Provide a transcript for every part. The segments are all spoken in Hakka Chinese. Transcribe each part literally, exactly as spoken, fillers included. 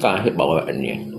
炸迄包个恁呢。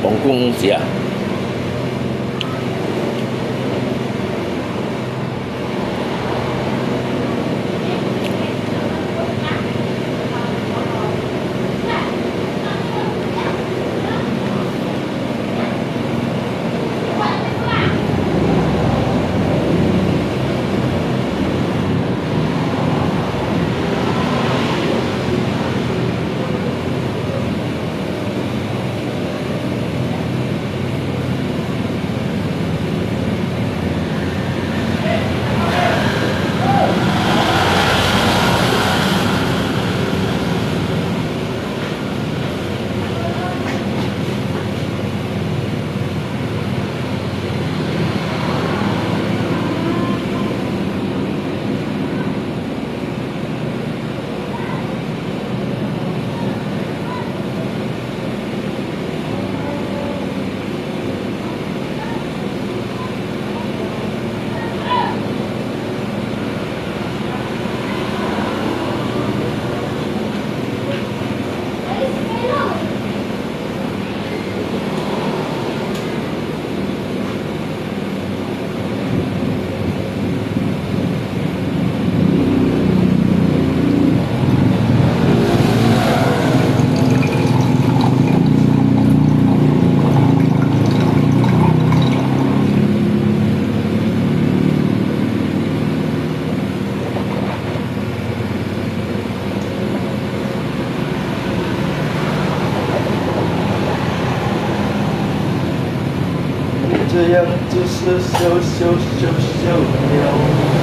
王公子啊。 这样就是咻咻咻咻咻了。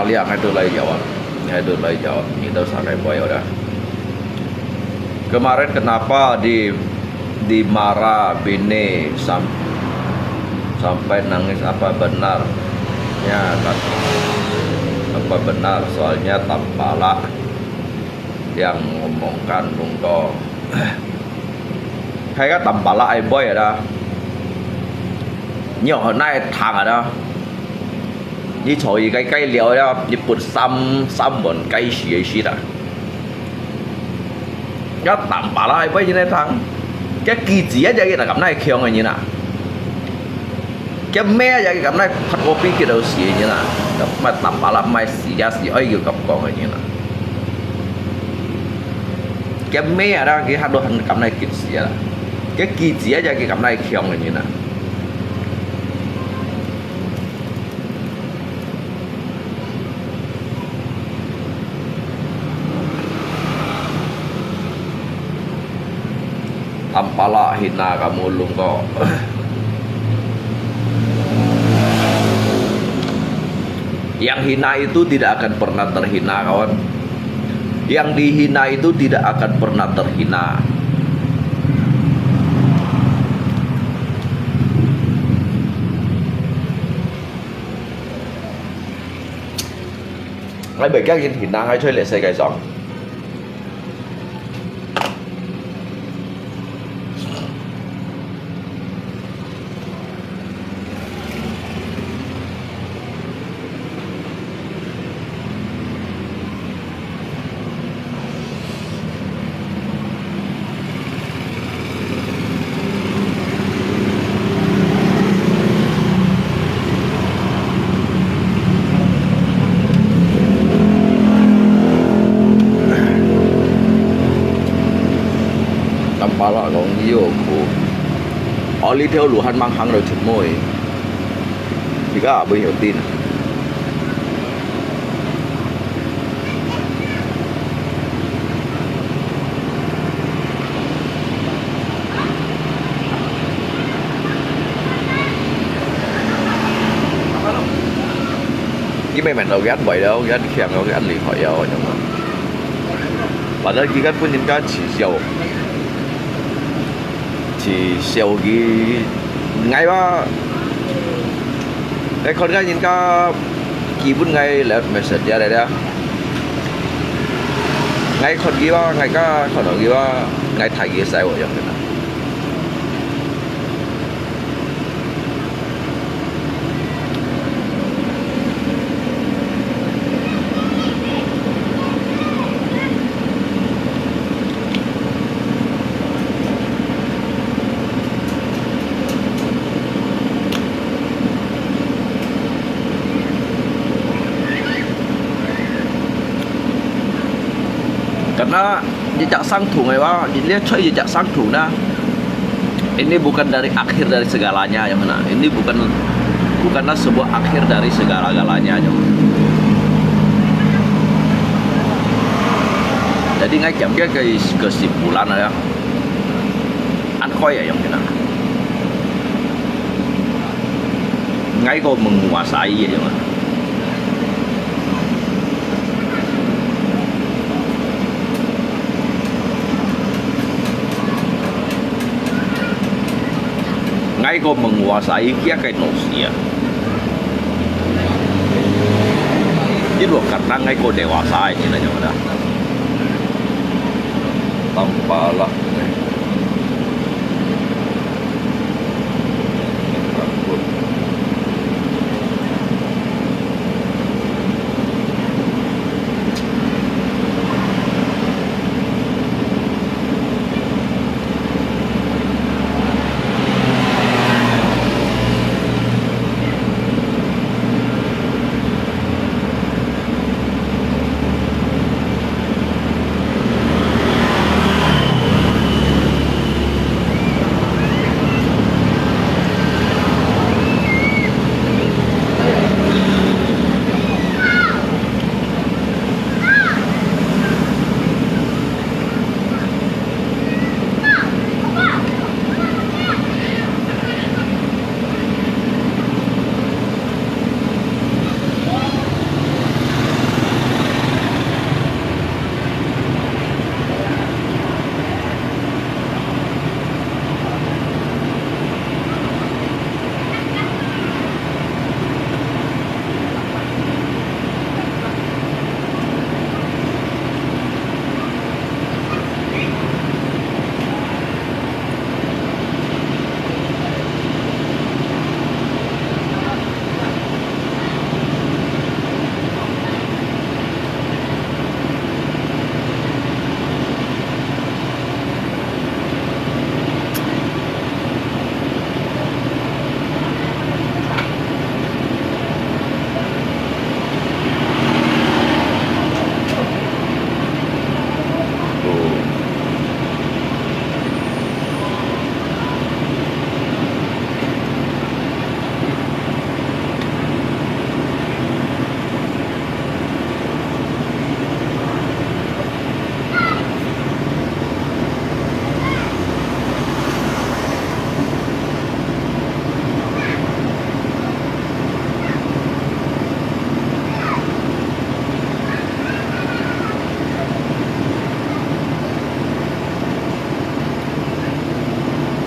Liang hai tu lai jawab, hai tu lai jawab, itu sakai boy udah. Kemarin kenapa di di marah bini sam, sampai nangis, apa benar? Ya kan, apa benar? Soalnya tampalak yang ngomongkan lungko. Hai ka tampalak ai boy ada. Nyo nai thang ada. 你坐佢个雞寮了，你分三三碗雞屎个屎啦。要打把啦，會變成那湯。該機子啊，就係佢敢那強个人啊。該咩啊，就係敢那發過脾氣到死个人啊。該打把啦，賣死啊死，愛有咁講个人啊。該咩啊，佢還都還敢那激死啊。該機子啊，就係佢敢那強个人啊。 Tampalak hina kamu lungko. Yang hina itu tidak akan pernah terhina, kawan. Yang dihina itu tidak akan pernah terhina. 𠊎袂驚佢天頂，𠊎在這世界上。 Tampalak講你有苦，哦，這條路還吂行到出門，而家也未有電。 佢明明都幾厲害了，幾強了，幾厲害了，你知道嗎？反正佢根本人家恥笑。 恥笑佢，𠊎話，𠊎看該人家基本𠊎留message下來了。𠊎看佢話，𠊎家看到佢話，𠊎睇佢使我樣个啦。 Karena jejak sangtung eh, wah, dia cari jejak sangtung nah. Ini bukan dari akhir dari segalanya, yang mana? Ini bukan, bukanlah sebuah akhir dari segala-galanya, yang mana? Jadi ngai kiam ke kesimpulan ya. An koi ya, yang mana? Ngai ko menguasai ya, yang mana? Ngai ko menguasai kia kai no sia. Di luar kata ngai ko dewasa ini nanya mana. Tampalak.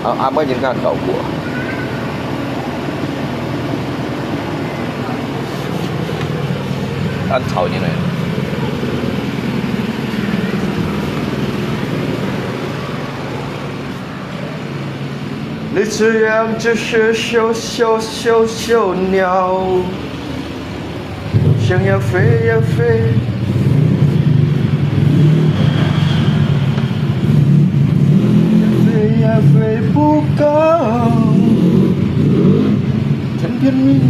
啊，啊，無人敢照顧啊。恁吵人呢。你这样只是小小小小鸟。 想要飞呀飞，飞呀飞不高。甜甜蜜蜜，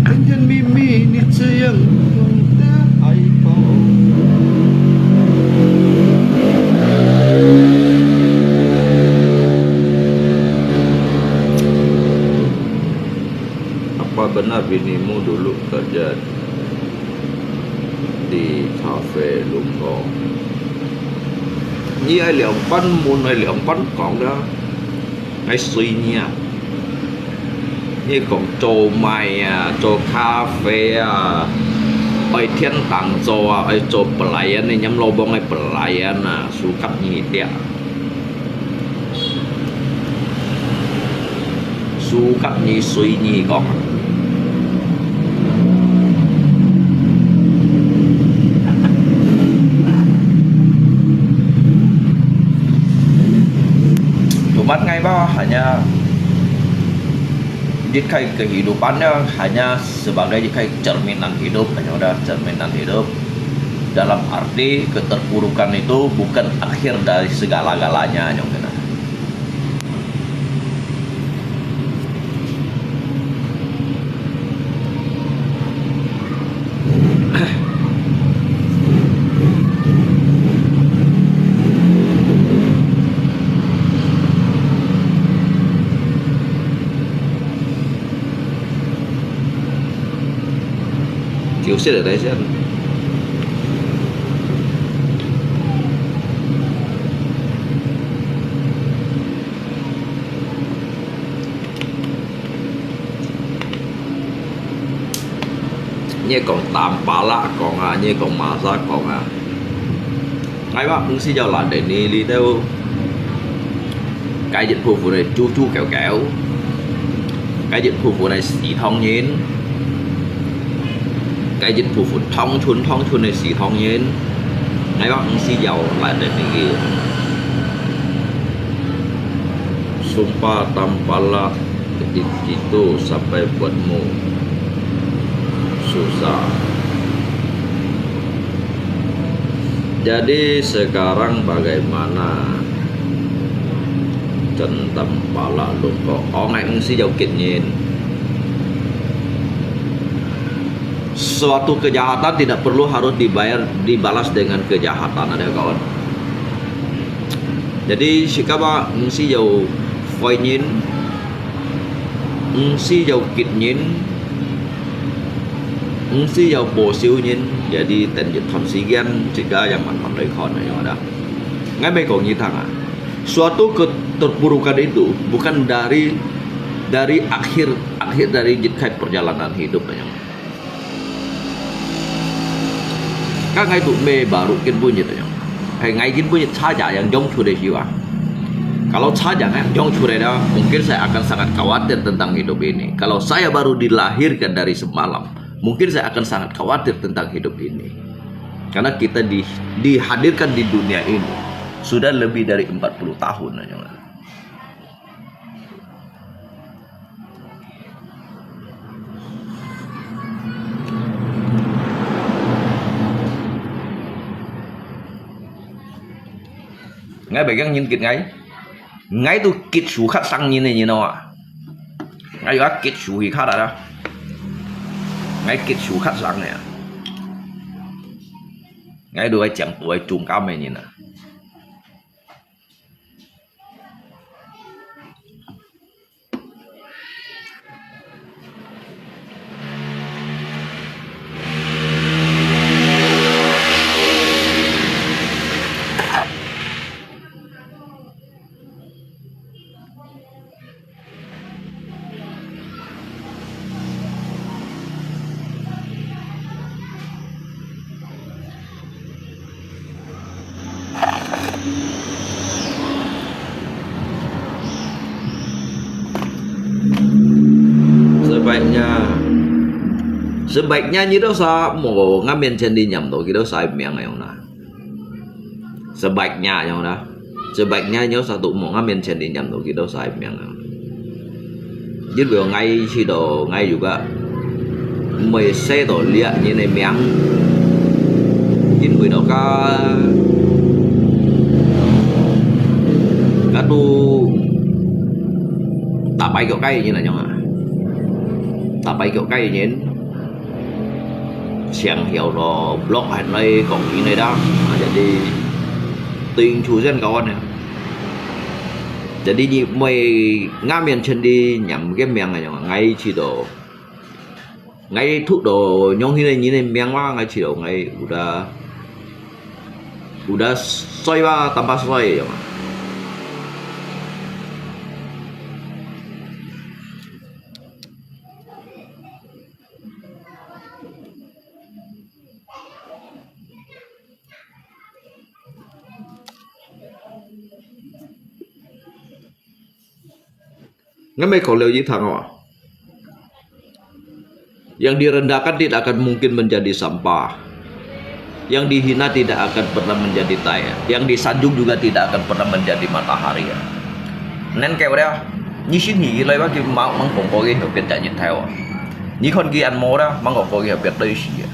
甜甜蜜蜜，你这样懂得爱抱。 Apa benar binimu dulu kerja di kafe Lungko? Nyi ai liang pan mun ai liang pan kong dah. Ai sui nyi ah. Nyi kong cho mai ah, cho kafe ah. Ai thiên tang cho ah, ai cho pelayan ni, nyam lo bong ai pelayan ah, sukat nyi tiak. Sukat nyi sui nyi kong. Cuman ngai ba hanya 一个 kehidupannya hanya sebagai 一个 cerminan hidup, hanya ada cerminan hidup. Dalam arti keterpurukan itu bukan akhir dari segala-galanya, nyong kena. 九岁的来讲，你讲Tampalak讲啊，你讲Masa讲啊， Ngai ba ung si jau ladeni li teu. Cái dịch vụ này chu chu kéo kéo. Cái dịch vụ này xí thông nhin. Cái dịch vụ thông chun thông chun này xí thông nhin. Ngai ba ung si jau ladeni li. Sumpah Tampalak. Itu sampai buatmu susah. Jadi sekarang bagaimana tentang Tampalak Lungko? Ong ai ung si jau kit nyin. Suatu kejahatan tidak perlu harus dibayar, dibalas dengan kejahatan, ada kawan. Jadi sikapa ung si jau fai nyin, ung si jau kit nyin, ung si jau bổ siêu nyin, jadi ten jit thon si gian, jika yang man man lei khon yang ada. Ngai mei kong nyi thang ah. Suatu keterpurukan itu bukan dari, dari akhir, akhir dari jit khai perjalanan hidup yang. Ka ngai tu me baru kin bunyi tu nyong. Hai ngai kin bunyi saja yang jong sudah siwa. Kalau saja yang jong sudah dah, mungkin saya akan sangat khawatir tentang hidup ini. Kalau saya baru dilahirkan dari semalam, mungkin saya akan sangat khawatir tentang hidup ini. Karena kita di, dihadirkan di dunia ini sudah lebih dari empat puluh tahun nyong. Ngai bai kiang nyin kit ngai. Ngai tu kit su khat sang nyin ne nyin no ah. Ngai yua kit su hi khat ah. Ngai kit su khat sang ne ah. Ngai tu ai chiang tu ai chung kam ne nyin ah. Sebaiknya, sebaiknya你兜儕莫𠊎面前裡念到佢兜儕名个樣啦。Sebaiknya樣啦，sebaiknya你兜儕都莫𠊎面前裡念到佢兜儕名啊。因為𠊎知道𠊎juga毋會寫到這人个名，因為到該，該都打跛腳个人來樣啊。 打跛腳个人，常曉咯，blok還來講人个啦，啊，jadi對應出現kawan呢。Jadi你每𠊎面前裡念个名个樣，𠊎知道，𠊎讀到樣形个人个名哇，𠊎知道𠊎有得，有得衰哇，tambah衰个樣啊。 Ngam kau liu yi thang wa. Yang direndahkan tidak akan mungkin menjadi sampah. Yang dihina tidak akan pernah menjadi tai. Yang disanjung juga tidak akan pernah menjadi matahari. Nên kêu đó, như xin hỉ lời bác kim mạo măng kong có cái hiểu biết tại nhìn theo. Như con kia ăn mô đó, măng kong có cái hiểu biết tới gì.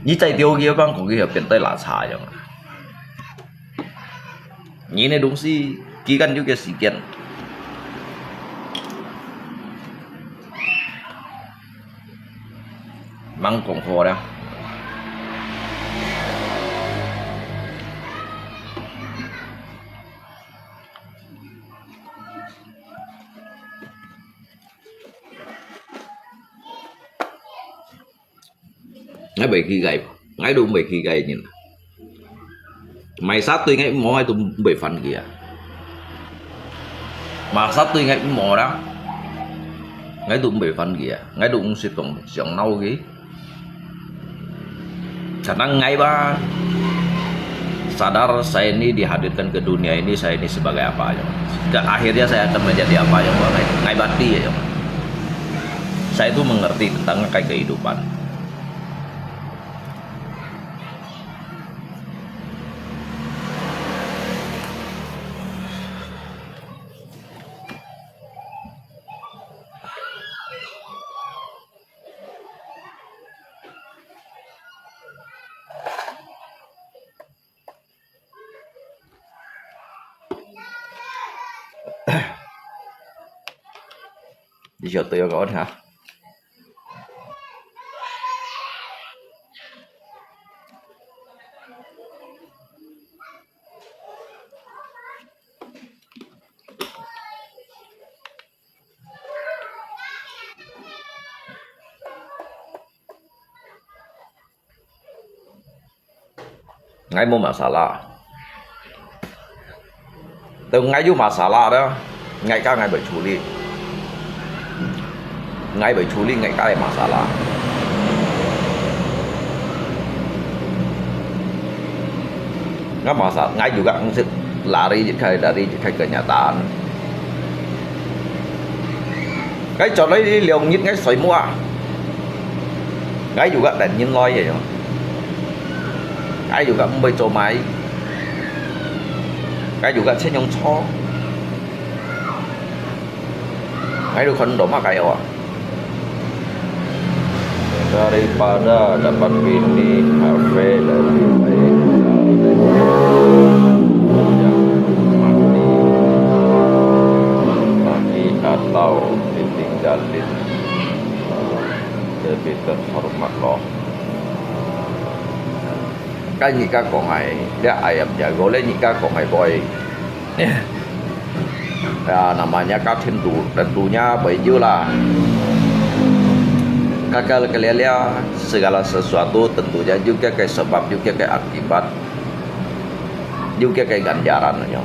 Như chạy tiêu kia măng kong cái hiểu biết tới là xa vậy. Nhìn này đúng si, ký căn cứ cái sự kiện. Măng kong khó đó. Ngai bai khi gai, ngai du bai khi gai nyin. Mai sa tui ngai mo ngai du bai fan kia. Mai sa tui ngai mo da. Ngai du bai fan kia. Ngai du ung sit kong siang nau ki. Kadang ngai ba sadar saya ini dihadirkan ke dunia ini, saya ini sebagai apa ya. Dan akhirnya saya akan menjadi apa ya, ngai, ngai bati ya. Saya itu mengerti tentang kai kehidupan. Di siya tuyo kawan ha. Ngai mu masalah. Tau ngai yu masalah dah, ngai ka ngai bai chuli. Ngai bai chuli, ngai ka masalah. Ngai masalah, ngai juga ngsit lari jit kai, lari jit kai kenyataan. Ngai chọn lai liu ngit ngai soi mua. Ngai juga dan nyin loi ya. Ngai juga mbai cho mai. Ngai juga chen yong cho. Ngai juga kon do ma kai wa. Daripada dapat bini H V lebih baik yang mati lagi atau ditinggalin lebih terhormat loh. Kan nyi ka kong ai, dia ayam jago le nyi ka kong ai boy. Ya, namanya ka tentu, tentunya begitu lah. Kakal kelia-lia segala sesuatu tentunya juga ke sebab juga ke akibat juga ke ganjaran nyo.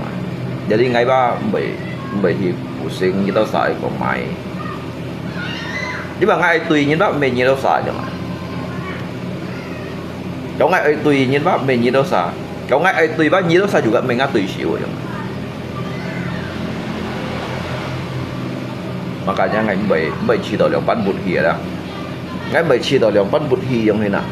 Jadi ngai ba mbai mbai hi pusing kita sai ko mai. Di ba ngai tui nyi ba me nyi lo sa nyo. Kau ngai ai tui nyin ba me nyi do sa. Kau ngai ai tui ba nyi do sa juga me ngai tui siu yong. Makanya ngai mbai, mbai chhi to liang pan but hi lah. Ngai mbai chhi to liang pan but hi yong hin ah.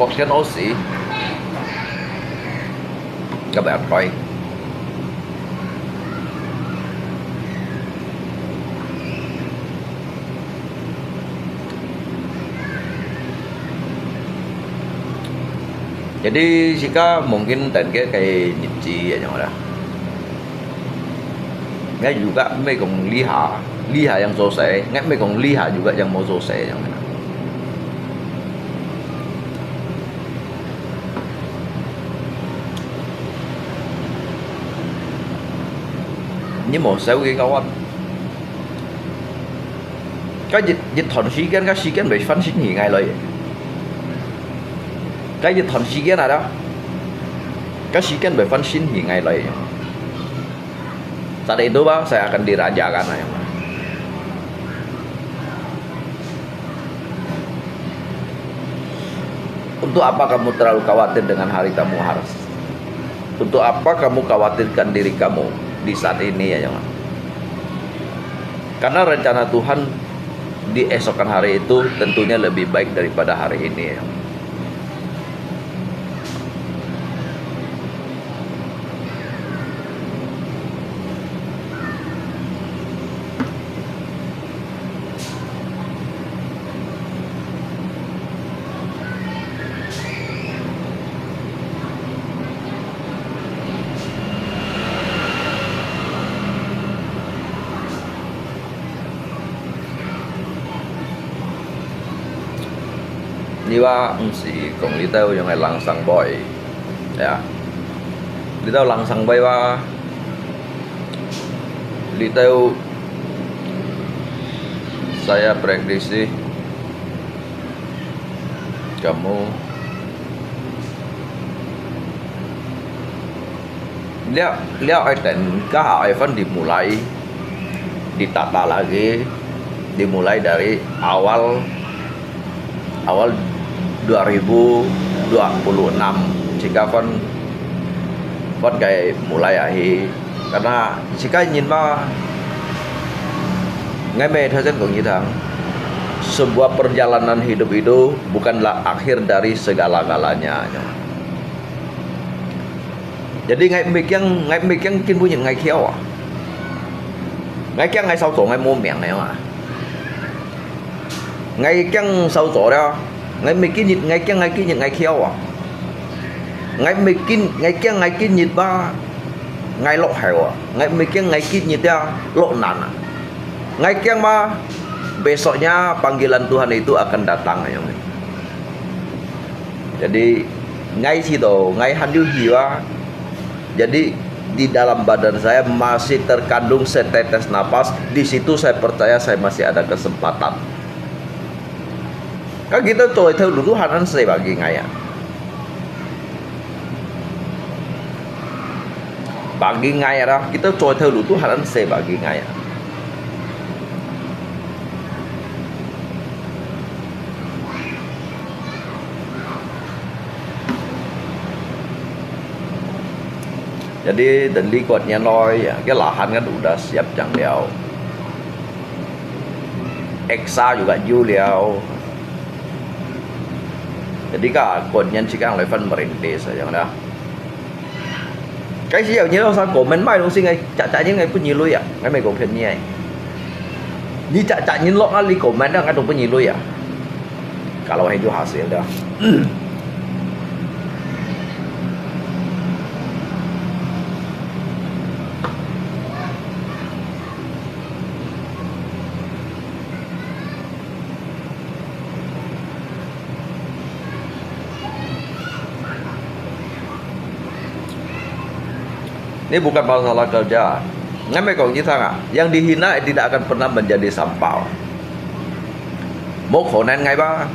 博天屙屎，今日開。 Jadi sika mungkin tengke kaya nipci ya nyong lah. Ngai juga mei kong liha, liha yang sosai, ngai mei kong liha juga yang mau sosai yang mana. Ni mau sau ke kawan. 該一，一段時間，該時間會翻身起來了。該一段時間啊，該時間會翻身起來了。Saat itu bah, saya akan dirajakan. Untuk apa kamu terlalu khawatir dengan hari kamu, Har? Untuk apa kamu khawatirkan diri kamu di saat ini, ya, Yong? Karena rencana Tuhan di esokan hari itu tentunya lebih baik daripada hari ini, ya. Ni bah，毋係講你兜用个冷生杯，ya。你兜冷生杯哇，你兜 saya prediksi kamu Liau, liau ai ten ka ai fan dimulai, ditata lagi, dimulai dari awal, awal dua ribu dua puluh enam. Sika fan, fan kai mulai ahi. Karena sika nyin ma, ngai me thasen kong yidang, sebuah perjalanan hidup itu bukanlah akhir dari segala-galanya. Jadi ngai mê kiang, ngai mê kiang kin bu nyin ngai khiau ah. Ngai kiang ngai sau zo ngai mô miang ngai ah. Ngai kiang sau zo liao, ngai mê kin nyin, ngai kiang ngai kin nyin ngai khiau ah. Ngai mê kin, ngai kiang ngai kin nyin ba, ngai lok hai ah. Ngai mê kiang ngai kin nyin dia lok nan ah. Ngai kiang ba, besoknya panggilan Tuhan itu akan datang ngai. Jadi, ngai situ, ngai han yu hiwa. Jadi, di dalam badan saya masih terkandung setetes napas. Di situ saya percaya saya masih ada kesempatan. Kan kita tuh itu lu Tuhan an se bagi ngai ah. Bagi ngai ah, kita tuh itu lu Tuhan an se bagi ngai ah. Jadi, dan likot nyan loi, ya, ke lahan kan udah siap jang liao. Eksa juga ju liao. Jadi, ka kon nyan cikang loi fan merintis, ya, dah. Cái gì nhiều sao của mình mai đồng sinh ngày chả chả những ngày bún nhì lui à, ngày mày cũng phiền nhì. Nhì chả chả những lọ ngã ly của mình đang ngã đồng bún nhì lui à. Kalau itu hasil dah. Ini bukan masalah kerja. Ngai mai kong jitang ah, yang dihina tidak akan pernah menjadi sampah. Mô khả năng ngai ba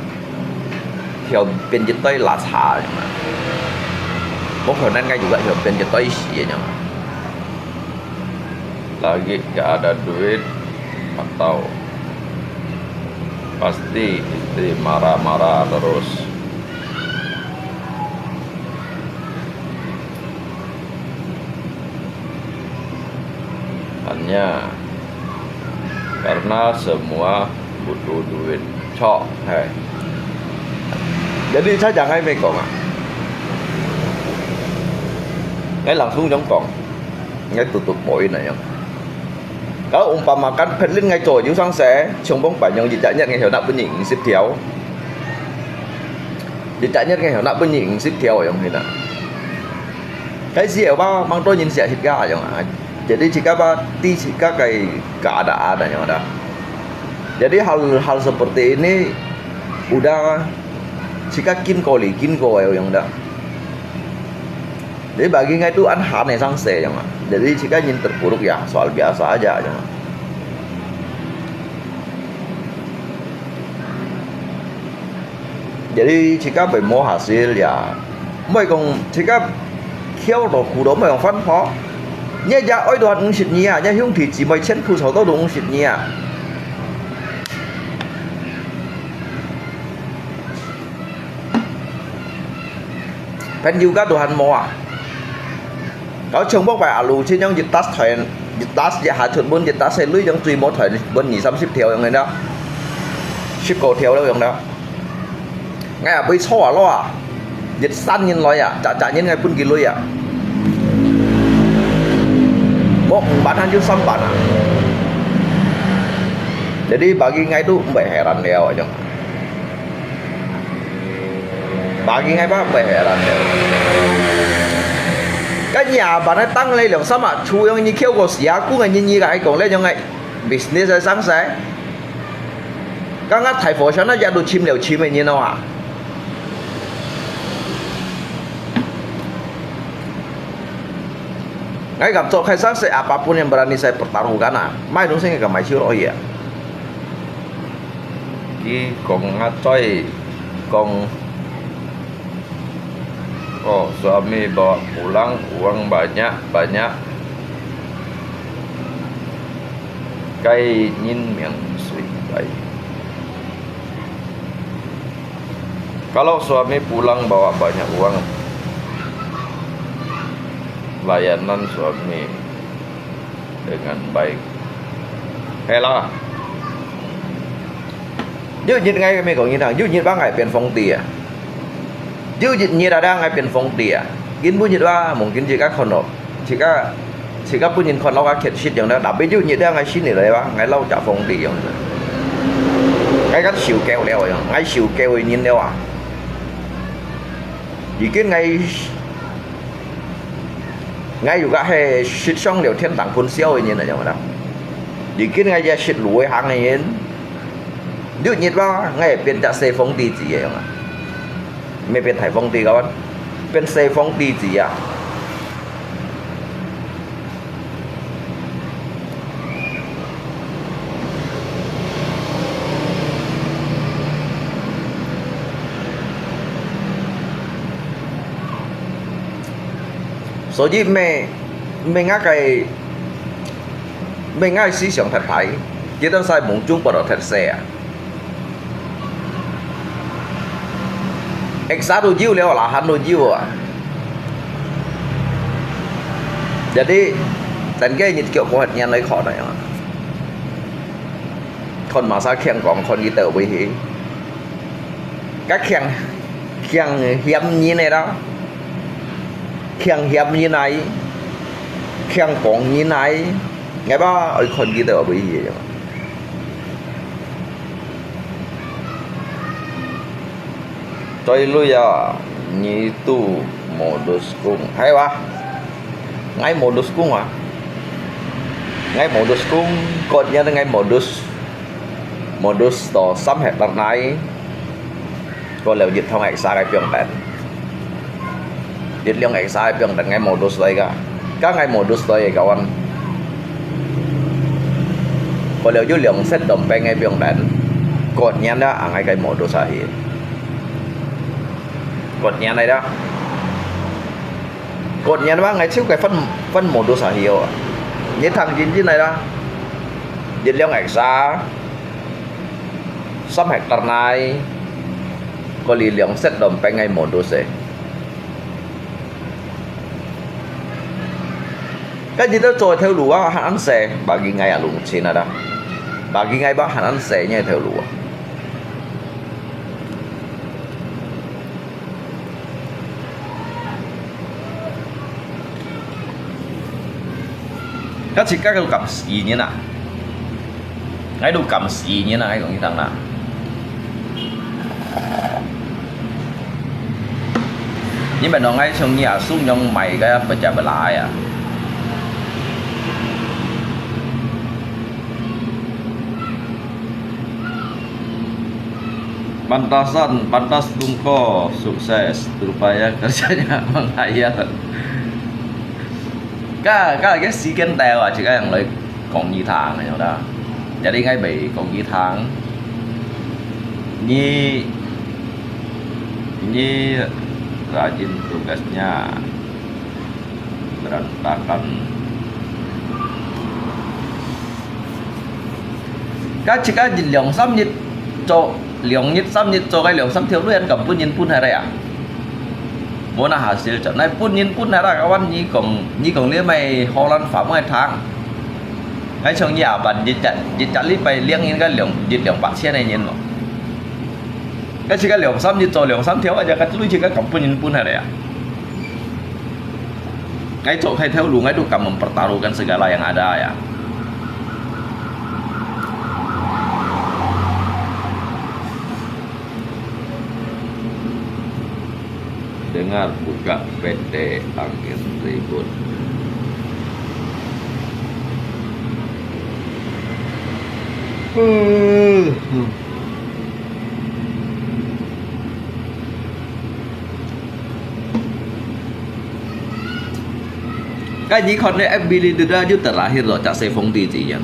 hiau pian jitoi lasa. Mô khả năng ngai juga hiau pian jitoi si. Lagi gak ada duit atau pasti istri marah-marah terus. Hanya karena semua butuh duit. Chok, hai. Jadi saya jangan mai kong ah. Ngai langsung jong kong. Ngai tutup poin aja. Kalau umpamakan phetlin ngai cho yu sang se, chong bong pai yang jitanya ngai hiau nak bunyi sip thiau. Jitanya ngai hiau nak bunyi sip thiau yang hina. Cái gì mà mang tôi nhìn sẽ hít gà yang à. Jadi jika ba ti jika cái keadaan yang ada. Jadi hal hal seperti ini udah jika kin koli kin ko yang ada. Jadi bagi ngai tu an han sang se yang. Jadi jika nhìn terpuruk ya soal biasa aja yang. Jadi jika bai mô hasil ya, mai kong jika khiau to khu to mai kong phan pho. Ngai ya oi to han ung sit nyi ah, ngai hiung thi chi mai chen phu sao to ung sit nyi ah. Phen yu ka to han mô ah. Kau chong bok pai alu chin yang jit tas thoi, jit tas ya ha chut bun jit tas se lui yang chui mô thoi bun ni sam sip thiau yang ngai da. Sip ko thiau yang da. Ngai ah bui cho ah lo ah. Jit san nyin loi ah, chak chak nyin ngai bun ki lui ah. Mô ban han yu sam ban ah. Jadi bagi ngai tu bai heran liao yang. Bagi ngai ba bai heran liao. Kan ya ban ai tang lai liang sam ah, chu yang ni khiau ko sia, ku ngai ni ni ka ai kong lai yang ngai. Business ai sang sai. Kang ngat thai fo shan na ya du chim liao chim ai ni no ah. Ngai kam cho khai sang sai apapun yang berani sai pertaruhkan ah. Mai dong sing ka mai chiu lo ya. Ki kong ngat choi kong. Oh, suami bawa pulang uang banyak-banyak. Kai nyin miang sui bai. Kalau suami pulang bawa banyak uang, layanan suami dengan baik. Hei lah. Yu nyit ngai mai kong nyi thang, yu nyit ba ngai pian phong ti ah. Yu nyit nyit ada ngai pian phong ti ah. Kin bu nyit ba, mungkin jika khon lo. Jika, jika bu nyin khon lo ka khet sit yang da, tapi yu nyit da ngai sin ni lai ba, ngai lau ja phong ti yang. Ngai kan siu keu liao yang, ngai siu keu nyin liao ah. Ikin ngai Ngai yu ka he sit song liao thiên堂分銷个人啊，有無啦？你今日也sit路个行个人，六日哇，ngai變隻細皇帝子个樣啊，毋係變大皇帝个，變細皇帝子啊。 所以毋係，毋係𠊎个，毋係𠊎思想忒大，佢兜使夢中報導忒細啊。X都有了，lahan都有啊。Jadi，等个日腳過後，年來看來啊。看麼儕強講，看佢兜位去。 該強，強嫌人个啦，強嫌人來，強講人來，𠊎吧愛看佢兜位去个。對了啊，你都modus kung，係哇？𠊎modus kung啊，𠊎modus kung，kotnya𠊎modus，modus to三hektar nai。 Ko leo jit thong heksa cái piong ten. Jit liong heksa cái piong ten ngai modus lai ka. 該𠊎modus來个kawan。過了有兩隻當兵个兵連，過年啦，啊，𠊎个modus下去。過年來啦。過年嘛，𠊎就个分，分modus下去哦。你聽真真來啦。一兩hektar，三hektar內，過了兩隻當兵个modus个。 該日頭做條路啊，還恁細，bagi𠊎啊，路程啊啦。Bagi𠊎吧，還恁細呢條路啊。該自家都敢死人啊！ 𠊎都敢死人啊，𠊎講你聽啦。你們講𠊎像你啊，送樣賣个不加不拉呀。Pantasan, pantas tungko sukses, rupanya kerjanya menghayal. 該，該个時間到啊，自家人來講你聽，你知道嗎？Jadi𠊎會講你聽。你，你rajin tugasnya, berantakan. 該自家一兩三日做，兩日三日做个兩三條路，還敢分人分下來啊？無哪下少，真係分人分下來，kawan，你講，你講你買荷蘭話，買糖。𠊎像你啊，辦一隻，一隻禮拜領應該兩，一兩百千个人咯。該自家兩三日做兩三條，啊，就該累積个敢分人分下來啊？ 𠊎做該條路，𠊎都敢mempertaruhkan segala yang ada ya. Dengar buka P T angin ribut. 該你看你F B裡頭啊，有terakhir咯，隻細紅地址樣。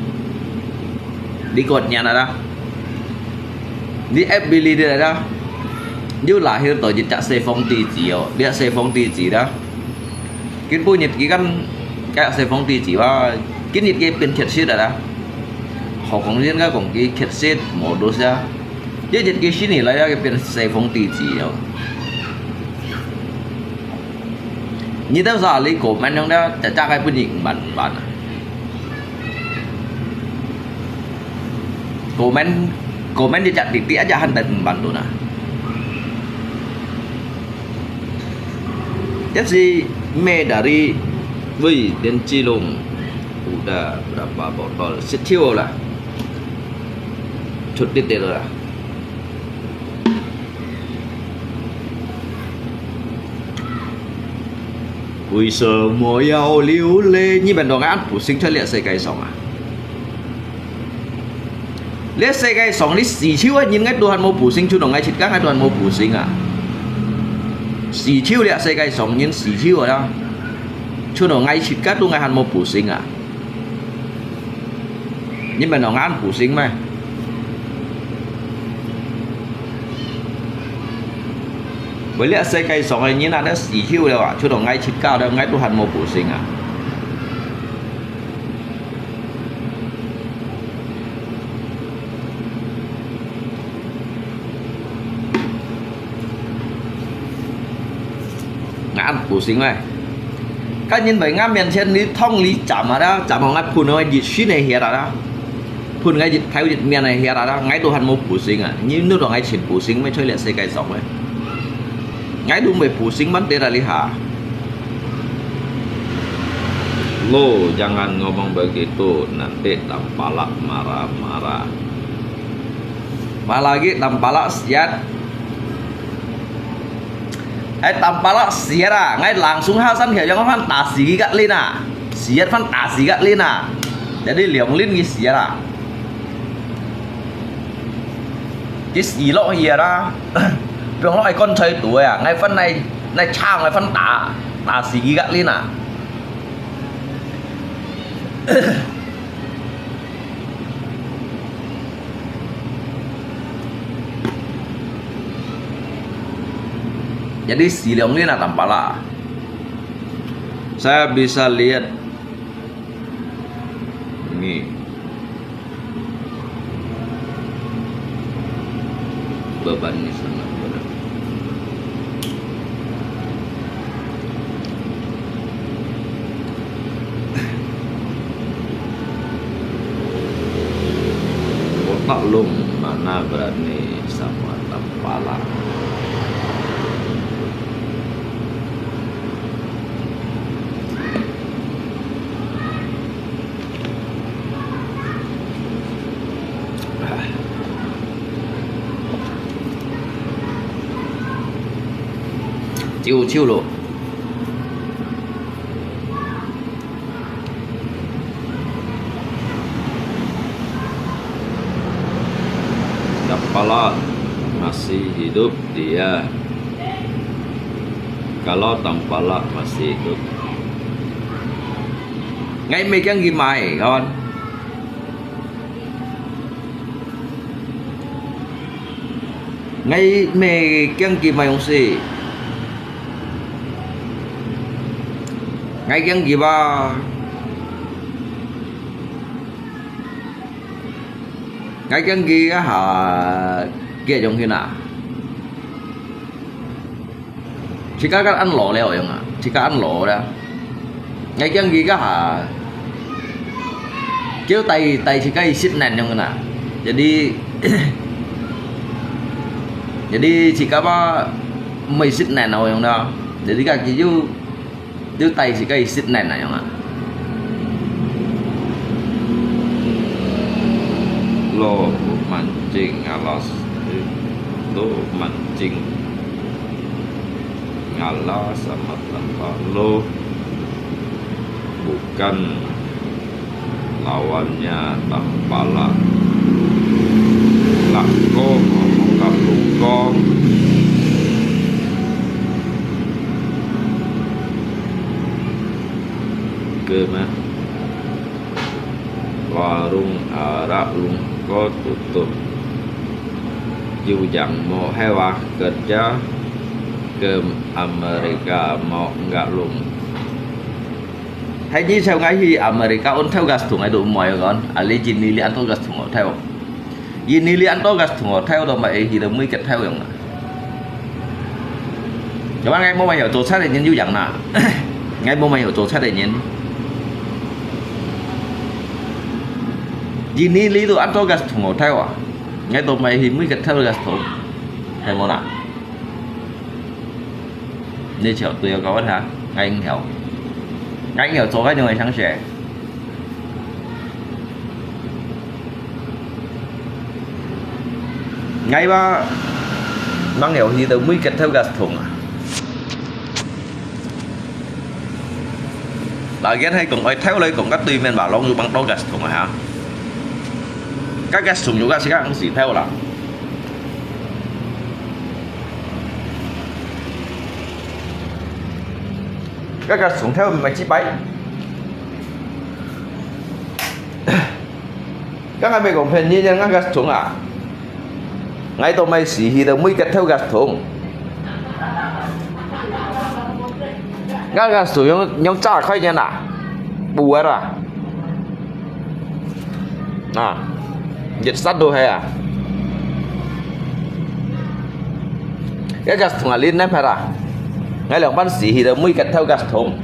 你看你啊啦，你F B裡頭啊，有lahir到一隻細紅地址哦，你隻細紅地址啦。 今晡日佢kan kaya細紅地址哇，今日佢變缺失啊啦。何況人家講佢缺失無多少，一日佢先嚟來啊，佢變細紅地址哦。你兜啥你comment樣了，隻隻个分你五萬五萬啊。 Comment，comment一隻滴滴aja還得五萬多呢。這是咩dari，喂，電子龍，udah berapa botol？十條啦，出滴滴啦。 為什麼要流淚？你們都恁pusing在這世界上啊？這世界上你死手个人，𠊎都還無pusing，就到𠊎自家，𠊎都還無pusing啊。死手這世界上人死手啊，就到𠊎自家都𠊎還無pusing啊。 你們都恁pusing咩？為這世界上个人啊，恁死手了啊，就到𠊎自家了，𠊎都還無pusing啊。 恁pusing咩？該人在𠊎面前，你通你站啊啦，站好𠊎噴好熱水个血啊啦，噴𠊎熱頭熱面个血啊啦，𠊎都還無pusing啊！你，你都還盡pusing咩？在這世界上咩？𠊎都毋會pusing，問題在這下。Lo, jangan ngomong begitu, nanti Tampalak marah-marah. Apalagi Tampalak siat. Ai, Tampalak siat啊！𠊎langsung下山去，讓佢分打死佢个人啊！Siat分打死佢个人啊！Jadi兩輪佢siat啊！佢死落去啊啦！放落去棺材肚啊！𠊎分來，來搶，𠊎分打，打死佢个人啊！ Jadi silang ni na tampala. Saya bisa lihat ni. Beban ni sangat berat. Otak lung mana berani sama tampala. Chiu chiu lo. Tampala masih hidup dia. Kalau tampala masih hidup. Ngai mê kiang ki mai kon. Ngai mê kiang ki mai yong si. Ngai kiang ki ba. Ngai kiang ki ha. Kia yong hin a. Chika kan ăn lò leo yong a, chika ăn lò da. Ngai kiang ki ka ha. Kiu tai tai chika i sit nen yong na. Jadi jadi chika ba mui sit nen au yong da. Jadi ka ki yu yu tai chika i sit nen na yong a. Lo mancing alas, lo mancing ngala sama tampala, bukan lawannya tampala. Lako ngomong ka lungkong. Ke mah. Warung arak lungko tutup. Yu yang mo hewa kerja ke Amerika mo enggak lung. Hai ni chau ngai hi Amerika un thau gas thùng ai du moi kon. Ali jin ni li an to gas thùng thau. Yin ni li an to gas thùng thau to mai hi le mui ket thau yong na. Cuma ngai mo mai yo to cha le nyin yu yang na. Ngai mo mai yo to cha le nyin. Yin ni li to an to gas thùng thau a. Ngai to mai hi mui ket thau gas thùng. Hai mo na. Ni chau tu yo ka wan ha. Ngai ing heo. Ngai ing heo to ka nyong ai chang she. Ngai ba mang heo hi to mui ket thau gas thùng a. Là gen hai kong oi thau loi kong ka tui men ba long yu bang to gas thùng a ha. Ka gas thùng yu ka si ka ang si thau la. Ka gas thùng thau mai chi pai. Ka ngai mê kong phen nyi nyan ngai gas thùng a. Ngai to mai si hi to mui ket thau gas thùng. Ngai gas thùng yong yong cha khai nyan a. Bu a ra. À, dịch sắt đô hè à? Cái gas thùng à, lít ném hè à? Ngay lòng bắn xỉ thì được mui kẹt theo gas thùng.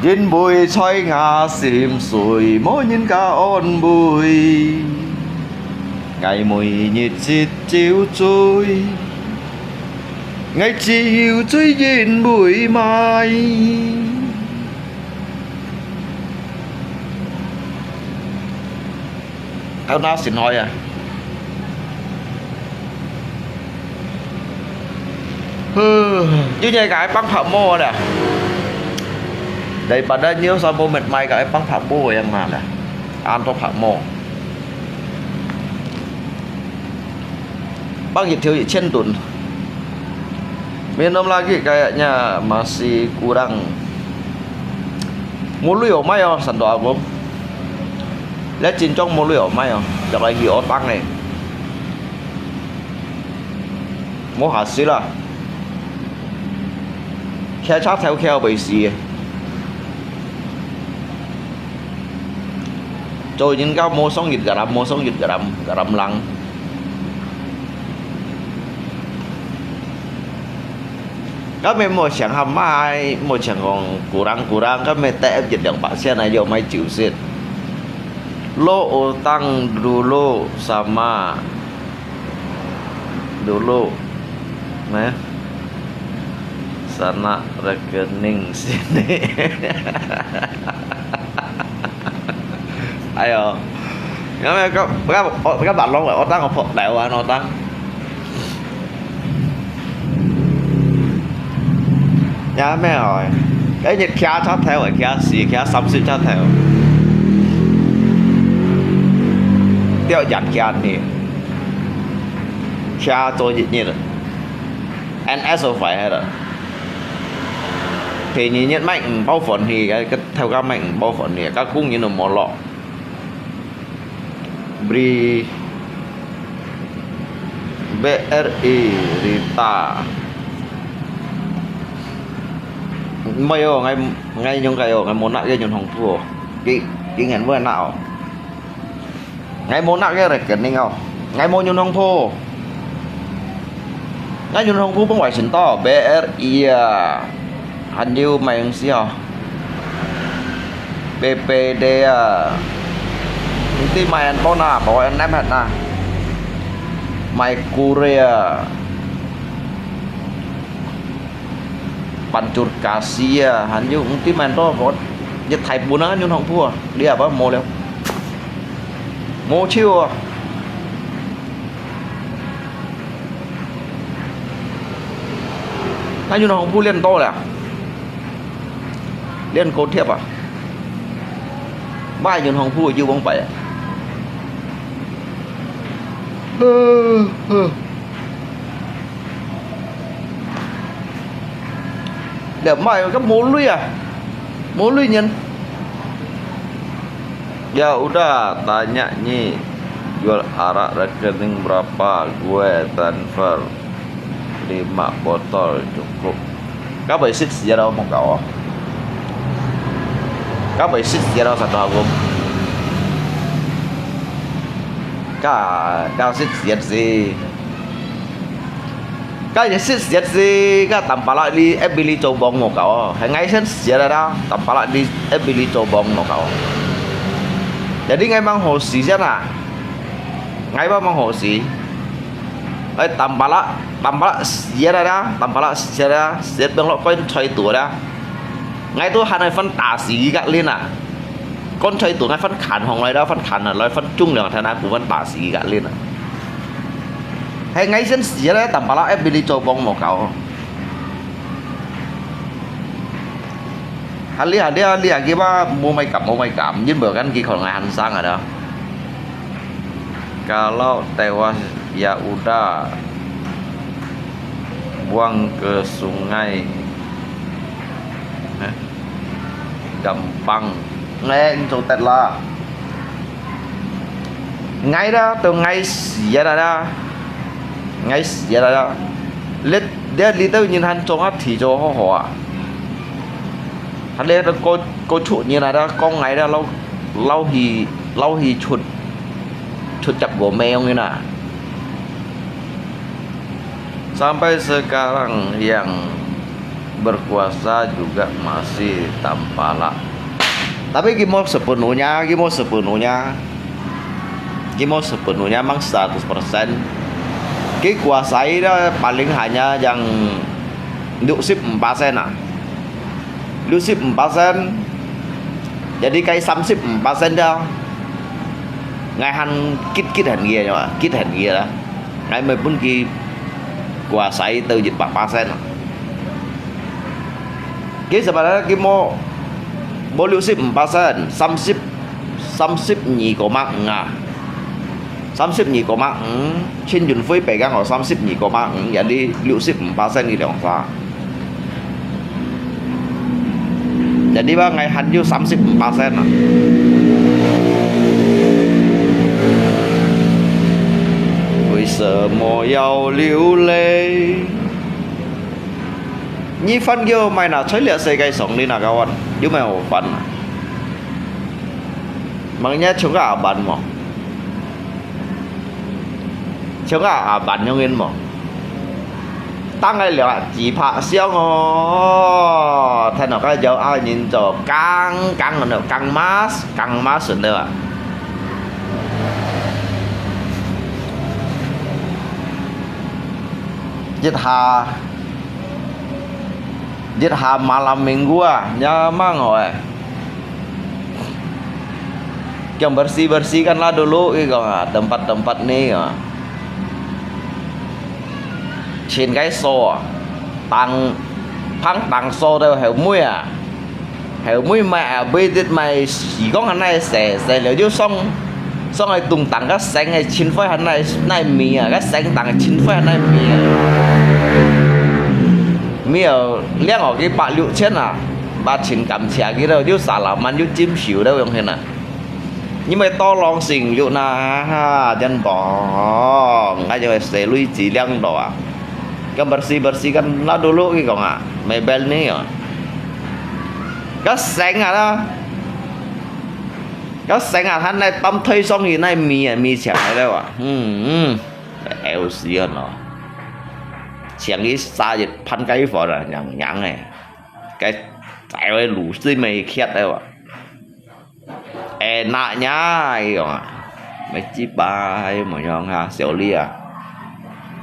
Yin mui choi nga sim sui, mo yin ka on mui. Ngai mui nit sit chiu chui. Ngai chiu chui yin mui mai. Tao na xin hoi à. Huh, nyo nyo ka ai pang phak mo le. Daripada nyo sa bo met mai ka ai pang phak mo yang ma le. An to phak mo. Pang yit thiu yit chien tun. Minum lagi kayaknya masih kurang. Mo lui o mai o, san to ako. Le chin chong mo lui o mai o. Yak ai hi o tang e. Mo hasil lah. Khai cha thau khai bai si. Cho yin ka mo song yit garam, mo song yit garam, garam lang. Kami mo siang ham mai, mo siang kong kurang-kurang, kami T F yit liang pak sian ai yo mai jiu sit. Lo utang dulu sama dulu, nah, sana rekening sini. Ayo, ngam ka ka ka ba long o tang o phok dai wan o tang. Ya me oi, cái nhiệt kia chát theo, kia xì kia sắm xịt chát theo. Tiêu dặn kia nè. Kia cho nhiệt nhiệt. N S O phải hay là. Thì nhiệt nhiệt mạnh bao phận thì cái, cái theo các mạnh bao phận thì các cũng như là một lọ. Bri, B R I, Rita. Mai yo, ngai, ngai nyung kai yo, ngai mo nak ye nyun hong pu. Ki, ki ngen mo nak o. Ngai mo nak ye rekening o. Ngai mo nyun hong pu. Ngai nyun hong pu pung wai sin to, B R I a. Hàn Liu mày ứng xí hò? P P D à? Hông ti mày ăn bó nà, bó ăn ném hạt nà. Mày Korea. Pancur Kasi à, Hàn Liu hông ti mày ăn bó, bó. Nhật Thái Bún á, nhún hông phua. Đi à, bó mô liu. Mô chiu à. Ngai yun hong phu lian to lià. Lian kô thiap à. Bai yun hong phu yư wong pai à. Lià mai kâ mô lui à. Mô lui nyen. Ya udah, tanya nyi, jual arak rekening berapa, gue transfer lima botol cukup. Kâ bai sit siat â mông kâo. Kâ bai sit siat â satu agum. Kâ, kâ sit siat si. Kâ ye sit siat si, kâ tampalak li F B li chô bông mô kâo. Hai ngai sen siat ada, tampalak li F B li chô bông mô kâo. Jadi ngai mang hô si siat na. Ngai ba mang hô si. Ai tampalak, tampalak siat ada, tampalak siat ada, siat bông lok koin choi tu ada. Ngai tu han ai phân tả si gak lin à. Con trai tu ngai phân khán hong lai đó, phân khán lai phân chung liang thana ku phân tả si gak lin à. Hai ngai sen siat ada tampalak F B li chô bông mô kâo. Hali hali hali agi ba mô mai kâp, mô mai kâp. Yin bơ kan ki khon ngai han sang ada. Kalau tewas, ya udah, buang ke sungai. Hah? Gampang. Ngai, ngi chô tet la. Ngai da, tơ ngai siat ada. Ngai siat ada. Let, dia li tơ nyin han chông a thi chô hô hô a. Hali tơ kô, kô chuk nyin ada, kong ngai da, lau, lau hi, lau hi chut. Chut chak gô mê ong nyin a. Sampai sekarang yang berkuasa juga masih tampalak. Tapi ki mô sepenuhnya, ki mô sepenuhnya, ki mô sepenuhnya mang seratus persen. Ki kuasai da paling hanya yang 六十五 persen à. 六十五 persen. Jadi kai 三十五 persen da. Ngai han kit kit han kia nyo, kit han kia da. Ngai mai pun ki 話使到一百巴仙啊。佢係話咧，佢無，無六十五巴仙，三十，三十二個五啊，三十二個五，陳俊輝白講哦，三十二個五，也係六十五巴仙个兩儕。也係話𠊎還有三十五巴仙啊。為什麼要流淚？你煩惱麼个啦？在這世界上你哪个煩？有麼个好煩啊？吂，你像个阿凡無？像个阿凡樣形無？當个了啊，自拍相哦，聽到个有啊，人做剛剛个，剛mas，剛mas个啊。一下 一下malam minggu啊，nyaman哦哎。Yang bersih-bersihkan lah dulu，佢講啊，tempat-tempat ni啊。清个掃啊，當，放當掃到後尾啊。 後尾買啊，買得買時光還來洗，洗了就上，上來東東个省个清灰還來，來味啊，个省東个清灰還來味啊。味哦，兩個幾百六千啊，八千感謝佢了，就salaman就接受了，用現啊。因為到浪成六那哈，真棒，𠊎就會洗鐳子兩到啊。Kan bersih-bersihkan lah dulu，佢講啊，mebel ni啊。 該省啊啦，該省啊，還來擔推上去，那米啊，米起來了啊，嗯嗯，有時啊喏，像佢殺一盤雞火啦，娘娘誒，該在位滷水沒缺了啊，誒，那呀，哎喲，沒幾百，哎，無用啊，小麗啊。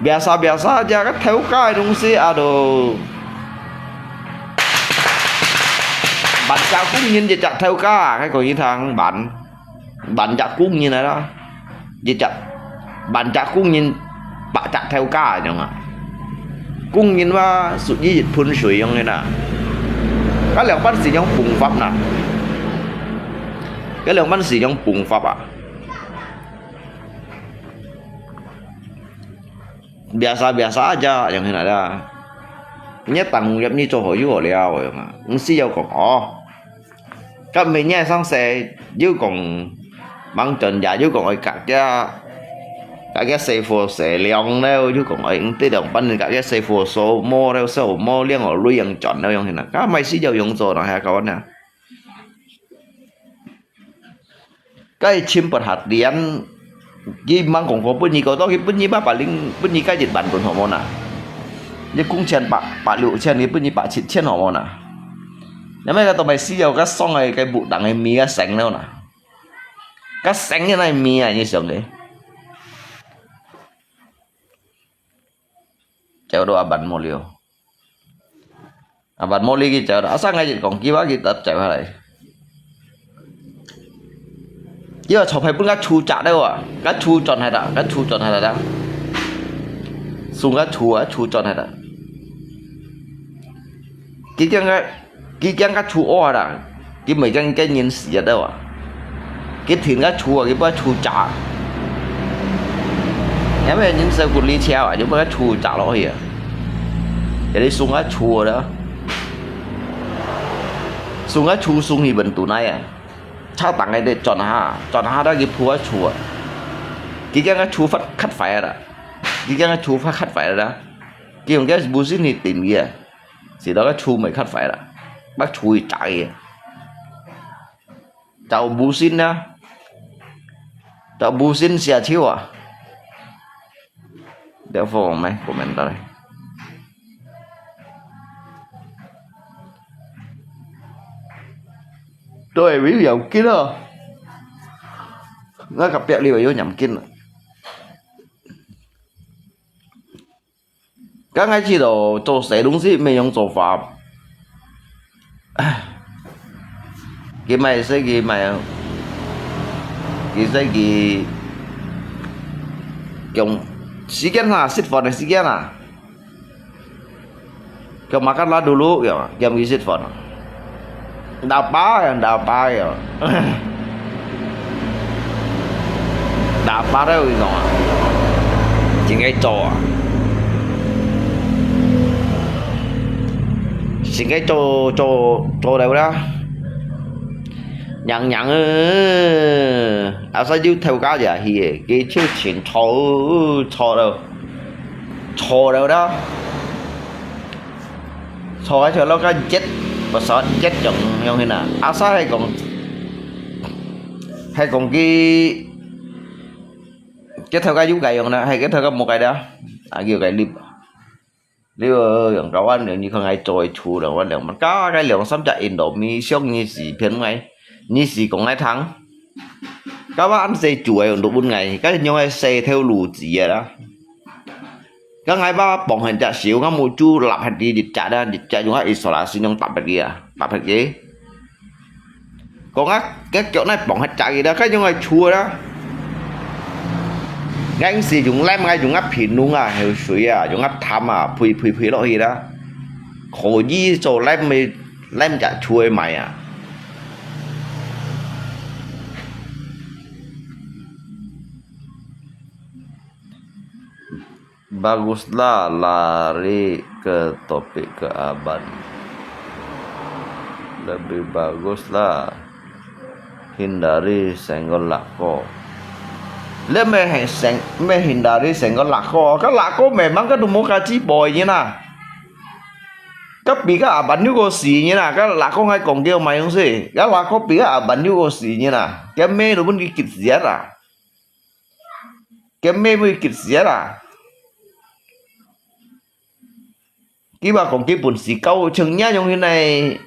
Biasa-biasa aja，該頭家个東西啊都。萬隻工人一隻頭家，該個一堂萬，萬隻工人來啦，一隻，萬隻工人百隻頭家樣啊。工人嘛，屬於一盆水樣个啦。該兩班是樣崩發啦，該兩班是樣崩發啊。 Biasa-biasa aja，樣形來啦。你當業你做好又好了，樣啊，毋使要講哦。該每日上洗又講，吂轉也又講愛隔个，隔个師傅洗涼了，又講愛，嗯，這兩班隔个師傅手摸了，手摸涼哦，鐳樣轉了，樣形啦。該買是要用做啦，還搞呢。 該清白下點，佢吂講過分你个，到佢分你八百零，分你該一萬盾好無呐？你工錢百，百六千，佢分你百七千好無呐？因為該都買需要該爽个，該不當个米个省了呐。該省个那米啊，你想个？ 走到阿萬無了。阿萬無了佢走到，啊，上个日講，佢話佢搭走下來。佢話坐牌分个豬隻了啊，个豬轉下啦，个豬轉下啦。送个豬啊，豬轉下啦。佢講个 佢驚該豬屙啦，佢毋係驚該人死啊，對吧？佢停該豬啊，佢把豬炸。因為人手骨力超啊，就把該豬炸落去啊。有啲送該豬啊，送該豬送去運到哪啊？超等个得轉下，轉下到佢鋪該豬啊。佢驚該豬發咳壞啦，佢驚該豬發咳壞啦，佢用該無線去定佢啊。 死到該豬尾咳壞啦，把豬炸个。找無線啊，找無線下手啊。Dia phone mai komentar. 對，有要緊啊。那个壁裡有要緊啊。 剛開始就做細東西，沒用做法。佢買，所以佢買，佢所以佢用時間啦，食飯个時間啦， Kau makan lah dulu ya, jam visit phone. Ndak apa ya, ndak apa ya. Ndak apa dah, wi kong ah. Chính cái trò à. Chính cái trò, trò, trò đâu đó. Nhang nhang ơ. Asa jiu thâu cá ya hi, cái chiêu chính trò, trò đâu. Trò đâu đó. Chọ cái chọ lo cái chết, và sợ chết chọn nhông hin à. Asa hay còn, hay còn cái, cái thâu cái yú cái yông đó, hay cái thâu cái một cái đó. À, kiểu cái lip. Liu yông cáiวัน nếu như không hay trôi chu làวัน แล้วมันก็ cái 两三 chả in đó, mi siông như gì phiền ngay, như gì cũng ngay thắng. Cái วัน ăn xe chuối, yông đồ bún ngay, cái nhông hay xe theo lũ gì đó. Cái ngay ba bỏng hẳn chả xíu, ngắm một chú lặp hẳn đi, đi chả đó, đi chả chúng ta ít số là xin nhông tập hẳn đi à, tập hẳn đi. Có ngắt, cái kiểu này bỏng hẳn chả gì đó, cái nhông hay chua đó. Ngay xì chúng lem, ngay chúng ngắt phìn nung à, hiểu suối à, chúng ngắt thăm à, phui, phui, phui lọ hi đó. Khổ dí cho lem, lem chả chua mày à. Baguslah lari ke topik ke aban. Lebih baguslah hindari senggol lako. Lê mê hẹn sẹng, mê hindari senggol lako. Cái lako memang cái đúng một cái chỉ bồi như nè. Cái bị cái aban như có gì như nè. Cái lako ngay còn kêu mày không gì. Cái lako bị cái aban như có gì như nè. Cái mê nó vẫn cái kịch giết à. Cái mê với kịch giết à. Kí bà còn kí bún xì câu chừng nhá, nhông hin này.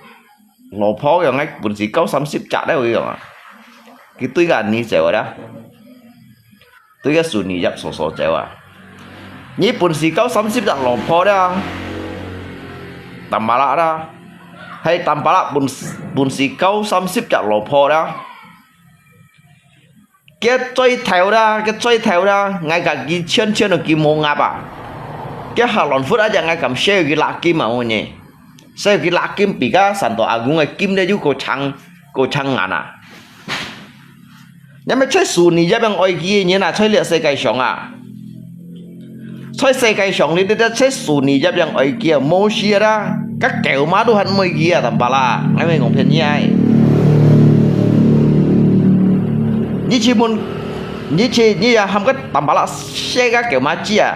Lò phó yòng ngay bún xì câu 三十 chả đấy rồi à. Kí tui cái ní chéo đó. Tui cái sù ní yap sổ sổ chéo à. Ní bún xì câu 三十 chả lò phó đó. Tạm bạ lạ đó. Hay tạm bạ lạ bún, bún xì câu 三十 chả lò phó đó. Cái trôi theo đó, cái trôi theo đó, ngay cả cái chân chân nó cái mông ngáp à. Cái hà lòn phút á, ngay cả xe cái lạ kim mà, ôi nhỉ. Xe cái lạ kim bị cái sản tổ à, cũng ngay kim đấy, chú cô trắng, cô trắng ngàn à. Nhà mẹ chơi sù nì, giáp yang oi kia, nhỉ nà, chơi liệt xe cái sống à. Choi 世界上你，你，你，這數你一樣愛記啊，無事啦。該狗嫲都還毋會記啊，淡薄啦，𠊎毋係講騙你啊。你去問，你去，你也喊該淡薄啦，寫該狗嫲知啊，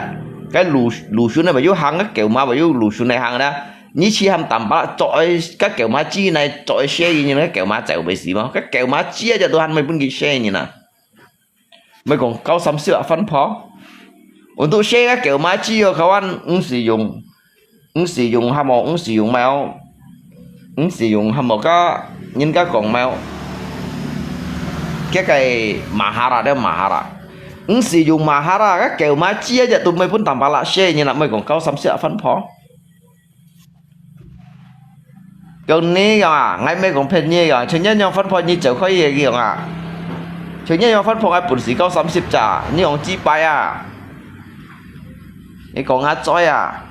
該魯，魯迅个嘛，有行該狗嫲嘛，有魯迅个行啦。你去喊淡薄啦，做愛該狗嫲知呢，做愛寫个人，該狗嫲走袂死嘛，該狗嫲知啊，就都還毋會分佢寫个人啊。 毋係講九三十啊，番婆。Untuk寫个狗嫲知哦，kawan，毋使用，毋使用，喊無，毋使用貓，毋使用，喊無，个人家講貓。這个Mahara，這Mahara。毋使用Mahara，个狗嫲知啊，就都毋會分淡薄啦寫，你若毋係講九三十啊，番婆。 講你講啊，𠊎毋係講騙你講，像你樣番婆你走開个講啊，像你樣番婆𠊎本事九三十咋，你講幾擺啊？你講啊嘴啊？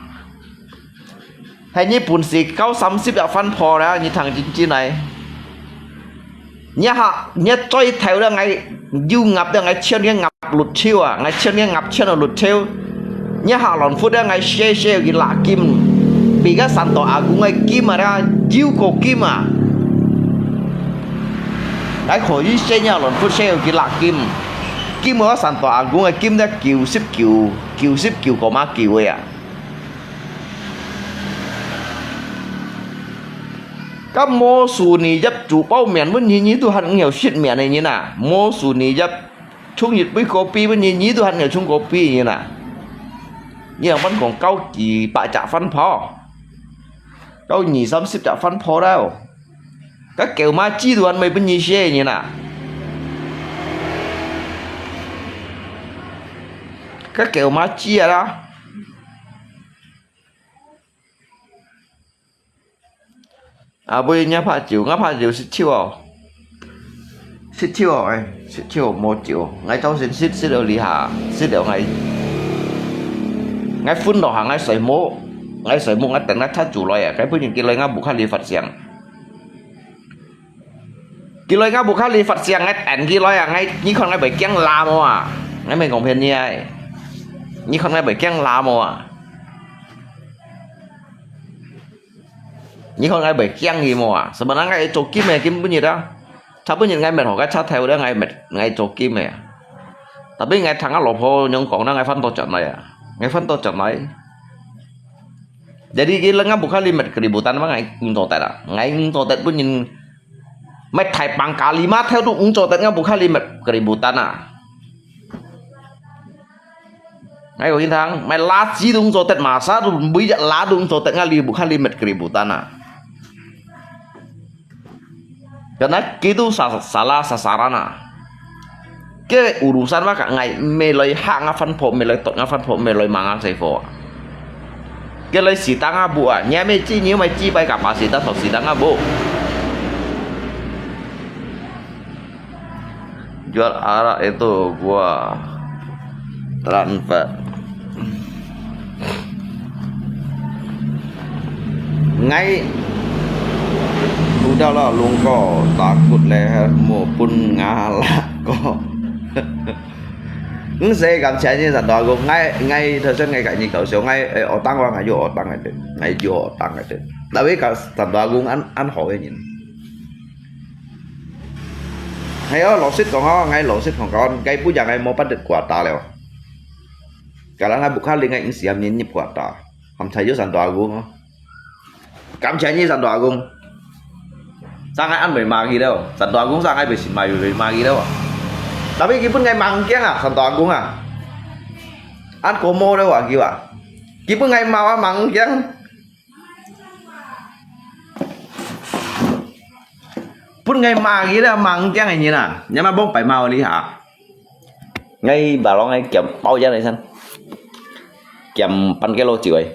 係你本事九三十啊番婆啦，你聽真真來。 這下，這最頭了，𠊎又鴨了，𠊎穿个鴨綠秋啊，𠊎穿个鴨穿了綠秋。這下亂忽了，𠊎寫寫个辣金，比个山東阿公个金啊，又過金啊。𠊎可以寫這亂忽寫个辣金，金个山東阿公个金了九十九，九十九個嘛九个啊。 該無數你入珠寶面分你，你都還有失眠个人啊！無數你入沖一杯咖啡分你，你都還有沖咖啡个人啊！你仰般講九幾百隻番婆，九二三十隻番婆了，該狗嫲知都還未分你寫个人啊！該狗嫲知啊啦！ 啊，尾若拍照，𠊎拍照食酒哦。食酒哦，哎，食酒無酒，𠊎朝晨食，食了這下，食了𠊎，𠊎昏落下，𠊎睡目， ，𠊎睡目𠊎等𠊎察出來啊，該本人佢來𠊎屋下裡發聲。佢來𠊎屋下裡發聲，𠊎等佢來啊，𠊎，你看𠊎會驚啦無啊？𠊎毋係講騙你啊，你看𠊎會驚啦無啊？你看𠊎會驚佢無啊？Sebenarnya𠊎做金个，今晡日啊，昨晡日𠊎搣好該賊頭咧，𠊎搣，𠊎做金个啊。Tapi𠊎聽𠊎老婆樣講啦，𠊎翻到轉來啊，𠊎翻到轉來。Jadi佢來𠊎屋下裡搣keributan嘛，𠊎毋做得啊，𠊎毋做得本人，乜大棒咖哩嘛，頭都毋做得，𠊎屋下裡搣keributan啊。 Ngai ko hintang, mai lasi dung cotet masa tu, bui jak ladung cotet ngali bukan limit keributan ah. Karena kitu sa-, salah sasaran ah. Ke urusan mah kak ngai meloi hak ngafan pho, meloi tot ngafan pho, meloi mangang sai pho. Ke loi sitang abu ah, nya mai ci, nyu mai ci pai kapasita so sitang abu. Jual arak itu gua transfer. Ngai udah lah lungko takut leher mu pun ngalak ko. Ngisai kam chani santo aku ngai, ngai thơ sen ngai kak ni kau sio ngai, eh, otang wa ngai yo otang ngai de, ngai yo otang ngai de. Tapi ka santo aku an, an ho nyin. Hay ơ, lô sít kong ơ, ngai lô sít kong kon, ngai bu yang ngai mô bắt được quà ta leo. Kala ngai bu kha li ngai ing siam nyin nip quà ta. Ham chai yo santo aku ngo. Kam chai nyi santo aku. Sa ngai an mei ma ki leo. Santo aku sa ngai bei sin mai bei ma ki leo. Tapi ki pun ngai mang kiang ah, santo aku ah. An ko mô leo ah ki wa. Ki pun ngai mau ah mang kiang. Pun ngai ma ki leo mang kiang nyi na. Nya ma bong pai mau li ha. Ngai ba long ngai kiam bao ya nai san. Kiam pan ke lo chiu ai.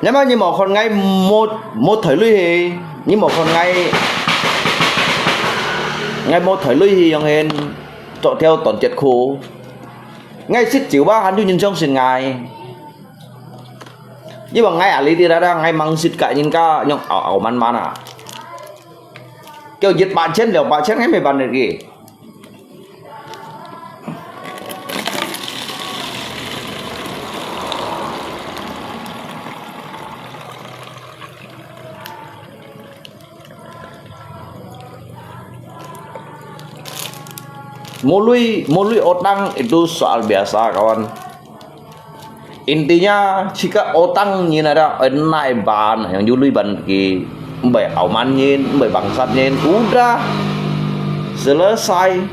Nè ma你無看𠊎無，無退鐳去，你無看𠊎，𠊎無退鐳去，樣形做條斷截褲。𠊎食酒吧，還有人相信𠊎。你話𠊎啊，你知啦，𠊎吂食个人家，樣傲傲慢慢啊。叫一百千、兩百千，還無辦得个。 Molui, molui utang itu soal biasa, kawan. Intinya, jika utang nyin ada, enai ban, yang yului ban ki, mbai auman nyin, mbai bangsat nyin, udah, selesai.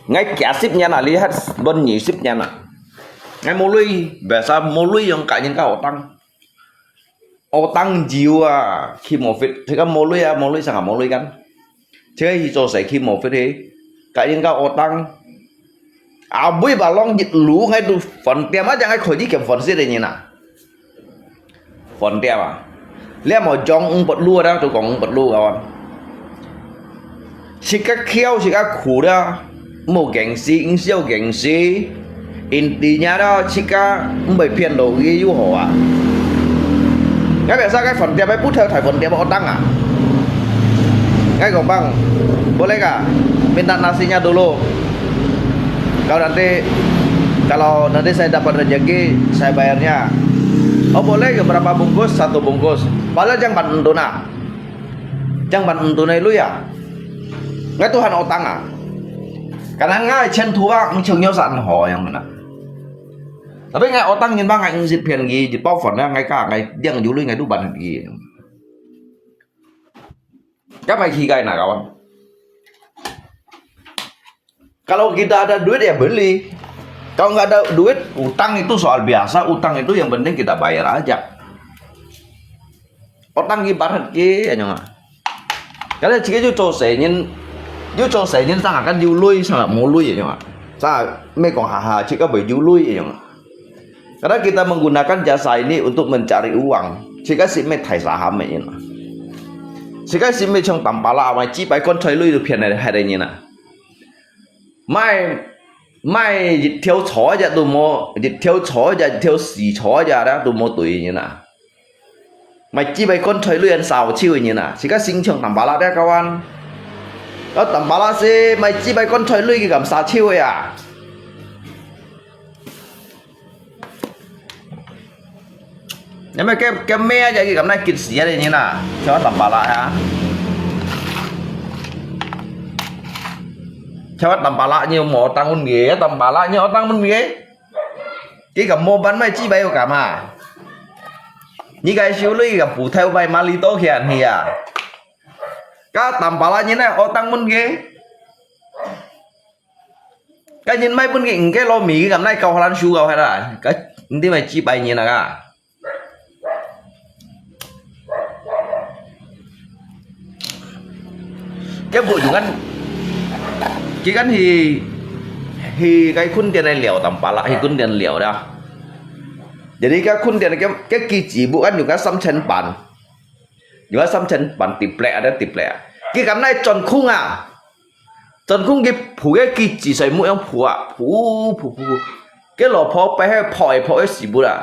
Ngai kiasip nyan ah, lihat bon nyisip nyan ah. Ngai molui, biasa molui yang kak nyin ka utang. Utang jiu ah, khi mofit. Thika molui ah, molui sanga molui kan. Thika hi cho sai khi mofit he. Kak nyin ka utang. Abui balong jit lu ngai tu phone tiam aja ngai khoi ji kiam phone si de nyin ah. Phone tiam ah. Lia mo jong ung pot lu da tu kong ung pot lu kawan. Sika khiau, sika khu da. Mo gengsi, ing siau gengsi. Intinya da, sika mbai phian lo ye yu ho ah. Ngai biasa kai phone tiam, bai put thai phone tiam utang ah. Ngai kong bang, boleh ka? Minta nasinya dulu. Kalau nanti, kalau nanti saya dapat rezeki, saya bayarnya. Oh, boleh ke berapa bungkus? Satu bungkus. Padahal jang pan entuna. Jang pan entuna lui ah. Ngai Tuhan utang ah. Karena ngai chen tu bang, eng cheng nyo san ho yang mana. Tapi ngai utang nyin bang ngai eng sit phian ki, di pau phone ngai ka, ngai diang yu lui ngai tu ban ki. Kan mai khi kai na kawan. Kalau kita ada duit ya beli. Kalau nggak ada duit, utang itu soal biasa, utang itu yang penting kita bayar aja. Utang ibarat ki, ya nyong ah. Kalau jika yu cho sai nyin, yu cho sai nyin sang akan yu lui, sang mo lui, ya nyong ah. Sang me kong ha ha, jika bai yu lui, ya nyong ah. Karena kita menggunakan jasa ini untuk mencari uang. Sika si me thai saham me ina. Sika si me chong tampala mai chi pai kon choi lui tu phian hai hai ina. Mai, mai 一條錯一隻都無，一條錯一隻，一條死錯一隻啦，都無對ina。Mai chi pai kon choi lui an sao chiu ina. Sika sing chong tampala dia kawan. Tampala si mai chi pai kon choi lui ki kam sa chiu ya. Nè mè ke, ke me aja ki kam nai kit sia de nyi na. Chawa tampala ya. Chawa tampala nyi mo tang un ge, tampala nyi tang un ge. Ki kam mo ban mai chi bai yo kam ha. Nyi kai siu lui ki kam pu thai bai ma li to khian hi ya. Ka tampala nyi na o tang un ge. Ka nyin mai pun ki ngke lo mi ki kam nai kau halan shu kau hera. Ka nti mai chi pai nyin na ka. Ke bu yung kan. Ki kan hi, hi kai khun tian nai liao tampala, hi khun tian liao da. Jadi ka khun tian ke, ke ki chi bu kan yung kan sam chen pan. Yung kan sam chen pan ti plek ada ti plek. Ki kam nai chon khung a. Chon khung ki phu ke ki chi sai mu yang phu a, phu, phu, phu, phu. Ke lo pho pai he pho e pho e si bu la.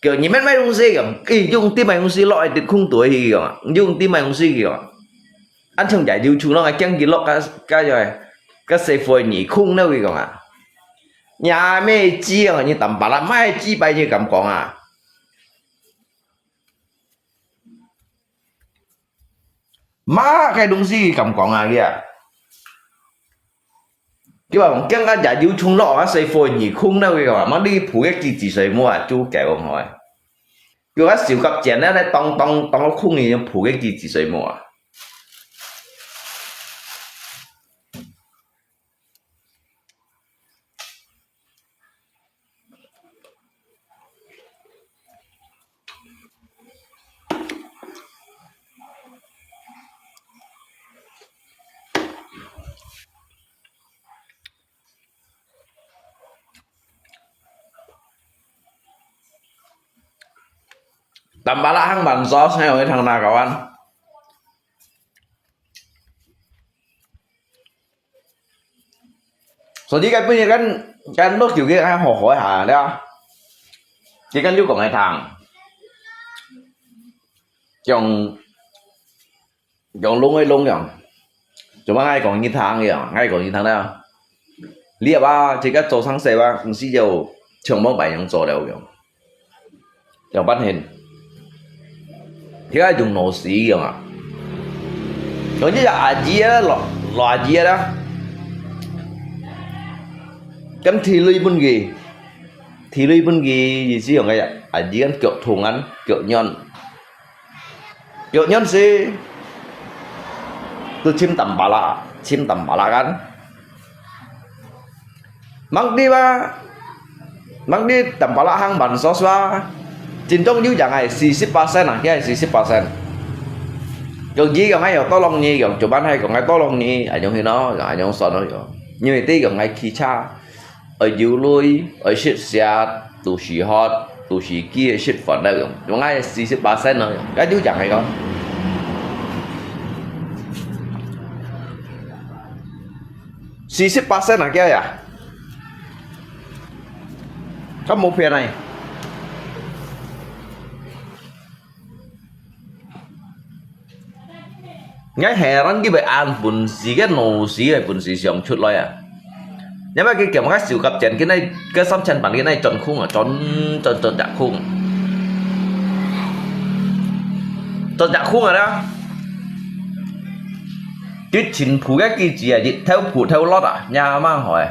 Kiểu你们卖东西个，诶，用地卖东西落来的空多去个，用地卖东西个。俺从家就出那个讲起落个，个个个社会你空那个讲啊。你还没鸡啊，你打巴拉卖鸡白你敢讲啊？ Mah cái東西敢講啊，佢啊。佢話驚啊，也有衝落啊，細貨而空啦，佢話，乜你鋪个機子水母啊，做狗講開。佢話小甲尖咧，當當當空嘅鋪个機子水母啊。Tampalak hang bansos, hay, orang thang na kawan. Sodi kai pun kan kan lo kiu ke kan ho ho ha da. Ki kan ju kong ai thang. 講，講弄个弄樣，做麼个愛講你聽樣，愛講你聽啦。你啊，自家做生事啊，毋係有全部白樣做了樣。 有半天。佢愛用腦屎用啊。有一隻阿姨啊，老，老阿姨啊啦，咁提鐳分佢，提鐳分佢，意思用个阿姨咁腳痛啊，腳軟，腳軟時，都尋淡白啦，尋淡白啦kan。 Mang知啊，mang知tempat hang bansos啊，真正有樣个四十percent啊，佢係四十percent。用佢用个有多容易，用做班係講个多容易，啊用去咯，啊用算咯用。因為對用个汽車，愛有鐳，愛食食，肚屎渴，肚屎飢个食飯了用，用个四十percent咯用，該有樣个講。 四十percent啊，佢啊，佢無騙你。𠊎heran佢會恁本事个腦屎个本事想出來啊！因為佢感覺小甲錢，佢那，佢三千萬，佢那賺空啊，賺，賺，賺隻空。賺隻空啊啦！ 佢全部个機子啊，日頭鋪頭落啊，也蠻好誒。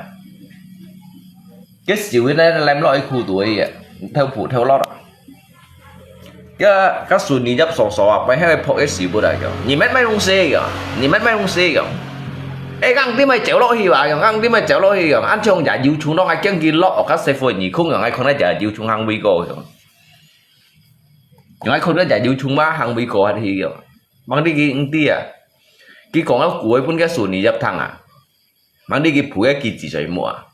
佢燒个呢，淋落去褲肚个，日頭鋪頭落啊。佢，佢順利入所所啊，背後个仆个屎朏啊，佢，你乜買東西个，你乜買東西个。誒，硬啲咪走落去哇，硬啲咪走落去个，恁樣也有蟲咯，還驚佢落，哦，該師傅你空个，還看到也有蟲行為過个。 𠊎看到隻有蟲嘛，行為過下去个。Mang知佢毋知啊，佢講个古話分个孫兒入聽啊，mang知佢鋪个機子在無啊。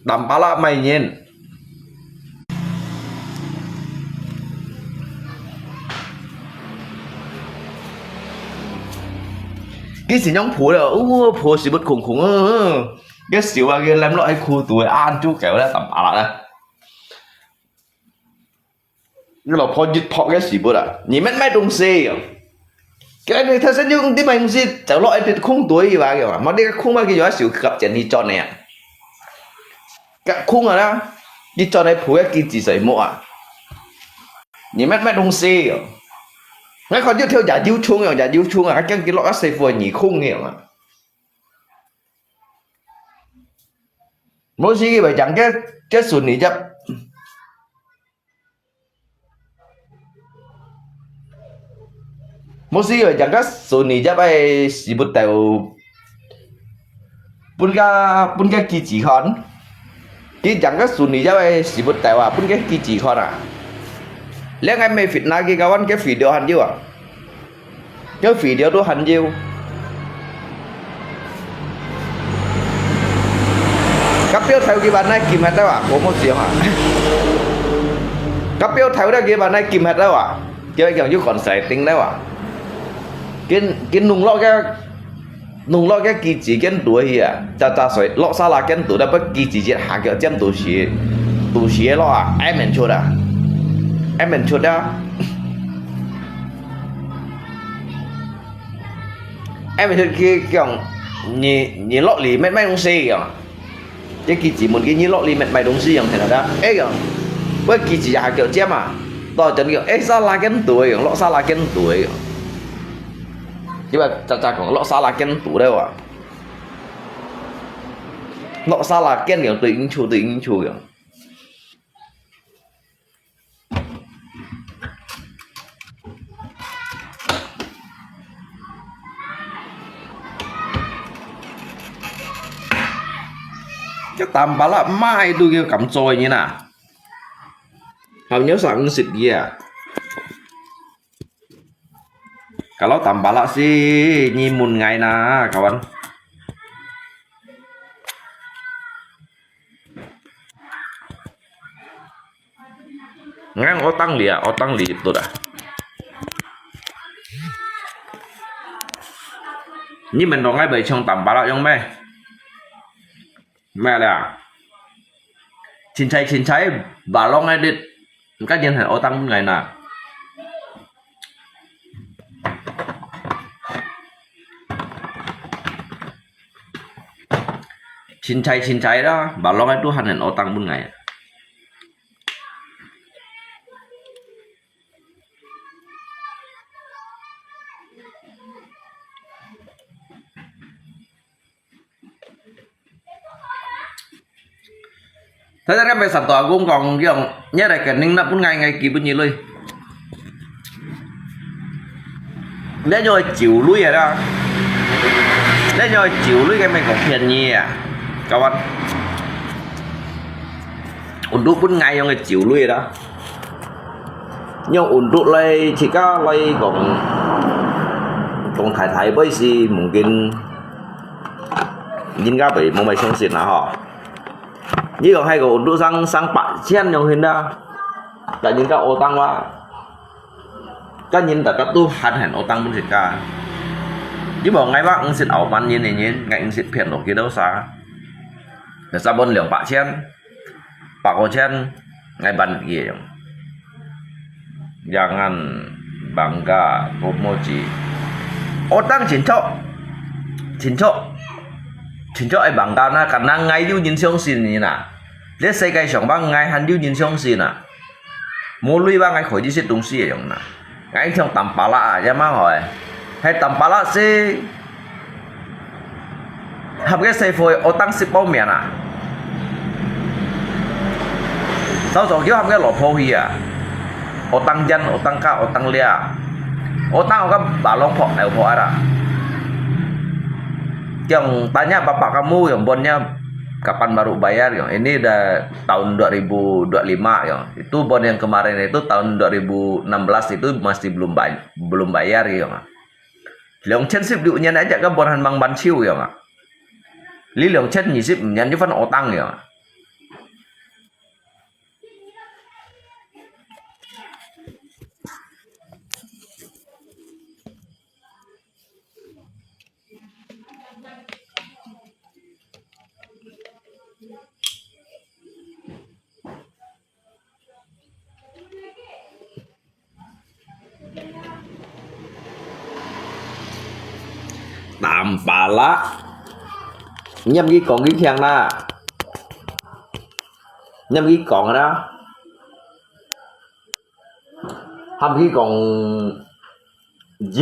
Tampalak買人。 佢先用鋪了，哦，鋪屎朏空空啊，佢燒啊，佢淋落去褲肚啊，恁就夠了，tampalak啊。你老婆一仆个屎朏啊，你乜買東西啊？該你頭先用你買東西，走落一滴空堆吧，个嘛，莫你个空嘛，佢就愛燒甲錢去賺个啊。 甲空啊啦，你轉來鋪个機子在無啊？你乜買東西哦？𠊎看有條也有蟲哦，也有蟲啊，還驚佢落啊師傅个耳空个嘛。無時佢會將个，个孫兒接 無時佢將个孫兒接个屎朏兜，分个，分个機子看。佢將个孫兒接个屎朏兜啊，分个機子看啊。這个無fitnah佢，kawan，个video還有啊。 个video都還有。甲標頭佢把那禁核了啊，我無想啊。甲標頭了佢把那禁核了啊，佢講有consulting了啊。佢，佢弄落个，弄落个機子間肚去啊，扎扎水，落沙拉間肚，但不機子節下腳尖肚屎，肚屎个落啊，挨មិន出啊，挨មិន出啊。 哎，佢，佢講，你，你落嚟買，買東西樣。這機子問佢，你落嚟買，買東西樣，聽到噠？哎樣，我機子下腳尖啊，到等佢講，哎，沙拉間肚樣，落沙拉間肚樣。佢話，扎扎講，落沙拉間肚了啊。落沙拉間樣，對應酬，對應酬樣。 Cái tampalak mai tu kêu cắm trôi như nè. Hầu nhớ sao ăn xịt gì à? Kalau tampalak sih nyimun ngai na, kawan. Ngang otang li à, otang li tut à. Nyi mình dong ngai bai chong tampalak yong mai. 咩了？清采清采，巴浪个你，毋該人還惡當分𠊎哪。清采清采啦，巴浪个都還很惡當分𠊎。 大家該邊上到阿公講，講，你來肯定那分𠊎，𠊎寄分你來。你用酒類个啦，你用酒類个，毋係講便宜啊，kawan。Untuk分𠊎用个酒類啦。 用untuk來，自家來講，講大大杯是mungkin人家會無麼相信啦吼。你講還個untuk上，上百千樣形啦，但人家惡當哇，但人大家都還很惡當分自家。你無𠊎話，毋識傲慢人个人，𠊎毋識騙落去多少。 Sabon兩百千，百五千，𠊎還佢用。Jangan bangga，我無知。惡當清楚，清楚，清楚愛bangga，那kena𠊎有人相信你哪。這世界上吧，𠊎還有人相信哪。 無鐳吧，𠊎可以食東西个樣哪。𠊎像Tampalak啊，也蠻好个。係Tampalak係合个社會惡當食飽面啊。早早叫合个老婆去啊，惡當煙，惡當加，惡當掠，惡當个巴浪婆、孻婆啊啦。Yang tanya bapak kamu yang bonnya kapan baru bayar, yang ini udah tahun dua ribu dua puluh lima, yang itu bond yang kemarin itu tahun dua ribu enam belas itu masih belum bay-, belum bayar, yang. Liang千十六年aja ka bond han mang ban chiu, yang. Li liang千二十五年就分我當, yang. 南巴拉，你毋去講佢聽啦，你毋去講啦，喊佢講一，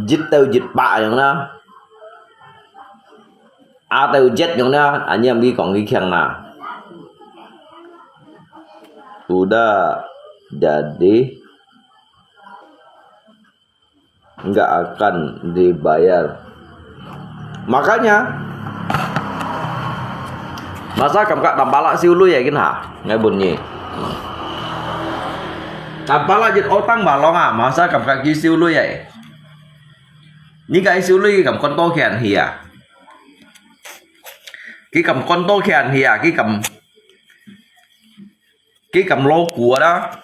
一到一百樣啦。 Atau jet yang na, anyam gi kong gi kiang na. Udah jadi nggak akan dibayar. Makanya, masa kam kak tampalak si ului ya kin ha, ngai bunyi. Tampalak jit otang balong ha, masa kam kak si ului ya. Ni kai si ului kam kon to kian hia. Ki kam kon to kian hia, ki kam, ki kam lo ku da.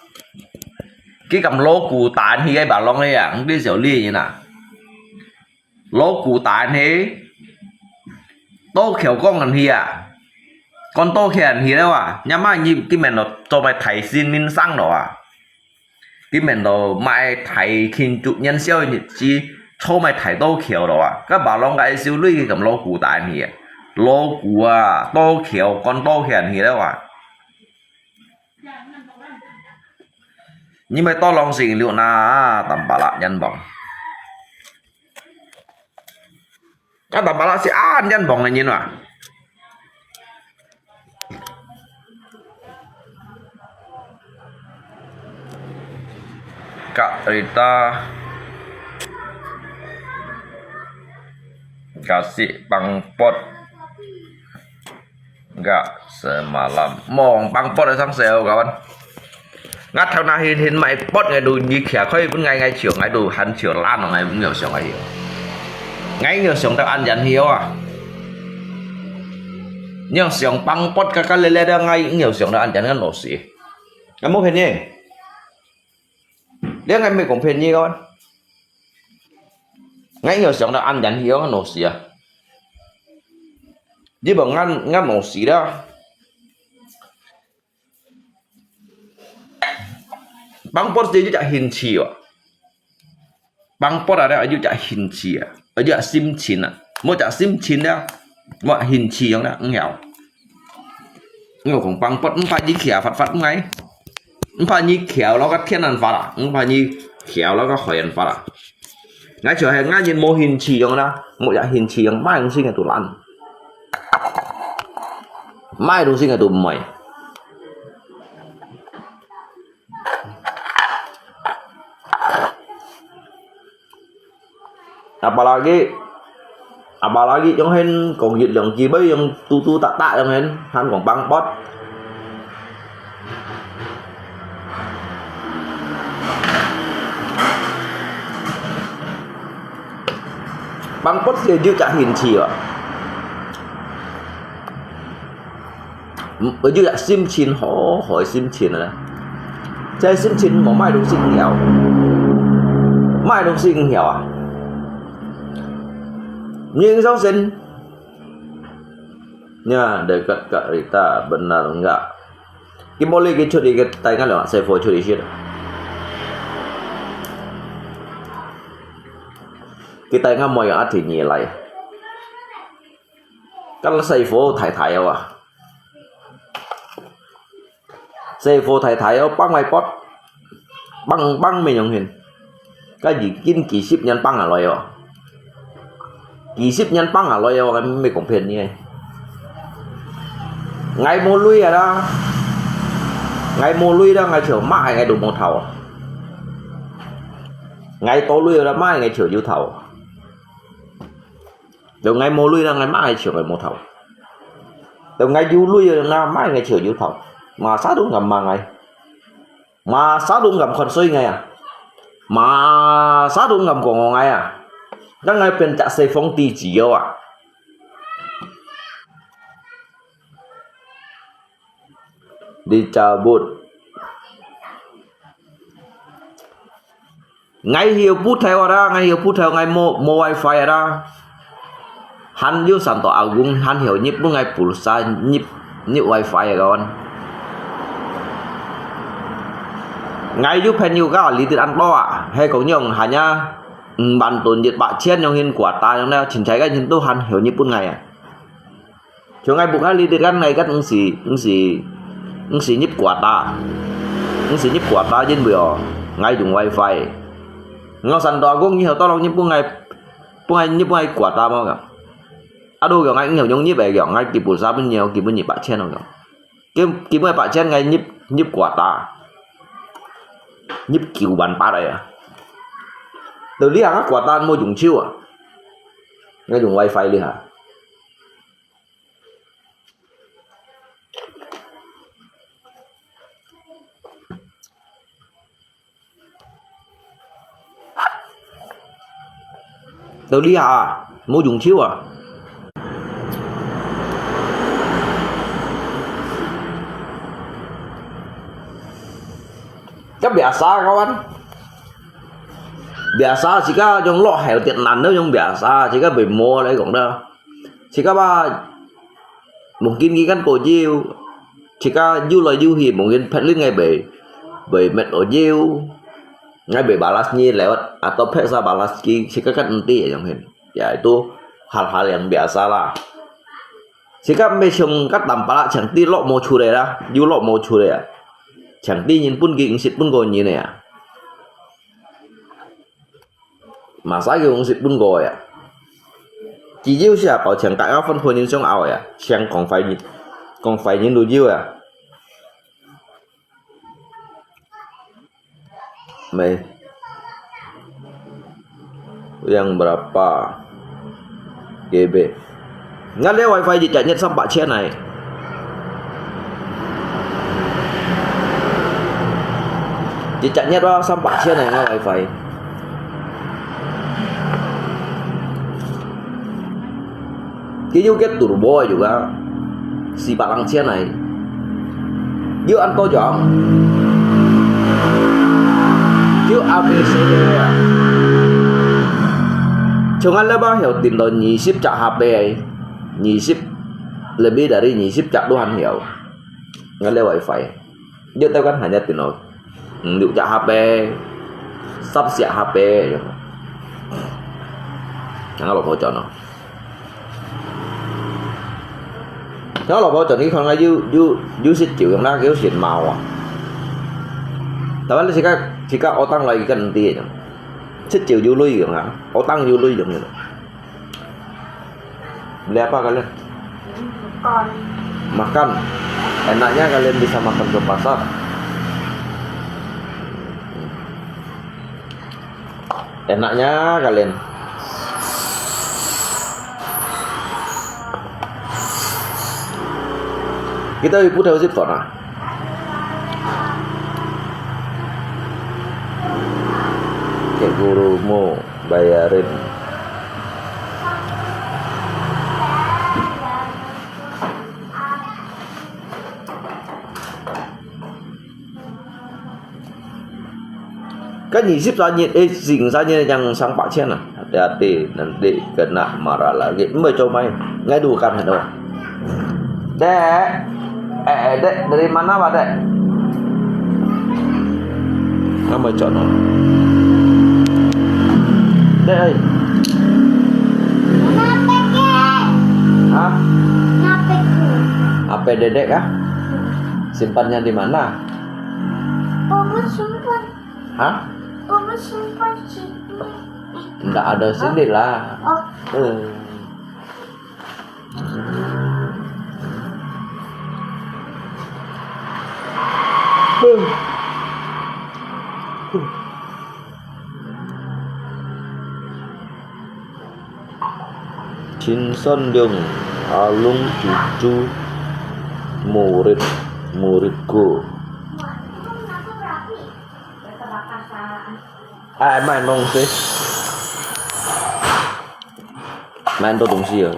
Ki kam lo ku tan hia ba long ya, ngi siu li na. Lo ku tan he. To kiu kong kan hia. Kon to kian hia wa. Nya ma ni ki men lo to mai thai sin min sang lo a. Ki men lo mai thai kin tu nyan siu ni chi cho mai thai to kiu lo a. Ka ba long kai siu lui ki kam lo ku tan hia. Lo ku a, to kiu, kon to kian hia lo a. Ni mai to long sing liu na, tampalak nyan bong. Ka tampalak si an nyan bong nyin wa. Kak Rita kasih pangpot. Enggak, semalam. Mong pang pot sang sel, kawan. Ngat thau na hin hin mai pot ngai du ni kia khoi pun ngai ngai chiu, ngai du han chiu lan ngai ngiu siang ai hiu. Ngai ngiu siang tak an jan hiu a. Ngiu siang pang pot ka ka le le da ngai ngiu siang tak an jan ngan lo si. Ngai mo phen ni. Dia ngai me kong phen ni, kawan. Ngai ngiu siang tak an jan hiu ngan lo si a. 你無眼，眼無視啦。Bangpot係一隻興趣哦。Bangpot啊，一隻興趣啊，一隻心情啊，無隻心情了，無興趣樣了，毋曉。我講Bangpot毋怕你徛發發毋愛，毋怕你徛落个天然發啦，毋怕你徛落个海洋發啦。𠊎就係𠊎人無興趣樣啦，無隻興趣樣，麼東西个都懶。 麼个東西𠊎都毋愛。Apalagi，apalagi樣形講一兩句，愛用嘟嘟答答樣形，還講Bangpot。 Bangpot係有隻興趣哦。嗯，有隻心情好，好个心情啊。這心情無麼个東西毋曉，麼个東西毋曉啊。你相信？Ya, dekat Kak Rita, benar enggak? Ki boleh ki curi ki tai ngan lo, sai fo curi shit. Ki tai ngan mo yang ati ni lai. Kan sai fo thai thai wa. Sai fo thai thai wa, pang mai pot. Pang, pang mai yong hin. Ka yi kin ki sip nyan pang a loi wa. Ki sip nyan pang a loi wa, kan mai kong phen ni. Ngai mo lui a da. Ngai mo lui da, ngai chiu ma ngai du mo thau. Ngai to lui a da, ma ngai chiu yu thau. Tau ngai mo lui na, ngai ma ngai chiu ngai mo thau. Tau ngai yu lui na, ma ngai chiu yu thau. Ma sa du ngam ma ngai. Ma sa du ngam khon soi ngai a. Ma sa du ngam kong ngai a. Nang ngai pen chak sai phong ti chi yo a. Dicabut. Ngai hiu put thai wa da, ngai hiu put thai, ngai mo, mo wifi da. Han yu san to agung, han hiu nyip bu ngai pulsa nyip, nyip wifi kawan. Ngai yu phen yu ka li tit an to a, he kong yong hanya, ban tun yit ba chien yong hin kua ta yong na, chin chai ka chin tu han hiu nyip bu ngai a. Chiu ngai buk ngai li tit kan ngai kan ung si, ung si, ung si nyip kua ta. Ung si nyip kua ta jin bui o, ngai dùng wifi. Ngau san to agung nyi hau to long nyip buk ngai, buk ngai nyip buk ngai kua ta mo ka. Adu kiu ngai ngiu nyung nyip e kiu, ngai ki pulsa bun nyiu, ki bun nyip ba chien o kiu. Ki, ki bun ba chien ngai nyip, nyip kua ta. Nyip kiu ban ba e a. Tau li ha ngai kua ta mo dùng chiu a. Ngai dùng wifi li ha. Tau li ha, mo dùng chiu a. Ka biasa kawan. Biasa sika yong lo heo tiet nan do yong biasa, sika bei mo lai kong da. Sika ba Mungkin ki kan ko jiu, sika jiu loi jiu hi, mungkin phet lin ngai bei, bei met o jiu, ngai bei balas nyi lewat, atau phet sa balas ki, sika kan enti yong hin. Ya, itu hal-hal yang biasa lah. Sika mei siung kat tam pala chang ti lok mo chu le lah, jiu lok mo chu le ah. Chang ti nyin pun ki, ngsit pun ko nyin ya. Masa kiu ngsit pun ko ya. Ki jiu sia pau chang ka ya phân phối nyin siung ao ya. Siang kong fai nyin. Kong fai nyin lu jiu ya. Mei. Yang berapa G B? Ngan le wifi di chat nyet sampak chien nai. Di chat nyet wa sampak chien nai ngan wifi. Ki yu get turbo juga. Si barang chien nai. Yu an to jang. Yu A B C ya. Chung an le ba hiu tin lo nyi sip chak ha pe ai. Nyi sip Lebih dari二十隻都還有，𠊎个WiFi。 Dia tahu kan hanya tino 五六隻H P，十隻H P。𠊎老婆講咯，𠊎老婆講，你看𠊎有有有食酒，𠊎叫先貓啊。Tapi你自家自家utang lagi kan nanti，食酒有鐳用啊，utang有鐳用。 Beli apa kalian? Makan. Makan. Enaknya kalian bisa makan ke pasar. Enaknya kalian. Kita ibu tahu sih pernah. Cik guru mu bayarin. Kan 二十三日，eh，二十三日 yang 三百千 lah. Hati-hati, nanti kena marah lagi. Mbak coba, ngai dukan ada. Dek, eh, eh, dek, dari mana, Pak, dek? Nama cok no? Dek, eh. Hah? Apa dedek kah? Simpannya di mana? Hah? Nggak ada sini lah. Eh. Chin Son Leung, Alung cucu murid muridku. Ai, mai nong sih. Mai ăn tô tùng si. Ai,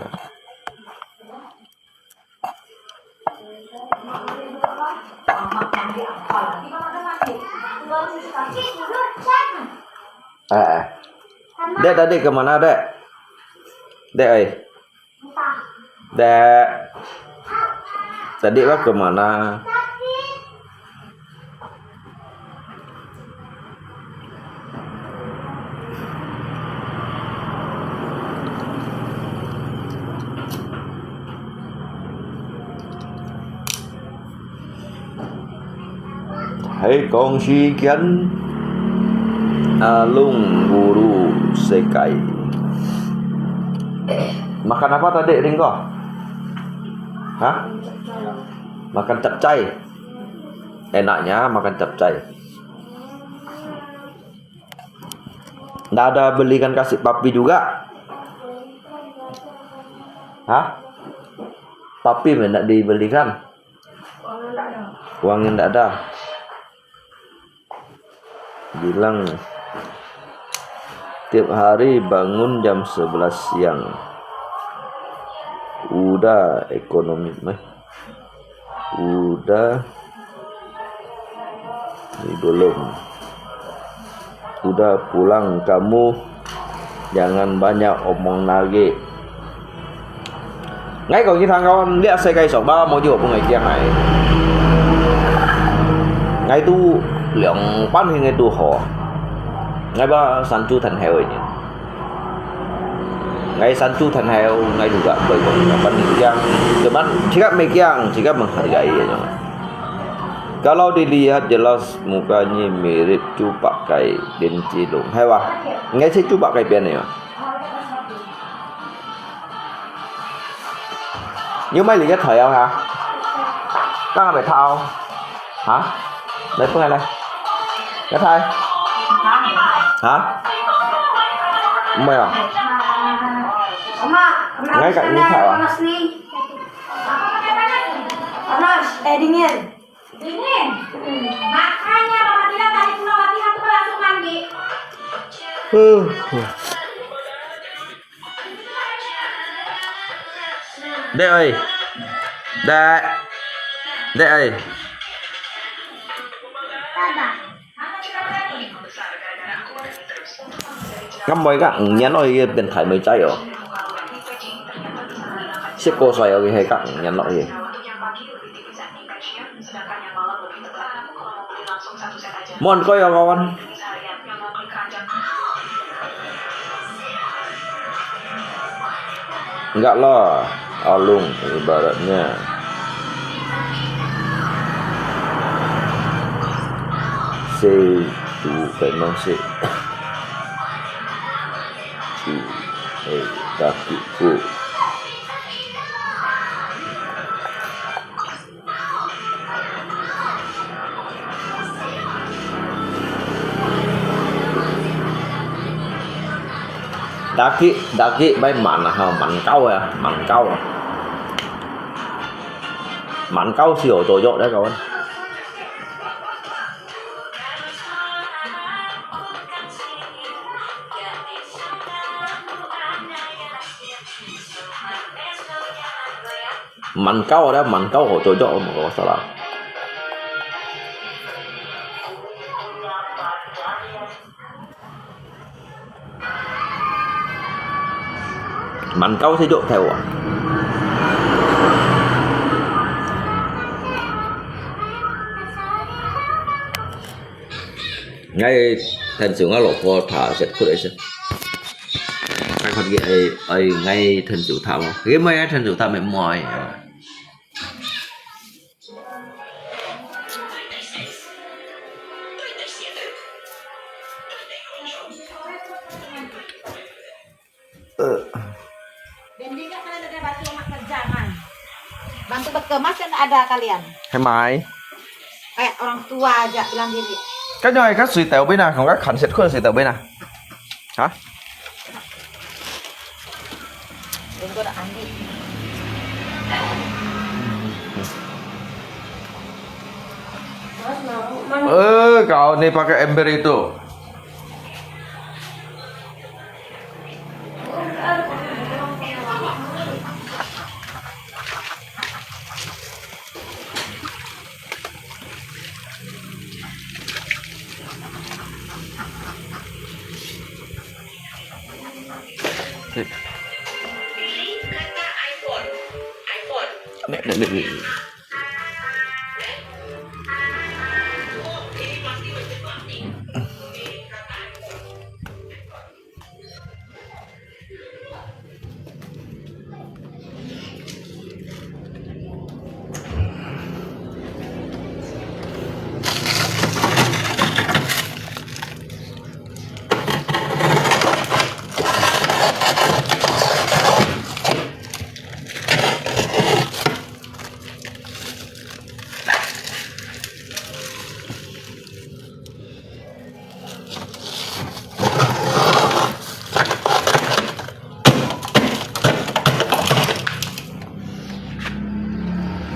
ai. Dek, tadi ke mana, Dek? Dek, ai. Dek. Tadi wah ke mana? Hai kong si kian, Alung Guru Sekai. Makan apa tadi, Ringgo? Hah? Makan capcay. Enaknya makan capcay. Nggak ada belikan kasih papi juga? Hah? Papi mana dibelikan? Uangnya nggak ada. Bilang tiap hari bangun jam sebelas siang. Udah ekonomi mah. Udah. Ini belum. Udah pulang kamu. Jangan banyak omong lagi. Ngai kong ki thang kawan, liak sekai sok ba mo jo pun ngai kiang ai. Ngai tu liang pan hi ngai tu ho. Ngai ba san tu than heo ni. Ngai san tu than heo, ngai juga bai kong kapan ni kiang. Cuman, cakap mai kiang, cakap menghargai ya. Kalau dilihat jelas mukanya mirip cupak kai dan cilung. Hai wah, ngai si cupak kai pian ni. 你有買你个台啊？哈？剛剛沒套。哈？來，不來來。要台？哈？沒有。Ngai kat ini tau ah. Panas, eh, dingin. Dingin. Makanya Mama bilang tadi pulang latihan tuh langsung mandi. Dek ơi. Dek. Dek ơi. Ngắm môi các nhận ơi, bên Thái mới cháy rồi. 接過水，OK，係隔五年落去。Mon kau ya kawan. Enggak lah, alung ibaratnya. Situ memang si. Tu, eh, kaki ku. Daki, daki, bai man ah, ha, man kau ya, man kau. Man kau sio to yok deh, kawan. Man kau ada, man kau ho to yok, mo ko salah. Man kau si yok theo ah. Ngai thân chủ ngai lộc pho thả sệt khut ấy sệt. Khai khot cái ai ai ngai thân chủ thả mo. Cái mai ai thân chủ thả mệt mỏi. Dindingnya kalian ada batu mak kerja man. Bantu bekemas kan ada kalian. Hai mai. Kayak orang tua aja bilang diri. Kan nyoi kan sui tèo bên à, không kan khăn sệt khuôn sui tèo bên à. Hả? Đừng có ambil. Eh, kau ni pakai ember itu.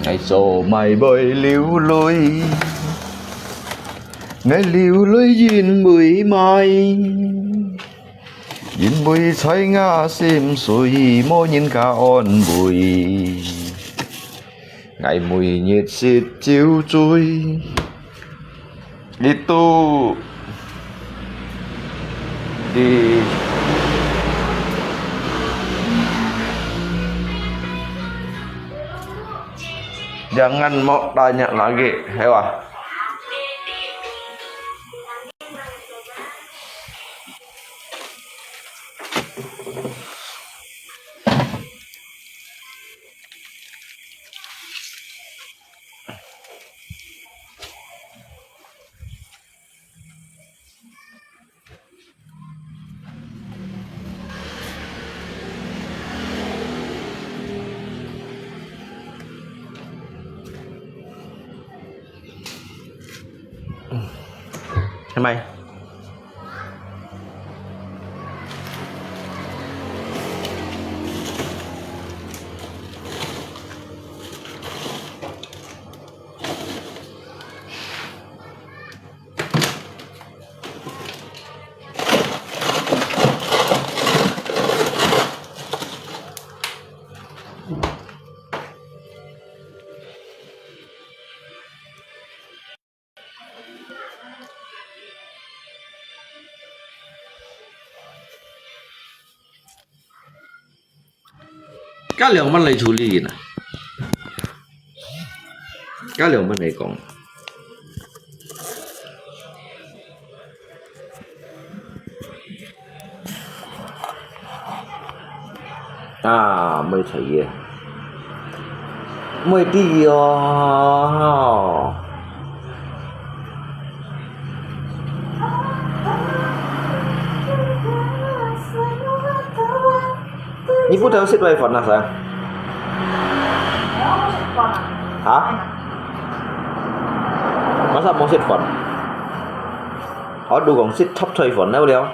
Ngai cho mai bơi liu lui, ngai liu lui yên bơi mai, yên bơi chai ngã sim sui, mô yên ka on bơi. Ngai mui nhiệt xịt chiếu chui. Đi tu. Đi. Jangan mau tanya lagi, hewa. Hai mai. 該兩萬來處理呢？該兩萬來講。 啊，毋會在意，毋會知哦。你不偷食iPhone啊，sayang？啊？Masa無食飯？我都講食top菜飯了了。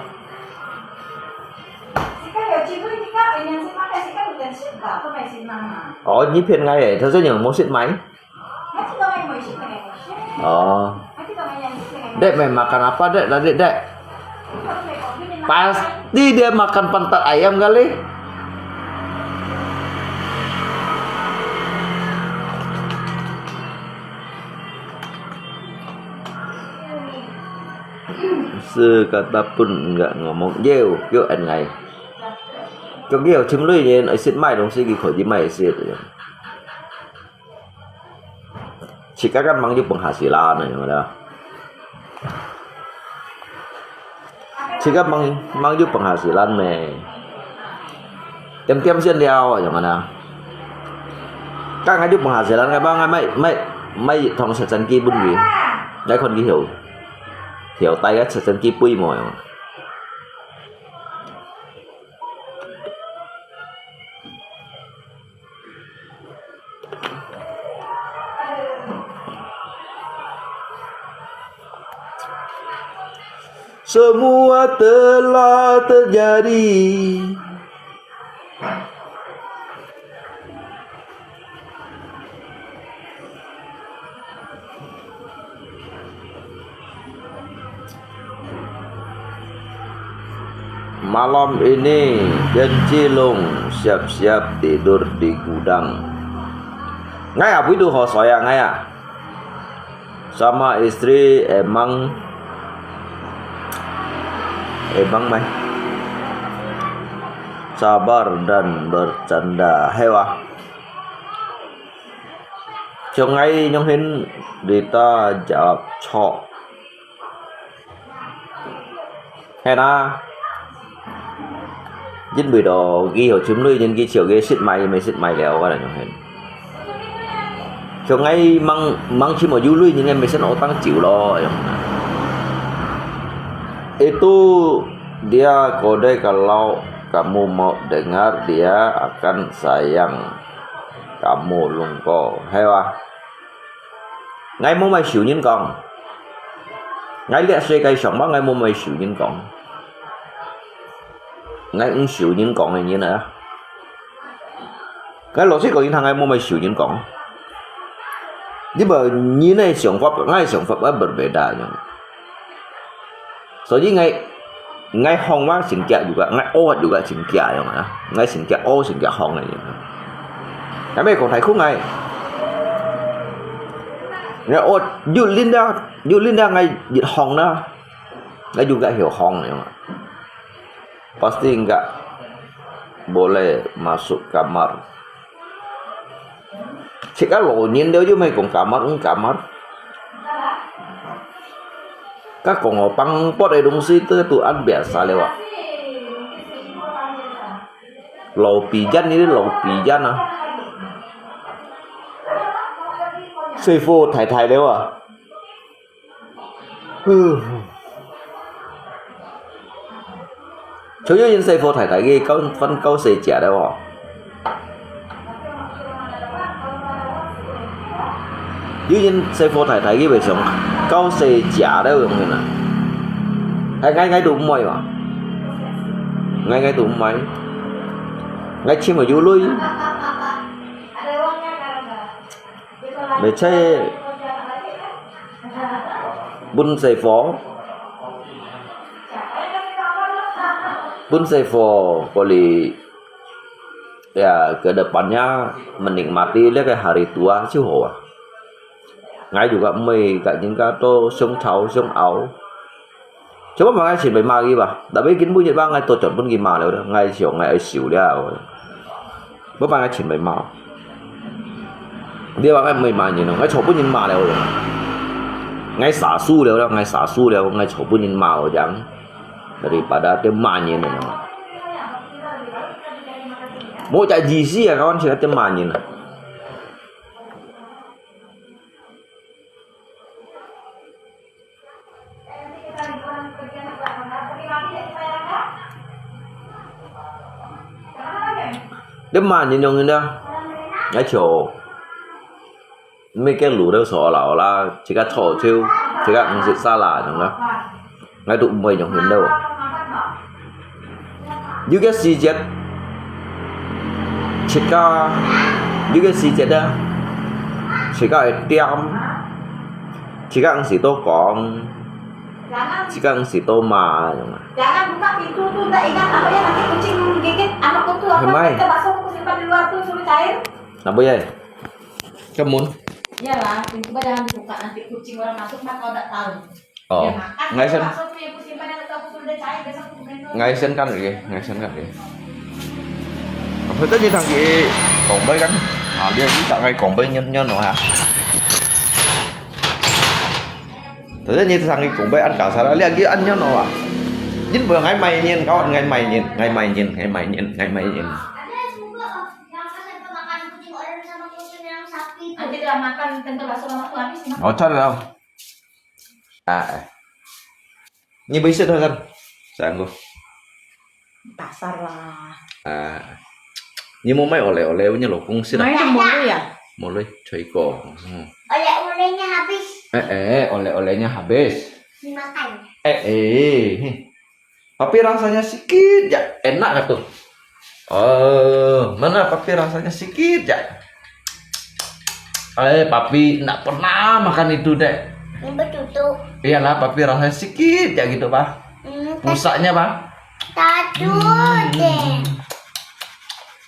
哦，你騙𠊎誒，頭先有無食米？哦，Dek makan apa, Dek, tadi, Dek? Pasti dia makan pantat ayam kali. Sekata pun enggak ngomong. Yeu, yeu en ngai. Kyo yeu chim lui yen, ai sit mai dong si ki kho di mai sit. Chika kan mang yu penghasilan na, yang ada. Chika mang, mang yu penghasilan me. Tiam-tiam sian liao, yang ada. Kan ngai yu penghasilan, ngai ba ngai mai, mai, mai thong sa chan ki bun ki. Ngai kon ki hiu. Hiu tai ya sa chan ki pui mo, yang. Semua telah terjadi. Malam ini, Ken Cilung siap-siap tidur di gudang. Ngai ah, bui tu ho soya ngai ah. Sama istri emang, emang mai. Sabar dan bercanda. Hewa. Chong ngai nyong hin Rita jawab chok. Hena. Jin bui do, ki hiu chim lui, jin ki chiu ki sit mai, mai sit mai liao, ka la nyong hen. Cho ngai mang, mang chim mo yu lui, jin ngai mai sen otang chiu lo, yang. Itu dia kode kalau kamu mau dengar, dia akan sayang kamu lungko. Hai wa. Ngai mo mai siu nyin kong. Ngai liak sui kai siang ma, ngai mo mai siu nyin kong. Ngai ung siu nyin kong ngai nyin a. Ngai lo si kong nyin thang ngai mo mai siu nyin kong. Di ba nyin nai siang fap, ngai siang fap a berbeda nyin. 所以 ngai, ngai hong wa singkia juga, ngai o juga singkia yang a. Ngai singkia o singkia hong ngai. Ngai mai kong thai khu ngai. Ngai o, yu lin da, yu lin da ngai yit hong na. Ngai juga hiu hong yang a. Pasti enggak boleh masuk kamar. Chik a lo nyin deu yu mai kong kamar, ung kamar. Ka kong o pang pot ai dong si tu tu an biasa lewat. Lo pijan ni lo pijan a. Sui fu thai thai lewat. 就有人細貨太太个，搞，分搞細隻了哦。有人細貨太太个，會想搞細隻了樣个啦。哎，𠊎，𠊎都毋會嘛。𠊎，𠊎都毋會。𠊎錢無有鐳。Mecai pun sefo, pun sefo kuli ya ke depannya menikmati le ke hari tua sih hoa. Ngai juga mei ka jing ka to sung thau sung au. Coba mangai sin bai ma ki ba, tapi kin bu nyet ba ngai to chon pun ki ma leo, ngai siu ngai ai siu liao. Bapa ngai chin bai mau. Dia bapa ngai mai mai nyen no, ngai cho pun nyen ma liao lo. Ngai sa su liao lo, ngai sa su liao, ngai cho pun nyen mau jang. Daripada te ma nyen no. Mo ja ji si ya kawan sila te ma nyen. Dia ma nyen yong nyen da. Ngai cho. Mei ke lu da so la la, jika cho chiu, jika ngsit sa la jong da. Ngai tu mei yong nyen da. 有个時節，自家，有个時節啊，自家會點，自家毋使多講，自家毋使多罵，樣啊。Jangan buka pintu tu, tak ingat apa yang nanti kucing gigit anak kutu apa, Hemai. Kita bakso kuku simpan di luar tu, suruh cair. Napa ya? Kamun. Iyalah, pintu jangan dibuka, nanti kucing orang masuk, mak kau tak tahu. Oh, ngai sen. Ngai sen kan lagi, ngai sen kan lagi. Apa tu ni tangki kong bai kan? Ah, dia ni tak ngai kong bai nyen nyen no ha. Tadi ni tangki kong bai an ka sala, dia lagi an nyen no ha. Jin boleh ngai mai nyen, kawan ngai mai nyen, ngai mai nyen, ngai mai nyen, ngai mai nyen. Nanti dia makan tenda bakso mama tu habis. Oh, cari lah. Ah, eh. Ni bisa dah kan? Sayangku. Dasar lah. Ah. Ni mau mai oleh-oleh punya lokong sih dah. Mai tu mulu ya? Mulu, cuy ko. Hmm. Oleh-olehnya habis. Eh, eh, oleh-olehnya habis. Dimakan. Eh, eh. Tapi rasanya sikit ja, enak kah tu? Oh, mana papi rasanya sikit ja? Eh, papi ndak pernah makan itu, Dek. Ini betutu. Iyalah, papi rasanya sikit ja gitu, Pak. Hmm, pusaknya, Pak. Tadu, Dek.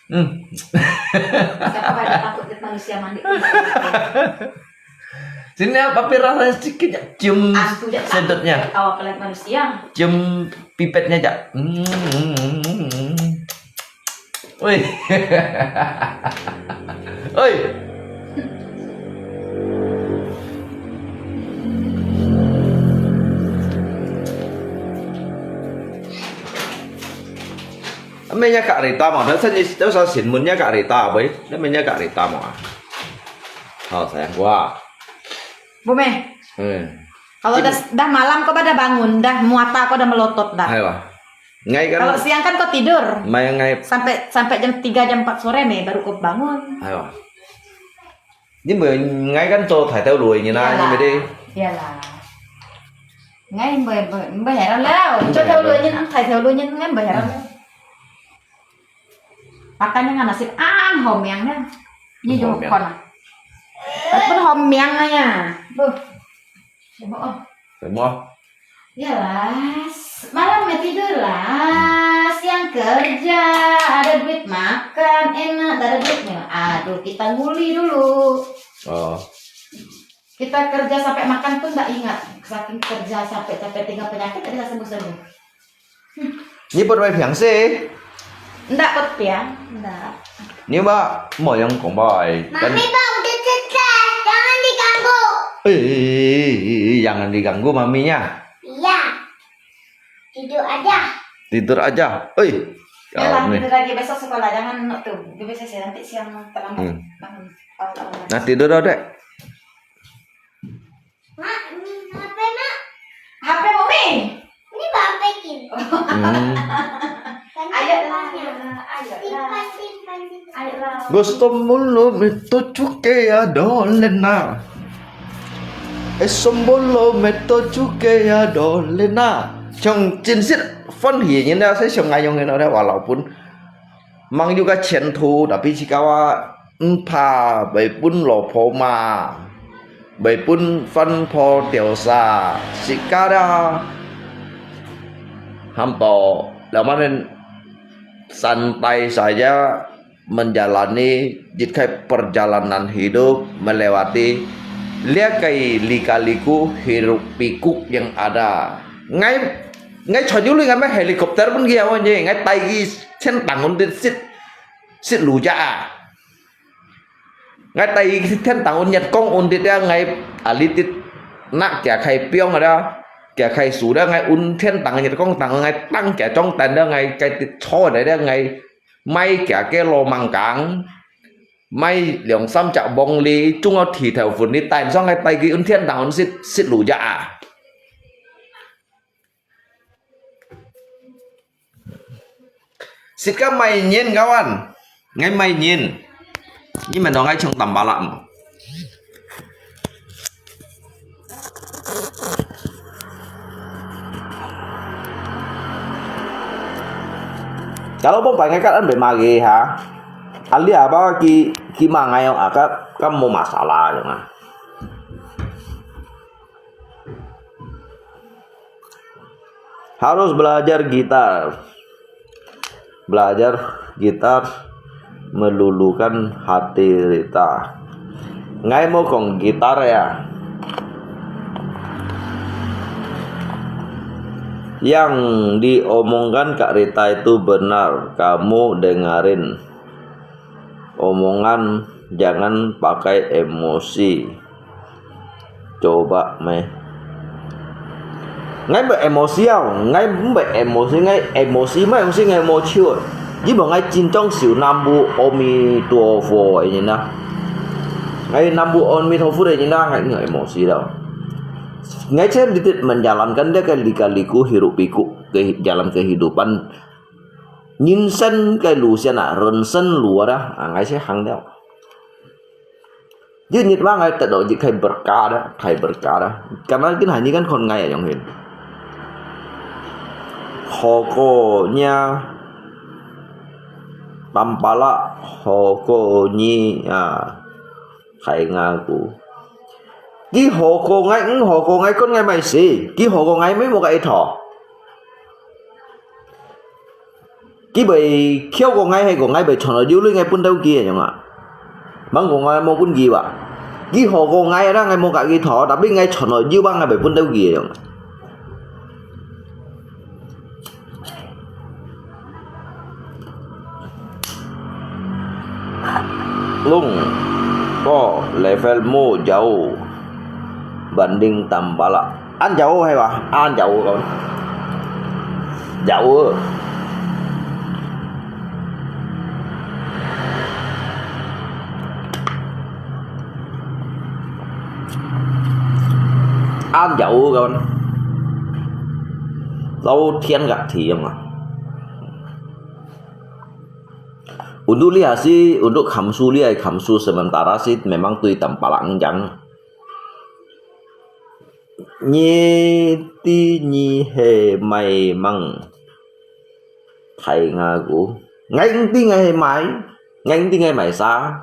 Hmm. Siapa pada takut lihat manusia mandi? Sini, papi rasanya sikit ja. Cium sedotnya. Tawa pelat manusia. Cium pipetnya ja. Hmm. Oi. Oi. Amenya Kak Rita mo, dah sa ni, dah sa sinmun nya Kak Rita, boy. Amenya Kak Rita mo ah. Oh, sayangku ah. Bu Mei. Hmm. Kalau dah, dah malam kau pada bangun, dah mata kau dah melotot dah. Ayo. Ngai kan. Kalau siang kan kau tidur. Mai ngai. Sampai, sampai jam tiga, jam empat sore nih baru kau bangun. Ayo. Ni mai ngai kan cho thai tau lui ni na, ni mai deh. Iyalah. Ngai mai, mai, mai heran lah. Cho tau lui ni, thai tau lui ni, ngai mai heran lah. Makanya ngan nasib an homiang dah. Ni jong kon ah. Pun homiang ya. Bu. Coba oh. Semua. Yalah, malam ya tidur lah, siang kerja, ada duit makan, enak, tak ada duitnya. Aduh, kita nguli dulu. Oh. Kita kerja sampai makan pun tak ingat. Saking kerja sampai capek tinggal penyakit tak bisa sembuh-sembuh. Ni buat mai piang sih. Ndak buat piang, ndak. Ni ba mau yang kong bai. Mami, Pak, udah selesai. Jangan diganggu. Eh, jangan diganggu maminya. Iya. Tidur aja. Tidur aja. Oi. Yalah, tidur lagi besok sekolah. Jangan nak tu. Dia biasa saya nanti siang terlambat bangun. Nah, tidur dah, Dek. Mak, ini H P, Mak. H P Mami. Ini Bapak ini. Hmm. Ayo lah, ayo lah. Simpan, simpan, simpan. Ayo lah. Gusto mo lumito chuke ya dolena. Esombolo meto chuke ya dolena. Chong chin sit fun hi ni na se chong ayong ni na walaupun mang yu ka chen thu tapi chikawa mpa bai pun lo pho ma. Bai pun fan pho tiao sa, sikada. Hampa, lamanen santai saja menjalani jitkai perjalanan hidup melewati liakai lika-liku hiruk pikuk yang ada. Ngai, ngai chonyu li ngai mai helikopter pun kia wan je, ngai tai ki chen tangun dit sit. 食路者啊！𠊎帶佢去天堂，有月光，有日了，𠊎啊，你得拿佢開放个了，佢開始了，𠊎有天堂个月光，當𠊎當佢中等了，𠊎該得坐來了，𠊎買佢个羅網梗，買兩三隻黃梨，種个地頭粉，你帶上，𠊎帶佢有天堂，食，食路者啊！ Sit ka mai nyin kawan. Ngai mai nyin. Nyi man dong ngai chung tambala mo. Kalau pong pai ngai kat an be magi ha. Ali apa ki ki ma ngai ong akat kan mo masalah dong ah. Harus belajar gitar. Belajar gitar meluluhkan hati Rita. Ngai mo kong gitar ya. Yang diomongkan Kak Rita itu benar, kamu dengarin omongan, jangan pakai emosi. Coba mai. Ngai mbe emosi au, ngai mbe emosi, ngai emosi mai emosi ngai mo chiu. Ji bo ngai jin jong siu nambu omi tuo fo ini na. Ngai nambu omi tuo fo ini na, ngai ngai emosi dau. Ngai chen ditit menjalankan dia ke lika-liku hirup piku ke jalan kehidupan. Nyin sen kai lu sian a, ren sen lu a da, a ngai se hang dau. Ji nit wa ngai tet do ji kai berkah da, kai berkah da. Karena kin hani kan kon ngai a yong hin. Hoko nya tampala hoko nyi a. Khai ngaku. Ki hoko ngai, ng hoko ngai kon ngai mai si. Ki hoko ngai mai mo ka itho. Ki bai khiau ko ngai hai ko ngai bai chon lo jiu lui ngai pun tau ki yong a. Mang ko ngai mo pun ki ba. Ki hoko ngai ra ngai mo ka ki tho, tapi ngai chon lo jiu ba ngai bai pun tau ki yong a. Lung, ko levelmu jauh banding tampala. An jauh hai ba? An jauh kawan. Jauh. An jauh kawan. Lau thian gak thiang ah. Untuk lihat si, untuk kamsu lihat kamsu sementara si memang tui tampala ngjang. Nyi ti nyi he mai mang. Thai ngaku. Ngai ng ti ngai he mai. Ngai ng ti ngai mai sa.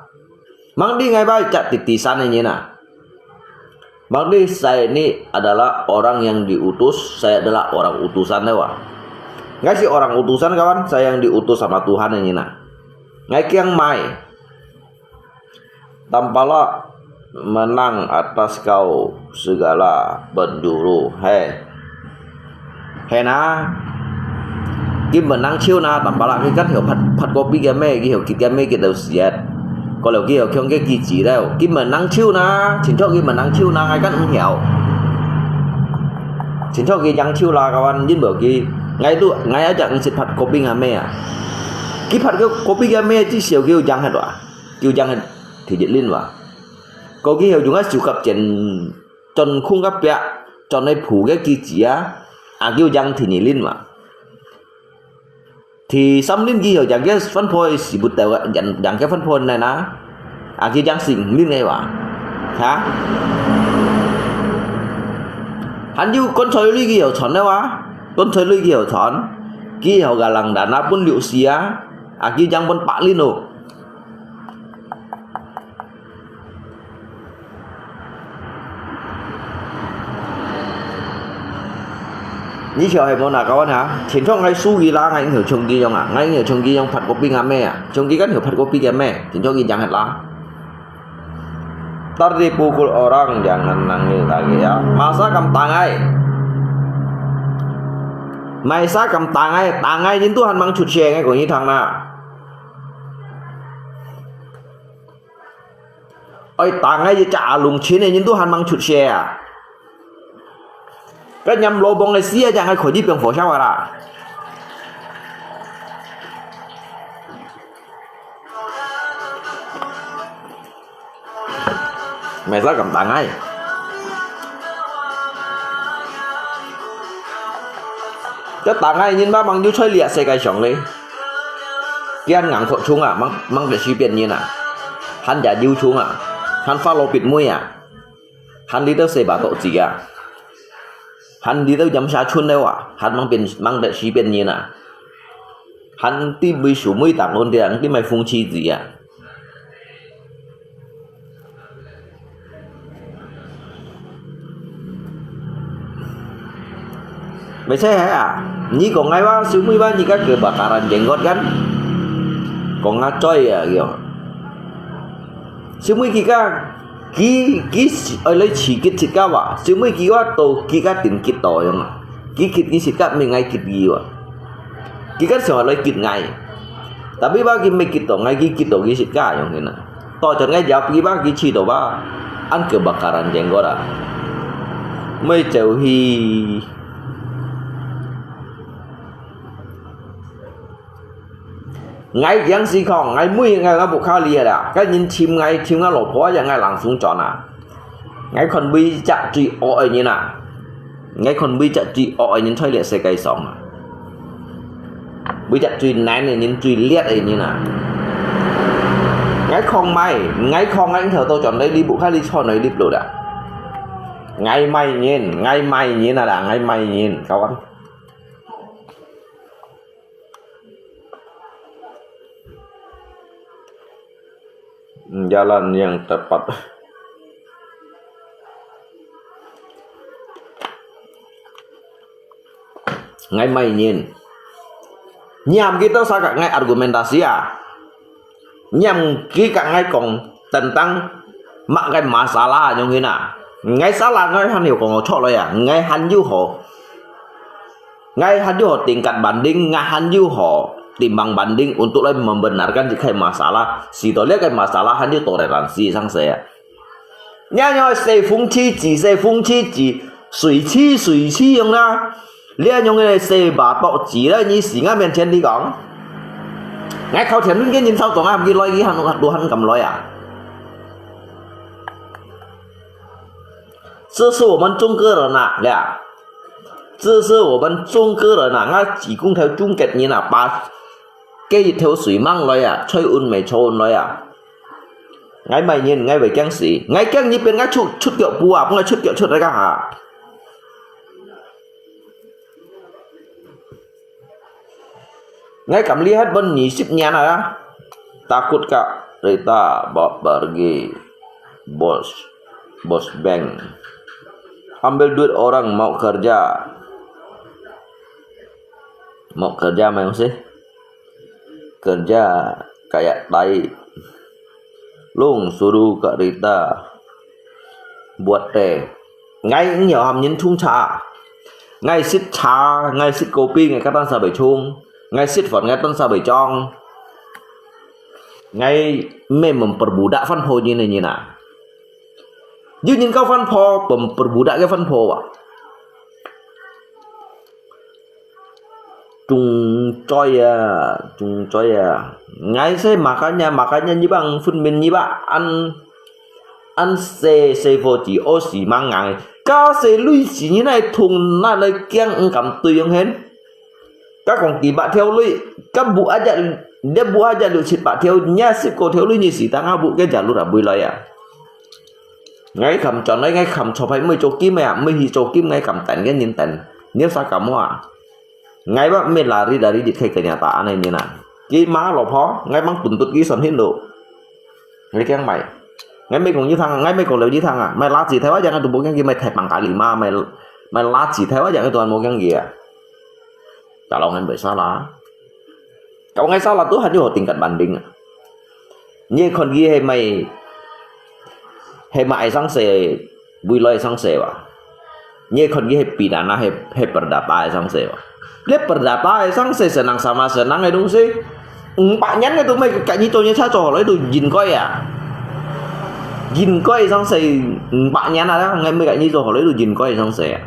Mang ti ngai bai cak ti ti san nyi na. Berarti saya ini adalah orang yang diutus, saya adalah orang utusan dewa. Ngai si orang utusan kawan, saya yang diutus sama Tuhan ini nah. Ngai kiang mai. Tampala menang atas kau segala penjuru. Hei. Hei na. Kim menang chiu na, tampala ki kan hiu phat, phat kopi kia me, ki hiu kit kia me, kit dau siat. Ko leu ki hiu kiong kia ki chi leu. Kim menang chiu na, chin chok ki menang chiu na, ngai kan ng hiu. Chin chok ki jang chiu la kawan, jin bo ki. Ngai tu, ngai aja ng sit phat kopi nga me a. Ki phat kopi kia me, chi siu ki jang hat wa. Ki jang hat, thi jit lin wa. Ko ki hiu jung a siu kap chen, chon khung kap pia, chon ai phu kia ki chi a. A ki jang thi ni lin wa. Thi sam lin ki hiu jang kia phân phối si bút tàu jang, jang kia phân phối này na. A ki jang sing lin ngai wa. Ha? Han yu kon choi lui ki hiu chon nai wa. Kon choi lui ki hiu chon. Ki hiu ga lang dan a pun liu si a. A ki jang pun pak lin o. Ni siu hai mo na kawan ha. Chin chok ngai su ki la ngai ng hiu chung ki yong a. Ngai ng hiu chung ki yong phat kopi nga me a. Chung ki kan hiu phat kopi kia me. Chin chok ki jang het la. Tertipu orang jangan nangis lagi ya. Masa kam tangai. Masa kam tangai. Tangai jin Tuhan mang chut siang ngai ko ni thang na. 愛打𠊎一隻阿龍，全个人都還吂出世啊！該黏羅邦个死啊，正𠊎看一遍火燒啊啦！Masa敢打𠊎？該打𠊎人嘛，吂有在這世界上咧。佢還硬殼重啊，吂吂得隨便人啊，還也有重啊，還發老別妹啊，還你兜細把刀子啊，還你兜飲茶村了啊，還吂變吂得隨便人啊，還知尾數尾打亂啲啊，知賣風氣子啊。 Mesti hai ah. Ni kong ngai wa, siu mui wa ni ka kebakaran jenggot kan. Kong nga choi ya kyo. Siu mui ki ka ki ki oi loi chi kit sit ka wa. Siu mui ki wa to ki ka tin kit to yong. Ki kit ki sit ka mi ngai kit gi wa. Ki ka siu loi kit ngai. Tapi ba ki mi kit to ngai ki kit to ki sit ka yong hina. To chon ngai jap ki ba ki chi to ba. An kebakaran jenggot a. Mui cheu hi. Ngai kiang si khong, ngai mui ngai nga buk kha li da. Ka nyin chim ngai, chim nga lo pho ya ngai lang sung chon a. Ngai khon bui chak chui o ai nyin a. Ngai khon bui chak chui o ai nyin choi le se kai song a. Bui chak chui nan ai nyin chui liat ai nyin a. Ngai khong mai, ngai khong ngai thau to chon le li buk kha li chon le li plu da. Ngai mai nyin, ngai mai nyin a da, ngai mai nyin. Kawan. Jalan yang tepat. Ngai mai nyin. Nyiam kita saka ngai argumentasi a. Nyiam ki ka ngai kong tentang mak ngai masalah nyong hina. Ngai salah ngai han yu kong chok lo ya. Ngai han yu ho. Ngai han yu ho tingkat banding, ngai han yu ho timbang banding untuk lai membenarkan jikai masalah. Si to lihat kai masalah han yu toleransi sang saya. Nya nya se fung chi chi, se fung chi chi, sui chi sui chi yong na. Lia yong ne se ba to chi la ni si nga mian chen di kong. Ngai khao thian nun gen yin sao tong am ki loi ki han du han kam loi a. 这是我们中国人啊，呀，这是我们中国人啊，俺几公头中国人啊，把给一头水mang来啊，吹运没抽运来啊。Ngai mai nyin, ngai wei kiang si. Ngai kiang ni pen ngai chut chut kiok bu a, ngai chut kiok chut ka ha. Ngai kam lihat bon ni sip nyan a. Takut ka rita bawa pergi bos bos bank. Ambil duit orang mau kerja. Mau kerja mai sih. Kerja kayak tai. Long suruh ka rita buat teh. Ngai ngiau ham nyin chung cha. Ngai sit cha, ngai sit kopi, ngai katan sa bai chung. Ngai sit fon, ngai tan sa bai chong. Ngai me memperbudak fan pho nyin nyin a. Yu nyin kau fan pho, memperbudak ke fan pho wa. Chung choi ya, chung choi ya. Ngai se makanya, makanya nyi bang fun min nyi ba an an se se pho chi o si mang ngai. Ka se lui si nyi nai thung na lai kiang ng kam tui yong hen. Ka kong ti ba theo lui, ka bu aja, dia bu aja lu sit ba theo nya sit ko theo lui nyi si ta nga bu ke ja lu ra bui lai ya. Ngai kam chon lai ngai kam chop hai mui cho kim ya, mui hi cho kim ngai kam tan ke nyin tan. Nyi sa kam wa. Ngai ba me lari lari di khai kenyataan ai nyin a. Ki ma lo pho, ngai mang tun tut ki son hin lo. Ngai kiang mai. Ngai me kong yi thang, ngai me kong leu yi thang a. Mai la chi thai wa yang tu bo kiang ki mai thai pang ka li ma, mai mai la chi thai wa yang tu an mo kiang ki a. Ka lo ngai bai sa la. Ka ngai sa la tu han yu ho tingkat banding a. Nyi khon ki he mai he mai ai sang se, bui loi sang se wa. Nyi khon ki he pi na na he he perdata ai sang se wa. Le perdata ai sang se senang sama senang ai dong se. Ng pa nyan ngai tu mai ka nyi to nyi cha cho loi tu jin koi ya. 應該上世五百年啊，𠊎每个人做好了都應該上世啊。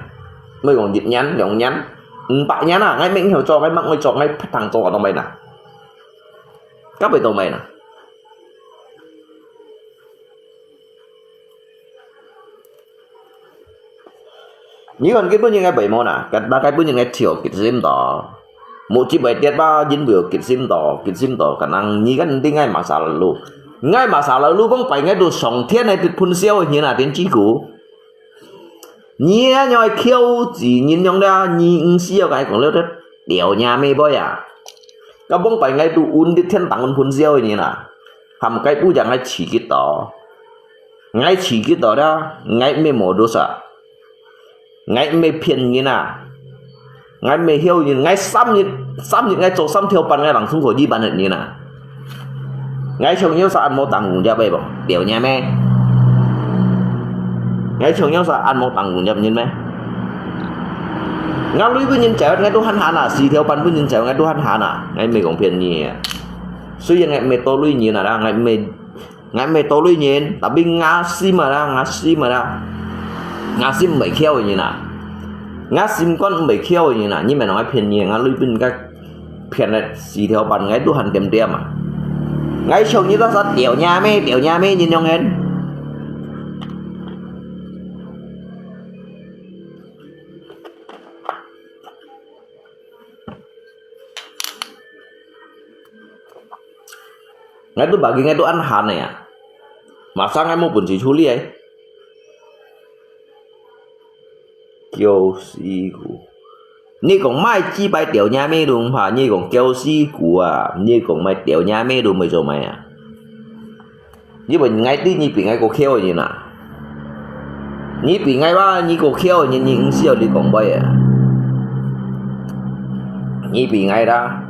毋係講一年、兩年，五百年啊，𠊎毋曉做，𠊎毋會做，𠊎毋通做，𠊎當咩啦？該會當咩啦？你看今晡日个白毛啦，該，該本人个跳激心到，目汁會跌吧，因為有激心到，激心到，可能你看你愛masa lalu，愛masa lalu，講拜𠊎都上天个噴燒个人啊，電子股。你啊，愛噭死人樣啦，你毋需要該講了，掉若妹妹啊。該講拜𠊎都運啲天堂運噴燒个人啊，含該不講愛刺激到。 𠊎刺激到啦，𠊎毋係無dosa，𠊎毋係騙人啊，𠊎毋係僥人，𠊎三日，三日𠊎做三條班，𠊎人生過一萬个人啊。𠊎像有啥恁無當工業个無？掉若妹。𠊎像有啥恁無當工業人咩？𠊎鐳分人走，𠊎都閒閒啊，四條班分人走，𠊎都閒閒啊，𠊎毋係講騙你啊。雖然𠊎毋係多鐳人啊啦，𠊎毋係 𠊎毋係多鐳人，tapi𠊎心啊啦，𠊎心啊啦，𠊎心毋係噭个人啊。𠊎心肝毋係噭个人啊，你毋好同𠊎騙你，𠊎鐳分人家騙了四條班，𠊎都還點點啊。𠊎像你多少掉若妹，掉若妹，你樣人。 𠊎都bagi𠊎都恁閒个啊。Masa𠊎無本事處理个。噭死佢！你講麼个幾擺掉若妹都毋怕，你講噭死佢啊！你講麼个掉若妹都毋會做麼个啊？ 因為𠊎知你比𠊎過噭个人啊。你比𠊎吧，你過噭个人，你毋需要你講話啊。你比𠊎啦，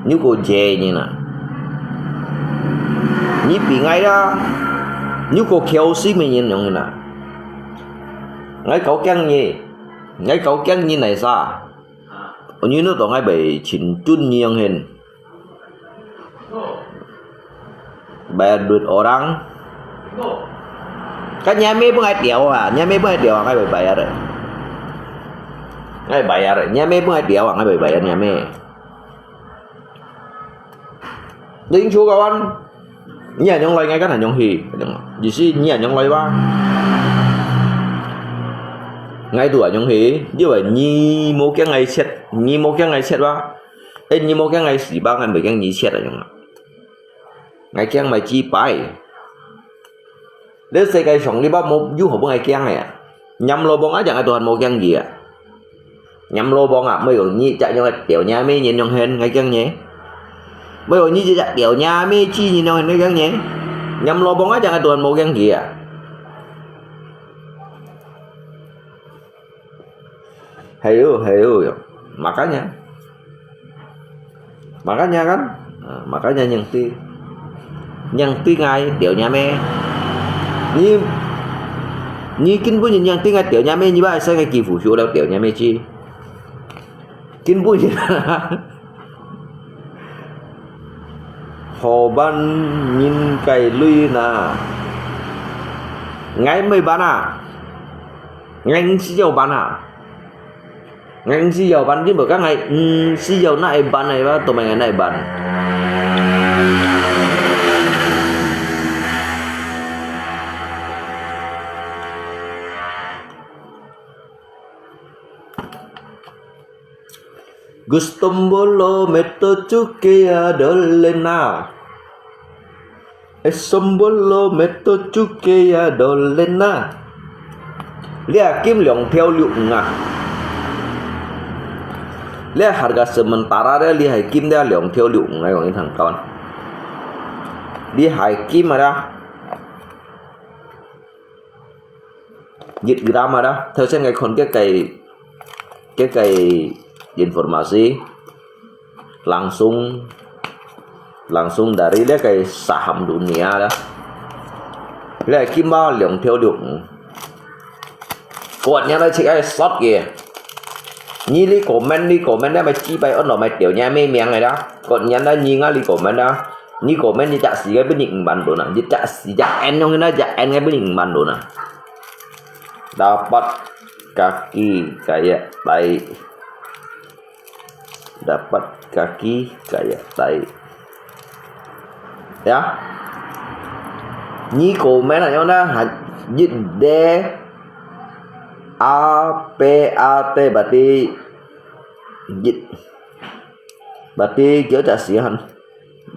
你過邪个人啊。你比𠊎啦，你過噭心个人樣人啊。𠊎搞驚你，𠊎搞驚你哪儕？你都當𠊎會尋準你樣形。 Bayar duit orang. Kan若妹分𠊎掉啊，若妹分𠊎掉啊，𠊎會bayar个。𠊎會bayar个，若妹分𠊎掉啊，𠊎會bayar若妹。Ling Chu kawan, 你恁樣來，𠊎跟恁樣去，意思你恁樣來吧。𠊎都恁樣去，因為你無驚𠊎chết，你無驚𠊎chết吧？ 哎，你無驚𠊎死吧，𠊎毋驚你chết啊，樣啊。𠊎驚麼个擺。這世界上你吧無有好分𠊎驚个啊。閻羅王啊，正𠊎都還無驚佢啊。閻羅王啊，毋係講你這樣个掉若妹人樣形，𠊎驚你。毋係講你這隻掉若妹子人樣形，𠊎驚你。閻羅王啊，正𠊎都還無驚佢啊。 Hayo, hayo, yo. Makanya. Makanya kan? Ah, makanya 認知。認知𠊎掉若妹。你，你根本就認知𠊎掉若妹，你把生个幾乎學了掉若妹子。根本就 好辦人个鐳哪。𠊎毋會辦啊。𠊎毋需要辦啊。𠊎毋需要辦，你無講𠊎毋需要，哪會辦个吧？都毋係𠊎哪會辦。 Gusto mo lo meto chuke a dolena. Esombolo meto chuke a dolena. 這金兩條六五啊。這harga sementara這，這係金這兩條六五，𠊎講你聽講。這係金啊啦。 一gram ada，頭先𠊎看佢个，佢个informasi，langsung langsung dari這个saham dunia ada。這个金啊兩條六五。Kuat niya na cik ai sot ke。你哩comment，你comment，你咪知擺安到咪掉若妹名个啦。Kuat niya na你啊哩comment啊。你comment一隻字，𠊎分你五萬盾啊！一隻字，一隻N樣个啦，一隻N𠊎分你五萬盾啊！Dapat kaki kayak tai. Dapat kaki kayak tai. Ya. Ni comment na yong na ha yit de a pe a te berarti yit. Berarti kêu tak sihan.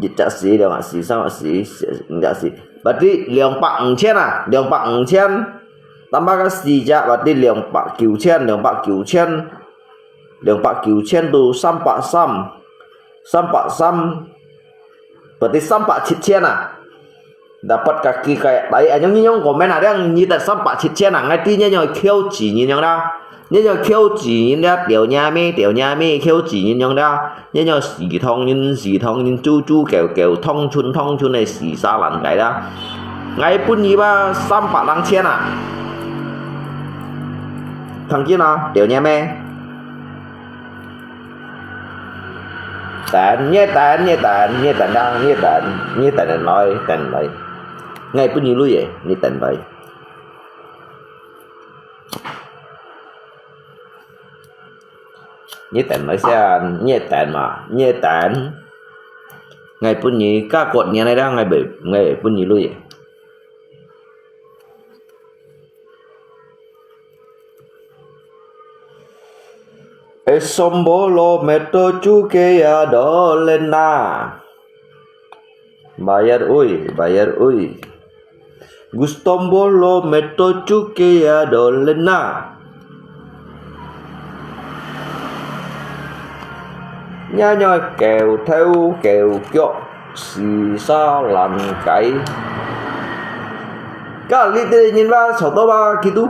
Yit tak si, liang tak si, sang tak si, enggak si. Berarti 兩百五千啊，兩百五千。Tambah ka si jak berarti 兩百九千，兩百九千。 兩百九千到三百三，三百三，berarti 三百七千啊。Dapat kaki kayak tai，哎，你用 comment啊，你得三百七千啊，𠊎知你用口技人樣啦，你用口技人啦，吊你咩，吊你咩，口技人樣啦，你用四通人，四通人，豬豬狗狗，通村通村个四沙爛雞啦，𠊎分你吧，三百零千啊，聽見啊，吊你咩？ 等，你等，你等，你等啦，你等，你等來，等來。𠊎分你鐳个，你等來。你等來先，你等嘛，你等。𠊎分你加過年來啦，𠊎袂，𠊎分你鐳个。 Essombolo metto chuke ya dolena. Bayar ui, bayar ui. Gustombolo metto chuke ya dolena. Nhai nhai kêu thêu kêu kiok, si sa lan cái. Ka li te nyin ba chao to ba kitu.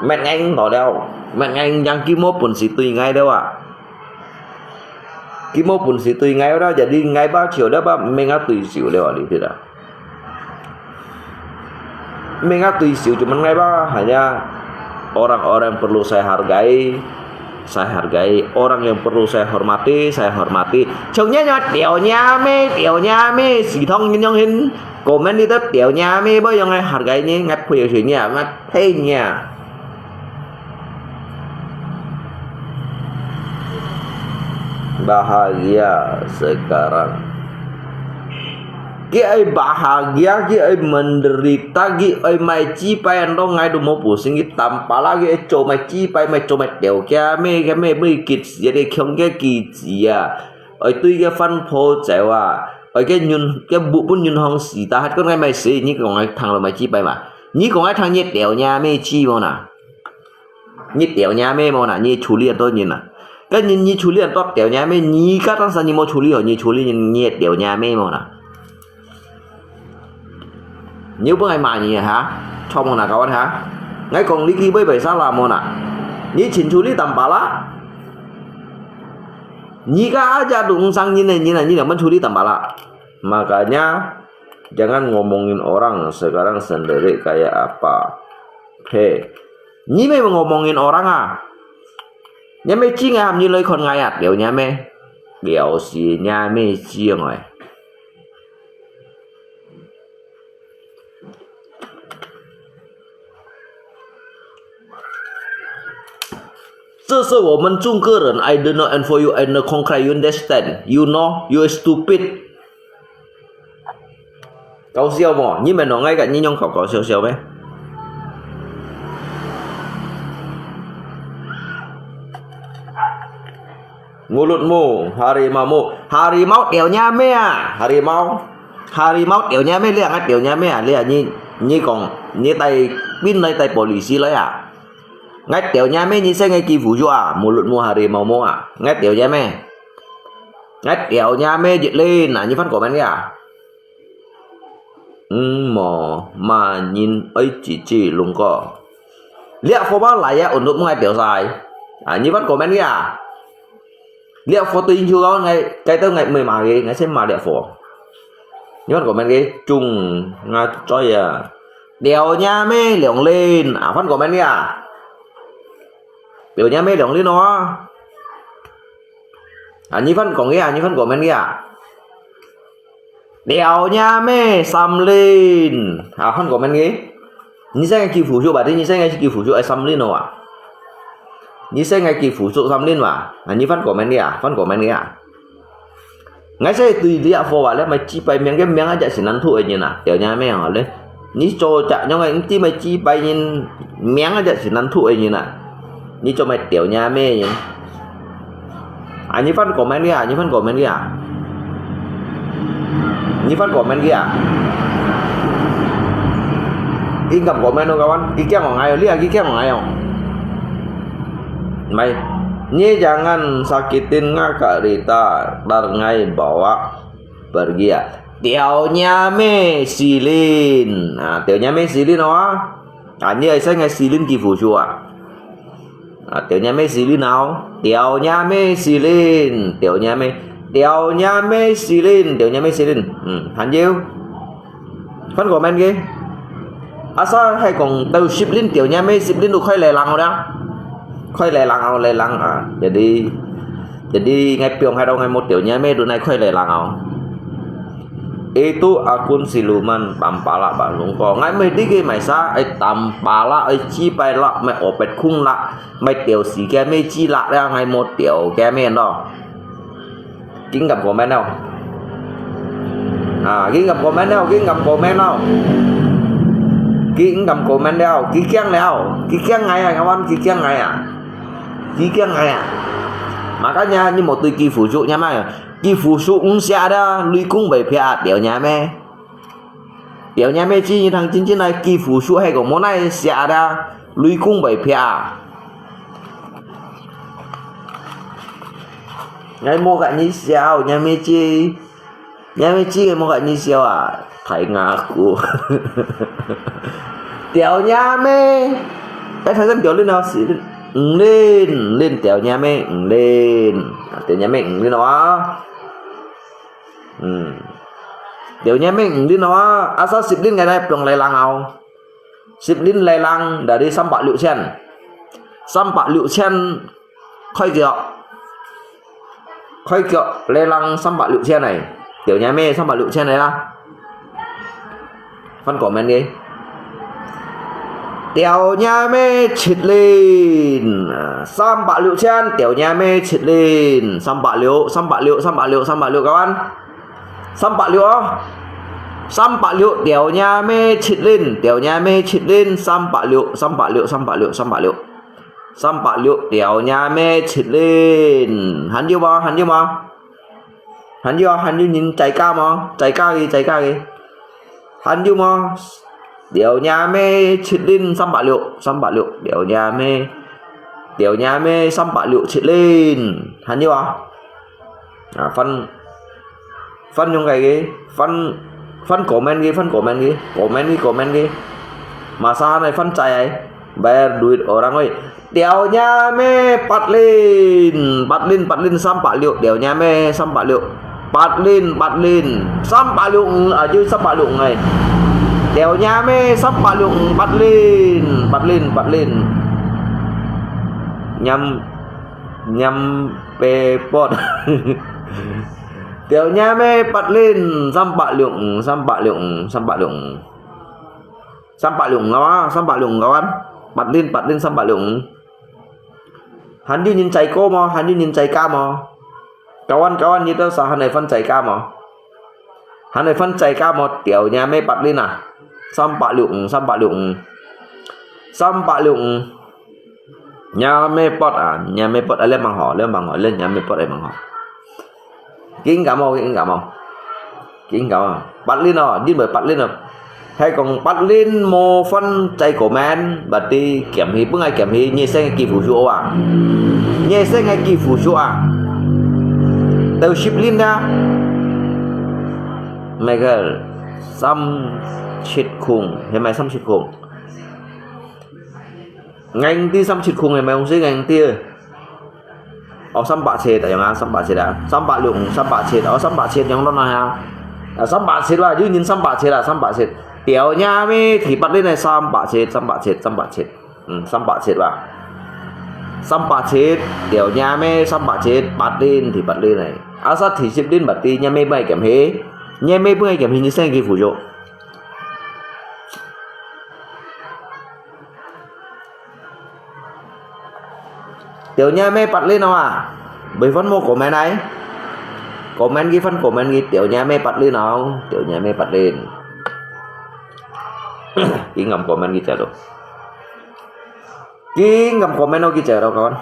Met ngeng to leo. Met ngeng yang ki mo pun si tui ngai leo a. Ki mo pun si tui ngai da jadi ngai ba chiu leo ba meng a tui siu leo a li te da. Meng a tui siu cuman ngai ba, hanya orang-orang perlu saya hargai, saya hargai. Orang yang perlu saya hormati, saya hormati. Chungnya nyo teo nyame, teo nyame, si thong nyin yong hin. Komen di teo nyame ba yong ai hargai ni, ngat pui yong nya, ngat pui nya. Bahagia sekarang. Ki ai bahagia, ki ai menderita, ki ai mai chi pai an dong ngai du mo pusing ki tam pa la ki ai cho mai chi pai mai cho mai teo kia me kia me bui kit ya de kiong kia ki chi ya. Ai tui kia fan po chai wa. Ai kia nyun kia bu pun nyun hong si ta hat kon ngai mai si ni kong ai thang lo mai chi pai ma. Ni kong ai thang ni teo nya me chi mo na. 你吊你阿姆無啦？你處理很多人啊。該你，你處理很多吊你阿姆，你家當時你無處理好，你處理你，你吊你阿姆無啦？你又不愛罵你哈？錯無啦，kawan哈？𠊎講你去買白沙拉無啦？你請處理淡薄啦？你家阿姐都五十年的人啊，你兩本處理淡薄啦？Makanya, jangan ngomongin orang sekarang sendiri kayak apa. He. Ni memang ngomongin orang ah. Ni mê chi ngai ham ni lôi khon ngai ah, liao ni mê. Liao si ni mê chi ngai. 这是我们中国人，I don't know and for you and the concrete, you understand? You know, you stupid. 搞笑無？你們兩個个人樣搞搞笑笑咩？Mulutmu, harimaumu, harimau吊你阿姆啊，harimau，harimau吊你阿姆，你啊吊你阿姆啊，你啊你，你講，你帶兵來帶polisi來啊？ 𠊎吊你阿姆，你先𠊎欺負著啊，mulutmu harimaumu啊，𠊎吊你阿姆，𠊎吊你阿姆一輪啊，你番comment个啊？嗯，無，罵人愛自己弄過。這貨包來啊，untuk𠊎吊晒。啊，你番comment个啊？ 這貨對應就講，𠊎，該兜𠊎毋會罵佢，𠊎先罵這貨。你看comment佢，中，𠊎知啊。吊你阿姆兩輪，啊，番comment佢啊。吊你阿姆兩輪哦。啊，你番講佢啊，你番comment佢啊。Tiaw nya me samlin. Ha,翻comment个。你先个幾乎數吧，你先个幾乎數，哎，samlin哦啊。你先个幾乎數samlin哇。啊，你翻comment个啊，翻comment个啊。 Ngai sai tui liak fo wa le mai chi pai miang ke miang aja sinan thu e nyin a. Tiaw nya me ho le. Ni cho cha nyong ai ti mai chi pai nyin miang aja sinan thu e nyin a. Ni cho mai tiaw nya me nyin. A ni fan comment ke a, ni fan comment ke a. Ni fan comment ke a. Ing kam comment no kawan. Ki kiang ngai li a, ki kiang ngai. Mai. Ni jangan sakitin nga karita. Dar ngai bawa. Pergi a. Tiaw nya me silin. A, tiaw nya me silin aw a. A, ni ai sai ngai silin ki fu shu a. A, tiaw nya me silin aw. Tiaw nya me silin. Tiaw nya me. Tiaw nya me silin. Tiaw nya me silin. Hmm, han jiu. Fan comment ke. Asa hai kong tau siplin tiaw nya me siplin tu khoi lai lang aw da. Khoi lai lang aw, lai lang a. Jadi, jadi ngai piong hai dong ngai mo tiaw nya me tu nai khoi lai lang aw. Itu akun siluman tampala ba lung ko. Ngai me di ke mai sa, ai tampala, ai chi pai la, mai opet khung la, mai tiaw si ke me chi la, ya ngai mo tiaw ke me no. Ki ing kam comment nao. A, ki ing kam comment nao, ki ing kam comment nao. Ki ing kam comment nao, ki kiang nao, ki kiang ngai a, kawan ki kiang ngai a. Ki kiang ngai a. Makanya ni mo tui ki fu shu nya mai. Ki fu shu ung sia da, lui kung bai pia tiaw nya me. Tiaw nya me chi ni thang chin chin nai ki fu shu hai kong mo nai sia da, lui kung bai pia. Ngai mo ka ni sia, nya me chi. Nya me chi ngai mo ka ni sia a. Thai nga ku. Tiaw nya me. Ai thai san tiaw lin a si. Ng lin, lin tiaw nya me, ng lin. Tiaw nya me, ng lin a. Hmm. Tiaw nya me, ng lin a. Asa siplin ngai nai piong lai lang aw. Siplin lai lang dari 三百六千. 三百六千 khoi kiok. Khoi kiok lai lang 三百六千 ai. Tiaw nya me 三百六千 ai la. Fan comment ke. Tiaw nya me chit lin. A, 三百六千, tiaw nya me chit lin. 三百六, 三百六, 三百六, 三百六, kawan. 三百六 aw. 三百六, tiaw nya me chit lin, tiaw nya me chit lin, 三百六, 三百六, 三百六, 三百六. 三百六, tiaw nya me chit lin. Han jiu ma, han jiu ma. Han jiu, han jiu nyin chai ka ma, chai ka ke, chai ka ke. Han jiu ma. Tiaw nya me chit lin 三百六, 三百六, tiaw nya me. Tiaw nya me 三百六 chit lin. Han jiu a. A, fan, fan yong kai ke, fan, fan comment ke, fan comment ke, comment ke, comment ke. Masa nai fan chai ai. Bayar duit orang oi. Tiaw nya me pat lin, pat lin, pat lin 三百六, tiaw nya me 三百六. Pat lin, pat lin, 三百六, aju 三百六 ai. Tiaw nya me 三百六, pat lin, pat lin, pat lin. Nyam Nyam pe pot. Tiaw nya me pat lin, 三百六, 三百六, 三百六. 三百六 aw, 三百六 kawan. Pat lin, pat lin, 三百六. Han jiu nyin chai ko ma, han jiu nyin chai ka ma. Kawan, kawan, ni tau sa han ai fan chai ka ma. Han ai fan chai ka ma, tiaw nya me pat lin a. 三百六, 三百六. 三百六. Nya me pot a, nya me pot a, le mang ho, le mang ho, le nya me pot a mang ho. Ki ing kam o, ki ing kam o. Ki ing kam o. Pat lin o, jin bai pat lin o. Hai kong pat lin mo fan chai comment, berarti kiam hi, bưng ai kiam hi, nye seng ki fu shu a. Nye seng ki fu shu a. Tau sip lin da. Michael, 三七空, he mai 三七空. Ngang ti 三七空 he mai hong si ngang ti. O, 三百七, ayong a, 三百七 a. 三百六, 三百七, o, 三百七 yong lon a. A, 三百七 wa, yu nyin 三百七 a, 三百七. Tiaw nya me, thi pat lin ai 三百七, 三百七, 三百七. Hmm, 三百七 wa. 三百七, tiaw nya me, 三百七, pat lin, thi pat lin ai. Asa thi sip lin berarti nya me bai kiam he. 若姆分𠊎減輕一息个苦肉。 Tiap nyame patlin aw ah. Bơi phone mo comment ai. Comment ki phone comment ki tiap nyame patlin aw. Tiap nyame patlin. Ki ngam comment ki chả đâu. Ki ngam comment aw ki chả đâu kawan.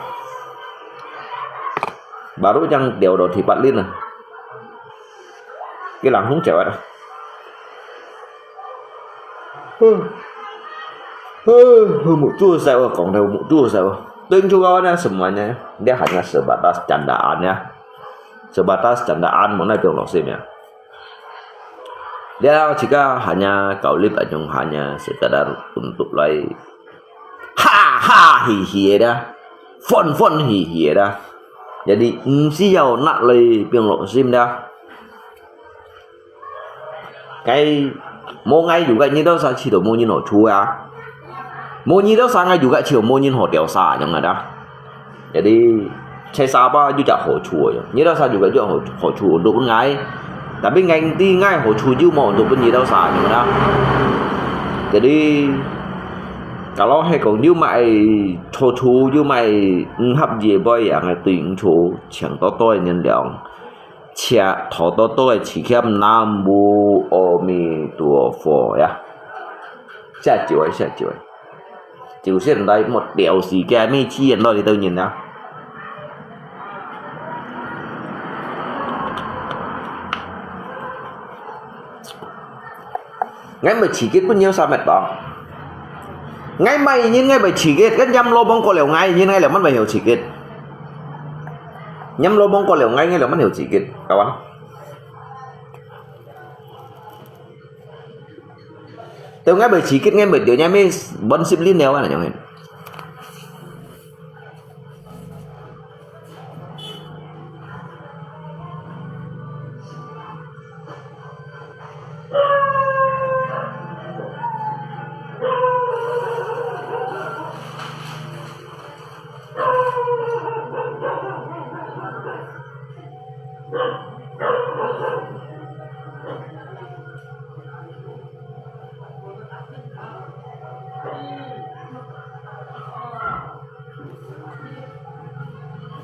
Baru chang tiap đó thì patlin ah. Ki lang hung chả đâu. Huh. Huh, huh, mục tiêu sao, còn đâu mục tiêu sao. Tên chú kawan ah semuanya, dia hanya sebatas candaan ya. Sebatas candaan, mona piong lok sim ya. Dia jika hanya kau lip anyong hanya sekadar untuk lai. Ha ha hi hi dah. Fun fun hi hi dah. Jadi, 毋需要拿來放落心dah. Cái無ngai juga你đâu xa chỉ đâu無人好處啊. 無你đâu xa ngai juga chỉ無人好掉沙樣啊dah. Jadi, sai sapa juga hảo處啊. 你兜儕juga juga好，好處untuk分𠊎。Tapi ngai ngerti ngai好處又無untuk分你兜儕，你明白？Jadi, kalau係講又買錯處，又買毋合意个，ngai對毋住，請多多个原諒，請多多个體貼，南無阿彌陀佛呀。下一位，下一位。 就現在莫掉時間，咩資源落去都人啊。𠊎毋係自己分有啥物當。𠊎買人，𠊎毋係自己，跟nhắm lô bông過了，𠊎人，𠊎了乜會有自己。nhắm lô bông過了，𠊎，𠊎了乜有自己，kawan。 Teu ngai bai chikit ngai bai teu ngai mi bon sip lin neo na jong hin.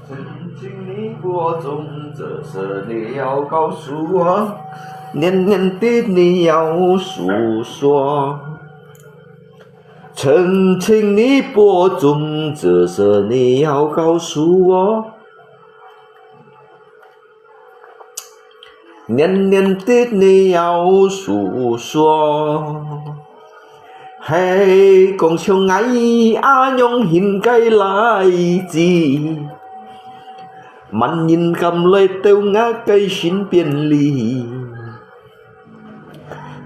曾经你播种，这是你要告诉我，年年的你要诉说。曾经你播种，这是你要告诉我。 年年的你要诉说，嘿，讲像爱阿娘现该来子，万人敢来到我个身边里。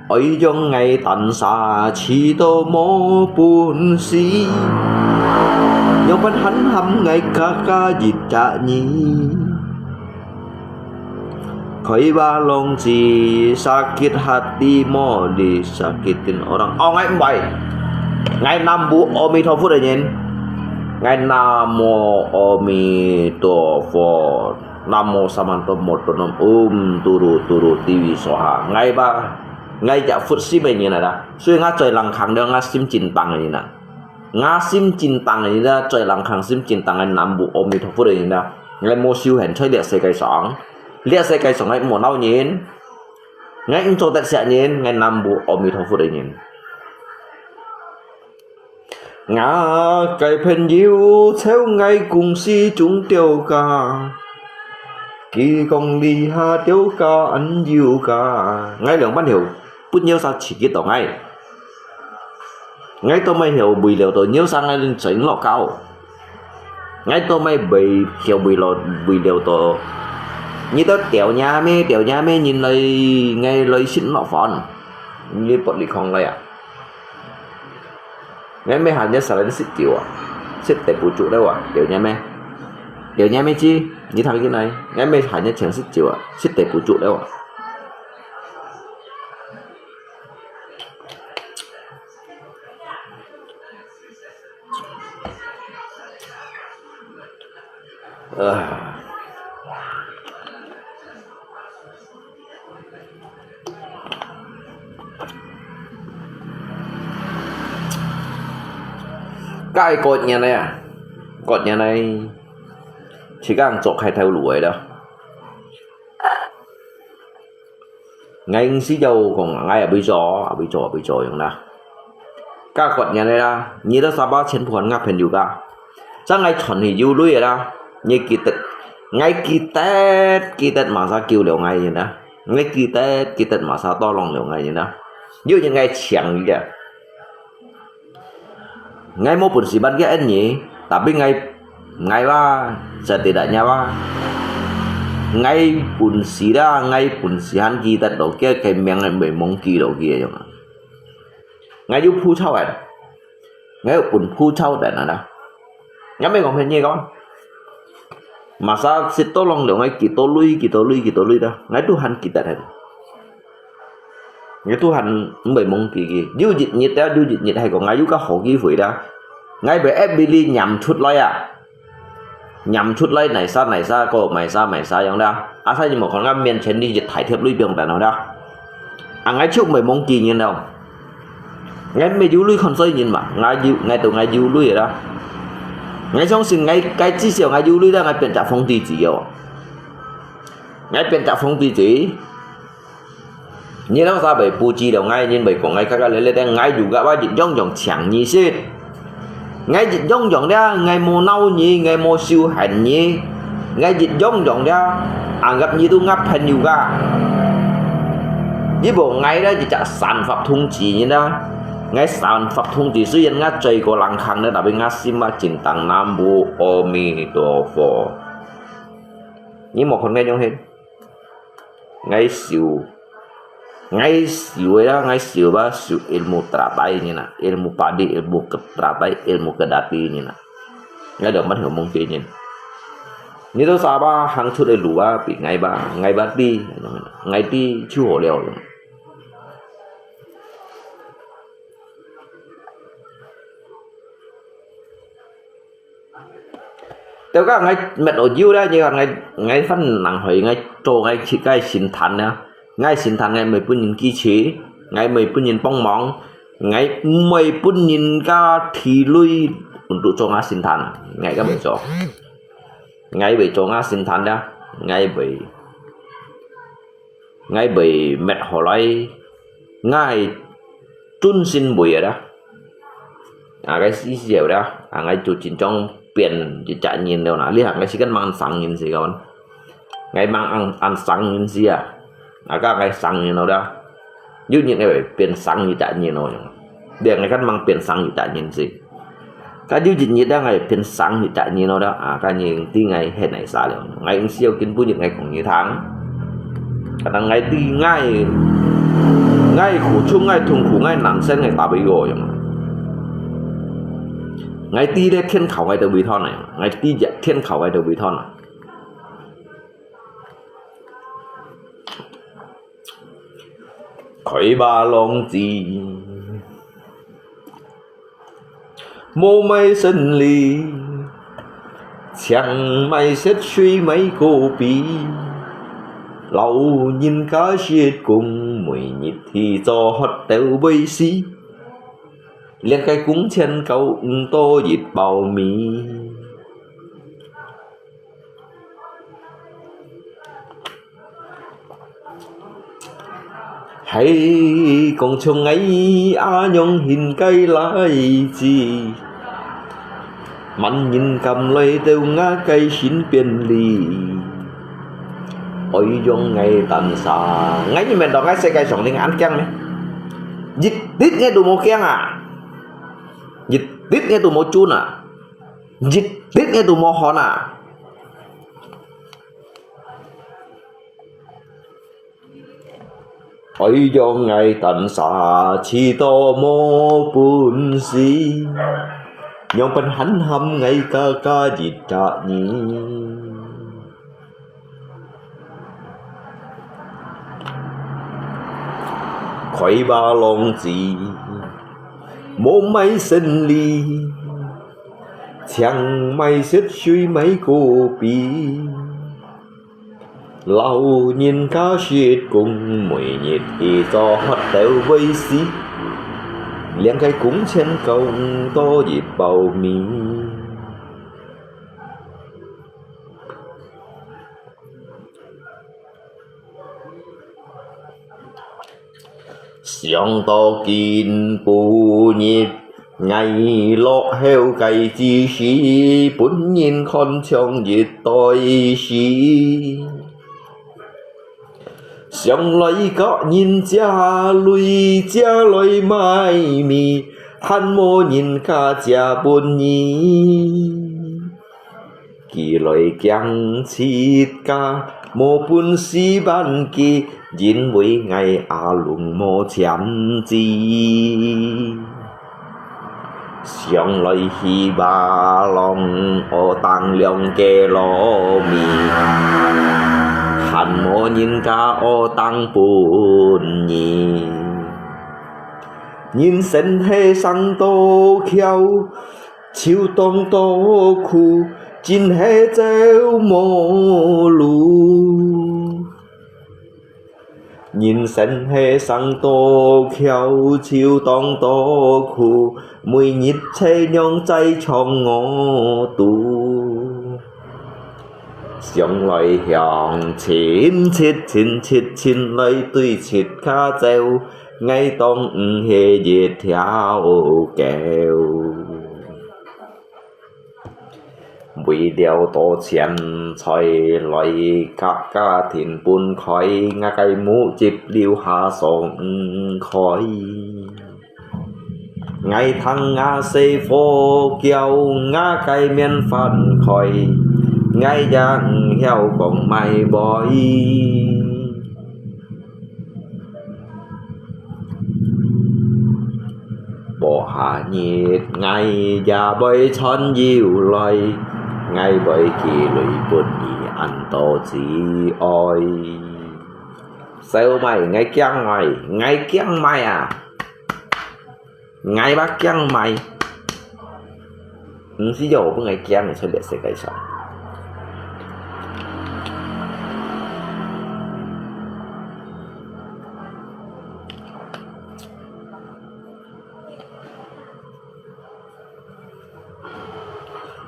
Ôi yong ngai tan sa chỉ tô mô bun si. Yong pan han ham ngai ka ka yit cha nyi. Khoi ba long chi sakit hati mo di sakitin orang. Ôi ngai mbai. Ngai nam bu Amitofut nyin. Ngai nam mô Amitofut. Nam mô Samanto Motonom Um Turu Turu Tivi Swaha. Ngai ba, ngai ja phut sim nyin na da. Sui nga choi lang khang de nga sim chin tang nyin na. Nga sim chin tang nyin da, choi lang khang sim chin tang ngai nam bu Amitofut nyin da. Ngai mô siu hen choi liat se kai sang. Liat se kai sang ngai mô nau nyin. Ngai ung cho tet sia nyin, ngai nam bu Amitofut nyin. Nga cái朋友theo ngai cũng si chúng tiêu cả. Kỳ công đi ha tiêu cả ăn nhiều cả. Ngai lương ban hiểu, bút nhiều sa chỉ kít tỏ ngai. Ngai tô mai hiểu bùi liều tô nhiều sa ngai lên sánh lọ cao. Ngai tô mai bùi hiểu bùi lò bùi liều tô. Nhi tô tiểu nhà mê, tiểu nhà mê nhìn lời, ngai lời xin lọ phòn. Nhi bật đi không lời à. Ngai mê hàn nhất salen sit chiu à. Sit tê bù trụ đâu à. Tiểu nhà mê. Tiểu nhà mê chi. Nhi thằng cái này. Ngai mê hàn nhất chén sit chiu à. Sit tê bù trụ đâu à. Ờ. 該个人呢，个人呢，自家做開頭路个啦。 𠊎毋係要講，𠊎也會做，也會做，也會做樣啦。該个人个啦，你到沙巴全部還𠊎朋友个，正𠊎賺去有鐳个啦，你記得，𠊎記得，記得麼儕救了𠊎人啊，𠊎記得，記得麼儕tolong了𠊎人啊，有人𠊎請你个。 𠊎無本事辦个恩人，tapi𠊎，𠊎話，setidaknya話，𠊎本事啦，𠊎本事還記得到佢个名，𠊎毋會忘記到佢个樣啊。𠊎有ผู้เฒ่า啊，𠊎有本ผู้เฒ่า等啊啦。𠊎毋係講騙你講，麼儕識tolong了𠊎幾多鐳，幾多鐳，幾多鐳啦，𠊎都還記得个。 你都還毋會忘記佢。有一日啊，有一日係講，𠊎有个好機會啦，𠊎會F B裡念出來啊，念出來哪儕哪儕，个麼儕麼儕樣啦。啊，所以你無看𠊎面前你一大疊鐳放等好啦。啊，𠊎就毋會忘記人了。𠊎毋係有鐳看衰人嘛，𠊎有，𠊎都𠊎有鐳啦。𠊎相信𠊎，𠊎至少𠊎有鐳啦，𠊎變隻皇帝子哦。𠊎變隻皇帝子。 你兩儕會不知了，𠊎認為講𠊎較較咧咧，𠊎有个話一樣樣請你食。𠊎一樣樣咧，𠊎無鬧你，𠊎無仇恨你，𠊎一樣樣咧，anggap你都𠊎朋友个。你無𠊎咧，一隻三法通知人啊。𠊎三法通知雖然𠊎罪過冷空咧，tapi𠊎心啊真當南無阿彌陀佛。你無看𠊎樣形？ 𠊎修，𠊎修个啦，𠊎修吧，修ilmu teratai你啦，ilmu padi，ilmu ke-，teratai，ilmu kedati你啦。𠊎都毋曉忘記人。你到沙巴行出个路啊，比𠊎吧，𠊎吧知，𠊎知就好了。 到該𠊎搣到有啦，你看𠊎，𠊎分人害，𠊎做𠊎自家个神壇啦。𠊎神壇𠊎毋會分人支持，𠊎毋會分人幫忙，𠊎毋會分人家提鐳，untuk做𠊎神壇，𠊎个毋會做。𠊎會做𠊎神壇啦，𠊎會 𠊎會搣好來，𠊎个尊心會个啦。啊，該死死个啦，啊，𠊎就真正變一隻人了啦。你看，𠊎時間吂生人時間，𠊎吂恁，恁生人時啊，啊，該𠊎生人了啦。有日𠊎會變生一隻人咯，你看，𠊎間吂變生一隻人時。 該有一日啊，𠊎變生一隻人咯，啊，該你知𠊎係哪儕了。𠊎毋需要今晡日𠊎講你聽。可能𠊎知𠊎，𠊎苦衷，𠊎痛苦，𠊎難受，𠊎打不過樣。𠊎知咧，天靠𠊎都會斷个，𠊎知咧，天靠𠊎都會斷啊。 開吧，浪子，莫賣身離，請買雪水買果皮。老人家說講，每日去做乞討會死，連个工錢交毋到一包米。 係講像𠊎恁樣形个倈子，萬人敢來到𠊎个身邊哩，愛養𠊎單儕。𠊎認為到𠊎世界上恁驚咩？一滴𠊎都無驚啊！一滴𠊎都無顫啊！一滴𠊎都無寒啊！ 愛養𠊎單儕，自家無本事，仰般還喊𠊎家家一隻人。開吧，浪子，莫賣身離，請買雪水買果皮。 老人家說講，每日去做乞討會死，兩个工錢交毋到一包米。 想到今晡日，𠊎落後个志士，分人看像一堆屎。想來各人借鐳，借來買米，還無人家借分你。 佢來驚自家無本事還佢，因為𠊎阿龍無簽字。想來希望學堂兩个糯米，還無人家學堂分你。人生係生到巧， 就當到苦，真係走無路。人生係生到巧，就當到苦，每日在仰在唱我肚。想來向前切，前切，前來對切卡走，𠊎當毋係一條狗。 為了多錢財來甲家庭分開，𠊎个目汁流下爽毋開。𠊎聽𠊎細伙叫，𠊎个面翻開，𠊎也毋曉講麼个話。 無下日，𠊎也會賺油來，𠊎會寄鐳分你恁多子哀。小妹，𠊎驚麼个？𠊎驚麼个啊？𠊎嘛驚麼个？ 毋係有分个驚你出這世界上。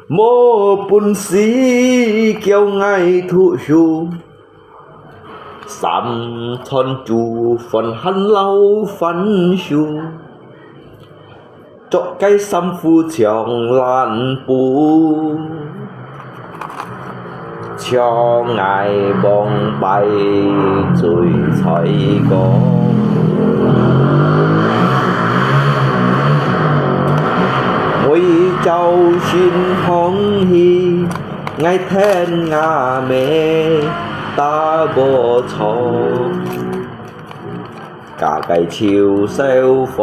無本事叫𠊎讀書， 三餐煮飯還摎番薯，著个衫褲像爛布，像𠊎望擺醉菜糕。每朝晨䟘起， 𠊎跈吾姆打無著，加个臭燒飯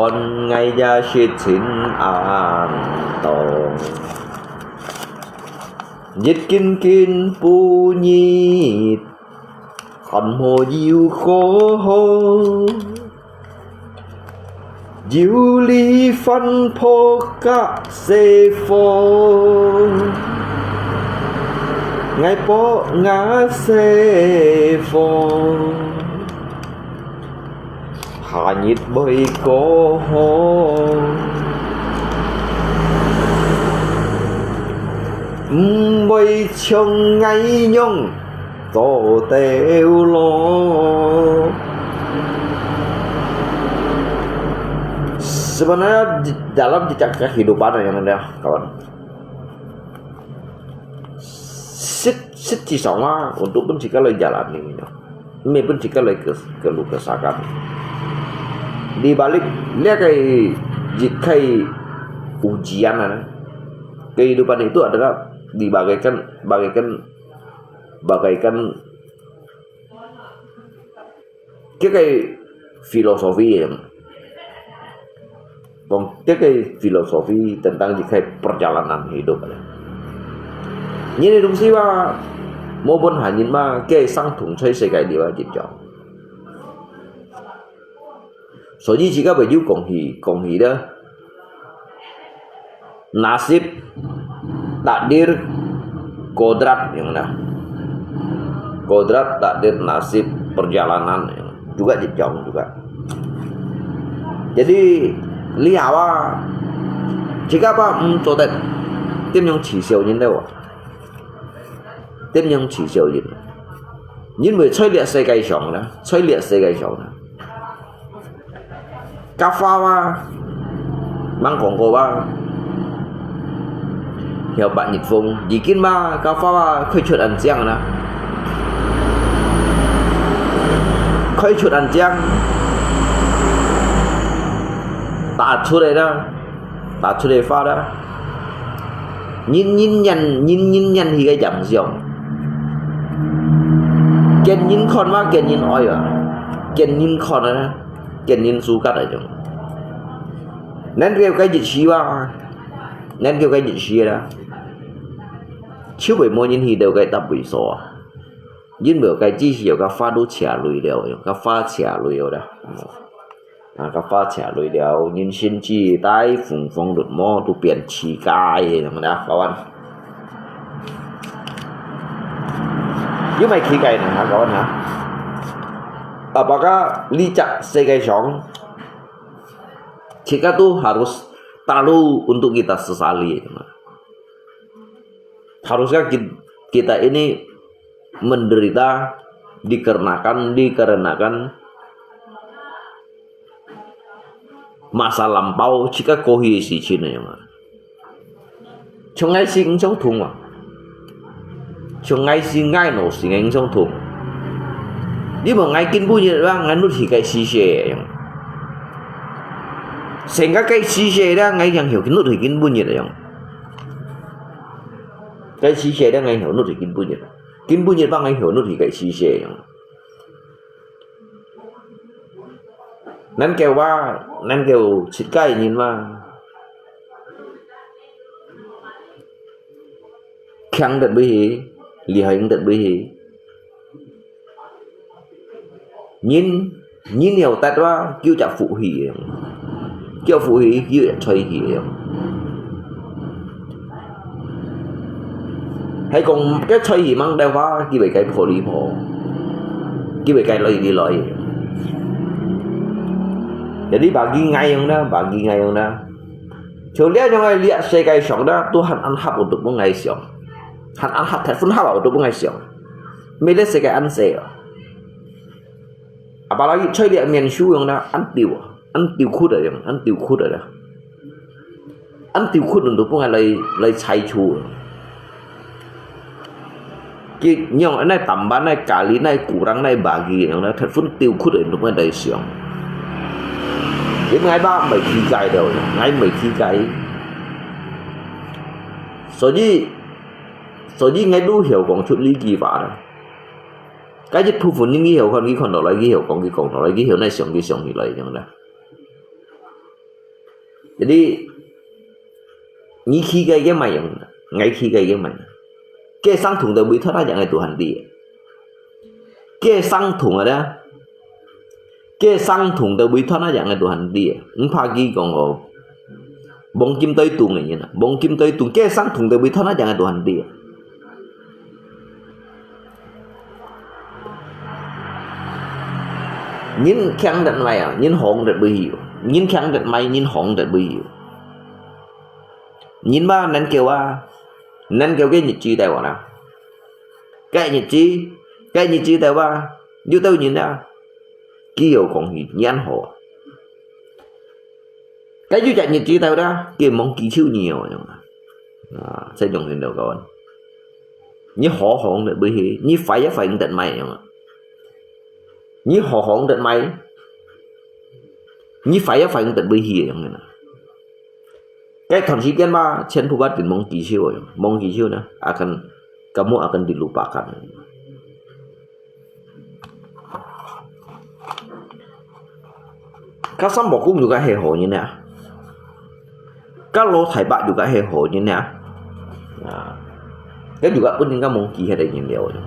，𠊎也食盡恁多。一斤斤半日， 還無油好好，油裡翻泡甲細火，𠊎博吾細火，下日會過好，毋會像𠊎樣 做得咯。Sebenarnya di dalam jejak kehidupan yang ada, kawan. Set-, sejatinya untuk pun jika lo jalan ini, ini pun jika lo ke, keluh kesahkan. Di balik, lihat kai, kai ujian, kehidupan itu adalah dibagaikan, bagaikan bagaikan 佢个filosofi，講佢个filosofi tentang佢个perjalanan hidup。人个東西嘛，無分下人嘛，佢个相同在世界裡啊，一種。 所以自家會有講起，講起咧，nasib, takdir, kodrat，yang mana? Kodrat, takdir, nasib, perjalanan，juga一種juga。Jadi，你好啊，自家吧毋做得，點樣恥笑人了啊？點樣恥笑人？因為在這世界上呢，在這世界上呢， 該花啊，吂講過啊，曉八月紅，如今嘛，該花啊，開出恁靚啦，開出恁靚，打出來啦，打出來花啦，人人緣，人人緣起个影響，見人看嘛，見人愛啊，見人看啊。 見人suka啊種。恁久个日子啊，恁久个日子啦，就會無人去到該搭位所啊。因為該只是有个花都謝落了，有个花謝落了啦。啊，个花謝落了，人生只帶風風落雨都變乞丐个，恁樣啦，各位。又毋係乞丐呢，哈，各位哈。Apakah你這世界上，自家都harus tahu untuk kita sesali. Haruskah ki-, kita ini menderita dikarenakan, dikarenakan masa lampau，自家過去个事情个樣啊。像𠊎死毋相同啊，像𠊎死𠊎老死𠊎毋相同。你問𠊎今晡日啊，𠊎落去該死世个樣。成个該死世啦，𠊎樣曉落去今晡日个樣。該死世啦，𠊎曉落去今晡日。今晡日吧，𠊎曉落去該死世个樣。 恁久啊，恁久自家个人嘛，強得會去，厲害得會去。人，人有得啊，叫隻福氣个，叫福氣，叫隻財氣个。 係講該財氣吂得話，佢會該破哩破，佢會該來哩來。Jadi bagi𠊎樣啦，bagi𠊎樣啦，像這樣个這世界上啦，都還恁合，都分𠊎想，還恁合，還分合，都分𠊎想，乜這世界恁細哦。Apalagi在這面書樣啦，恁丟啊，恁丟窟个樣，恁丟窟个啦。 恁丟窟人都分𠊎來，來採取。佢樣恁樣打扮，恁樣咖哩，恁樣古人，恁樣bagi，恁樣忒分丟窟人都分𠊎來想。因為𠊎吧，毋係乞丐了，𠊎毋係乞丐。所以，所以𠊎都曉講出這句話啦。該一部分人佢曉看，佢看落來，佢曉講，佢講落來，佢曉恁樣想，佢想起來，恁樣啦。 Jadi，你乞个个麼樣，𠊎乞个个麼樣。該相同个位段啊，樣个都還知。該相同个咧，該相同个位段啊，樣个都還知。毋怕佢講哦，黃金對等个人啊，黃金對等，該相同个位段啊，樣个都還知。 人強得賣啊，人行得會去哦。人強得賣，人行得會去哦。人嘛，恁久啊，恁久个日子到啊啦。該日子，該日子到啊，有兜人啊，佢有講起，你恁好啊。 該有隻日子到啦，佢望佢手你哦，樣啊。啊，這種人就講，你好行得會去，你壞也壞毋得賣，樣啊。你好行得賣，你壞也壞毋得會去，樣啊。該段時間嘛，全部把人望佢手，樣，望佢手呢，akan，kamu akan dilupakan. Ka Sam Bok Kung juga係好人啊。Ka Law Thai Bak juga係好人啊。啊，佢juga分人家忘記佢个人了。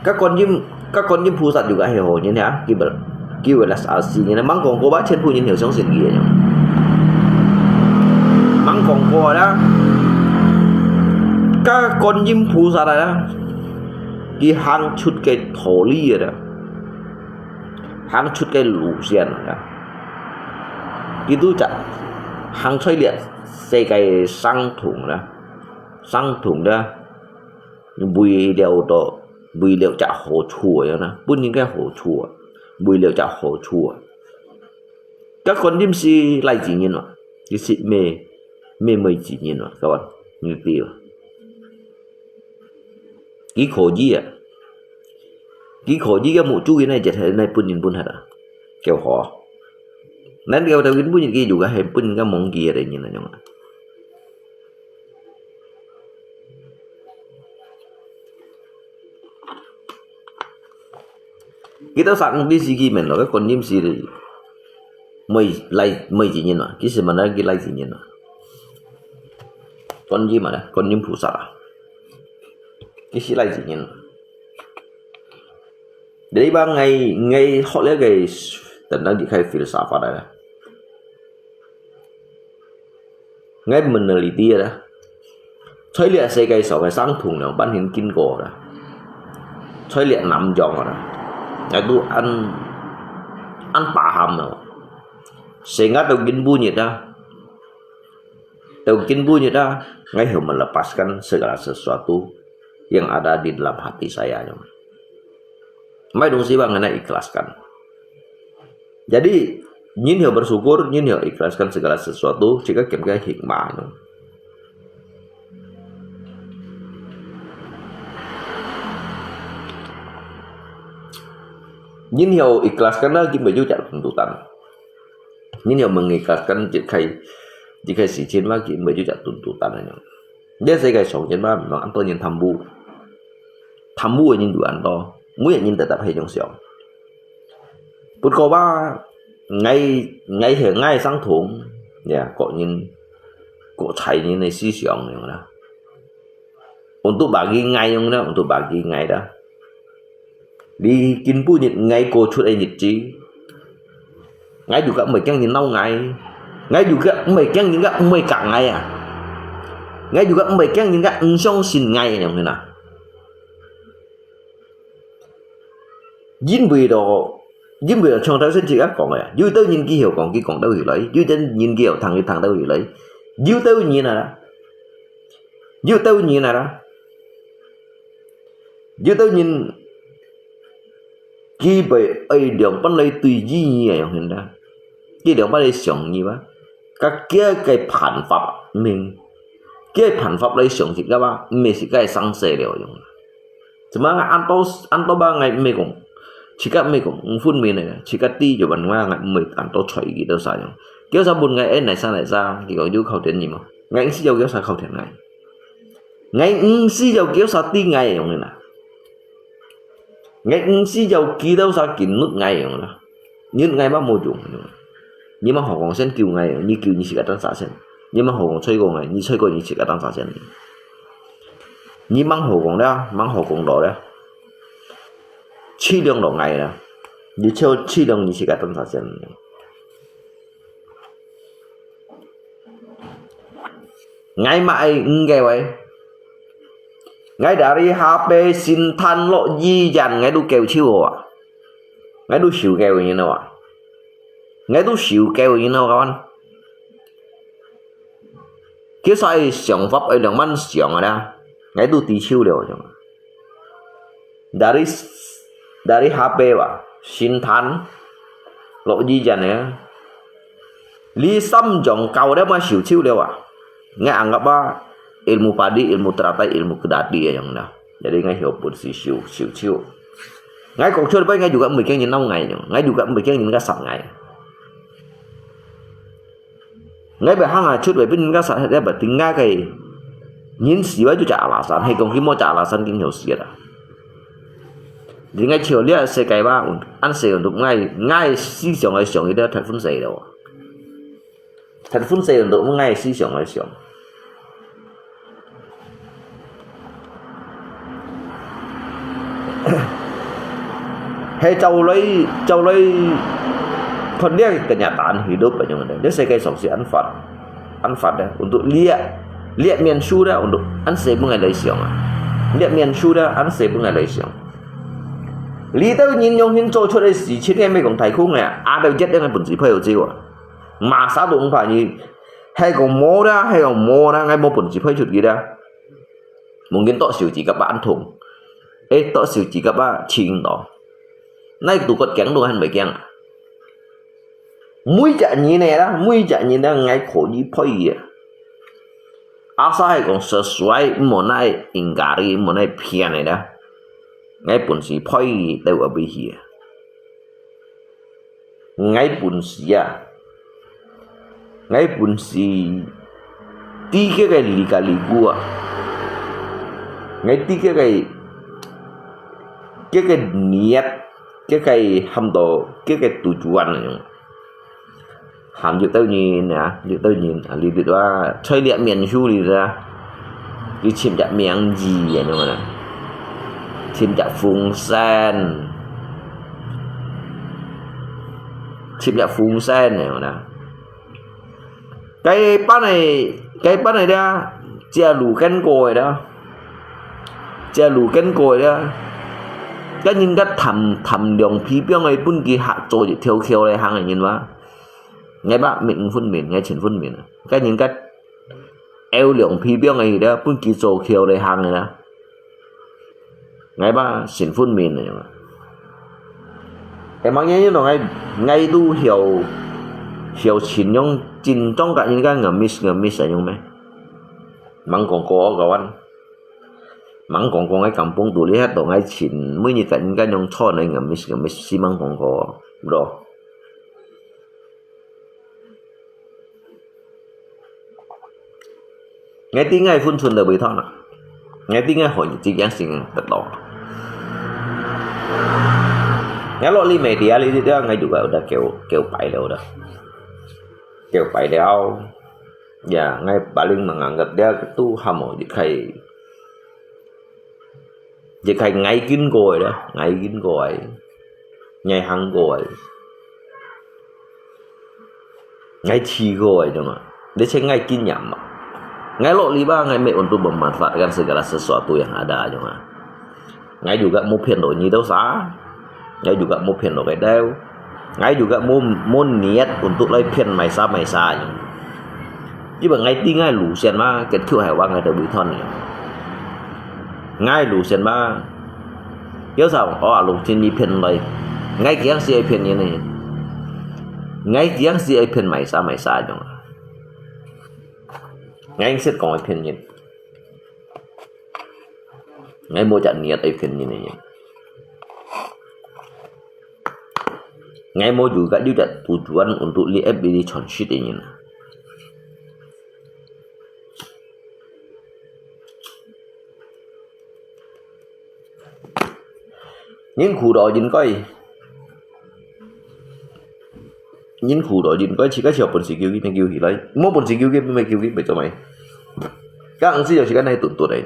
Ka Kuan Yin, ka Kuan Yin菩薩 juga係好人啊，佢會，佢會來asih人啊，吂講過吧，全部人都相信佢个。吂講過啦。Ka Kuan Yin菩薩啊， 佢行出个道理个啦，行出个路線个啦。佢都只行在這世界上堂啦，上堂啦，為了到，為了隻好處啊，樣啦，分人个好處啊，為了隻好處啊。該觀音係倈子人嘛，佢係乜，乜妹子人嘛，各位，你知無？佢可以啊，佢可以个目珠佢哪一日哪分人分忒啊，叫好。咱叫頭佢分人佢有个係分人家忘記个人啊，樣啊。 佢兜生毋知死佢面咯，該觀音係妹，倈，妹子人嘛，佢係嘛，佢倈子人嘛。觀音嘛，觀音菩薩啊，佢係倈子人嘛。Jadi bang ngai, ngai hot lagi tentang di kai filsafat ada. Ngai meneliti ada. 在這世界上个生堂兩半形經過啦，在這南洋啊，𠊎都恁，恁paham咯。Sehingga到今晡日啊，到今晡日啊，ngai hanya melepaskan segala sesuatu yang ada di dalam hati saya，樣。Mai東西bang ngai ikhlaskan. Jadi, nyin hanya bersyukur, nyin hanya ikhlaskan segala sesuatu, jika kem-kem hikmah, you know. Nyin hanya ikhlaskan lah, kem-kem juga tuntutan. Nyin hanya mengikhlaskan jika, jika sicin lah, kem-kem juga tuntutan, you know. Dia saya kai song, jen mah, memang anto nyin thambu. Thambu nyin dua anto. Mui nyin tetap hai nyong siang. Put ko ba, ngai, ngai he, ngai sang thong. Ya, kok nyin, kok chai nyin nai si siang nyong lah. Untuk bagi ngai nyong lah, untuk bagi ngai dah. Li kin pu nyit ngai ko chut ai nyit chi. Ngai juga mui kiang nyin nau ngai. Ngai juga mui kiang nyin ga mui kak ngai ah. Ngai juga mui kiang nyin ga ung siang sin ngai nyong hina. Yin bui do, yin bui do chong tau sen chi ga kong ya. Yu tau nyin ki hiu kong ki kong tau hi lai. Yu tau nyin ki hiu thang ki thang tau hi lai. Yu tau nyin ah. Yu tau nyin ah. Yu tau nyin Ki bai ai liang pan lai tui yi nyi ai yong hin da. Ki liang pan lai siang nyi ba. Ka kia kai phan fap ming. Kia phan fap lai siang sit ka ba, mei sit kai sang se liao yong. Cuma ngai an to, an to ba ngai mei kong. Chika mei kong, phun mei nai, chika ti yo ban ngai ngai mei an to choi ki to sa yong. Kia sa bun ngai ai nai sa nai sa, ki kong yu khao tien nyi ma. Ngai si yo kia sa khao tien ngai. Ngai si yo kia sa ti ngai yong na. Ngai ung si yau kito sa kin nut ngai yong la. Nut ngai ma mo yung. Nyi ma hong kong sen kiu ngai, nyi kiu nyi sik atan sa sen. Nyi ma hong kong choi ko ngai, nyi choi ko nyi sik atan sa sen. Nyi mang hong kong la, mang hong kong lo la. Chi liang lo ngai la. Nyi choi chi liang nyi sik atan sa sen. Ngai ma ai nge wai. Ngai dari H P Sinthan lo yi yan ngai du kêu chiu wa. Ngai du siu kêu yin wa. Ngai du siu kêu yin wa kawan. Kia sa ai siang fap ai liang man siang ada. Ngai du ti chiu liao. Dari, dari H P wa, Sinthan, lo yi yan ya. Li sam jong kau dia ma siu chiu liao wa. Ngai anggap ba ilmu padi, ilmu teratai, ilmu kedati ya yang na. Jadi ngai hiu pun si siu, siu chiu. Ngai kok chiu bai ngai juga mui keng nyin nau ngai yang. Ngai juga mui keng nyin ka sat ngai. Ngai bai hang a chut bai pin ka sat ya bai ting ngai kai. Nyin si bai ju ja alasan, hei kong ki mo ja alasan kin hiu si da. Di ngai chiu lia se kai ba un, an se un duk ngai, ngai si siang ai siang i da that phun se lo. That phun se un duk ngai si siang ai siang. He chau loi, chau loi, phun lia kenyataan hidup pa nyong da. Dia se kai song si an fat, an fat da. Untuk lia, lia mian su da, untuk an se bu ngai lai siang a. Lia mian su da, an se bu ngai lai siang. Li tau nyin yong hin cho chut ai si chin ngai mei kong tai khung ngai, a tau jet ngai pun si phai chiu a. Masa tu umpa ni, hai kong mo da, hai kong mo da, ngai mo pun si phai chut ki da. Mungkin tok siu ji kap an thung. Eh, tok siu ji kap a ching to. Nai tu kot kiang tu han bai kiang. Mui ja ni ne da, mui ja ni da, ngai kho ni phai ya. Asa hai kong sesuai, mo nai ingkari, mo nai phian ne da. Ngai pun si phai, teu abi hi. Ngai pun si a. Ngai pun si ti ke ke li ka li ku a. Ngai ti ke ke, ke ke niat, ke ke ham to, ke ke tujuan yung. Ham yuk tau nyin a, yuk tau nyin a, li bit wa, choi liak mian shu li da. Ki chim jak miang ji a, yung na. Chim jak fung san. Chim jak fung san a, yung na. Cái班này, cái班này đó, chia lũ kén còi đó. Chia lũ kén còi đó. Cái nhìn cái thầm, thầm lòng phi biang ấy, bún kì hạ trôi thì theo theo này hàng này nhìn mà. Ngay bác mình phun mình, ngay chín phun mình. Cái nhìn cái eo lòng phi biang ấy đó, bún kì trôi theo này hàng này đó. Ngai ba sin phun min ne. Emang ye no ngai, ngai tu hiau, hiau chin yong chin tong ka yin ka ngamis ngamis a yong me. Mang kong ko ka wan. Mang kong ko ngai kampung tu li het to ngai chin, mui ni ka yin ka yong chon ngai ngamis ngamis si mang kong ko. Bro. Ngai ti ngai phun chun da bui thon a. Ngai ti ngai hoi ti yang sing tet lo. Ngai lo li media li ti ngai juga udah kêu, kêu pai le udah. Kêu pai liao. Ya, ngai paling menganggap dia tu hamo di kai. Di kai ngai kin koi dah, ngai kin koi. Ngai hang koi. Ngai chi koi dong a. Dia cek ngai kin nyam a. Ngai lo li ba ngai me untuk memanfaatkan segala sesuatu yang ada dong a. Ngai juga mu phian lo ni tau sa. Ngai juga mu phian lo kai tau. Ngai juga mu, mu niat untuk lai phian mai sa mai sa dong. Jiba ngai ti ngai lu sian ma, ket kiu hai wa ngai tau bui thon ni. Ngai lu sian ma. Yau sa, oh, alung chin ni phian lai. Ngai kiang si ai phian ni ni. Ngai kiang si ai phian mai sa mai sa dong. Ngai sit kong ai phian ni. Ngai mo jak niat ai phian ni ni. Ngai mo juga juga tujuan untuk li F B di chon shit ni. Yin khu do yin koi. Yin khu do yin koi, chi ka chi pun si kiu ki, me kiu hi lai. Mo pun si kiu ki, me kiu ki, me cho mai. Ka ang si yo chi ka nai tun tu dai.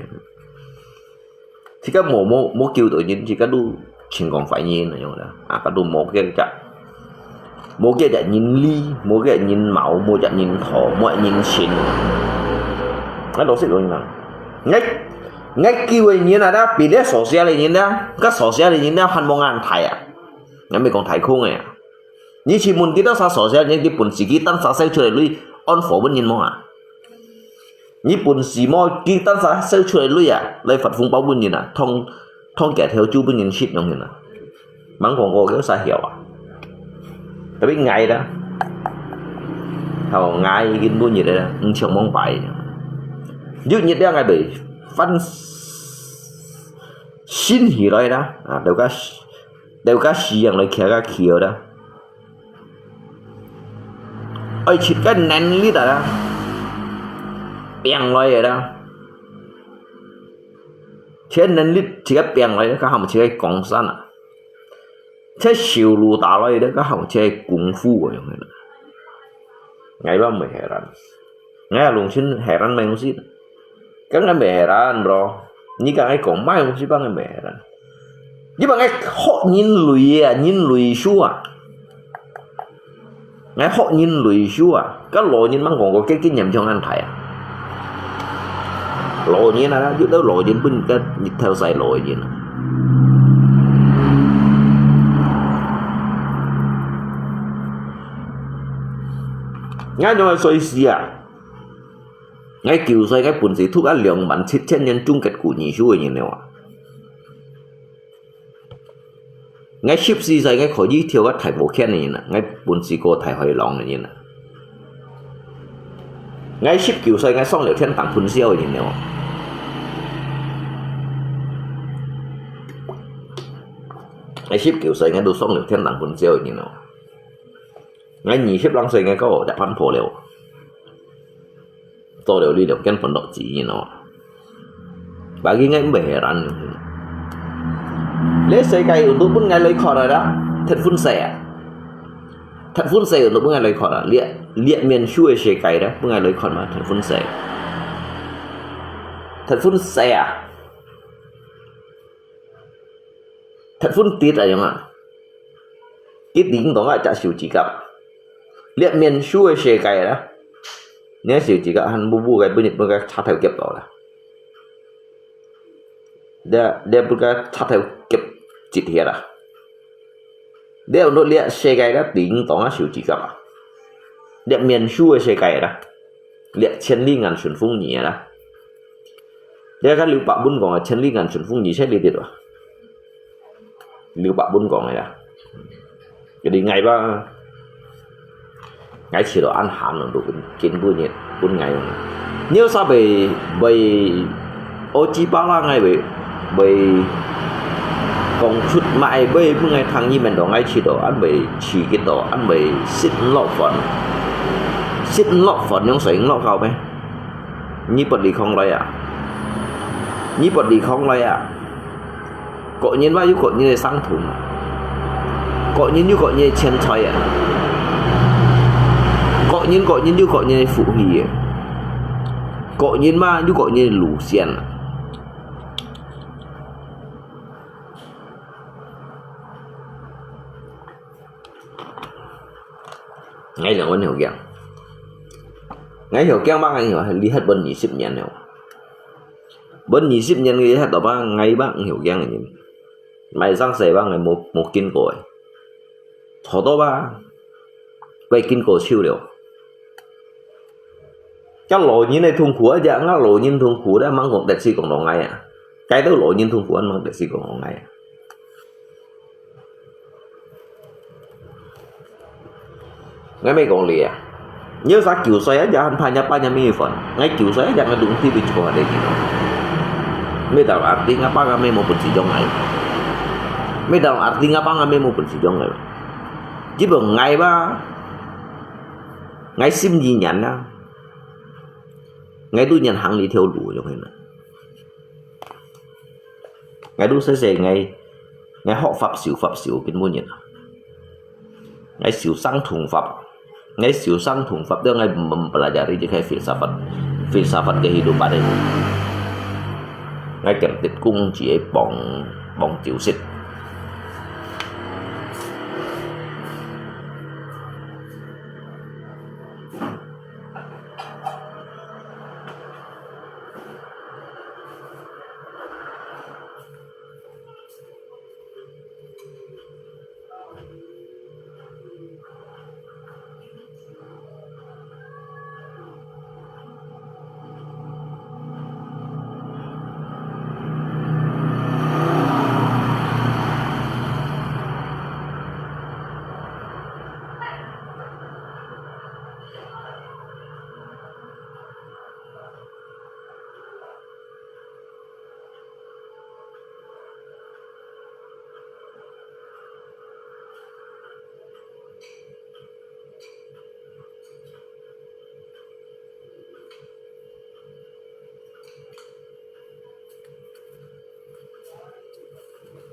Chi ka mo, mo, mo kiu do yin, chi ka du ching kong fai yin na yong da. A ka du mo ke ja. Mo ke ja yin li, mo ke yin mao, mo ja yin tho, mo yin chin. Ngai lo si lo yin na. Ngai, ngai kiu yin na da, pi le so sia le yin da. Ka so sia le yin da, han mo ngan thai a. Ngai me kong thai khung a. Ni chi mun ki ta sa so sia, ni ki pun si ki tan sa sai chu le lui, on fo bun yin mo a. Ni pun si mo ki tan sa sai chu le lui a, lai fat phung pao bun yin a, thong, thong kia theo chu bun yin shit nong yin a. Mang kong ko kêu sa hiau a. Tapi ngai da. Hao ngai kin bun yin da, ng chiang mong pai. Yu yin da ngai bei, fan sin hi lai da. A, teu ka, teu ka si yang lai kia ka kiu da. Oi, chit ka nen li da da. Piang lai da. Chit nen li, chit ka piang lai, ka ham chit ka kong san a. Chit siu lu ta lai da, ka ham chit ka kung fu a yong. Ngai ba mui heran. Ngai lung chin heran meng sit. Ka ngai mui heran, bro. Ni ka ngai kong mai mui sit ba ngai mui heran. Ni ba ngai hok yin lui a, yin lui shu a. Ngai hok yin lui shu a. Ka lo yin mang kong ko ke kin nyam chong an thai a. Lo yin a, yu tau lo yin bun ka ni thau sai lo yin a. 𠊎仰會衰死啊？𠊎九歲，𠊎本事讀啊兩萬七千年終極古二書个人了啊！𠊎十四歲，𠊎可以跳个大摩拳个人啊！𠊎本事過大海浪个人啊！𠊎十九歲，𠊎上了天堂噴簫个人了啊！𠊎十九歲，𠊎都上了天堂噴簫个人了啊！ 𠊎二十零歲，𠊎个大盤破了，做了你兩間飯落子人哦。Bagi𠊎毋會heran。這世界有都分𠊎來看啊啦，忒粉碎啊！忒粉碎有都分𠊎來看啊！裂裂面書个世界咧，分𠊎來看嘛，忒粉碎，忒粉碎啊！ 忒粉跌啊樣啊！佢叮噹啊隻手指甲，裂面書个世界啦，你手指甲還烏烏个，分你分个插頭夾到啦，你你分个插頭夾折忒啦，你有你世界个叮噹啊手指甲啊，裂面書个世界啦，裂千里眼順風耳啦。 你看劉伯溫講个千里眼順風耳，係你知道啊？劉伯溫講个啦，佢哋𠊎吧，𠊎試到恁寒咯，都根本日本𠊎用。你有啥會會，我知巴拉𠊎會會講出賣，會分𠊎聽，你們都𠊎試到，恁會刺激到，恁會食毋落飯，食毋落飯，用水毋落口咩？ 你不離開來啊！你不離開來啊！各人嘛有各人个傷痛啊，各人有各人个錢財啊，各人各人有各人个福氣啊，各人嘛有各人个路線啊。 𠊎兩分後驚，𠊎後驚吧，𠊎後厲害分二十年了，分二十年个厲害到吧，𠊎吧，𠊎後驚个人，買上世吧，𠊎無無見過个，坐到吧，會見過手了。這老人个痛苦啊，這𠊎老人痛苦咧，吂講得死講到𠊎啊，該兜老人痛苦啊，吂得死講到𠊎啊。 𠊎乜講你啊，你有啥九歲啊，也還怕人家把人家米飯，𠊎九歲啊，也還懂地位就講你咯。May到arti ngapa kami無本事用𠊎？May到arti ngapa kami無本事用𠊎？Chỉ bằng𠊎吧，𠊎心意人啊，𠊎都人行這條路用个嘛。 𠊎都細細，𠊎𠊎學法修法修根本人啊，𠊎修生同法，𠊎修生同法，了𠊎mempelajari這個filsafat filsafat kehidupan ini。𠊎兼得工資个幫幫手食。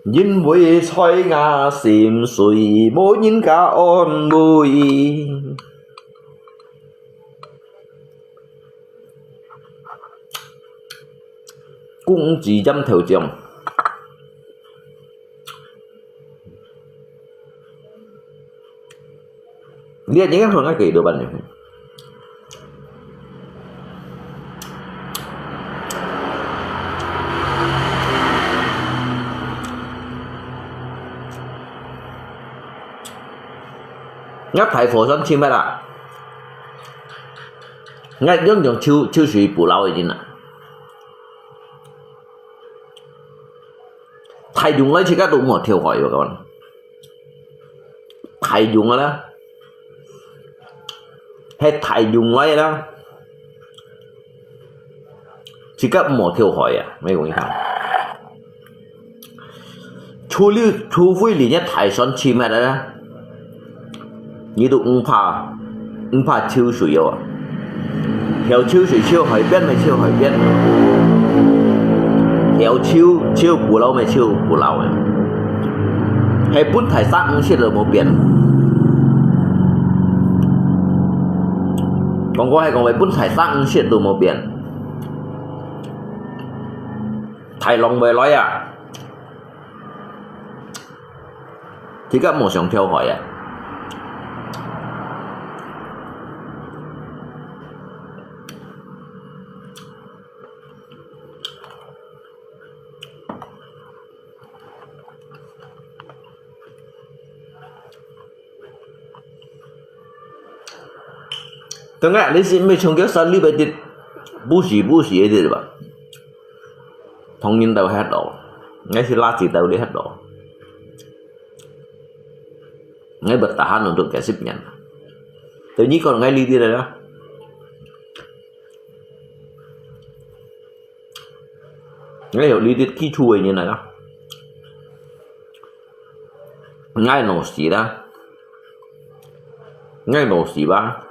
因為在吾心碎，無人家安慰。工資站頭獎。 你應該同佢幾多萬呢？𠊎大火山去咩啦？ 𠊎仰樣泅，泅水補漏个人啊。大洋來自家都無跳海个，講。大洋个啦，係大洋來个啦，自家無跳海啊，𠊎講你聽。除了，除非你个大船沉忒个啦， 你都毋怕，毋怕泅水哦。曉泅水泅海邊乜泅海邊，曉泅，泅補漏乜泅補漏个，係分大沙沖忒都無變。講過係講會分大沙沖忒都無變，大浪會來啊！ 自家無想跳海啊。當然，你係毋係長腳蛇，你會跌，不時不時會跌吧？ 當然都會跌咯，𠊎係垃圾都會跌咯。𠊎bertahan untuk幾十年。對你講，𠊎理解了啦。𠊎有理解基礎个人來啦。 𠊎腦死啦，𠊎腦死吧，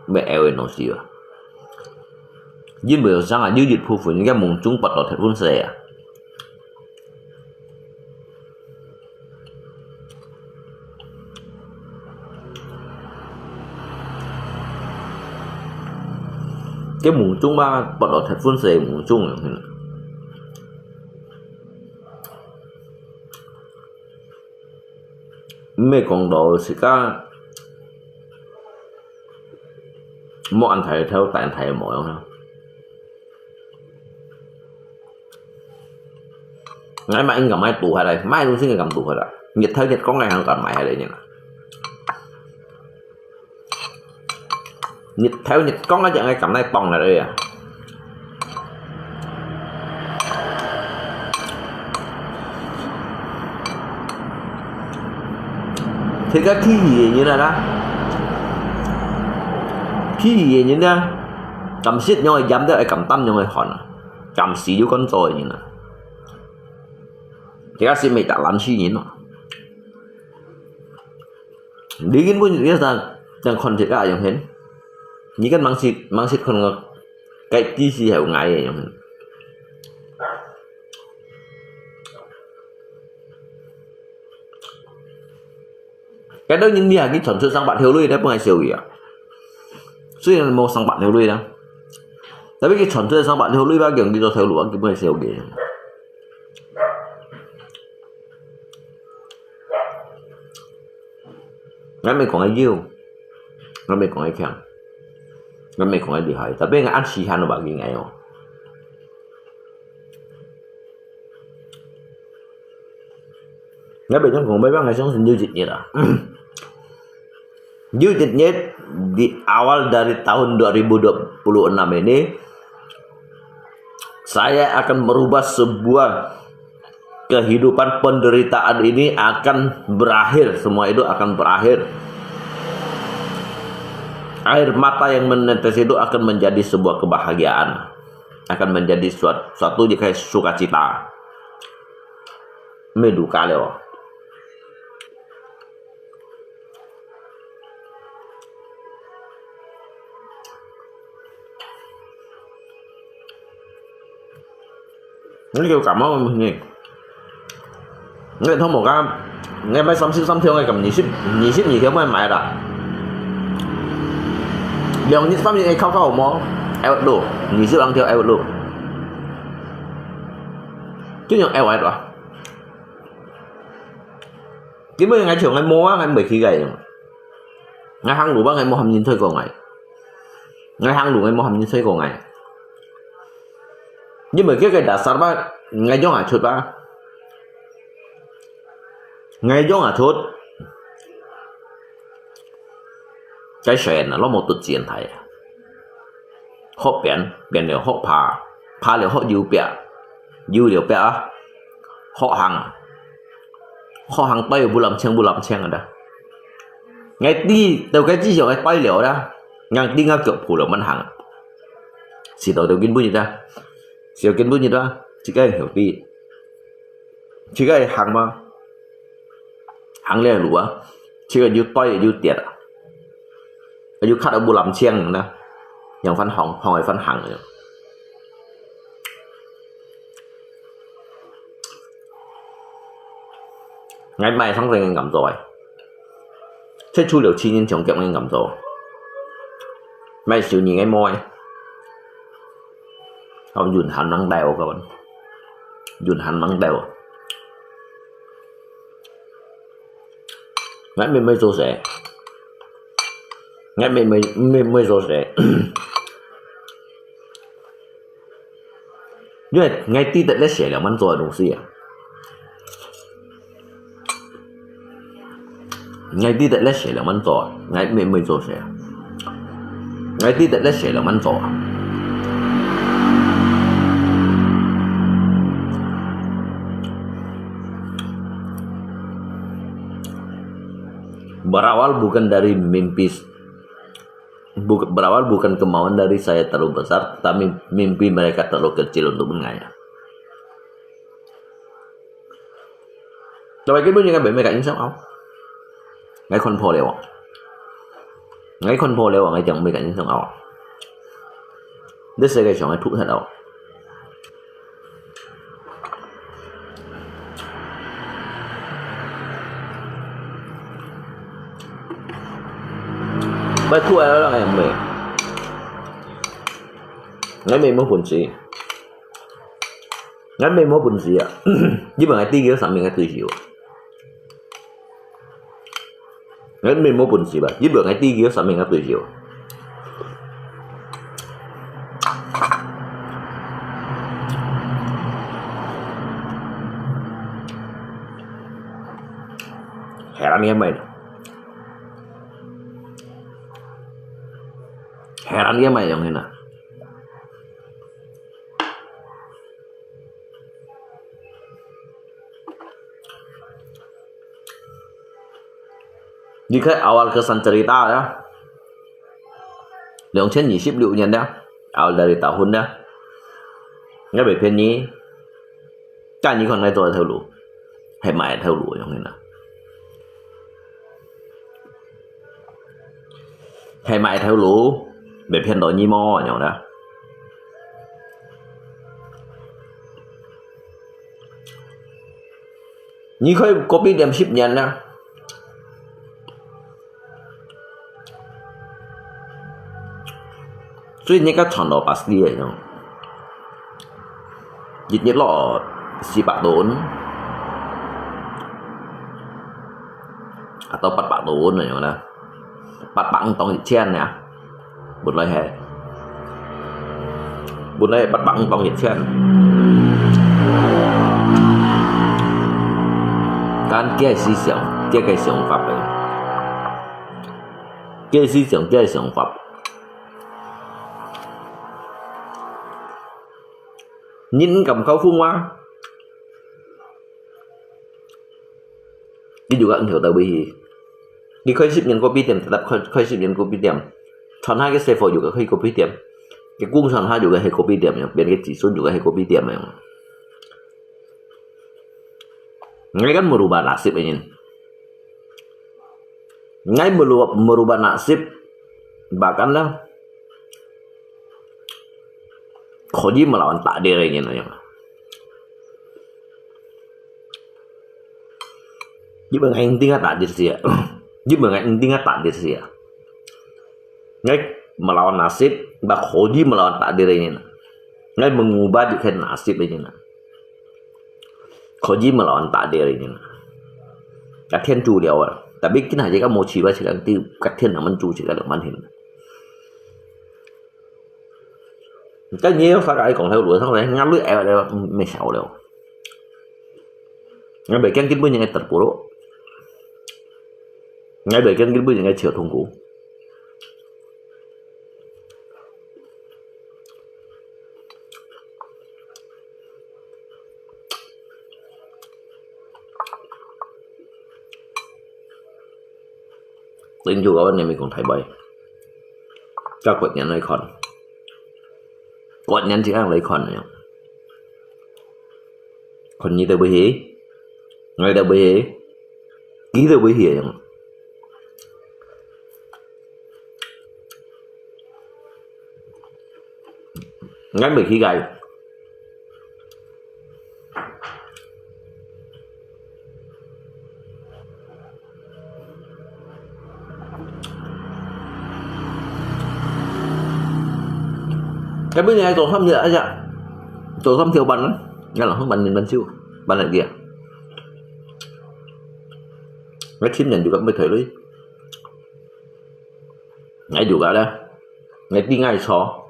乜會腦死吧。因為有啥啊，有一部分人家夢中發到鐵粉色啊。 該夢中嘛，發到鐵粉色个夢中啊。毋係講到自家無恁大个頭，戴恁大个帽樣啊。 𠊎買應該買堵下來，買東西應該敢堵下來。日頭日光𠊎還敢買下來呢。日頭日光啊，就𠊎敢來擋下來啊。這個天氣个人啊啦，天氣个人啊，敢食樣个鹽都會敢擔樣个汗啊，敢死就敢做个人啊。 這個係每隻懶尸人咯。你根本就係正看自家樣形，你跟忙識，忙識看个，該知識係有矮个樣形。 該兜人你還去傳出三百條鐳，你分佢笑佢啊？雖然無三百條鐳啦，tapi佢傳出三百條鐳吧，佢用幾多條路啊，佢分佢笑佢。𠊎毋係講佢有，𠊎毋係講佢強，𠊎毋係講佢厲害，tapi𠊎恁時間都話佢矮哦。 𠊎別樣講，𠊎相信有一日啊。有一日，di awal dari tahun dua ribu dua puluh enam ini, saya akan merubah sebuah kehidupan penderitaan ini akan berakhir, semua itu akan berakhir. Air mata yang menetes itu akan menjadi sebuah kebahagiaan, akan menjadi suat-, suatu juga sukacita. 無路加了哦。你叫感冒呢？你通無講，你買三十三條，你咁二十，二十二條買買啦。兩日三日你靠靠無？out咯，二十兩條out咯。 點樣out啊？根本𠊎像𠊎無啊，𠊎毋會去个。𠊎行路吧，𠊎無喊人推過𠊎。𠊎行路，𠊎無喊人推過𠊎。因為這個dasar吧，𠊎樣下出吧。𠊎樣下出。該選啊，攏無得選題啊。學編，編了學爬，爬了學游壁，游了壁啊，學行，學行對烏lâm青烏lâm青个啦。𠊎知，到該至少𠊎對了啦，𠊎知𠊎腳步了慢行。是到到今晡日啊，是到今晡日啊，自家曉知，自家行嘛，行了路啊，自家又對又跌啊。 又卡到烏lâm青呢，仰般行，行會般行个。𠊎買生成个感受哎，這除了七年前个感受，買少年个妹，哦，雲南人帶我个，雲南人帶我。 𠊎妹妹做事，𠊎妹妹妹妹做事，因為𠊎知得這些了，蠻做个東西啊。𠊎知得這些了，蠻做，𠊎妹妹做事啊。 𠊎知得這些了，蠻做啊。Berawal bukan dari mimpi, bu-, berawal bukan kemauan dari saya terlalu besar, tapi mimpi mereka terlalu kecil untuk mengayak. Tapi kita punya kan banyak insya Allah. Ngai kon po leo. Ngai kon po leo, ngai tiang mui kan insya Allah. This is cái song I put that out. But put out ngai mui. Ngai mui mo pun si. Ngai mui mo pun si ya. Di ba ngai tigil sa mi ngai tui siu. Ngai mui mo pun si ba. Di ba ngai tigil sa mi ngai tui siu. Heran ya mai. Heran ya mai yang hina. Ni khe awal kesan cerita ya. Liang chen ni sip liu nian ya. Awal dari tahun ya. Ngai bai pian ni. Kan ni kon ngai zua thau lu. Hai mai thau lu yang hina. Hai mai thau lu. Bai pian do ni mo yang da. 你開咖啡店十年了，所以你个賺到巴士个樣，一日落四百噸，啊到八百噸个樣啦。 八百五當一千呀，本來係，本來八百五當一千。但佢係思想，佢个想法个，佢个思想，佢个想法。人敢靠譜嗎？ 你juga ngiau ta wei hi. Ni koi sip nyan kopi tiam, tetap koi, koi sip nyan kopi tiam. Chon ha ke sefo juga koi kopi tiam. Ke kung chon ha juga he kopi tiam yang, bian ke jisun juga he kopi tiam yang. Ngai kan merubah nasib ini. Ngai merubah, merubah nasib. Bahkan lah, Kho ji melawan takdir ini nanya. Ji mengai inti nga takdir sia. Ji mengai inti nga takdir sia. Ngai melawan nasib, ba kho ji melawan takdir ini na. Ngai mengubah ji khen nasib ini na. Kho ji melawan takdir ini na. Ka thiên chủ liao ah. Tapi kin haji ka mo chi ba chi ka ti ka thiên na man chu chi ka le man hin. Cái nhiều phải cái còn theo đuổi thôi, ngã lưới eo eo mày xạo đâu. Ngã bảy kiên kít bưng những cái tật của lỗ. Ngã bảy kiên kít bưng những cái chiều thông cũ. 等就个年尾講大賣，到過年來看，過年就恁來看呢。看你兜會去，𠊎兜會去，佢兜會去樣。 𠊎毋去个。該本來做三日，哎呀，做三條班啊，𠊎人分半年半晝，半日个。𠊎今年就咁樣退了。 𠊎有个咧，𠊎知𠊎錯，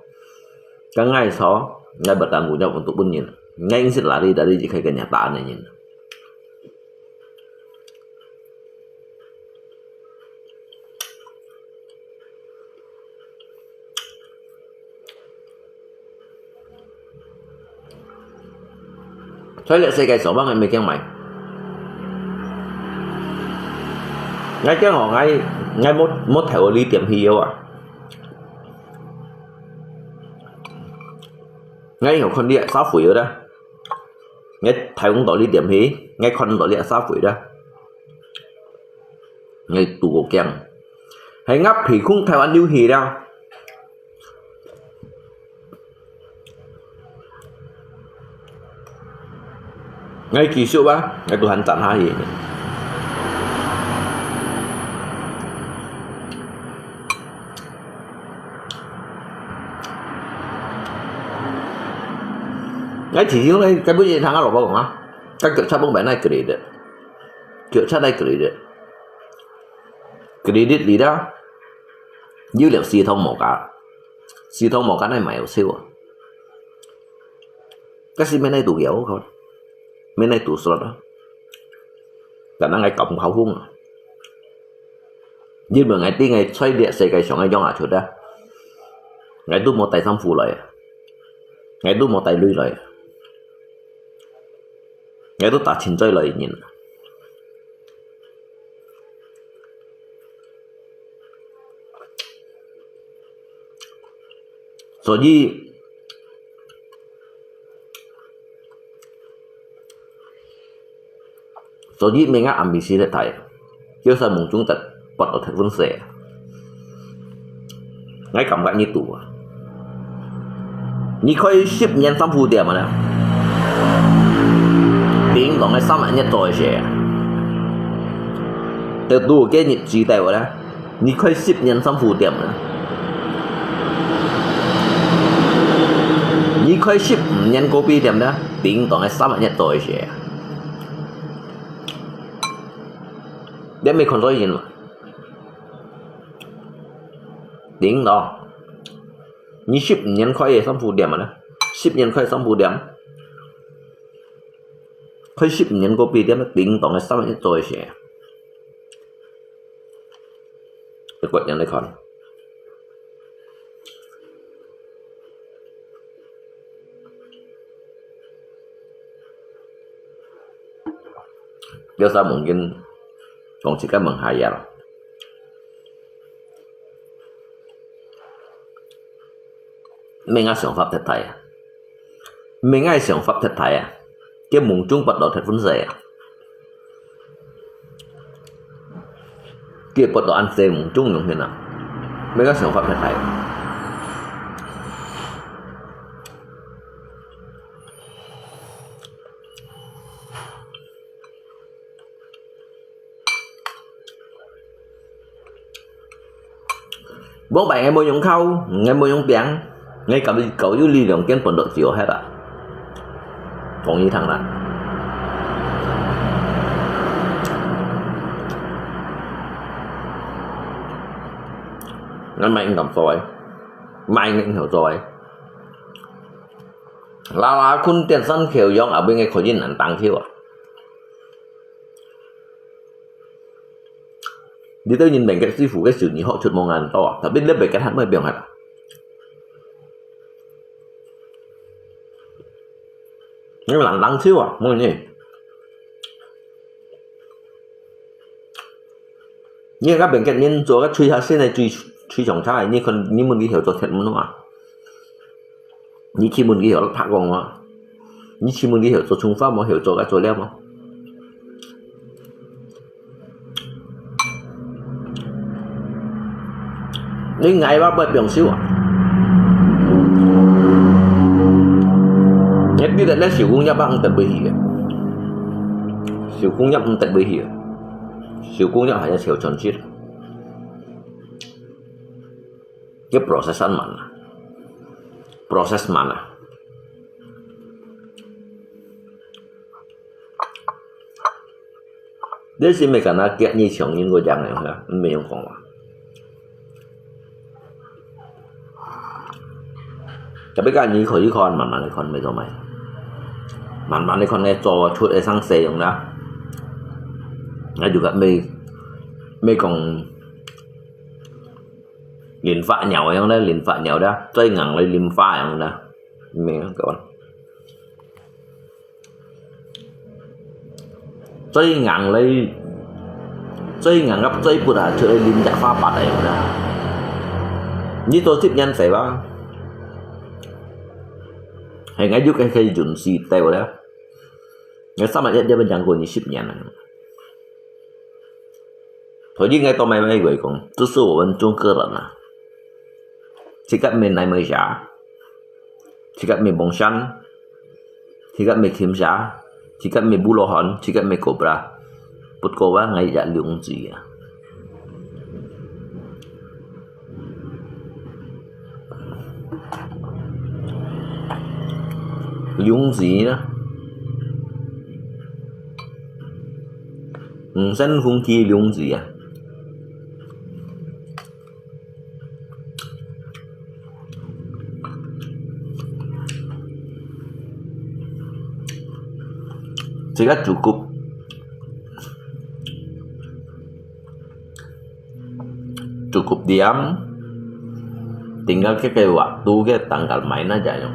該𠊎錯，𠊎毋耽誤了分到本人，𠊎硬係拉哩拉哩就可以跟人家打个人。在這世界上，𠊎毋驚買。𠊎驚哦，𠊎，𠊎無，無頭个利點去要啊。𠊎以後看你社會个啦，𠊎頭毋到利點去，𠊎看毋到你社會啦。 𠊎都好驚，係𠊎被控台灣遊戲了。𠊎繼續啊，𠊎都還站下去。𠊎繼續咧，該本日聽阿老婆講啊，該腳踏板本來credit，腳踏來credit。Credit你啦，有了系統無價，系統無價，你買有少啊。該係免來賭博个，免來賭slot啊。但係𠊎敢跑風啊，因為𠊎知𠊎在這世界上个樣啊，出啊，𠊎都無帶衫褲來啊，𠊎都無帶鐳來啊。 𠊎都打清嘴來个人。所以，所以明仔暗晡時忒大。 叫聲夢中得發到忒粉絲啊。𠊎感覺你賭啊。你開十年衫褲店啊呢？叮噹个三萬一做个事啊。就賭个日子到了，你開十年衫褲店啊。你開十五年咖啡店呢？叮噹个三萬一做个事啊。 你毋係看到人嘛？叮噹，你十五年開个衫褲店啊呢？十年開衫褲店，開十五年咖啡店，叮噹个三萬一做个事。你過年來看。 有啥問題，講自家問下呀。明仔想法忒大啊，明仔想法忒大啊，叫夢中發到忒粉絲啊。 佢發到恁細，夢中用去哪？每個想法忒大。往擺𠊎無用口，𠊎無用餅， 𠊎搞，搞有力量，根本都只有忒啊。同意聽啦。𠊎買毋敢做誒，買毋好做誒。啦啦坤電山口用，後尾𠊎可以難當去啊。 你兜人能夠師傅个手藝學出無恁多啊，tapi你別个還毋係變下啦。你懶懶手啊，無呢。你看該邊个人做个吹下先个吹，吹上差，你看你問佢曉做鐵門啊？你去問佢曉拍工啊？你去問佢曉做沖發無？曉做个做了無？你𠊎話會放手啊？你記得咧，手工業啊，毋得會去个。手工業毋得會去个。手工業還係小傳統。 个process慢啊，process慢啊。這係毋係敢若激你像人个樣个，毋係用講話。特別个你可以看，慢慢个看，毋係做麼个。慢慢个看，个做出个生死樣啦。該就个毋係，毋係講 淋花鳥樣咧，淋花鳥咧，最硬个淋花樣咧，明白無？最硬个，最硬个最不啊，就係淋隻花瓣个樣咧。你做十年歲吧，係𠊎有个可以允許掉咧。 你三十一點樣講你十年了。所以應該都慢慢會講，這是我們中國人啊。自家毋係泥尾蛇，自家毋係黃山，自家毋係青蛇，自家毋係烏羅漢，自家毋係cobra。不過啊，𠊎也龍子啊。 龍子呢？五星紅旗龍子啊！這個豬骨。 Cukup diam, tinggal ke, ke waktu ke tanggal main aja, yo.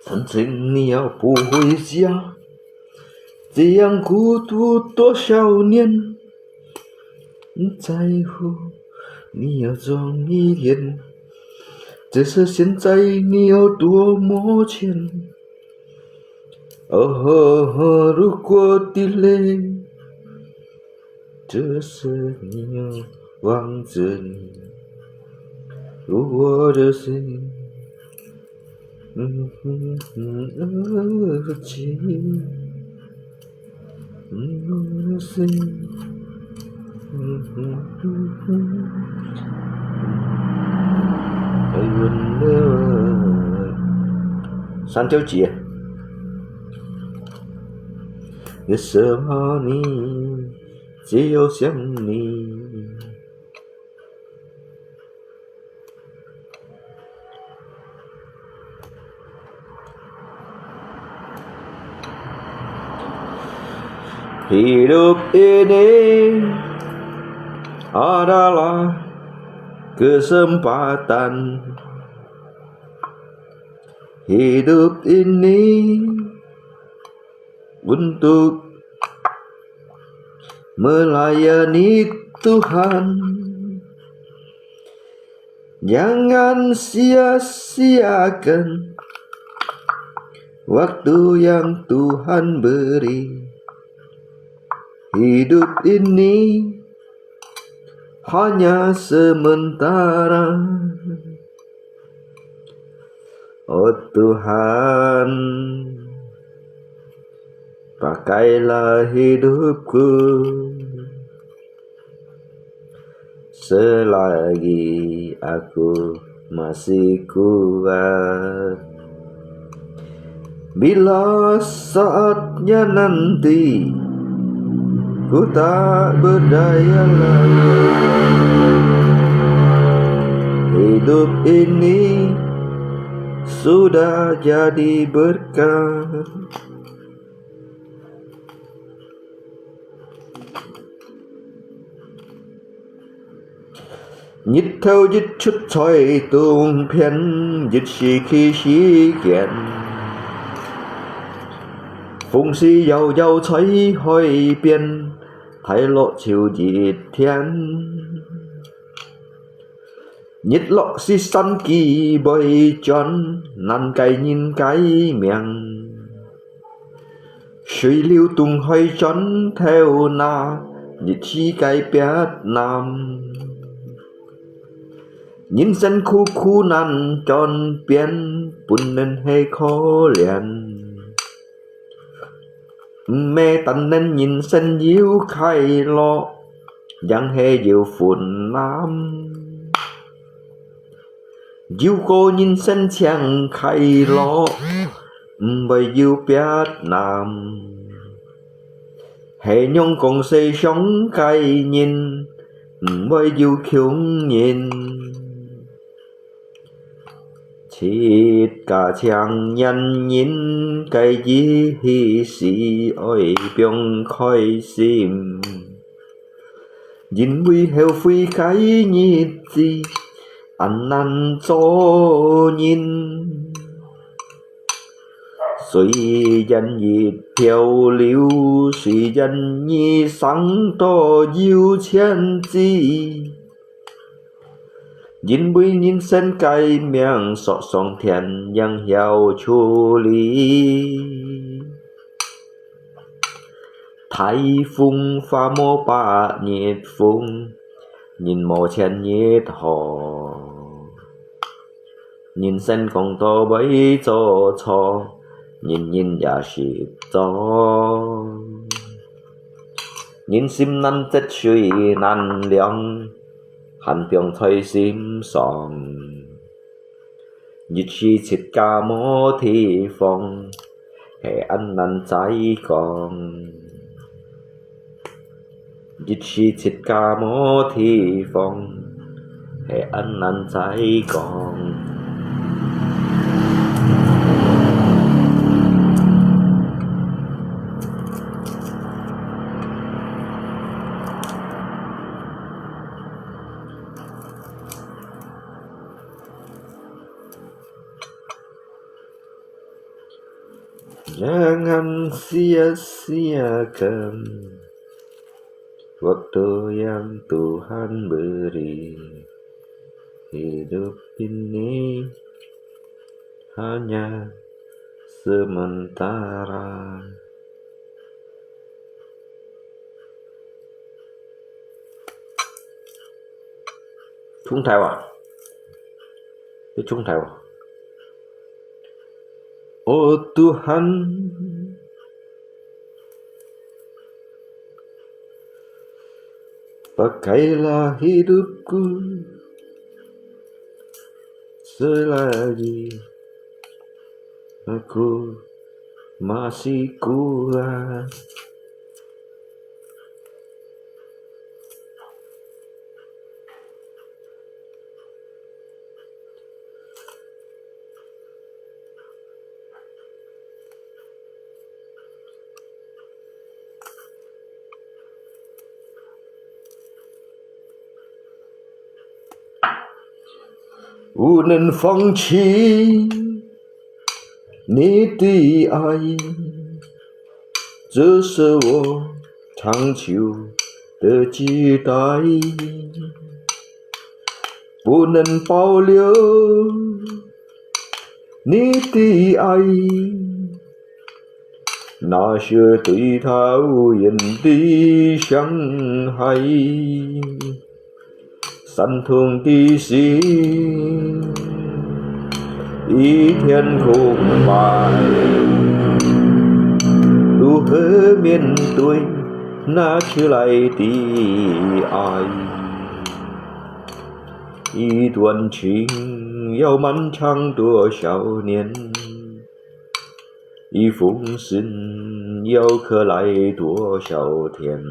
深情你要不回家，这样孤独多少年，在乎你要装一天，只是现在你有多么远。哦，如果地雷 这是你望着你，我的心，嗯嗯嗯，而今，嗯，我的心，嗯嗯嗯嗯，哎，云的，三条街。 为什么你只有想你？ Hidup ini adalah kesempatan. Hidup ini untuk melayani Tuhan. Jangan sia-siakan waktu yang Tuhan beri. Hidup ini hanya sementara. Oh Tuhan, pakailah hidupku selagi aku masih kuat. Bila saatnya nanti ku tak berdaya lagi, hidup ini sudah jadi berkat. 日頭一出在東邊，一時去西邊。風勢搖搖在海邊，大落就一天。日落西山佢會轉，難解人个命。 水流東海轉頭那，日時个別南。人生苦苦難轉變，本人係可憐。毋係單單人生有快樂，也係有困難。 有過人生正快樂，毋會有別難。係仰講世上个人，毋會有窮人。自家青年人个意思愛放開心。 因為後悔个日子，恁難做人。雖然一條路，雖然一生都有千里，因為人生个命，索上天，也曉處理。 大風化無百日風，人無千日好。人生講到尾做錯，人人也識做。人心難測水難量，還放在心上。 一時自家無提防，係恁難再講。一時自家無提防，係恁難再講。 Jangan sia-siakan waktu yang Tuhan beri. Hidup ini hanya sementara. 重頭啊！你重頭啊！Oh Tuhan, pakailah hidupku selagi aku masih kuat. 不能放弃你的爱，这是我长久的期待。不能保留你的爱，那些对他无言的伤害。 伤痛的心一片空白，如何面对那迟来的爱？一段情要漫长多少年？ 一封信要刻来多少天？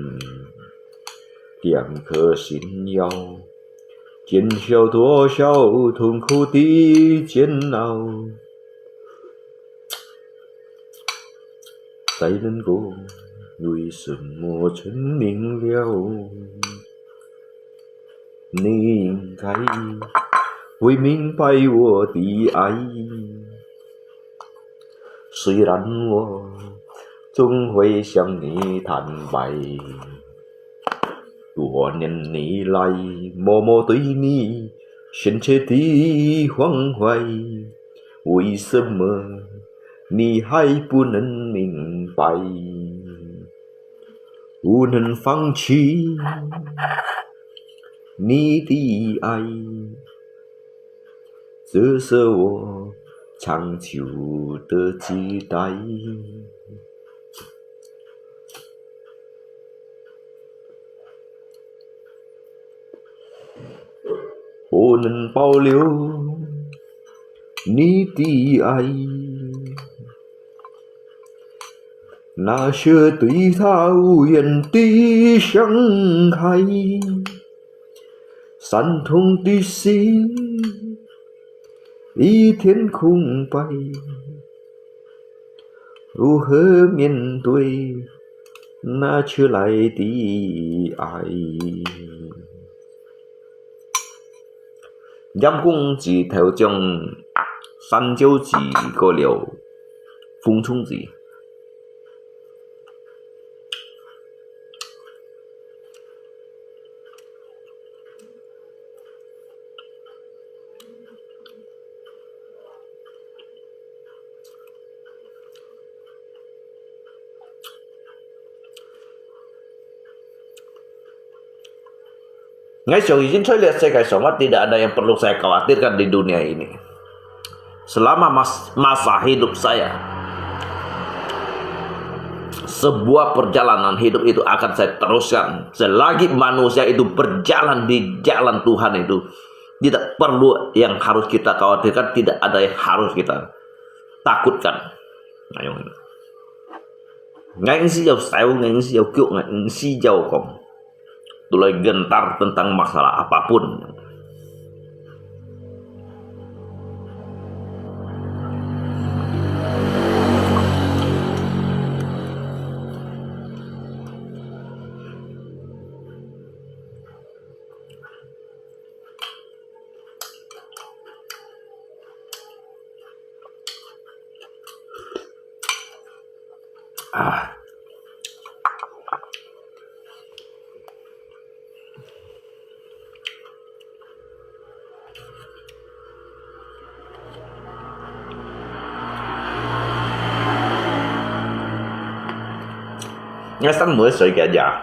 两颗心要经受多少痛苦的煎熬，才能够为什么证明了你应该会明白我的爱？ 虽然我总会向你坦白，多年以来默默对你深切的关怀，为什么你还不能明白？不能放弃你的爱， 这是我长久的期待。不能保留你的爱，那些对他无言的伤害。 伤痛的心一片空白，如何面对那迟来的爱？《阴公》之頭章，《山酒》之過了，《風中》之。 Ngai syakitin在這世界上，tidak ada yang perlu saya khawatirkan di dunia ini. Selama mas-, masa hidup saya, sebuah perjalanan hidup itu akan saya teruskan. Selagi manusia itu berjalan di jalan Tuhan itu, tidak perlu yang harus kita khawatirkan, tidak ada yang harus kita takutkan. Nah, yang ini. Ngai isi jauh saya, ngai isi jauh kiuk, ngai isi jauh kong. Tulai gentar tentang masalah apapun. Ah. Ngai sân mui sui kia ya.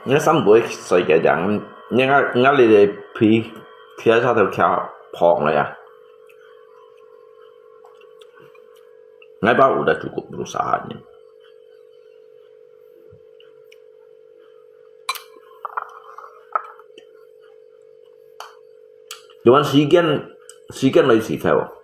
Ngai sân mui sui kia ya. Ngai, ngai li de pi kia sa tau kia phong la ya. Ngai ba udah cukup berusaha ni. Cuman 時間，時間來試睇喎。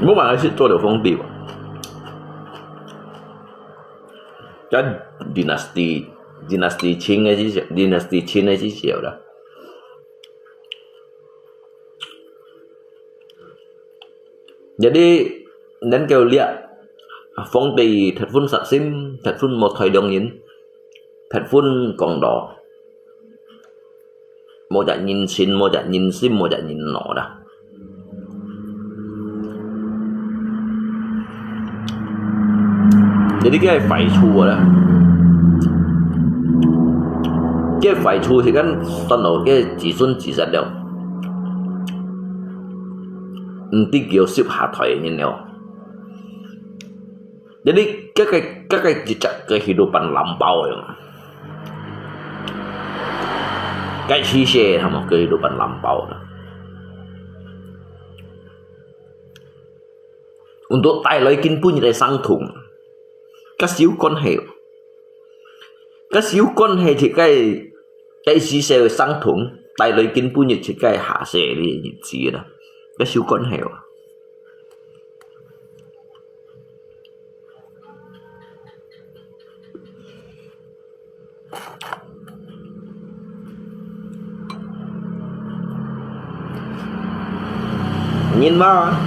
Muat嘛係做了皇帝嘛。在 dynasty，dynasty Qing个時節，dynasty Qing个時節啦。Jadi，能夠了，皇帝忒分殺心，忒分無待量人，忒分講道，無隻人情，無隻人心，無隻人腦啦。Jadi，該壞處啊，該壞處係講算到該子孫子實了。 毋知叫十下台个人了。Jadi，該个，該个一隻个去到扮藍包个，該時勢，他們个去到扮藍包个。Untuk帶來今晡日个傷痛，該係有關係。 該係有關係自家个，該時勢个傷痛，帶來今晡日自家下世个日子啦，該係有關係哦。人嘛，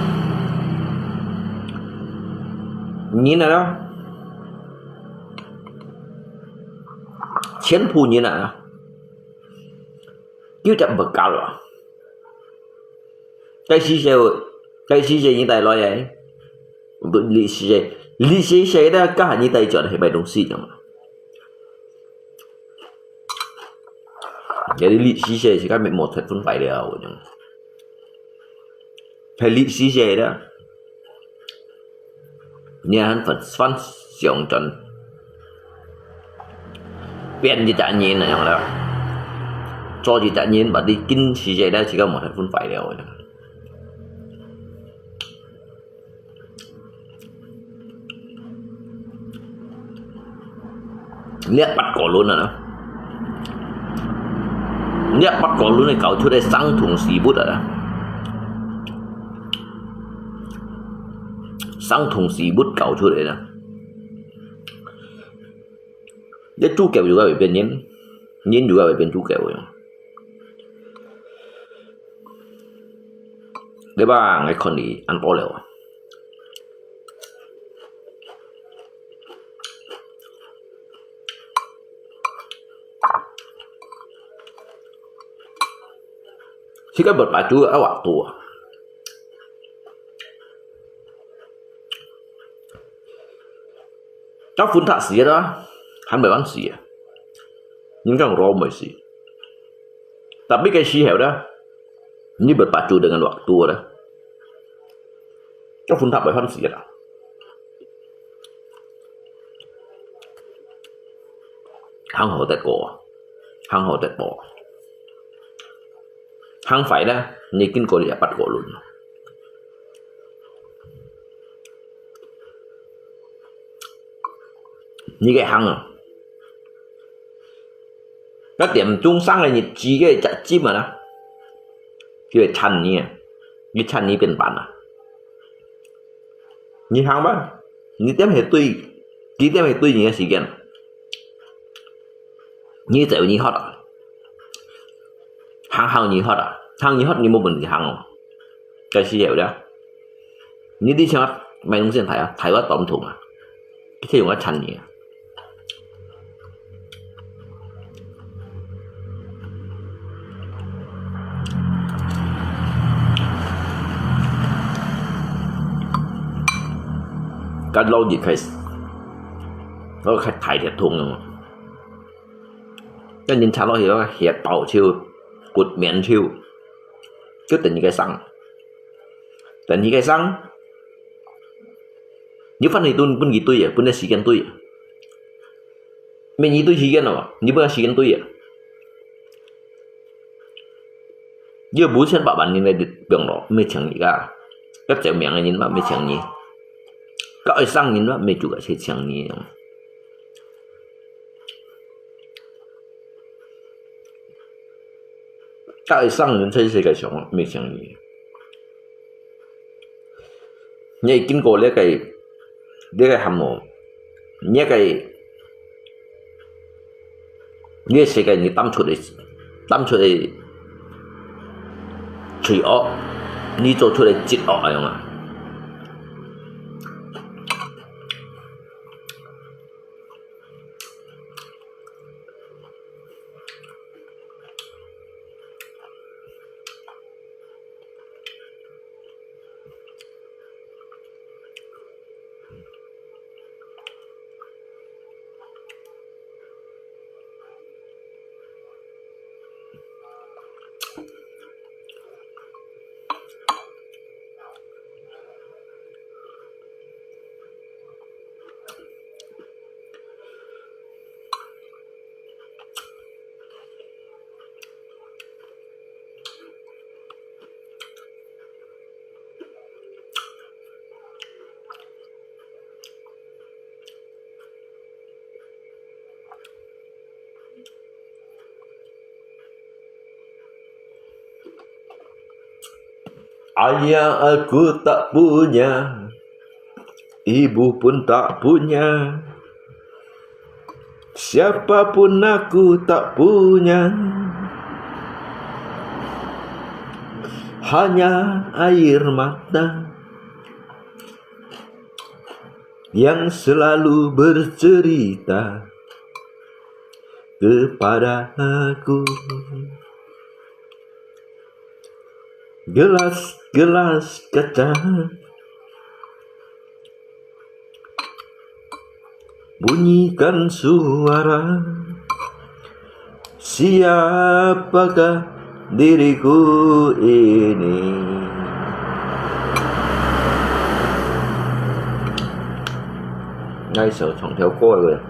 人啊， 全部人啊，有隻物件啊。該時勢，該時勢你帶來个，歷史个，歷史个咧，該下你帶轉係麼東西个嘛？Jadi歷史个時間無忒分壞了，係歷史个咧。 你還翻，翻想轉，變一隻人恁樣啦，做一隻人，把你今時節咧，自家無忒分壞了。這八個輪啊，這八個輪个搞出來傷痛事物啊，傷痛事物搞出來啦。這主角又會變人，人又會變主角个。 你吧，𠊎看你恁多了啊。這个baju愛waktu啊。 該分忒時啦，還袂換時啊。人講老毋會死。Tapi該時候啦，你baju dengan waktu啦，該分忒袂換時啦。還好得過，還好得過。還壞啦，你經過這八個輪。 你个行啊，該點鐘生个日子个隻針啊，佢會纏你啊，佢纏你變慢啊。你行吧，你點係對，佢點係對你个時間。 你走你喝啊，行行你喝啊，行你喝你無問題行哦。該時候咧，你你像買東西大啊，大个當痛啊，佢用个纏你啊。該老日開始，我開大鐵桶啊嘛。 該人插落去，血泡出，骨綿出，就等於該生。等於該生，你反正分，分佢對啊，分个時間對啊。免你對時間咯，你分个時間對啊。 有五千八萬人个病咯，毋係淨你个。該救命个人嘛，毋係淨你。該愛生人嘛，毋係就係淨你。該愛生人在世界上，毋係淨你。你經過這个，這个項目，這个 你个世界你擔出个，擔出个罪惡，你做出个積惡恁樣啊。Ayah aku tak punya, ibu pun tak punya, siapa pun aku tak punya. Hanya air mata yang selalu bercerita kepada aku. Gelas-gelas kaca bunyikan suara. Siapakah diriku ini? 那一首唱條歌个。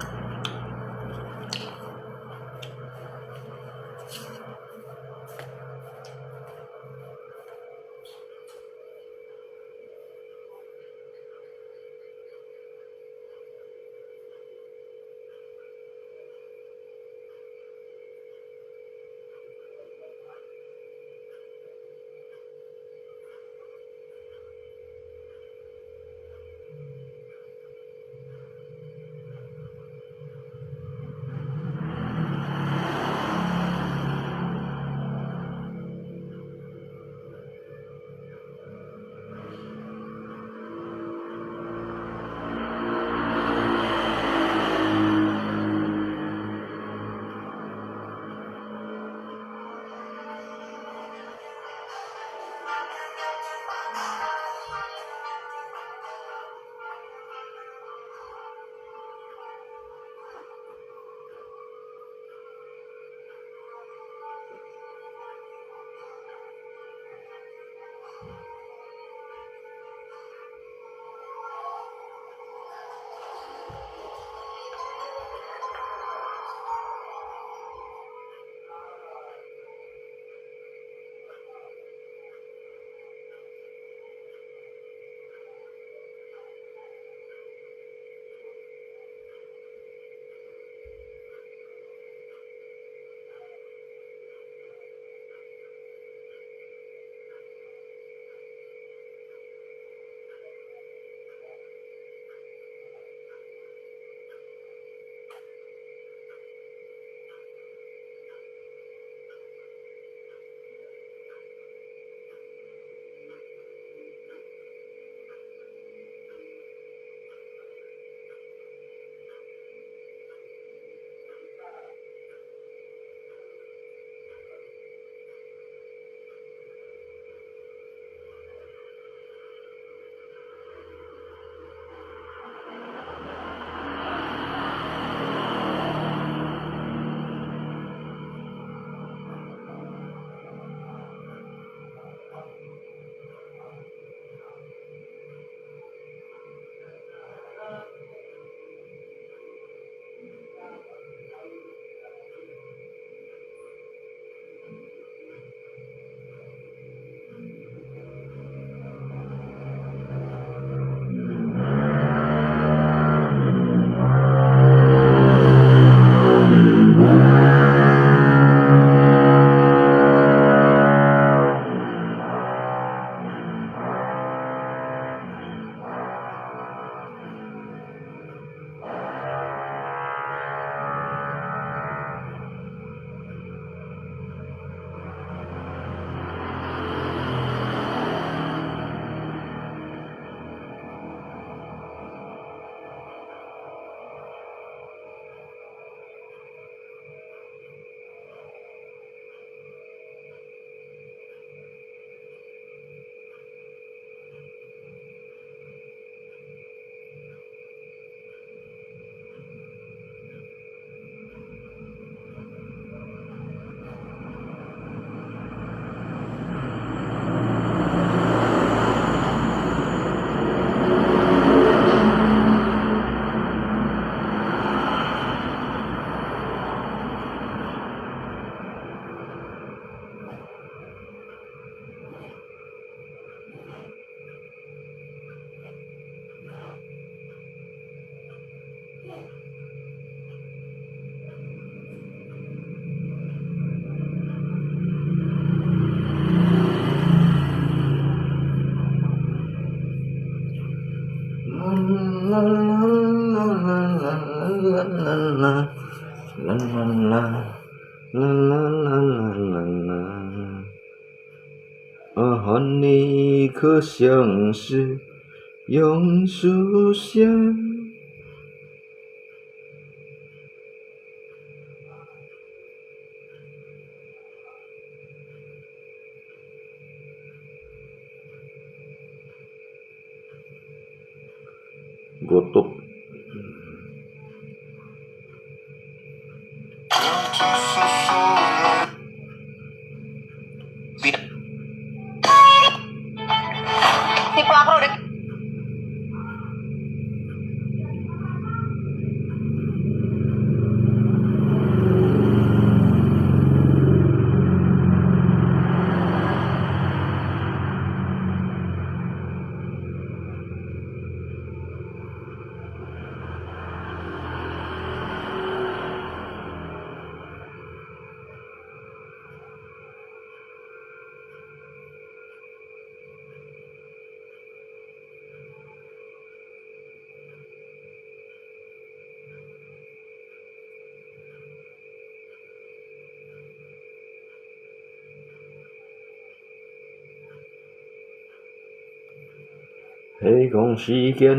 啊，和你可相识，永书香。 Gotok.係講時間，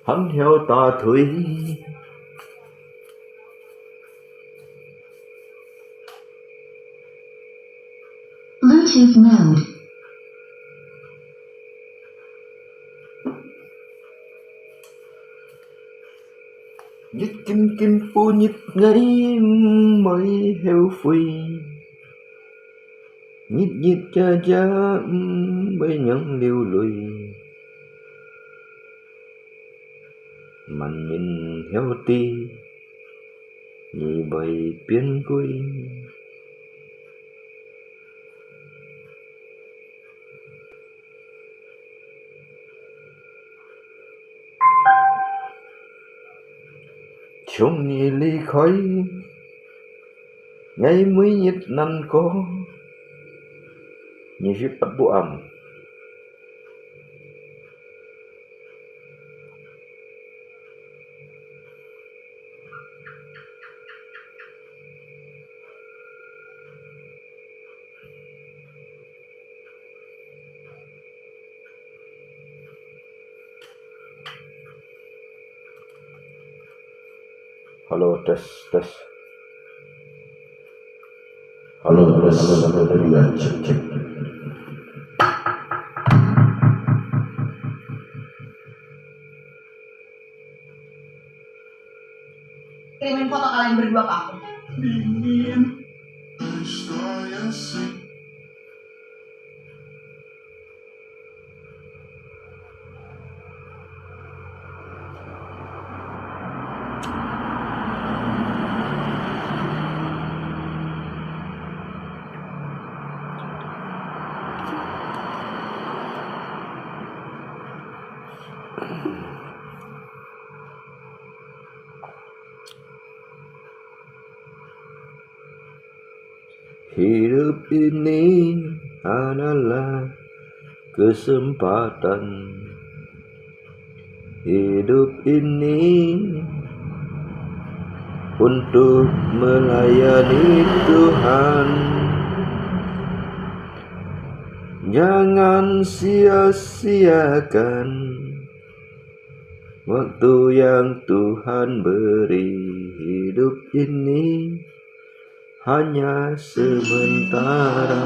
還曉打腿。 Bluetooth mode。 日金金不日，𠊎毋會後悔。日日夜夜，毋會讓流淚。萬人曉知，你會變鬼。 從你離開，𠊎每日難過。二十八度暗。 Hello, tes, tes. Hello, tes, hello, hello, hello, ya, cek, cek. Kirimin foto kalian berdua ke aku. Dingin. Hidup ini adalah kesempatan. Hidup ini untuk melayani Tuhan. Jangan sia-siakan waktu yang Tuhan beri. Hidup ini hanya sementara.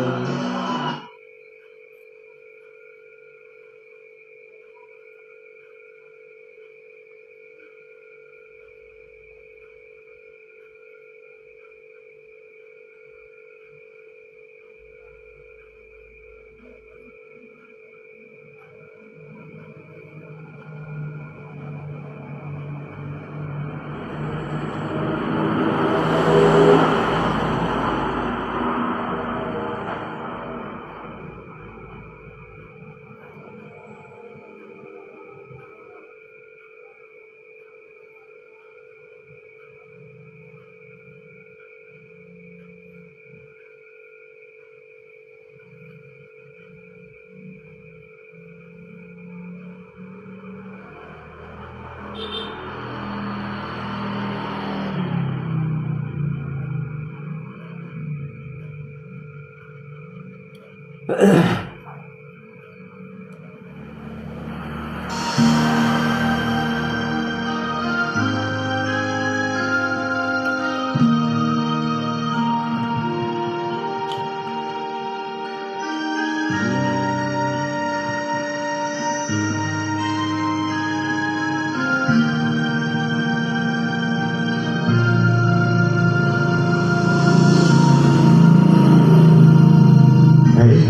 係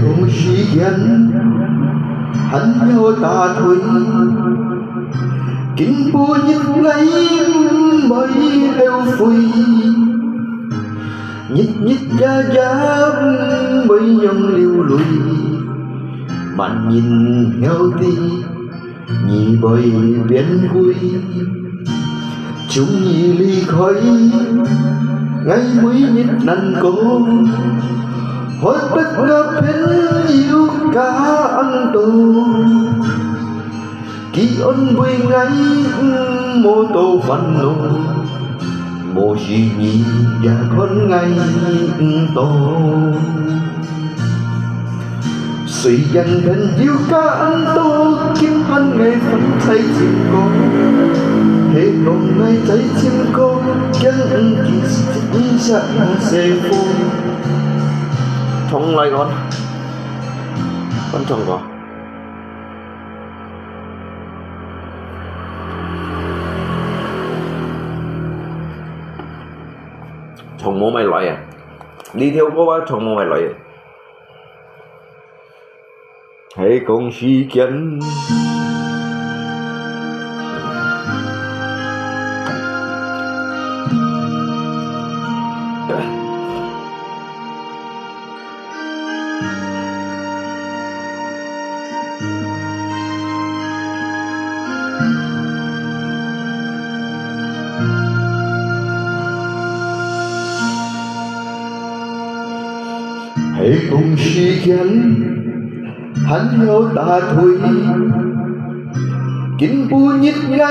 講時間還要打退，今晡日𠊎毋會後悔。 日日夜夜毋會用流淚，萬人曉得你會變歸。從你離開，𠊎每日難過，害得吾朋友加恁多。 佢安慰𠊎，毋好多煩惱，無事你也看𠊎毋到。雖然朋友加恁多，今還𠊎還在尋歌，係講𠊎在尋歌，驚毋記得惜吾細伙。重來過，換唱歌。 唱無麼來啊！這條歌啊，唱無麼來啊！係講時間。 係講時間還要打退，今晡日𠊎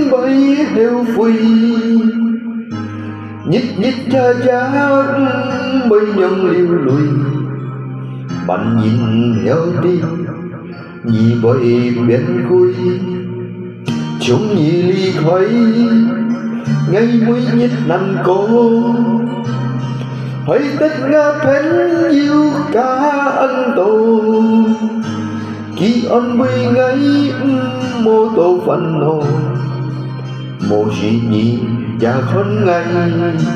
毋會後悔。 日日夜夜毋會用流淚，萬人曉得你會變歸。從你離開，𠊎每日難過，害得吾朋友加恁多。 佢安慰𠊎，毋好多煩惱，無事你也看𠊎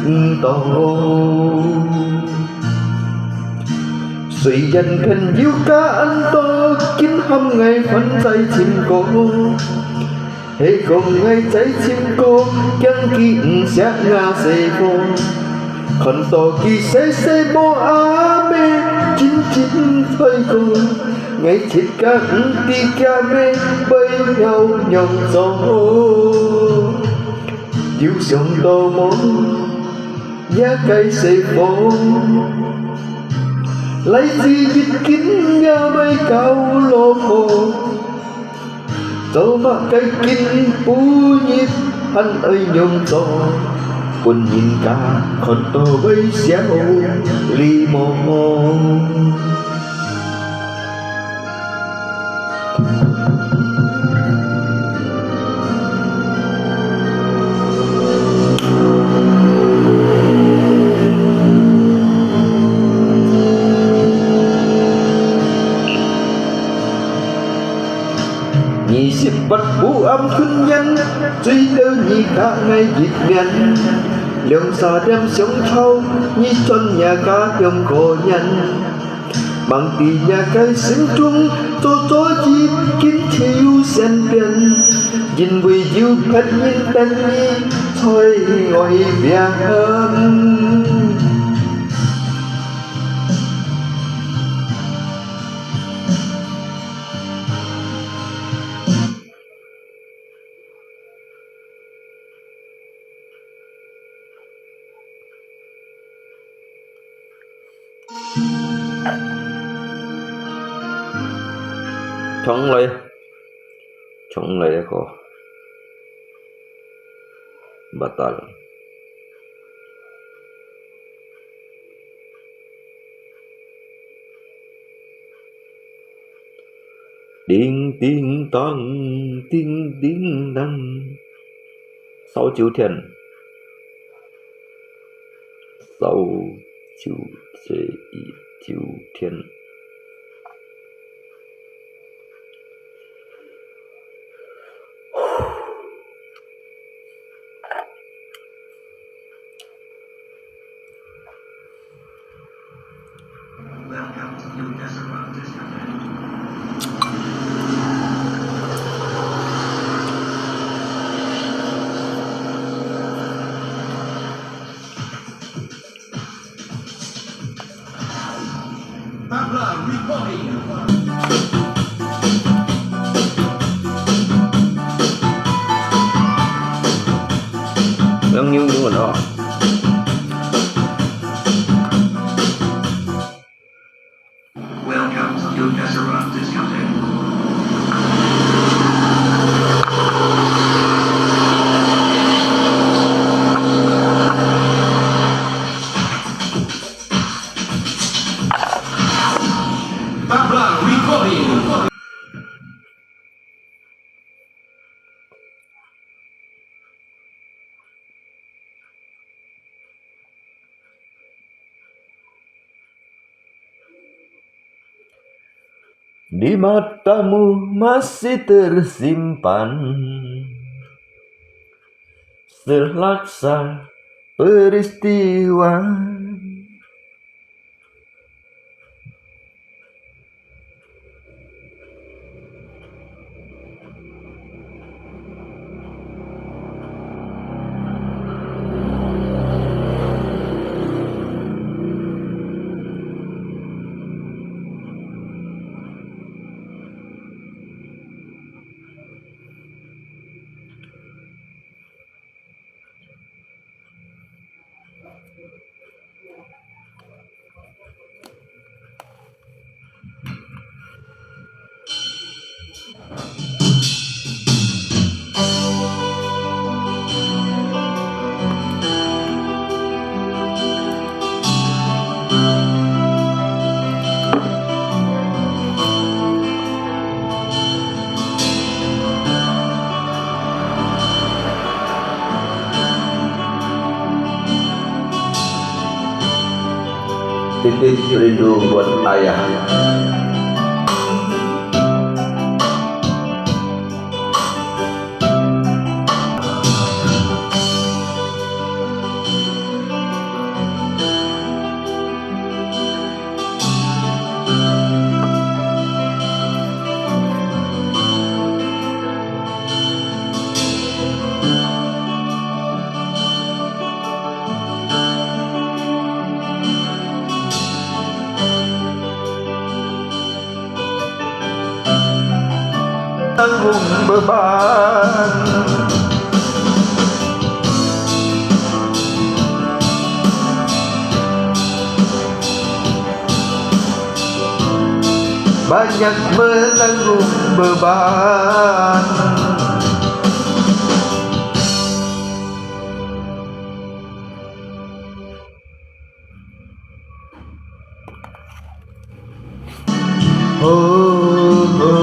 毋到。雖然朋友加恁多，今喊𠊎還在尋歌。 係講𠊎在尋歌，驚佢毋惜吾細伙。看到佢細細無阿姆，真真衰過。𠊎自家毋知厥姆會曉仰做。有想到無，這个細伙，來自一斤也毋會搞落去。 做麼个今晡日還愛仰做，分人家看到會笑你無？ 二十八晡暗睏𥍉，醉到你加𠊎一面，兩三點相吵，你轉若家中過年。 吂知若个心中早早已經只有善變，因為有別人等你在外邊。 重來，重來一個，batal。叮叮当，叮叮当。烧酒天，烧酒，这一酒天。 Yang ngiu ngiu â. Welcome to New Deseret Discotheque. Tabla recording. 'Di matamu masih tersimpan selaksa peristiwa. 'Titik rindu buat ayah. 'Tanggung beban. Banyak menanggung beban. Ho, ho,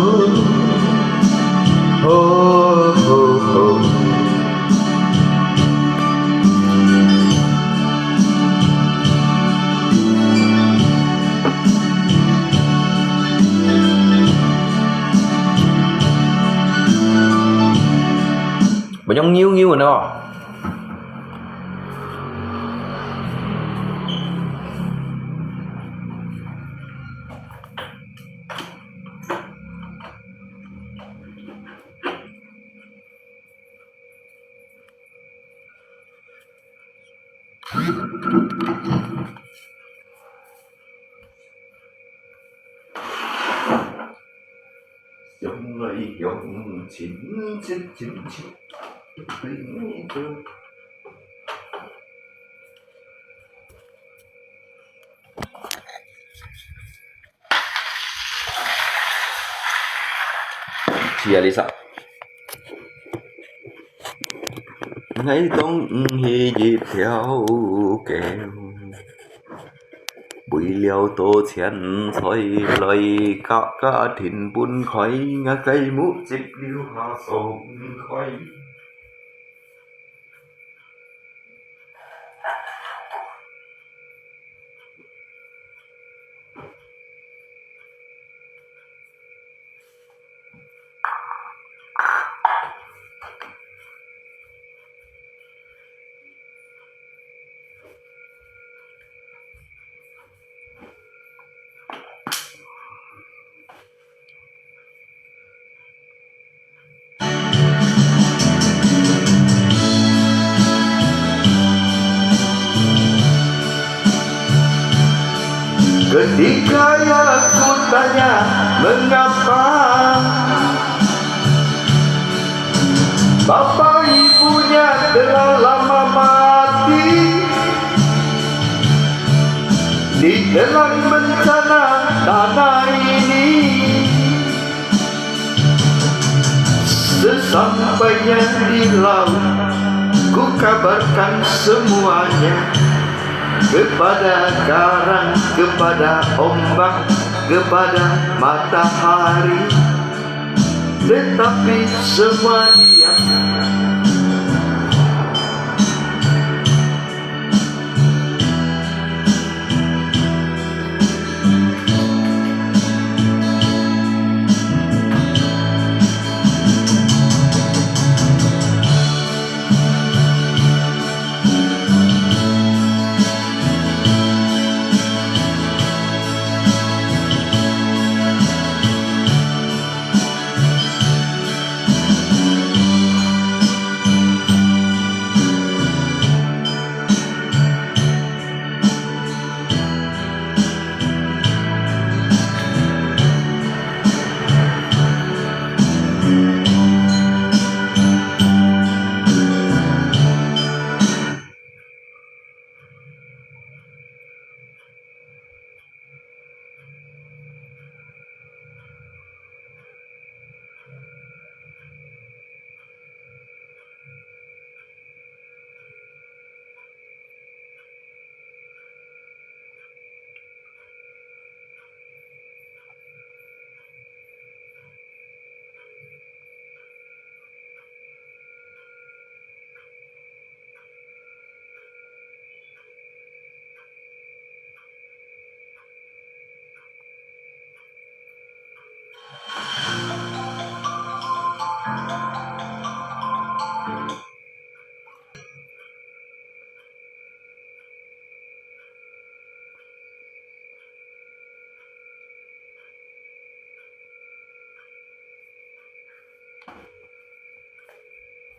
ho, ho, ho. Banyong ngiu-ngiu nè. Chia Lisa. Ngai tong hi ji thiau kêu. 為了多錢財來家家庭分開，𠊎个目汁流下爽快。 Ketika aku tanya mengapa, bapa ibunya telah lama mati, ditelan bencana tanah ini. Sesampainya di laut, ku kabarkan semuanya kepada karang, kepada ombak, kepada matahari, tetapi semua diam.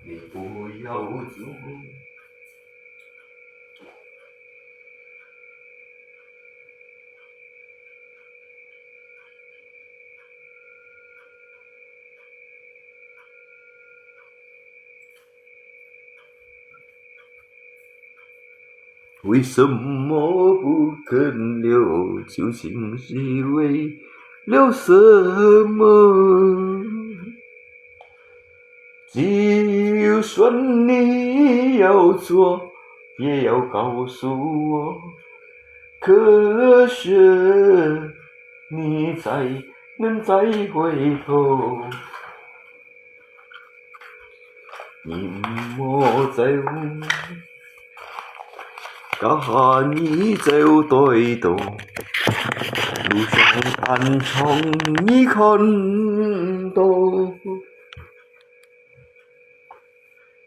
你不要走。为什么不肯留？究竟是为了什么？就算你要走，也要告诉我，可是你才能再回头。 你莫再问，假你走对头，路上安详你看到。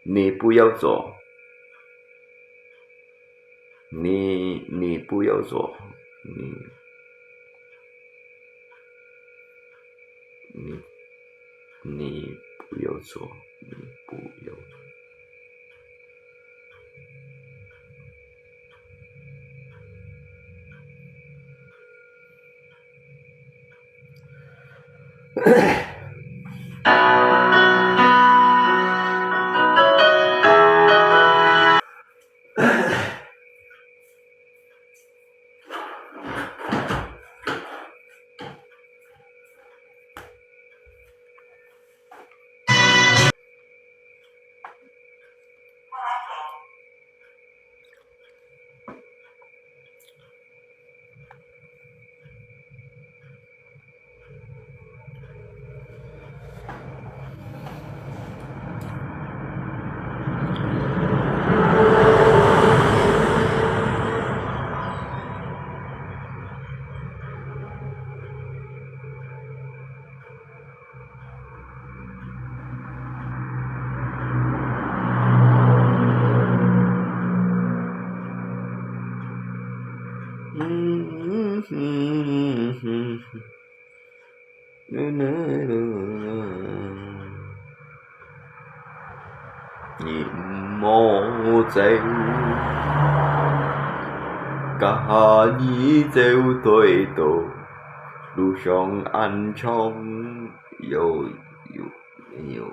你不要走，你，你不要走，你，你，你不要走，你不要走。你莫走，該下你走對到，路上恁長，有，有，有。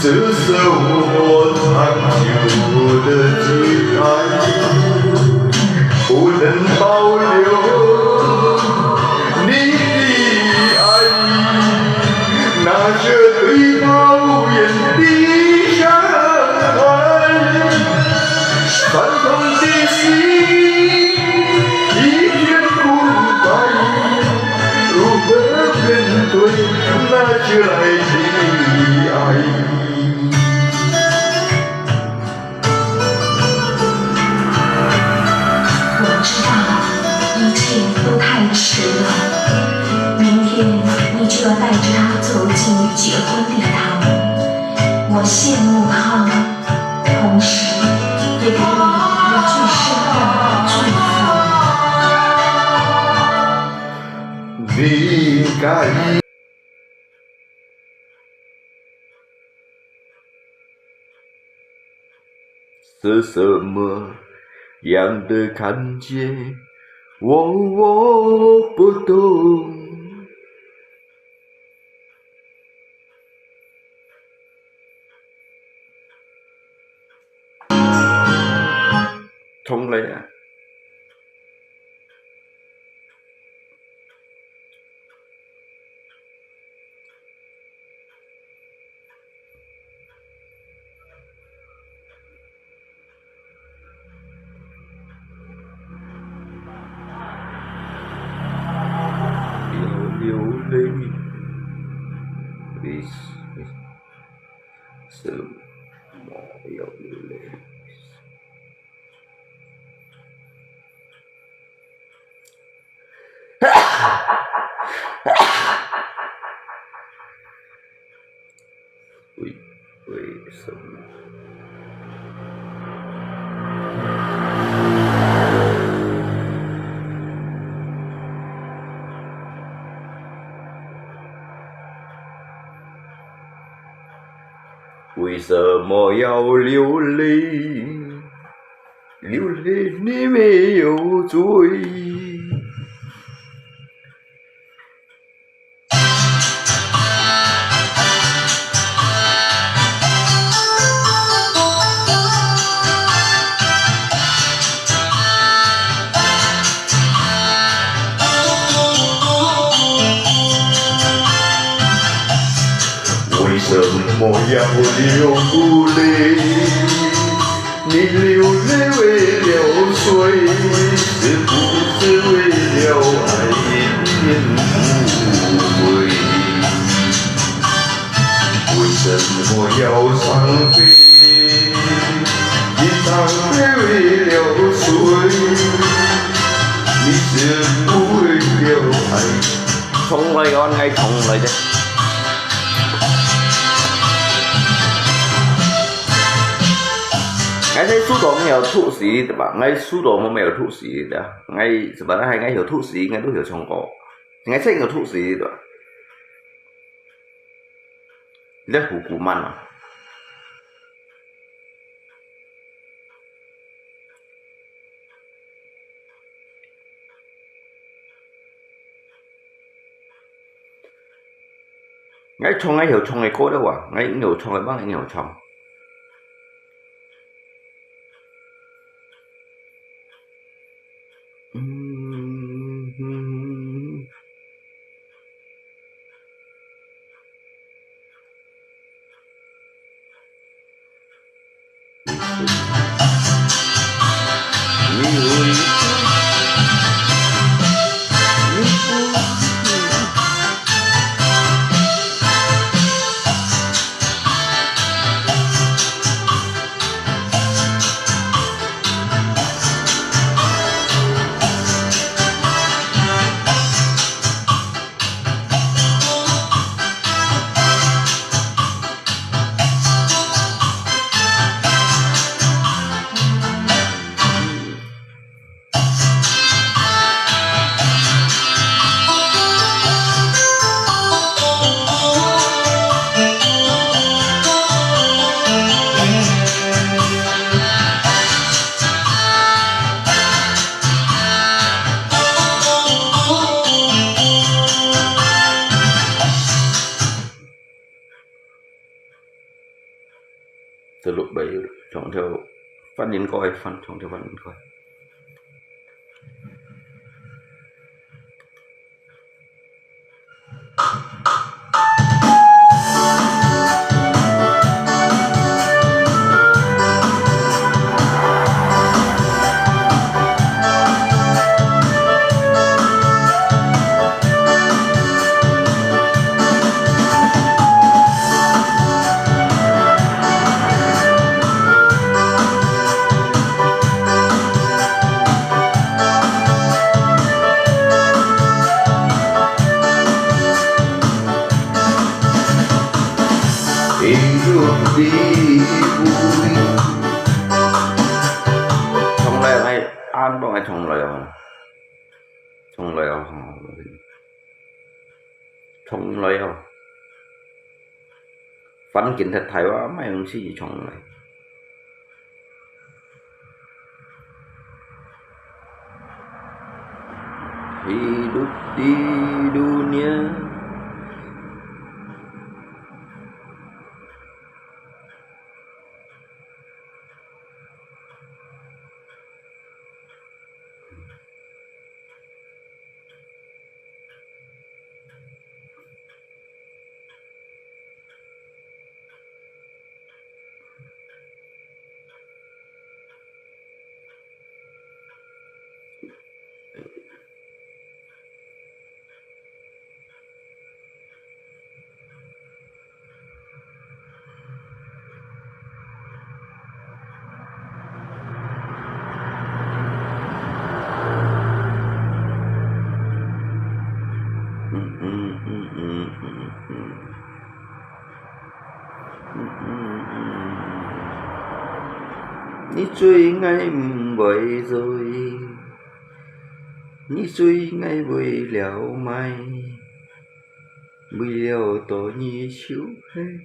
这首我唱久的情爱，不能保留你的爱，那些对桃源的伤害，伤痛的心，一片空白。 如何面对那迟来的爱？我知道一切都太迟了，明天你就要带着他走进结婚礼堂。我羡慕他， 同时也给了你最深的祝福。你该是什么样的感觉？我，我不懂。 重來啊。流，流泪，为，为什么要流泪？ 为，为什么？ 为什么要流泪？流泪你没有罪。 为什么要流泪？你流泪为了谁？是不是为了爱的人不回？为什么要伤悲？你伤悲为了谁？你是不为了爱。 重來个，𠊎重來个。𠊎在書桌沒有吐血，對吧？𠊎書桌沒有吐血的。𠊎，什麼？該𠊎有吐血，𠊎都有唱歌。𠊎真有吐血，對吧？你在胡胡慢啊。 𠊎唱𠊎有唱个歌了哇，𠊎有唱个，吂有唱。嗯。 你有一个，你不這六位唱條法輪歌个，唱條法輪歌。 重來，𠊎恁樣來唱來哦，唱來哦，唱來哦。 反正在台灣買東西唱來。Hidup di dunia. 你追𠊎毋會追，你追𠊎為了麼个？為了到你手嘿。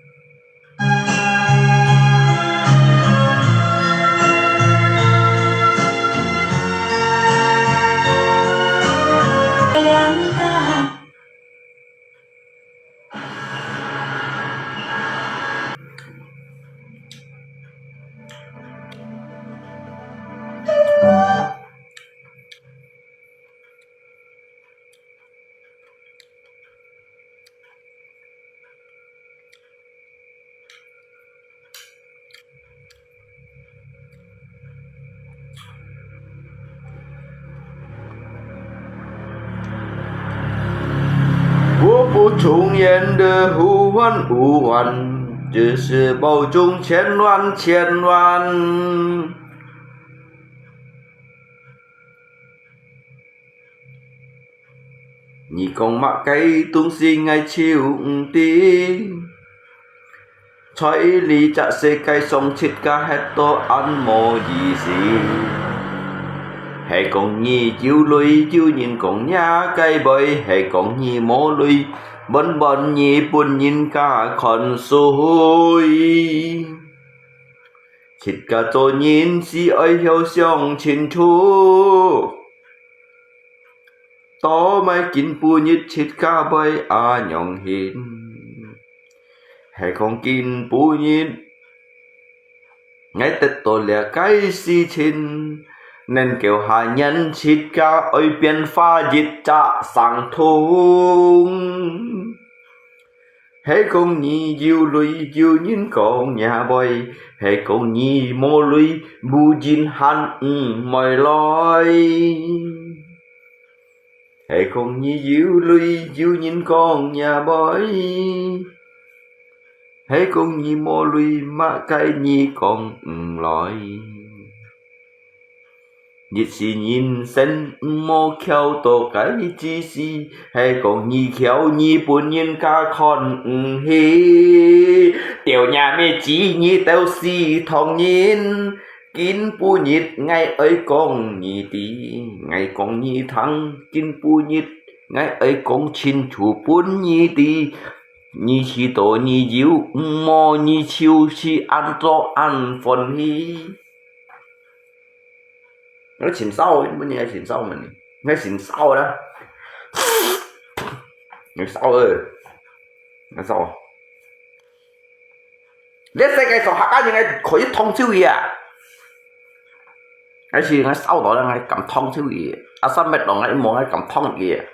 我不重言的呼唤呼唤，只是保重千萬千萬。 你講麼个東西𠊎就毋知。在這隻世界上，自家歇到恁無意思。係講你有鐳，有人講若个話；係講你無鐳，穩穩你分人家看衰。自家做人係愛曉想清楚。 做麼个今晡日自家會恁樣形？係講今晡日𠊎得到這个事情，能夠下年自家愛變化一隻生痛。 係講你有鐳，有人講若話；係講你無鐳，無人喊毋會來。係講你有鐳，有人講若話；係講你無鐳，麼个你講毋來。 一世人生毋好翹到該之時，係講你翹，你分人家看毋起。吊若尾子，你兜死唐人。今晡日𠊎愛講你知，𠊎講你聽。今晡日𠊎愛講清楚分你知。你知道你有，毋無你就係恁做恁歡喜。 𠊎盡燒，問你𠊎盡燒問你，𠊎盡燒啦。𠊎燒了，𠊎燒。這世界上客家人，𠊎可以燙手佢啊！𠊎係𠊎燒到了，𠊎敢燙手佢；阿三搣到𠊎一毛，𠊎敢燙佢。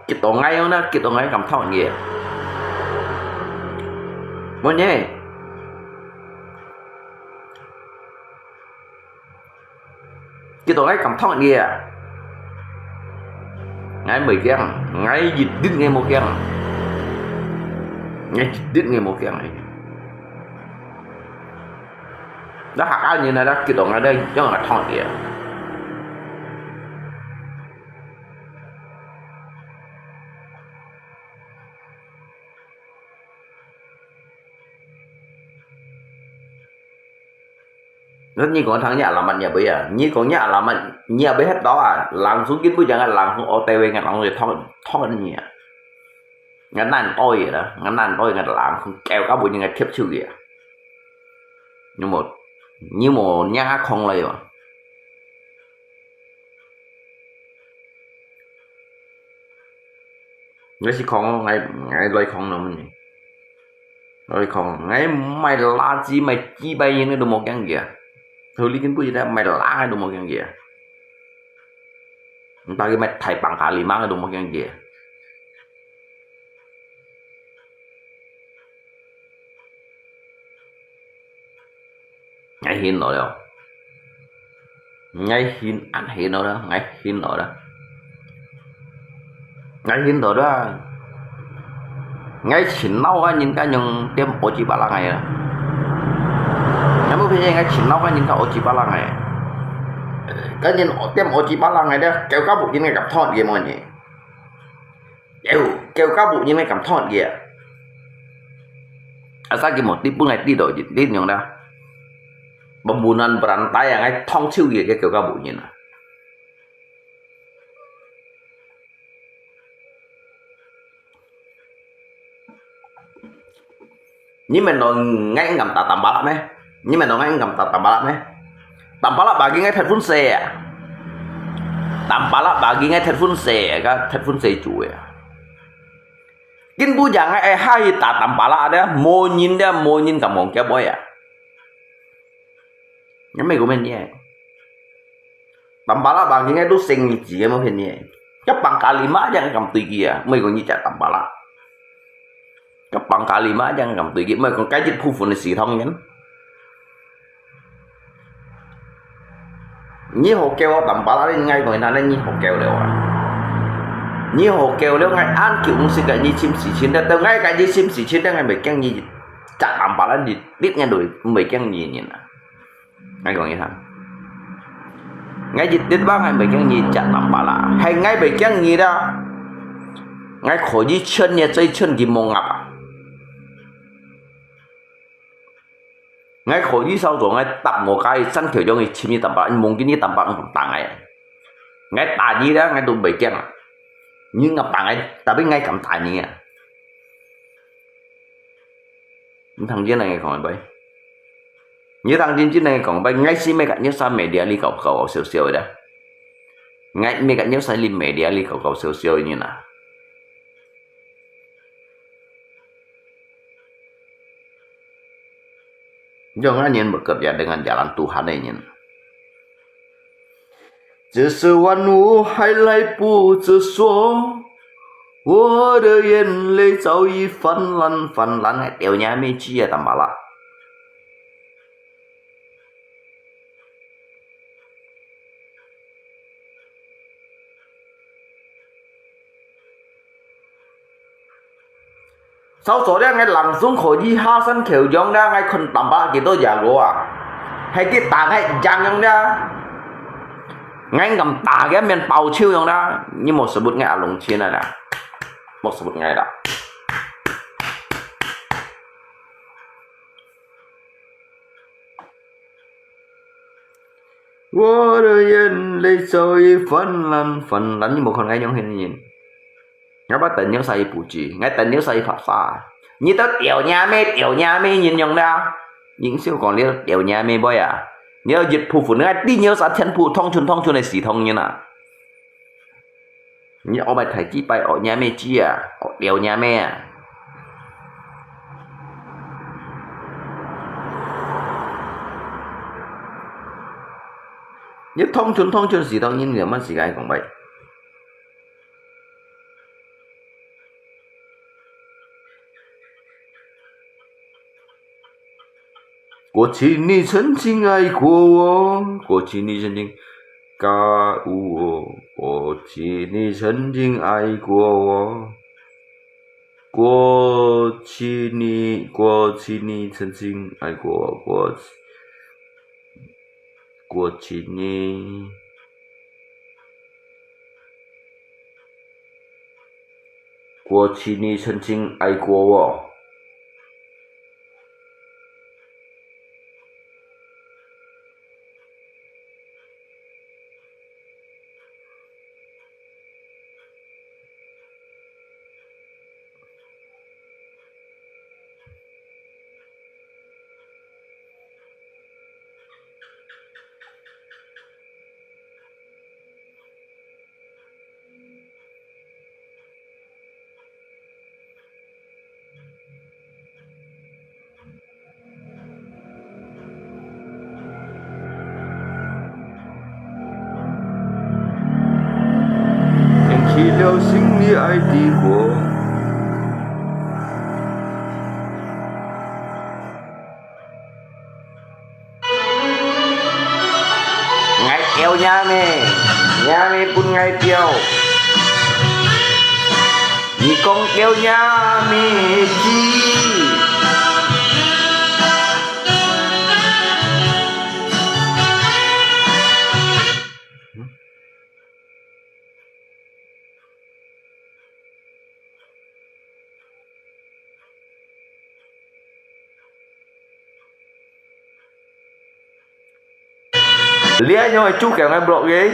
激到𠊎樣呢，激到𠊎敢燙佢。問你，激到𠊎敢燙佢啊！𠊎毋驚，𠊎一滴𠊎無驚，𠊎一滴𠊎無驚。這客家人呢，這激到𠊎這樣來燙佢啊！你講聽你阿拉乜你也會啊，你講你阿拉乜你也會核到啊，langsung根本就係langsung OTW，langsung燙燙你啊！𠊎懶到佢啦，𠊎懶到佢，𠊎langsung叫佢，分人𠊎貼手佢啊！你無你無讓𠊎囥來哦！ 𠊎係講，𠊎𠊎來講了麼个？來講，𠊎買垃圾買幾百銀个都無驚佢啊！頭裡根本就買垃圾都無驚佢啊！你打佢買大磅卡里馬个都無驚佢啊！ 𠊎恨到了，𠊎恨恁恨到了，𠊎恨到了，𠊎恨到了，𠊎盡惱該人該樣點惡嘴巴冷𠊎啊！𠊎無騙你，𠊎盡惱該人該惡嘴巴冷𠊎！該人點惡嘴巴冷𠊎了，狗狗無人𠊎敢燙佢無呢！ 有，狗狗無人𠊎敢燙佢啊！啊，啥佢無知，分𠊎知到一點樣啦。Pembunuhan berantai啊，𠊎燙手佢个狗狗無人啊！你問到𠊎敢打Tampalak咩？你問到𠊎敢打Tampalak咩？Tampalak bagi𠊎忒分細啊！Tampalak bagi𠊎忒分細啊，該忒分細做啊！根本就𠊎愛下去打Tampalak了，無人了，無人敢望佢背啊！你毋係講咩呢？Tampalak bagi𠊎都生意子个，無騙你。該Pangkal Lima正敢對佢啊，毋係講你隻Tampalak。該Pangkal Lima正敢對佢，毋係講該一部分个Sri Thongin。你好狗啊，Tampalak，你𠊎講佢，你好狗了啊！你好狗了，𠊎恁久毋識个，你尋時尋得到，𠊎个你尋時尋得，𠊎毋驚你隻Tampalak，你，你𠊎都毋驚你人啊！ 𠊎講你聽，𠊎一滴話𠊎毋驚你隻Tampalak，係𠊎毋驚你啦！𠊎可以勸你，再勸佢無鴨啊！𠊎可以燒到𠊎搭我家己山口將去尋你Tampalak，你望見你Tampalak打𠊎！𠊎打你啦，𠊎都毋驚啊！你敢打𠊎，tapi𠊎敢打你啊！ 你聽真个講个，你聽真真个講个，𠊎係毋係个，你啥media裡搞搞搞笑笑个？𠊎毋係个，你啥裡media裡搞搞笑笑个人啊？Jangan yang bekerja dengan jalan Tuhan个人。 只是万物还来不及说，我的眼泪早已泛滥，泛滥，哎，掉眼泪去啊，Tampalak。Sawsaw了，𠊎langsung可以下山口洋了，𠊎看Tampalak幾多隻個啊，係佢打𠊎贏樣了，𠊎敢打佢面包手樣了，你莫sebut𠊎阿龍千啊啦，莫sebut𠊎啦。我的眼泪早已泛滥，泛滥，你莫看𠊎樣形人。 Ngapa等了saya puji？𠊎等了saya paksa。你都掉眼泪，掉眼泪人樣了。人笑講你都掉眼泪妹啊！你要一部分，你看你有啥天赋，通訊通讯个系统人啊！你學麼大幾擺學眼泪子啊，學掉眼泪啊！你通常通常時當然兩萬時間講喂。過去你曾經愛過我，過去你曾經加入我，過去你曾經愛過我。 過去你，過去你曾經愛過我，過去，過去你，過去你曾經愛過我。 掀起了心裡愛的火。 𠊎吊若姆，若姆分𠊎吊。你講吊若姆知。 這樣个主角𠊎block佢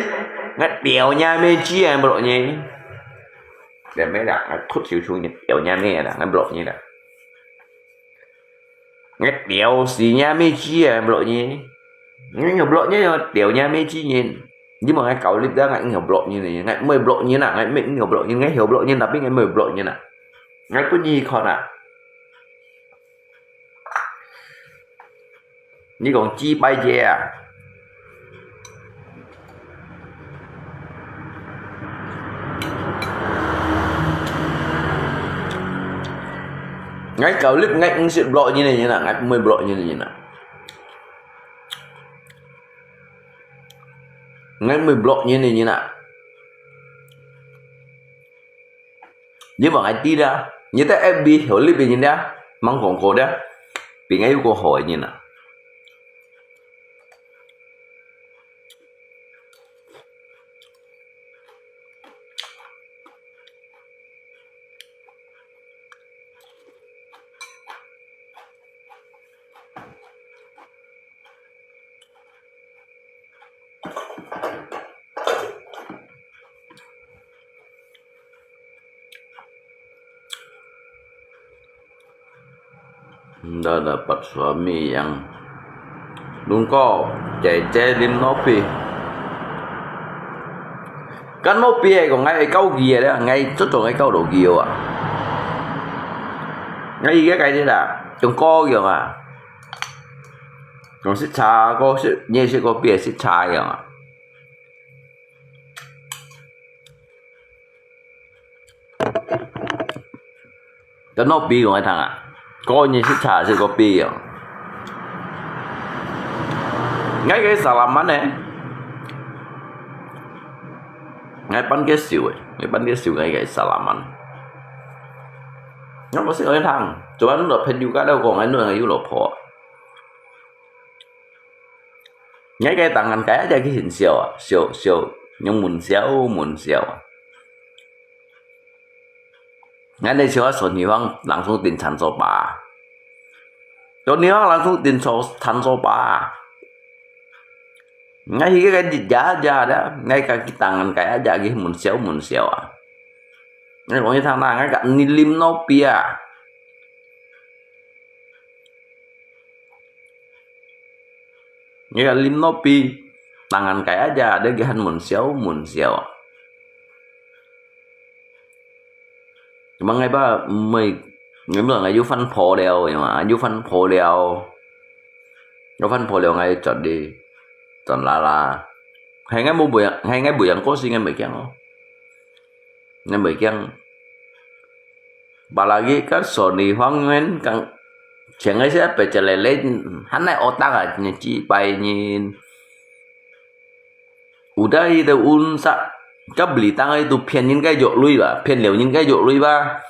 ，𠊎吊若姆知𠊎block佢。這咩啦，𠊎脱手手你吊若姆啦，𠊎block佢啦。𠊎吊死若姆知𠊎block佢，𠊎block佢，吊若姆知佢。 你問𠊎高立啦，𠊎毋曉block人呢，𠊎毋會block人啊，𠊎毋會毋曉block人，𠊎曉block人，tapi𠊎毋會block人啊。𠊎分你去看啊。你講幾擺个啊？𠊎高立，𠊎毋識block人个人啊，𠊎毋會block人个人啊。 𠊎毋會block人个人啊。你問𠊎知啦，你在F B曉立个人啦，吂講過啦，比𠊎又過好个人啊。 Nda dapat suami yang lungko, cece lim nopi. Kan nopi ai kong ngai kau gi ai, ngai cocok ngai kau do gi yo a. Ngai gi kai dia, kong ko gi a. Kong sit cha ko sit, nye sit ko pia sit cha gi a. Tano pi kong ai thang a. Ko nyi sit cha sit ko pi kong. Ngai ke salaman e. Ngai pan ke siu e. Ngai pan ke siu ngai ke salaman. Ngai ko sit kong ai thang. Cuman lo phen yu ka lo kong ai nu ngai yu lo po. Ngai ke tangan kaya aja ki hin siau a, siau, siau, nyong mun siau, mun siau a. Ngai ne siau a son hi wang langsung tin chan so pa. Son hi wang langsung tin so, chan so pa. Ngai hi ke dit ja ja da, ngai ka ki tangan kaya aja ki mun siau, mun siau a. Ngai kong hi thang na, ngai ka ni lim no pi a. Ngai ka lim no pi, tangan kai aja, de ki han mun siau, mun siau. Cuma ngai ba, mei, ngai ba ngai yu fan po liao, ya ma, yu fan po liao. Yu fan po liao ngai chot di, chot la la. 係𠊎無，無，係𠊎無樣過死，𠊎無驚哦。𠊎無驚。Apalagi kan Sony Huang Yuan kan，前个時白只咧咧，還來惡打啊，幾百人。有得佢兜運煞，該beli單个都騙人个藥鐳吧，騙了人个藥鐳吧。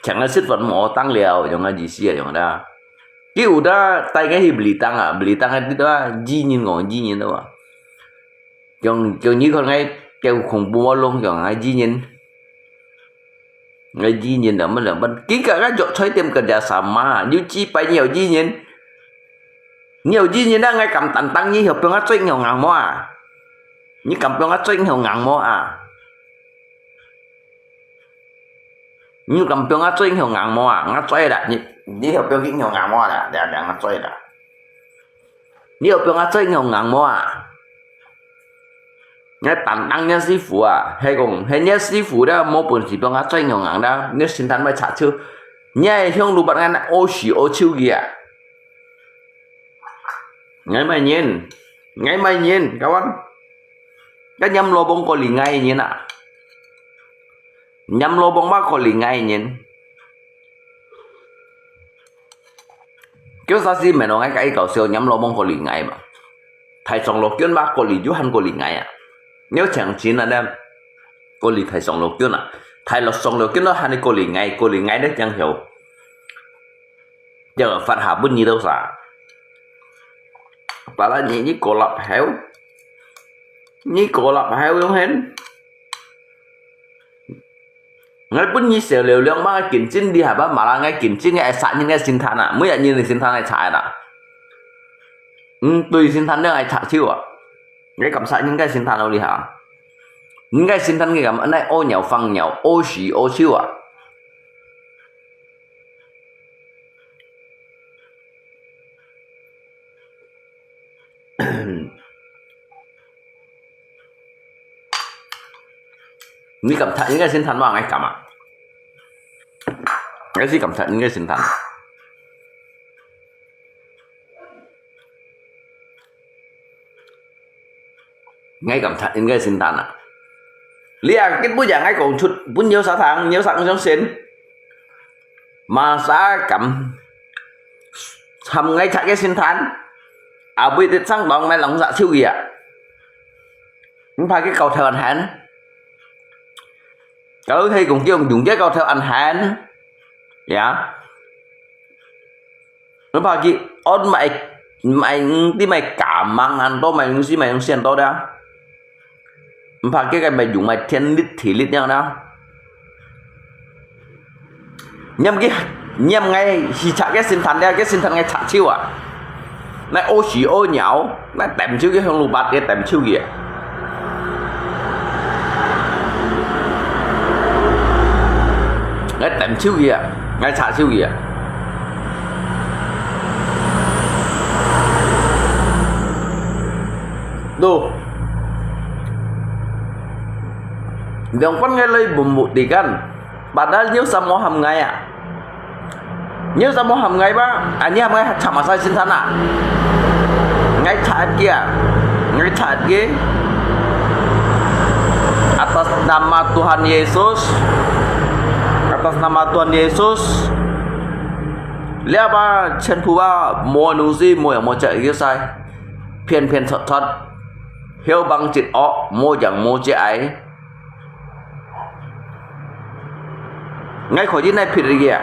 前个食飯無惡打了，樣个意思啊，樣个啦。佢有得帶个去beli單啊，beli單个知道啊，義人講義人了啊。Yang, yang你看个，个恐怖个弄，yang个義人，个義人兩分兩分，佢个个藥材店个也sama，有幾百人有義人，你有義人啊，𠊎敢擔當你，後邊个嘴硬硬無啊？你敢放个嘴硬硬無啊？ 你敢放个嘴向硬無啊？𠊎嘴啦，你，你有放佢向硬無啦？涼涼个嘴啦。你有放个嘴向硬無啊？𠊎擔當若師傅啊，係講，係若師傅了，無本事放个嘴向硬啦，你心態會差手。你係向路邊个屙屎屙臭个啊！𠊎麼人？𠊎麼人？Kawan？該黏羅邦過嚟𠊎人啊！ 黏羅邦嘛過嚟𠊎人。叫啥事？Menongai个搞笑，黏羅邦過嚟𠊎嘛。大長老捐嘛過嚟，又還過嚟𠊎啊！你要搶錢啊呢？過嚟大長老捐啊！大陸長老捐都還你過嚟𠊎，過嚟𠊎都驚曉。 Yang fat habun你都啥？Pala你，你過立口，你過立口用hen。𠊎分你少了兩萬金錢，你還把馬拉𠊎金錢，𠊎愛殺人个心態啊！每日人个心態愛殺个啦。嗯，對心態了愛插手啊！ 你敢殺人个心態咯，你哈？人个心態你敢恁樣屙尿放尿，屙屎屙臭啊？你敢殺人个心態，𠊎敢啊？𠊎係敢殺人个心態。 𠊎敢插人个心態啊！你啊，今晡日𠊎講出，分有啥聽，有啥相信？Masa敢參𠊎插个心態？Abis得上當，買兩隻手機啊！你怕佢搞頭很寒？Kalau係講用，用个搞頭很寒，呀？ 你怕佢安買，買，你買假mang恁多，買東西買東西恁多的啊？你怕佢个買用買電力、電力了呢？黏佢，黏𠊎去插个心態了，个心態𠊎插手啊！那屙屎屙尿，那抌手佢，向路拔个抌手佢啊！ 𠊎抌手佢啊，𠊎插手佢啊。Duh，兩分个來分目的kan，padahal你有啥無喊𠊎啊？你有啥無喊𠊎吧？啊，你喊𠊎插麼儕心態啊？𠊎插佢啊，𠊎插佢。Atas nama Tuhan Yesus，atas nama Tuhan Yesus，這把全部啊，無東西，無有無隻，佢晒，騙騙撮撮，僥倖折惡，無樣無隻。𠊎可以來撇佢啊！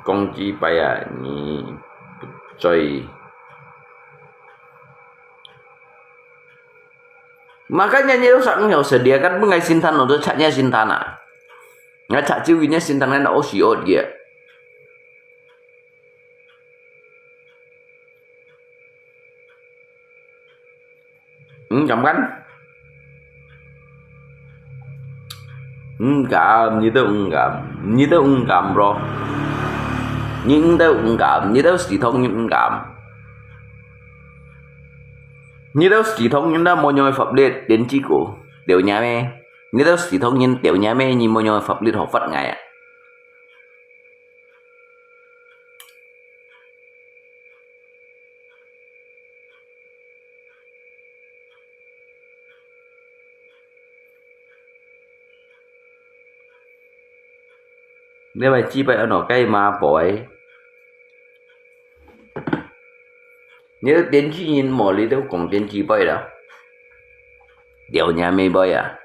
講幾擺啊，你不追。Makanya你有啥你有事，你kan分𠊎心態，我都插你心態啊。𠊎插手你个心態，𠊎屙屎屙尿。 Engkam kan? Engkam, nyi tau engkam, nyi tau engkam, bro. Nyi tau engkam, nyi tau sithong nyi engkam. Nyi tau sithong nyi tau monyoi faplit, đến chỉ cô, tiểu nhà mẹ. Nyi tau sithong nyi tiểu nhà mẹ, nyi monyoi faplit hộc phát ngài ạ. 你愛祭拜安到該嘛拜？你个電視人無，你都講電視拜啦，了你也沒拜啊？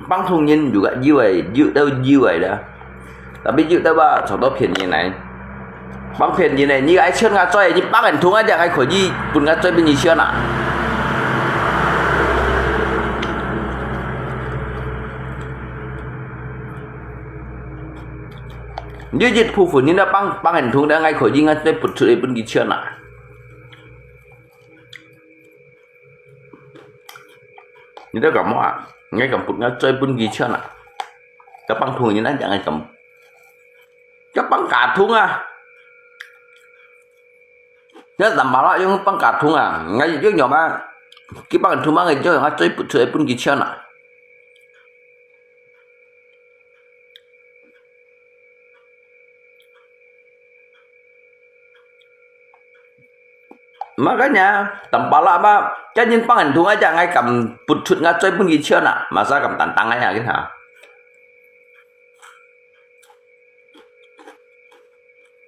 放通人有个有个，有都有个啦。Tapi有都吧，吵到騙人來。放騙人呢，你愛錢𠊎嘴，你放很通啊，這還可以分𠊎嘴分你錢啊。你一部分人都放，放很通的，還可以，𠊎嘴不出來分你錢啊。 你在幹嘛啊？你敢分𠊎嘴分佢錢啊？該放通人來講，你敢？該放假通啊！該南巴拉用放假通啊！𠊎用用嘛，佢放通嘛，𠊎就用𠊎嘴不出來分佢錢啊！ Makanya, tampalak ba, jangan pang antung aja ngai kam putut ngai coy pun gichon ah, masa kam tantang aja gin ha.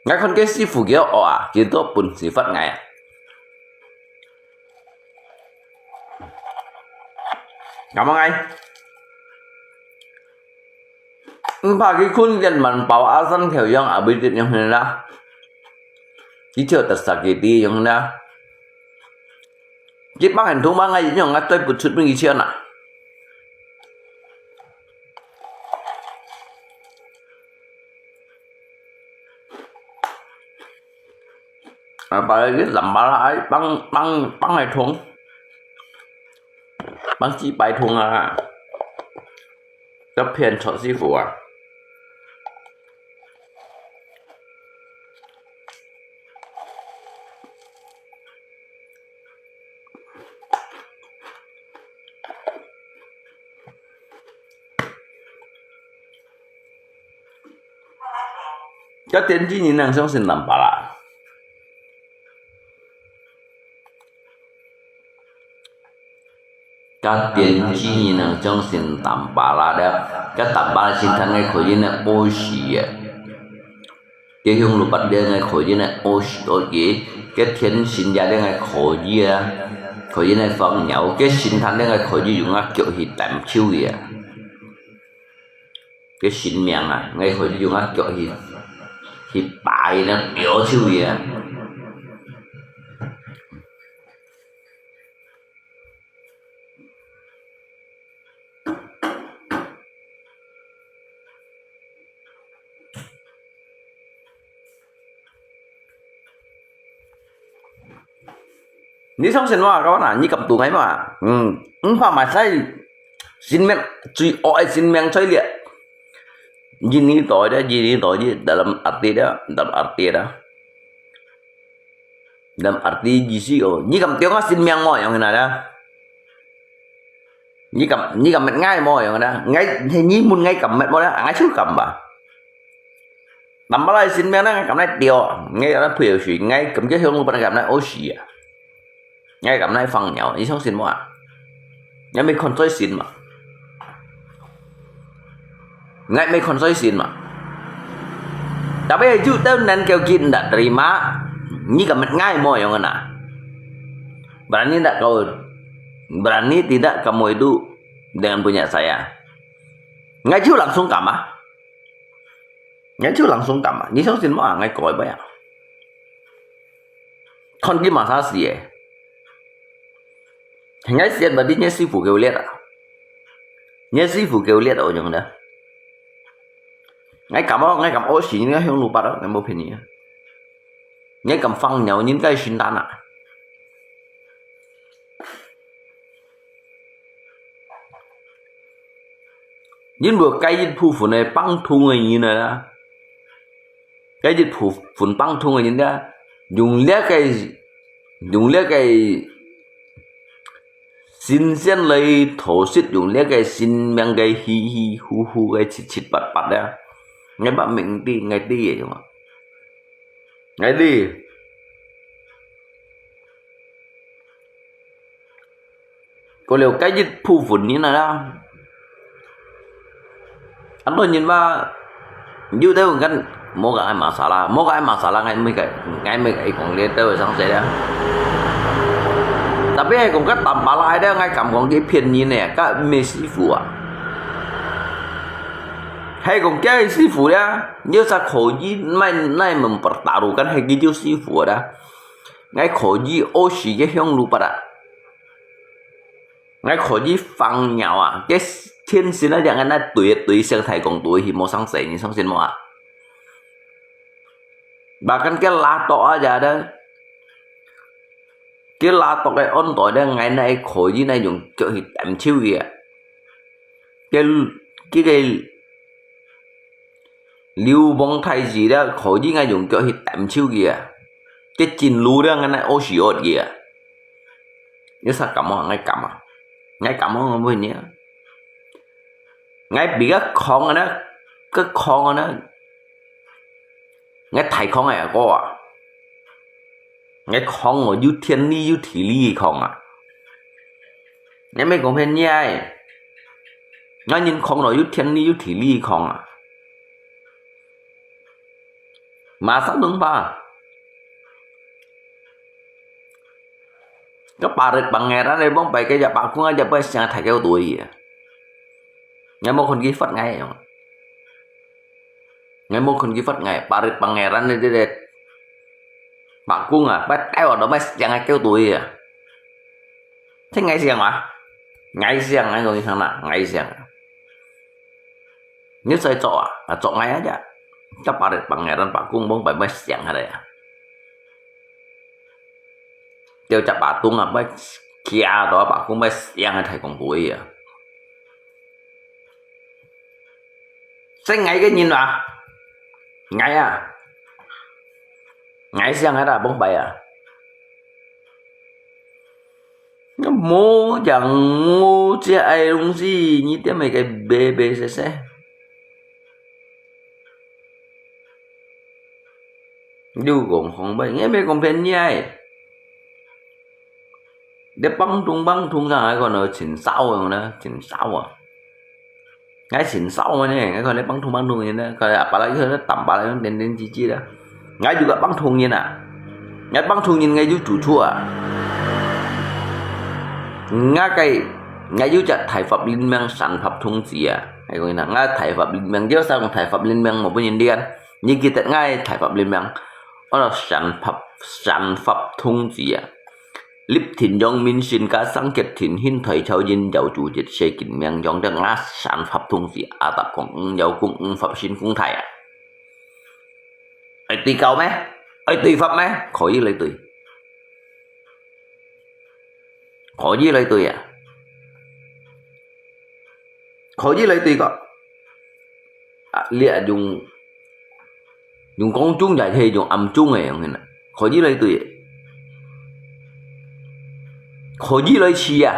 Ngai kon ke sifu gyo o ah, gitu pun sifat ngai. Ngam ngai. Mpa ki kun jan man pau asan kheu yong abidit yong hina. Ki cheu tersakiti yong hina. Ki pang antung ba ngai yong ngai coy putut pun gichon ah. Apalagi tampalak ai pang, pang, pang ai thung. Pang chi pai thung ah. Cho phiền cho sifu ah. Cho Thiên Chi nhi năng sống sinh tạm bạ lạ. Cho Thiên Chi nhi năng sống sinh tạm bạ lạ đó. Cho tạm bạ lạ sinh thân ngay khỏi duyên là ô sĩ à. Cho hiông lục bát đen ngay khỏi duyên là ô sĩ ô kì. Cho thiên sinh gia đen ngay khỏi duyên à. Khỏi duyên là phong nhau. Cho sinh thân đen ngay khỏi duyên dùng ngã kiểu thì tạm chiêu gì à. Cái sinh mèng à, ngay khỏi duyên ngã kiểu thì, thì bại nó biểu chiêu gì à. Nhi sống sinh mò, các bạn à, nhi cảm tụ ngay mà. Ừ, không phải mà sai sinh mèn, chui oi sinh mèn chui liệt. Nhi nhi tối đó, nhi nhi tối chứ, dalam arti đó, dalam arti đó. Dalam arti gì xí ồ, nhi cảm tụ ngã sinh mèn mò, yong hina đó. Nhi cảm, nhi cảm mệt ngay mò, yong hina. Ngay, nhi mun ngay cảm mệt mò đó, ngay chứ cảm bà. Tạm bạ lạ sinh mèn đó, ngay cảm này tiêu, ngay cảm này phiêu suy, ngay cảm cái hiông lục bát đen cảm này ô sĩ à. Ngay cảm này phong nhau, nhi sống sinh mò à. Ngai mê khon choi sin ma. Ngai mê khon choi sin ma. Tapi yu tau nan kêu kin ndak terima. Nyi ka met ngai mo yong na. Berani ndak kau, berani tidak kamu itu dengan punya saya. Ngai ju langsung kama. Ngai ju langsung kama. Nyi song sin mo ngai koi ba ya. Khon ki ma sa si e. Ngai siat ba di ngai sifu kêu liat ah. Ngai sifu kêu liat oh yong da. Ngai kam oh, ngai kam oh si ngai hiong lu pat oh, ngai mo pin ni. Ngai kam fang nyau nyin kai shin tan ah. Nyin bu kai yit phu fun e pang thung e nyin na. Cái dịch phủ phun pang thung cái nhìn đó. Dùng liá cái, dùng liá cái xin xiên lấy thổ sít, dùng liá cái xin mang cái hi hi hu hu cái chít chít bát bát đó. Ngay bác mình đi, ngay đi vậy mà. Ngay đi. 過了該一部分人啊啦。恁多人話，有兜人講，無講愛masalah，無講愛masalah，𠊎毋會，𠊎毋會講這兜个生事啦。Tapi係講該Tampalak个，𠊎敢講佢騙人个，該毋係師傅啊。係講佢係師傅啦，你有啥可以，哪，哪能mempertaruhkan係佢就師傅啦？𠊎可以，我是个香爐巴啦。 𠊎可以放尿啊，該天神啊，這樣那對，對上太公對去，無生事，你相信無啊？Bahkan該拉倒啊，這个，該拉倒个安代咧，𠊎那可以那用腳去抌手佢啊。該，該个 流氓大士了，可以𠊎用腳去抌手佢啊！該真路了，𠊎來屙屎屙佢啊！你啥敢啊？𠊎敢啊！𠊎敢啊！𠊎毋會呢！𠊎比較狂啊呢，較狂啊呢！𠊎大狂个阿哥啊！ 𠊎狂哦，有天理有地理个狂啊！𠊎毋係講騙你个，𠊎人狂咯，有天理有地理个狂啊！Masa nung pa，該parit Pangeran个往擺該隻伯公啊，隻擺想大狗對啊！𠊎無看佢發呆樣。 𠊎無看佢發呆，parit Pangeran呢，這个伯公啊，擺帶我到擺想个狗對啊。這𠊎想啊，𠊎想，𠊎講你聽啦，𠊎想。你在作啊，啊作𠊎啊，這parit Pangeran伯公往擺擺想下來啊。 叫隻伯公啊，愛徛到伯公愛醒个大公會啊。係𠊎个人啊，𠊎啊，𠊎醒个啦，往擺啊。無樣無隻个東西，你點个个白白色色。 你有講方便，你毋係講騙人个。你放東放東上來，可能盡燒个呢，盡燒啊！𠊎盡燒个呢，𠊎可能放東放東个呢，可能apalagi可能tambah用點點滴滴个。𠊎就个放東人啊，𠊎放東人，𠊎有主張啊。𠊎个，𠊎有隻大法靈命，善法童子啊。𠊎講你聽，𠊎大法靈命，就係講大法靈命，無分人練。 你記得𠊎大法靈命，安到善法，善法童子啊！立天揚明，身加三界天，形體超人，耀祖一世金明王，這𠊎善法童子，阿達共五，耀共五，法身共大啊！愛對教咩？愛對法咩？可以來對。 可以來對啊！可以來對个。啊，你啊用，用光宗也係用暗宗个樣个啦，可以來對个。可以來試啊！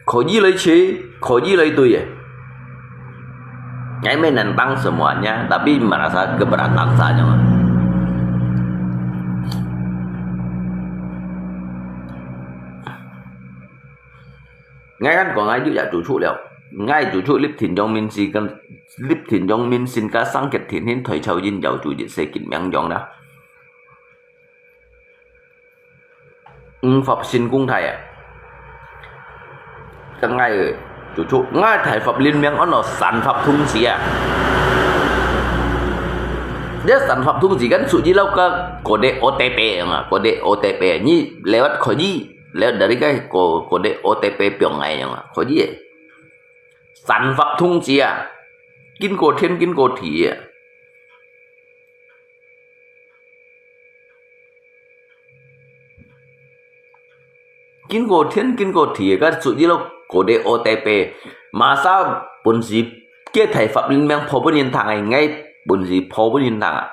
可以來試，可以來對个。 Ngai main nantang semuanya, tapi merasa keberatan saja. Ngai kan講ngai有隻主張了，ngai主張立天揚明，身加，立天揚明，身加三界天，形體超人，耀祖一世金明王啦。 五法身共大啊！該ngai主張，ngai大法靈明安到善法童子啊！這善法童子kan屬於該kode O T P樣啊，kode O T P，你lewat可以，lewat dari該ko-，kode O T P放ngai樣啊，可以个。善法童子啊，經過天，經過地个。 經過天，經過地，該屬於該kode O T P。Masa本事，該大法靈明報分人聽个，ngai本事報分人聽啊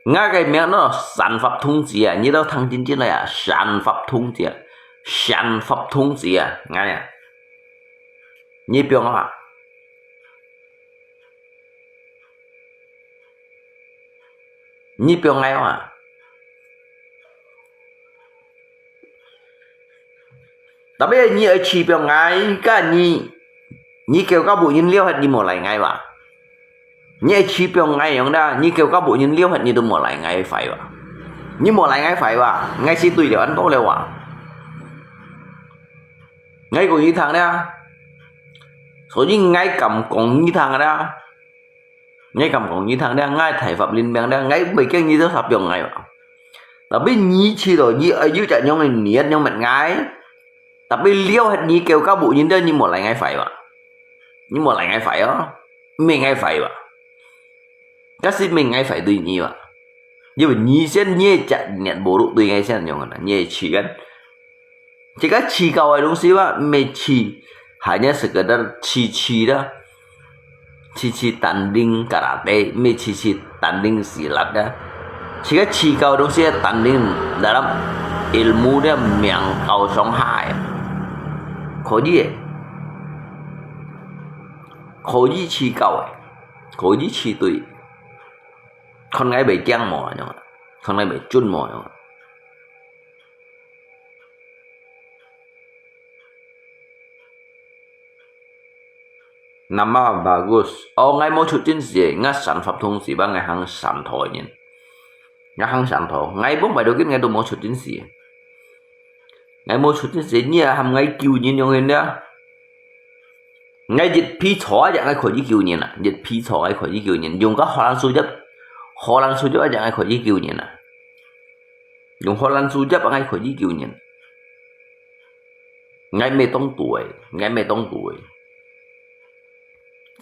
！Ngai个名喏，善法童子啊，你兜聽真真來啊，善法童子啊，善法童子啊，ngai啊！你放啊！ 你放ngai啊！ Tapi你愛試放𠊎，該你，你狗狗無人了忒，你無來𠊎哇？你愛試放𠊎樣啦，你狗狗無人了忒，你都無來𠊎懷哇？你無來𠊎懷哇？𠊎死對了，恁多了哇？𠊎講你聽啦，所以𠊎敢講你聽啦。 𠊎敢講你聽咧，𠊎大發靈命咧，𠊎毋會驚你兜煞放𠊎啊。Tapi你試著你愛有隻樣个孽樣物𠊎，tapi了忒你狗狗無人咧，你莫來𠊎懷哇，你莫來𠊎懷哦，毋係𠊎懷哇，該係毋係𠊎懷對你哇，因為你先你个隻孽無路對𠊎先樣啊，你个試看。 這个試教个東西哇，毋係試，hanya sekedar試試啦，試試tanding karate，毋係試試tanding silat啦。這个試教个東西，tanding dalam ilmu dia名教上下个，可以个，可以試教个，可以試對，看𠊎會驚無樣啊，看𠊎會準無樣啊。 Nama bagus。哦，𠊎無出陣時，𠊎散發通時，𠊎行散台人。𠊎行散台，𠊎無買到緊，𠊎都無出陣時。𠊎無出陣時，你也喊𠊎救人樣形啦。𠊎一皮草啊，𠊎可以救人啊，一皮草𠊎可以救人，用个荷蘭樹葉，荷蘭樹葉啊，𠊎可以救人啊。 用荷蘭樹葉啊，𠊎可以救人。𠊎乜當對，𠊎乜當對。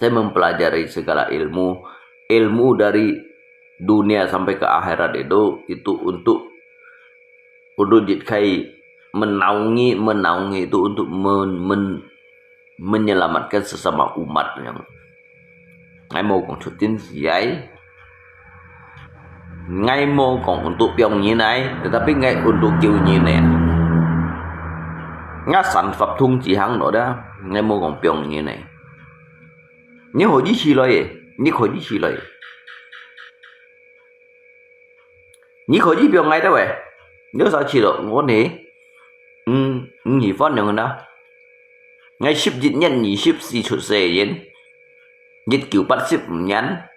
Saya mempelajari segala ilmu, ilmu dari dunia sampai ke akhirat itu, itu untuk, untuk jid khai menaungi, menaungi itu untuk men-, men-, menyelamatkan sesama umat yang 𠊎無講出陣時，𠊎無講untuk放人，tapi𠊎untuk救人呢。𠊎散發通之行落啦，𠊎無講放人呢。你可以試來耶，你可以試來耶。你可以放𠊎兜喂，你啥試咯？我呢，嗯，毋喜歡樣啦。 𠊎十一月二十四出世人，一九八十五年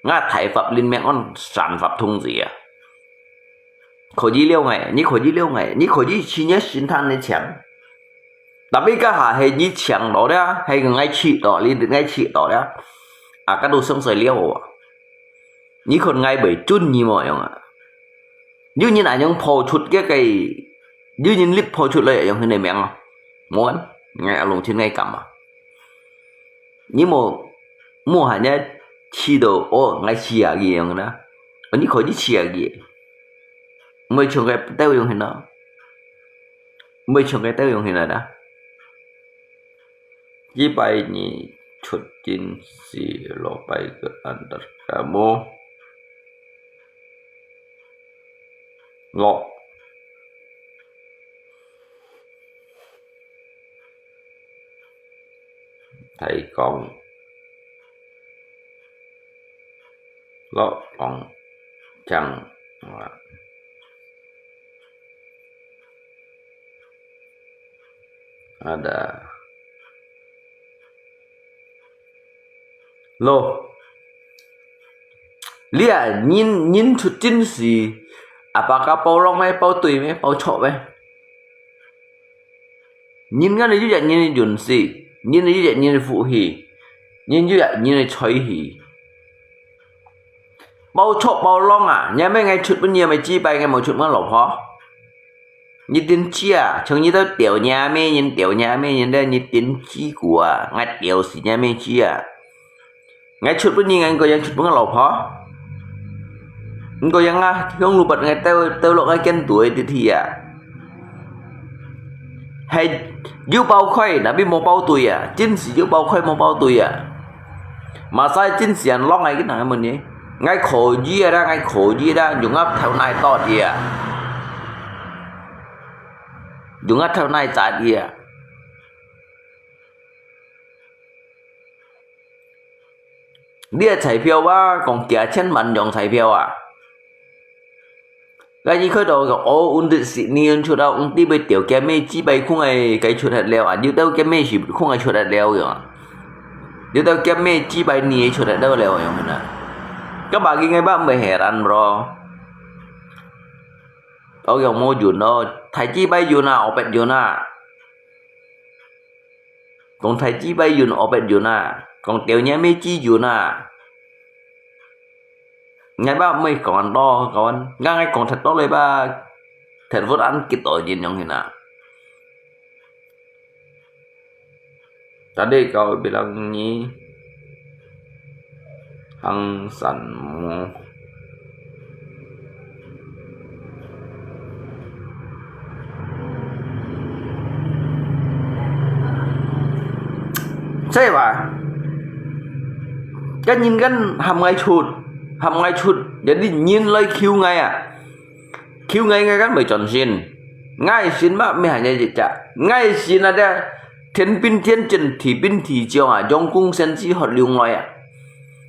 ，𠊎大發靈命安散發通知啊。可以了𠊎，你可以了𠊎，你可以去你身上的錢。Tapi該下係你搶到了，係𠊎取到，你𠊎取到了，啊，該都生死了啊。你看𠊎會準你無樣啊？有人恁樣破出个个，有人立破出來用佢个名啊？ 無啊，𠊎阿龍親𠊎感啊。你無，無閒个試到，哦，𠊎試下佢樣啦。哦，你可以試下佢。毋會像个兜樣形啊。毋會像个兜樣形啊啦。幾百年出陣時，落拜个安達卡摩。落。 大講，落講正話。Ada。落。你啊，人，人出陣時，apakah包long咩？包對咩？包錯咩？ 人家有一日人个運勢，人有一日人个福氣，人有一日人个財氣。包錯包long啊，若乜𠊎出分你，乜祭拜，𠊎無出分老婆。你頂知啊，像你兜吊若乜人，吊若乜人咧，你頂知个啊，𠊎吊死若乜知啊。 𠊎出分你，𠊎應該愛出分𠊎老婆。應該愛啊，向路八𠊎兜，兜落𠊎跟對个地鐵啊。係有包開，tapi無包對啊，真係有包開無包對啊。Masa真係恁long𠊎个人問你，𠊎可以啊啦，𠊎可以啦，用啊頭哪多啲啊，用啊頭哪扎啲啊。 你个彩票啊，講幾千萬張彩票啊，該一開頭講，哦，阮兜十二人出到，阮兜會條件咩幾百空个該出忒了啊，有兜件咩係空个出忒了个啊，有兜件咩幾百年出忒了了樣个啊。該把佢个把毋係難咯，哦，用無用咯，大幾百用啊，五百用啊。 講大幾百用、五百用啊，講條年尾幾用啊。𠊎爸毋會講恁多，講，𠊎講忒多了吧，忒分恁幾多人樣形啊。Tadi kau bilang ni hangsanmu. 所以話，該人間喊𠊎出，喊𠊎出，有兜人來求𠊎啊，求𠊎，𠊎間會轉身。𠊎心嘛，毋係恁樣一隻，𠊎心啊，這天兵天將，地兵地將啊，陽公先知學龍來啊，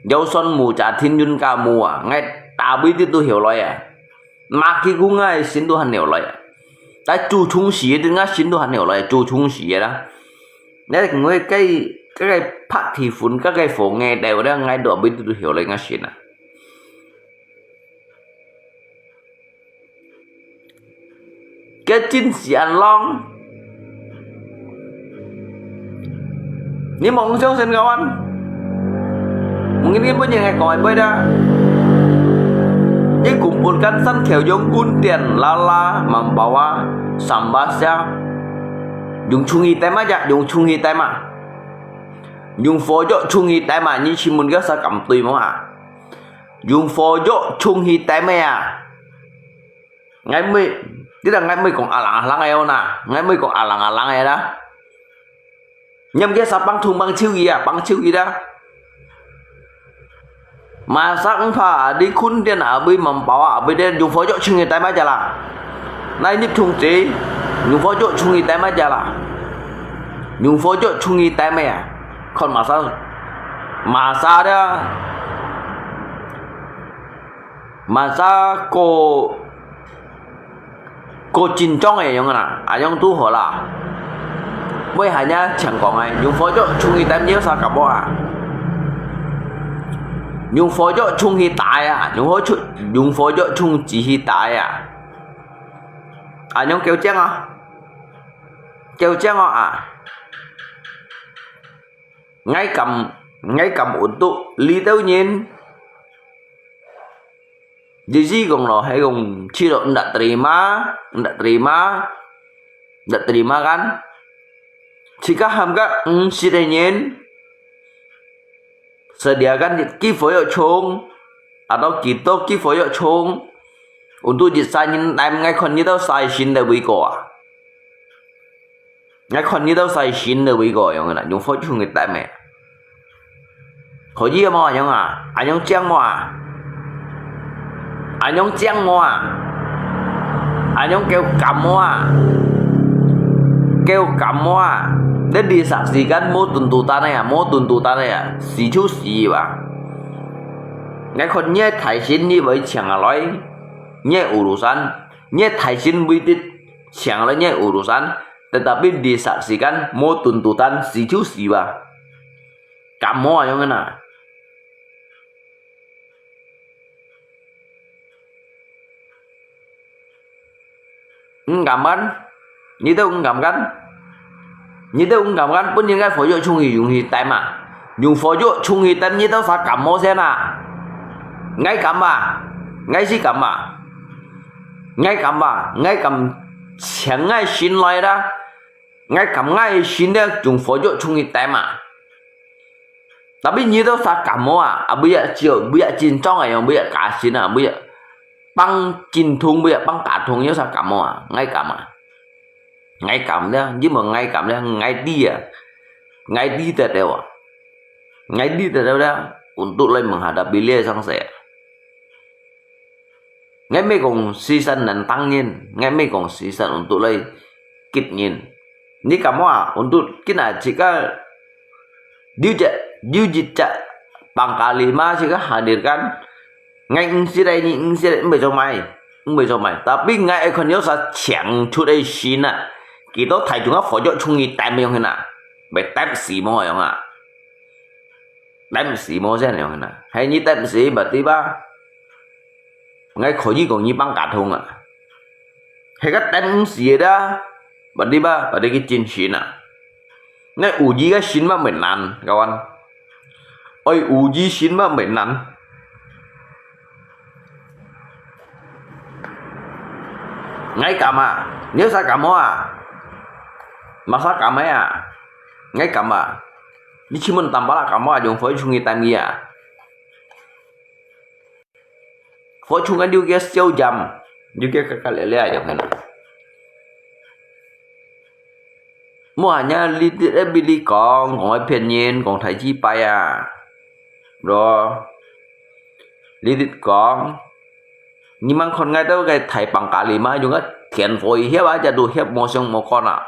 有算無價，天運價無啊，𠊎打飛的都曉來啊。 Maki ku ngai sin tu han nèo lòi. Tai chu chung si tu ngai sin tu han nèo lòi, chu chung si la. Nè ngoi cái, cái, cái phat thi phun, cái, cái phô nghe đều đó, ngai đùa với tu hiểu lòi ngai sin à. Cái chính sĩ ăn long. Ni mong siêu sen kawan. Mungkin kin pun yang koi boy da. Ni kumpulkan san kêu yung kun tian lala mambawa sambasya. Yung chung hi tema ja, yung chung hi tema. Yung phô yo chung hi tema, ni chi mun ga sa kam tui mo ha. Yung phô yo chung hi tema ya. Ngai mui, tidak ngai mui kong alang-alang ayo na. Ngai mui kong alang-alang ayo na. Nyam kia sa pang thung pang chiu iya, pang chiu ida. Masa engpha di kun tian abui mampawa abui den yung phô yo chung hi tai ma jala. Nai nip thung ti, yung phô yo chung hi tai ma jala. Yung phô yo chung hi tai ma ya. Kon masa, masa dia. Masa ko Ko chính trong ấy yong na, a yong tu hô la. Mới hai nhà chẳng có ngay, yung phô yo chung hi tem nhiều sa kap à. Yung phô yo chung hi tai à, yung phô chu, yung phô yo chung chỉ hi tai à. A yong kêu chăng à. Kêu chăng à. Ngai kam, ngai kam untuk li tau nyin. Jadi kong lo, hai kong chi lo ndak terima, ndak terima, ndak terima kan. Chika ham ka, mm, si de nyin. Sediakan ki phô yo chung, atau kita ki phô yo chung. Untuk di sa nyin time ngai kon ni tau sai sin de wi ko à. Ngai kon ni tau sai sin de wi ko yong na, yung phô chung hi tem e. Ko yi mo yong à, a yong chang mo à. A yong chang mo à. A yong kêu kam mo à. Kêu kam mo à. Để đi sạc gì kan mô tùn tù tan này à, mô tùn tù tan này à. Xí chú xí ba. Ngai kon nhé thải sin ni với chàng à lối. Nhé urusan. Nhé thải sin với tít. Chàng lối nhé urusan. Tetapi di sạc gì kan mô tùn tù tan xí chú xí ba. Kam mo à yong na. Ung kam kan? Ni tau ung kam kan? Ni tau ung kam kan? Pun ni ngai phô yo chung hi yung hi tem à. Yung phô yo chung hi tem ni tau sa kam mo sen à. Ngai kam à. Ngai si kam à. Ngai kam à. Ngai kam chang ngai sin lòi da. Ngai kam ngai sin de yung phô yo chung hi tem à. Tapi ni tau sa kam mo à, a bu ya chiu, bu ya chính trong à, yong bu ya ka sin à, bu ya pang chính thung, bu ya pang ka thung yo sa kam mo à, ngai kam à. Ngai kam de, ni mo ngai kam de, ngai di à. Ngai di de de wa. Ngai di de de de, untuk lòi menghadapi lia sang se. Ngai mê kong sisan nan tang nyin, ngai mê kong sisan untuk lòi kit nyin. Ni kam mo à, untuk kina chika, diu ja, diu jit ja, pangkalima chika hadirkan. Ngai ing si dai ni ing si dai mê chong mai. 毋會做麼个。Tapi𠊎愛看有儕請出个信啊，佢到台中啊，火藥衝去抌樣形啊，會抌死無樣啊，抌死無先樣形啊，係你抌死，berarti吧？𠊎可以講你放假通啊，係个抌死个啦，berarti吧？Berarti佢真信啊。 該有意个心嘛毋難，kawan。愛有意心嘛毋難。𠊎敢啊，你有儕敢無啊？Masa敢个啊？𠊎敢啊？你請問Tambala敢無啊？用火衝去抌佢啊？ 火衝个有个小尖，有个个个咧咧樣个。無啊，你你你你講，講个騙人，講大雞掰啊，咯。你你講，你吂看𠊎兜个大放假哩嘛，用个電火一翕啊，就都翕無相無干啊。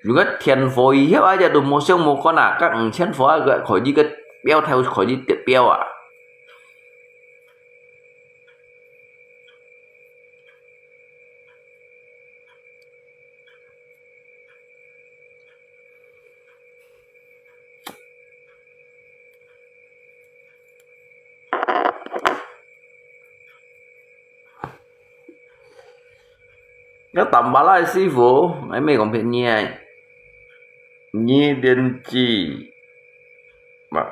有个電火一翕啊，這都無相無干啊，甲五千火啊，个可以个標頭可以跌標啊。該Tambala師傅，還沒講便宜啊。二點幾，嘛，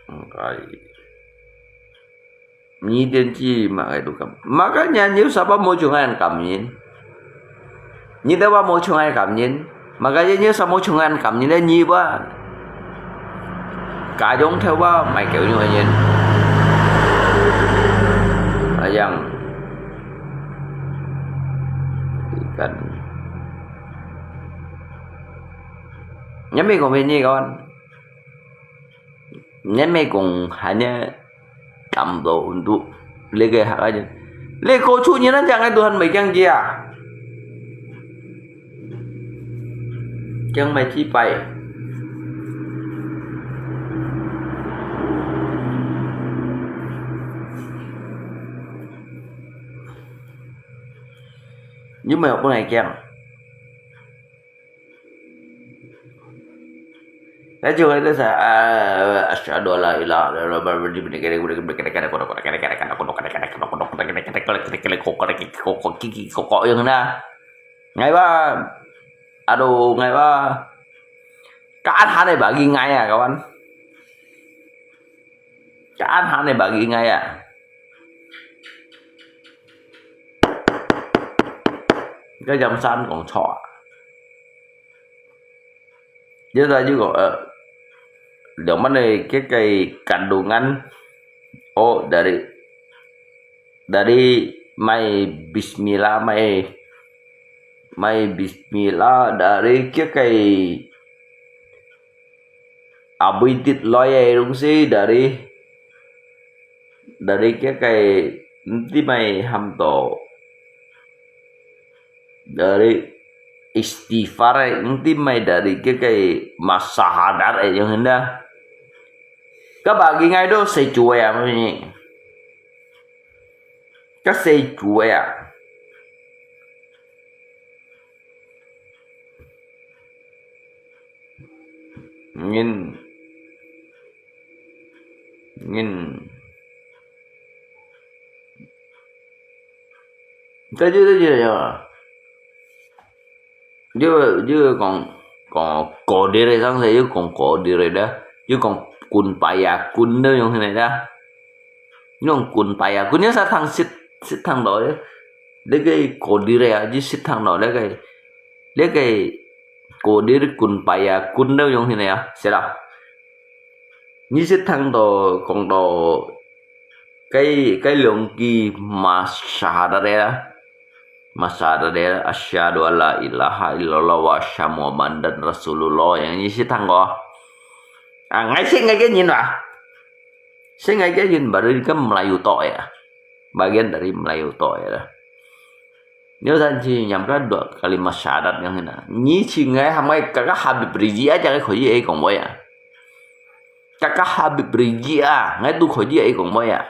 嗯，哎，二點幾嘛，哎，都咁，makanya你有sabar無像恁感恩。 你兜話無像𠊎感恩，makanya你有sabar無像𠊎感恩咧，你話。家用頭話賣狗用个人。哎呀，ikan。你沒講便宜个。 你莫講還呢，感到untuk這個客家人，這個出人啊，講个都還袂驚佢啊，驚賣雞排。有沒有不來講？ 那就會在想，啊，asyhadu alla ilaha illallah，樣呢。𠊎話，aduh，𠊎話，kaan han bagi𠊎啊，kawan。Kaan han bagi𠊎啊。該Yam San講錯啊。 Dia tadi kok, eh, yang mana ke kai kandungan? Oh, dari, dari mai bismillah, mai, mai bismillah, dari ke kai abui tit loi ai rung si, dari, dari ke kai nti mai ham to. Dari istighfar ai, nti mai dari ke kai masyahadat ai, yang hendak. Ka bagi ngai do sai cuai ah, mami. Ka sai cuai ah. Ngin. Ngin. Tadi, tadi, ya. Dia, dia kong, kong kodir sang saya, dia kong kodir dah. Dia kong kun paya, kun dah yang sini dah. Yang kun paya, kun yang satang sit, sit tang dah. Dia kai kodir ya, ji sit tang dah, dia kai, dia kai kodir kun paya, kun dah yang sini ya, sila. Nyi sit tang dah, kong dah, Kai, kai lông ki masyahadat ya. Masyahadat ya, asyhadu alla ilaha illallah wa asyhadu Muhammadan Rasulullah. Yang nyi sit tang ko. Ah, ngai sit ngai ke nyin lah. Sit ngai ke nyin baru ke Melayu tok ya. Bagian dari Melayu tok ya. Nếu ta chỉ nhắm cái đoạn kalimat syahadat yang hina. Nyi chỉ ngai ham ngai kaka Habib Rizik aja cái khối gì ấy cũng vậy à. Kaka Habib Rizieq ah, ngai tu kho ji ai kong bai ah.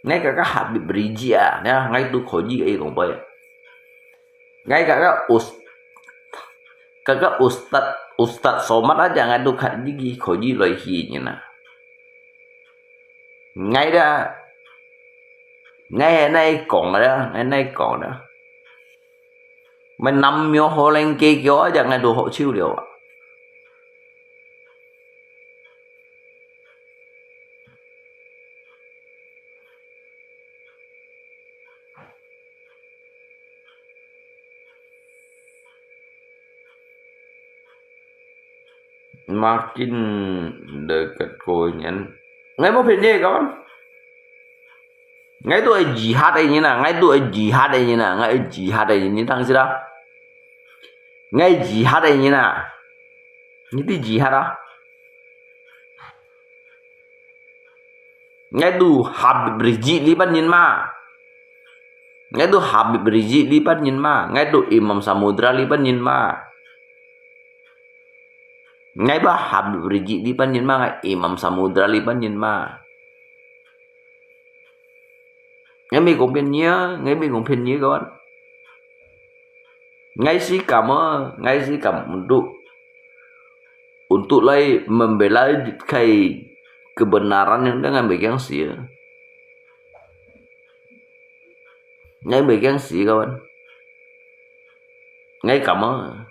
Ngai kaka Habib Rizieq ah, ngai tu kho ji ai kong bai ah. Ngai kaka Us-, kaka Ustad, Ustad Somad aja ngai tu khat ji kho ji loi hi nyi na. Ngai da, ngai nai kong da, ngai nai kong da. Mei nam myo ho leng ke kyo aja ngai tu ho chiu liu ah. Makin dekat koinyan. Ngai mau phen ye kawan. Ngai tu ai jihad ai nyi na, ngai tu ai jihad ai nyi na, ngai ai jihad ai nyi tang sida. Ngai jihad ai nyi na. Nyi ti jihad ah. Ngai tu Habib Rizieq li pan nyin ma. Ngai tu Habib Rizieq li pan nyin ma. Ngai tu Imam Samudra li pan nyin ma. Ngai ba Habib Rizieq li pan nyin ma, ngai Imam Samudra li pan nyin ma. Ngai mei kong phen nyi, ngai mei kong phen nyi kawan. Ngai si kam ah, ngai si kam untuk, untuk lai membela kai kebenaran yang dengan bagian sia. Ngai bagian si kawan. Ngai kam ah.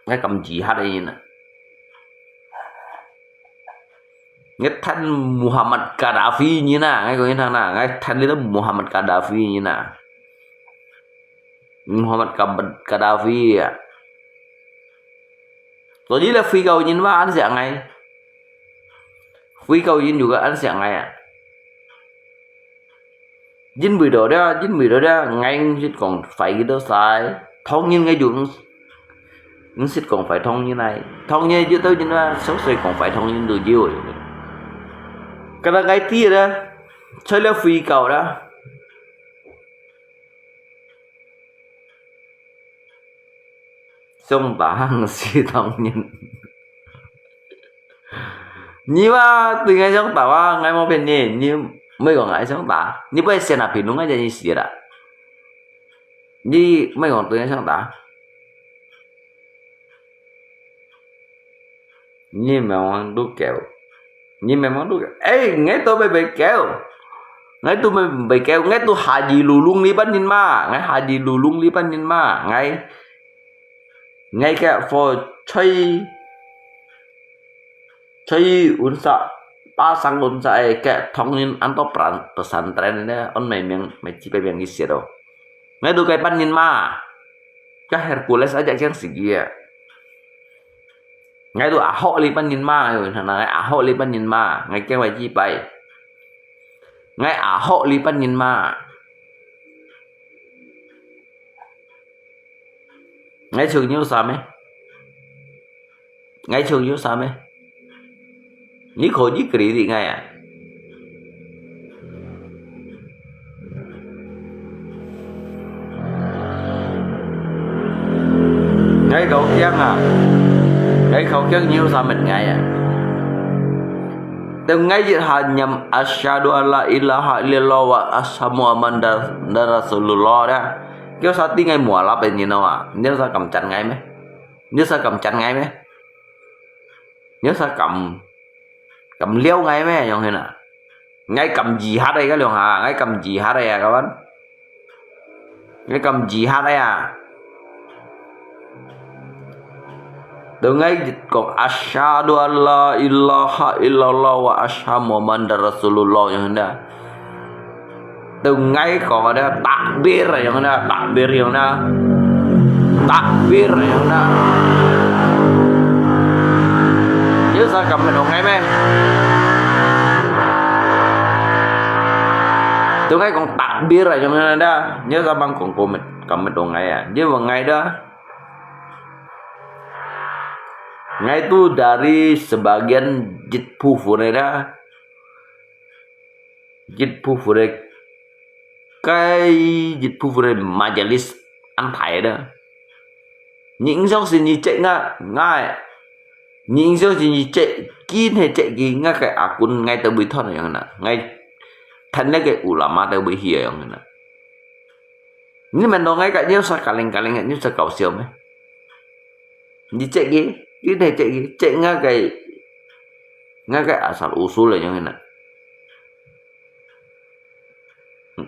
Ngai kam jihad ai nyi na. Ngai than Muhammad Gaddafi nyi na, ngai kong nyi thang na, ngai than li Muhammad Gaddafi nyi na. Muhammad Gad-, Gaddafi ah. Todi le phi kau nyin wa an siak ngai. Phi kau nyin juga an siak ngai ah. Jin bui do dia, jin bui do dia, ngai ngsit kong fai ki do sai. Thong nyin ngai jung. Ngsit kong fai thong nyin ai. Thong nyin ju tau jin wa, song soi kong fai thong nyin du jiu. Kada ngai ti da. Choi le phi kau da. Song ta hang si thong nyin. Nyi wa tui ngai song ta wa, ngai mau phen nyi, nyi mei kong ngai song ta. Nyi bai sian a phi nung ngai jani si da. Nyi mei kong tui ngai song ta. Nyi mei kong du kêu. Nyi mei kong du kêu. Eh, ngai tu bai bai kêu. Ngai tu bai bai kêu. Ngai tu Haji Lulung li pan nyin ma. Ngai Haji Lulung li pan nyin ma. Ngai, ngai kêu for choi, choi Unsa, pasang Unsa eh kêu thong nyin an to pran-, pesantren ne, on mei miang, mei chi bai miang ki siat do. Ngai tu kai pan nyin ma. Ka Hercules aja kiang sigi ah. Ngai tu Ahok li pan nyin ma, ngai Ahok li pan nyin ma, ngai kiang bai chi bai. Ngai Ahok li pan nyin ma. Ngai chung nyu sa me. Ngai chung nyu sa me. Nyi kho nyi kri di ngai ah. Ngai kau kiang ah. Ngai kau kiang nyi sa met ngai ah. Tem ngai jit ha nyam asyhadu alla ilaha illallah wa asyhadu Muhammadar, dar Rasulullah da. Kêu sa ti ngai mua lap nyi no ah. Nyi sa kam chan ngai me. Nyi sa kam chan ngai me. Nyi sa kam, kam liao ngai me, yong hen ah. Ngai kam jihad ai ka liong ha, ngai kam jihad ai ah, kawan. Ngai kam jihad ai ah. Tu ngai kong asyhadu alla ilaha illallah wa asyhadu Muhammadar Rasulullah, yong hen ah. Tu ngai kong ada takbir yong na, takbir yong na. Takbir yong na. Nyi sa kam met ong ngai me. Tu ngai kong takbir yong na da. Nyi sa bang kong komet, kam met ong ngai ah. Nyi bang ngai da. Ngai tu dari sebagian jit phu phu ne da. 一部分个，該一部分个majelis安排个。你毋相信你check𠊎，𠊎，你毋相信你check，今日check佢，𠊎个akun，𠊎都會斷个樣啦，𠊎，tan那个ulama都會去个樣啦。你們當𠊎个，你有啥kaling-kaling个，你有啥搞笑咩？你check佢，你來check佢，check𠊎个，𠊎个asal usul个樣啦。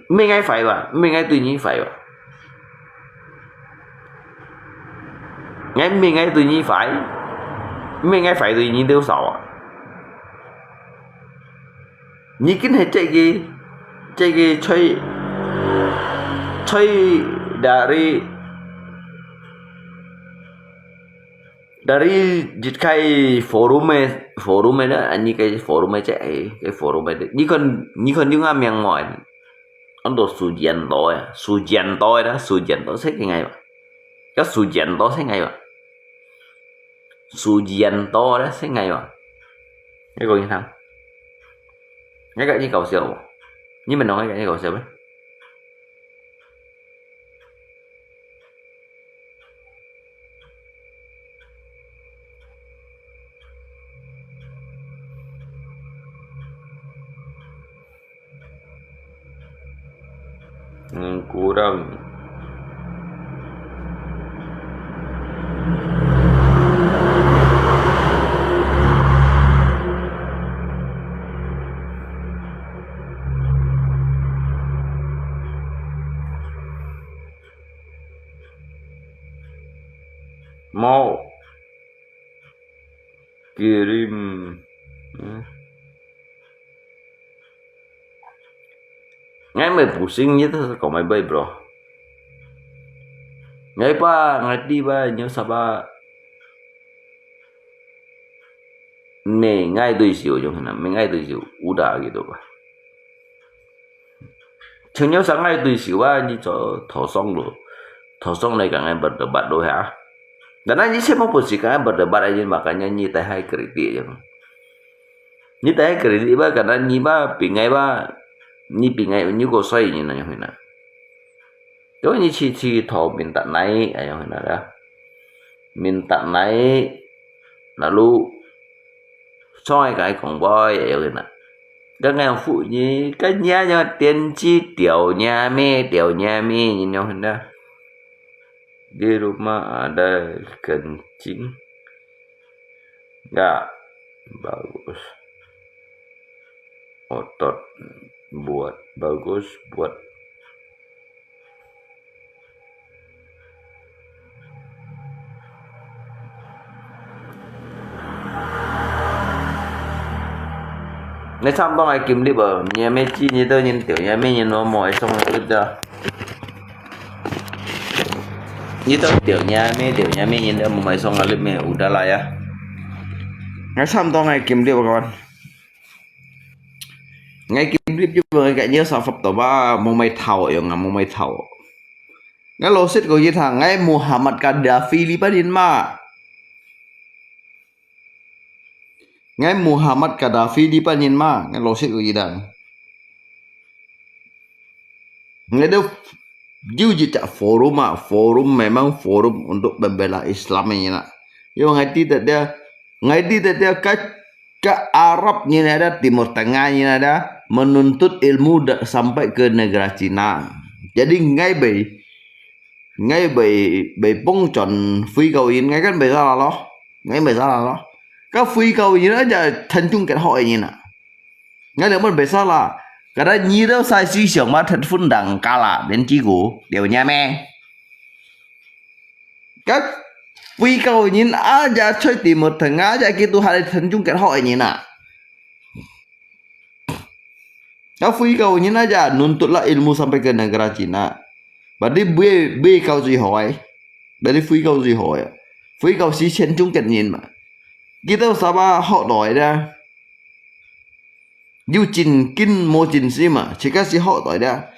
毋係𠊎壞哇，毋係𠊎對你壞哇。𠊎毋係𠊎對你壞，毋係𠊎壞對你兜少啊。你今日這個，這個吹，吹dari，dari一個forum个，forum个呢，啊，你个forum个這，哎，个forum个，你看，你看有个名無？安到Sugianto个，Sugianto个啦，Sugianto識个𠊎無？該Sugianto識𠊎無？Sugianto个識𠊎無？你講你聽，你个你搞笑無？你們兩個你搞笑咩？ Hmm, kurang. Mau kirim. Hmm. Ngai mai pusing je tu kau mai bai, bro. Ngai pa, ngai ti ba, nyo saba. Mai ngai tui siu jong hina, mai ngai tui siu, udah gitu ba. Chunyo sa ngai tui siu ba, ni cho thosong lo. Thosong lai ka ngai berdebat lo ha. Karena ni semua pusing ka ngai berdebat aja, makanya ni tai hai kritik je. Ni tai kritik ba, karena ni ba, pingai ba, ni pingai, ni ko soi ni na yang hina. Tu ni chi chi tho minta naik, ayang hina dah. Minta naik, lalu soi kai kong boy, ayang hina. Kan ngai fu ni, kan nya nya tian chi tiau nya me, tiau nya me, ni yang hina. Di rumah ada kencing. Enggak. Bagus. Otot. Buat. Bagus buat. Nè, 差不多係金立啊，你還沒寄，你都已經掉，你還沒人摸摸，還送了，對不對？ Ni tau tiau nya me, tiau nya me, ni tau mumai song alip me, udah lah ya. Ngai sam tong ngai kim lip kawan. Ngai kim lip juga ngai kat nyo safap to ba, mumai thau yo nga, mumai thau. Ngai lo sit ko yi thang, ngai Muhammad Gaddafi li pa din ma. Ngai Muhammad Gaddafi li pa din ma, ngai lo sit ko yi thang. Ngai do, jiu ji cak forum ah, forum memang forum untuk membela Islam ini nak. Yo ngai ti tak dia, ngai ti tak dia ka, ka Arab ni ada, Timur Tengah ni ada, menuntut ilmu da, sampai ke negara Cina. Jadi ngai bai, ngai bai, bai pong chon fui kau in, ngai kan bai salah lo. Ngai bai salah lo. Ka fui kau in aja than chung ket ho ini nak. Ngai leh mun bai salah. Kada nyi tau sai si siang ma thet phun dang kala, den chi gu, tiau nya me. Ka fui kau nyin aja choi Timur Tengah aja ki tu hai than chung ket ho nyin na. Ka fui kau nyin aja nuntut lah ilmu sampai ke negara Cina. Berarti bui, bui kau si hoi. Berarti fui kau si hoi. Fui kau si chen chung ket nyin ma. Kita sama hok doi dah. Yu chin kin mo chin sim ah, chika si hok toi dia.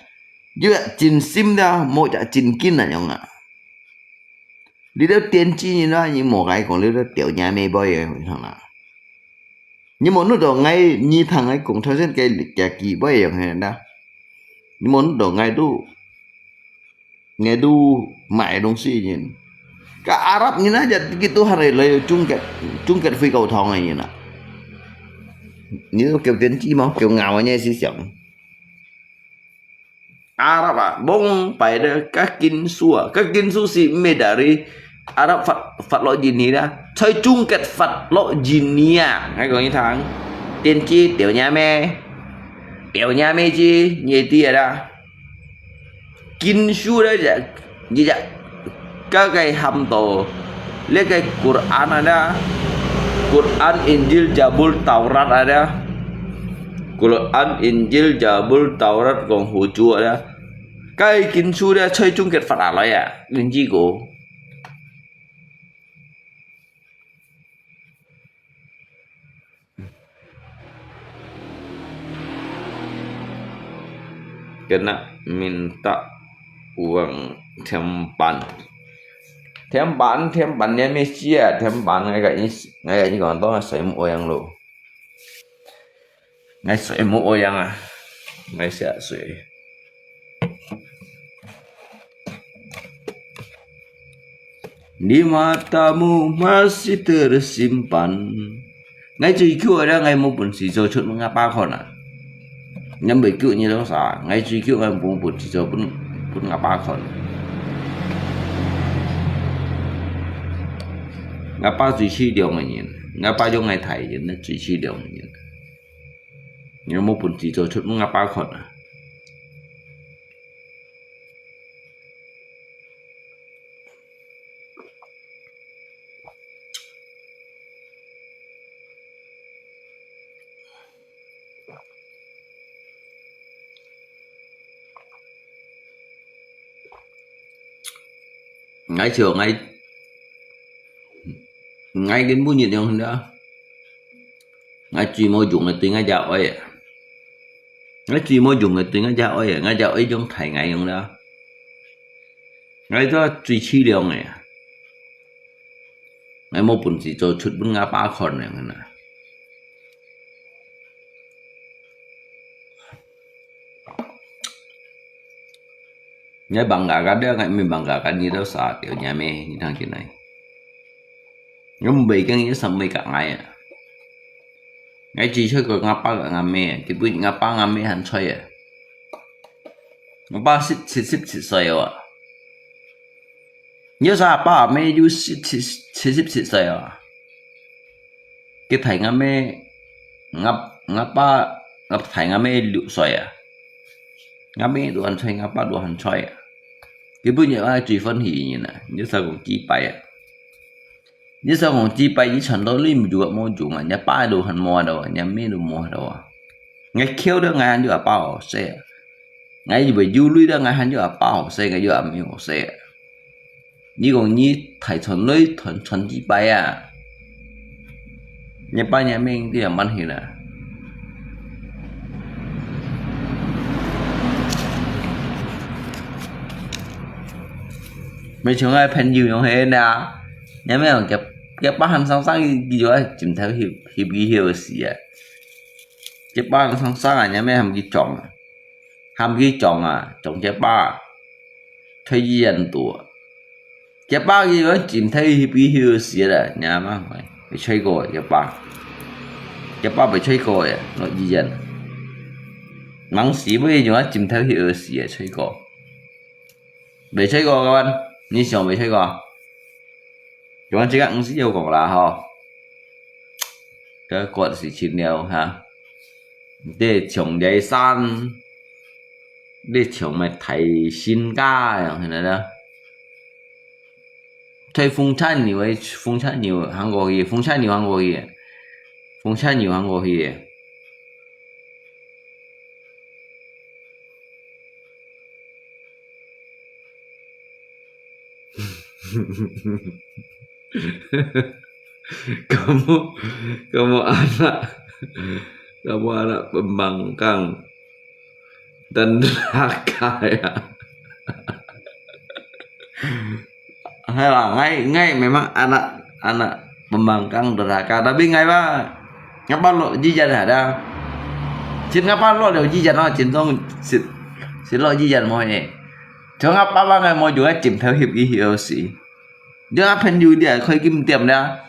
Yu ya chin sim dia, mo ya chin kin na yong ah. Li deu tien chi ni na, ni mo gai kong li deu tiau nya me boy eh, na. 你無弄到𠊎，你聽𠊎講頭先个，个機會樣个啦。你無弄到𠊎都，𠊎都買東西人。个Arab人啊，就佢都還係來中國，中國飛高堂个人啊。你都叫天氣嗎？叫咬人家思想。 Arab啊，mong pai的，个金属啊，个金属是made dari Arab發，發落印尼啦，在中國發落印尼啊，𠊎講你聽，電子掉你咩？掉你咩子，你知啦。金屬咧，你，你， 个个喊到，這个Quran ada，Quran、Injil、Zabur、Taurat ada，Quran、Injil、Zabur、Taurat講好做ada，个金屬咧，在中國發下來啊，你知個？ Kena minta uang tiap bulan. Tiap bulan，tiap bulan你也沒事啊，tiap bulan𠊎跟你，𠊎跟你講，當然睡目樣咯。𠊎睡目樣啊，𠊎寫睡。 Di matamu masih tersimpan。𠊎最久了，𠊎無本事做出分𠊎爸看啊。𠊎毋會救你多少，𠊎最久𠊎無本事做分，分𠊎爸看。𠊎爸最淒涼个人，𠊎爸養𠊎大人，最淒涼个人。𠊎無本事做出分𠊎爸看啊。 𠊎就𠊎，𠊎根本就用了。 𠊎最無用个對𠊎姐哀啊。𠊎最無用个對𠊎姐哀啊，𠊎姐哀用大𠊎用了。𠊎做最淒涼个啊。𠊎無本事做出分𠊎爸看个啊。 你bangga个，你毋bangga个，你都啥个，你咩？你聽見來？你毋會跟你什麼个愛啊？你只出個𠊎爸个𠊎姆啊，只不過𠊎爸𠊎姆還在啊。𠊎爸七，七十七歲哦。你有啥阿爸阿姆有七，七，七十七歲哦？佢大𠊎姆，𠊎，𠊎爸，𠊎大𠊎姆六歲啊。𠊎姆都還在，𠊎爸都還在啊。佢本人𠊎最歡喜个人啊，你使講幾擺啊？你使講幾擺，你傳到你毋有無用啊，你爸都還無到啊，你姆都無到啊。𠊎睏到𠊎還有阿爸好勢啊。𠊎以為有鐳到𠊎還有阿爸好勢，𠊎有阿姆好勢啊。 你講你大傳鐳傳，傳幾擺啊？你爸你姆你也慢去啦。無像𠊎朋友樣係啦，你姆佢，佢爸喊生生，佢就愛枕頭翕，翕佢翕死啊。佢爸喊生生啊，你姆喊佢撞啊。 喊佢撞啊，撞佢爸，在醫院肚。佢爸佢个身體翕翕翕死了，你阿媽會，會吹過佢爸。佢爸被吹過个，落醫院。忙死，為什麼枕頭翕死个吹過？被吹過个，你想被吹過？今晚這個毋使有講啦吼。 个骨是清了哈。你像這山，你像麼大新家樣，現在呢？在風車牛个，風車牛行過去，風車牛行過去，風車牛行過去。 Kamu, kamu anak, kamu anak pembangkang dan durhaka ya. Hai lah, ngai, ngai memang anak, anak pembangkang durhaka, tapi ngai ba, 𠊎爸落醫院下啦，像𠊎爸落了醫院哦，真正是，是落醫院無呢。像𠊎爸爸个無用个枕頭翕佢翕死，像𠊎朋友這開金店啦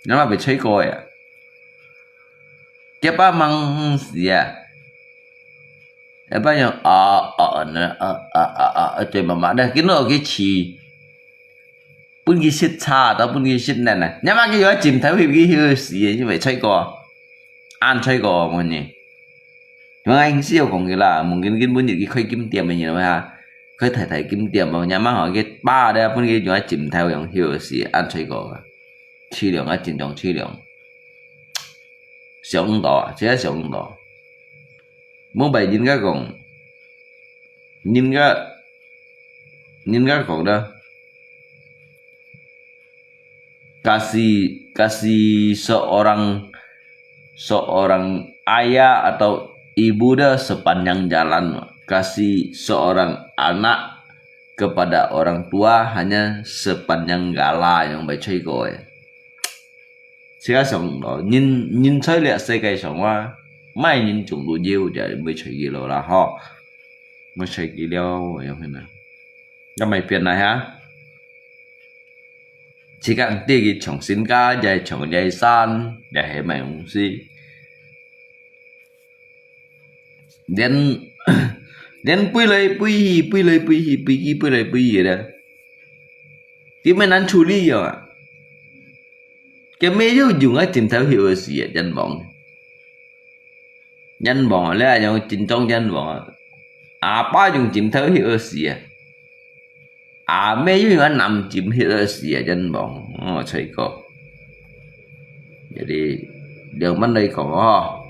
，𠊎爸被吹過呀，佢爸忙死啊，一般人啊啊啊啊啊啊啊，對媽媽，那跟我去吃。 分佢食茶，都分佢食奶奶。若麼个有一枕頭翕佢翕死，因為吹過，恁吹過問你。因為𠊎先有講佢啦，mungkin根本就佢開金店个人嘛，開大大金店嘛，若麼个吼，佢爸咧分佢用一枕頭用翕死，恁吹過个，淒涼啊，真正淒涼。想毋到啊，真係想毋到。無怪人家講，人家，人家講咧。 Kasih, kasih seorang, seorang ayah atau ibu dia sepanjang jalan. Kasih seorang anak kepada orang tua hanya sepanjang gala，用白吹過个。自家想咯，人，人在這世界上哇，麼人總都有，就毋會吹佢咯啦，吼。毋會吹佢了，用个呢。 也毋會變來哈。自家知佢唱新歌，也係唱也係山，也係麼東西。連，連飛來飛去，飛來飛去，飛機飛來飛去咧，點樣難處理啊？佢乜有用啊，枕頭翕死啊，冤枉。冤枉啊，你啊，用真正冤枉啊！阿爸用枕頭翕死啊！ 啊，乜有人拿枕翕死啊，冤枉，哦，吹過。Jadi，兩面來講哦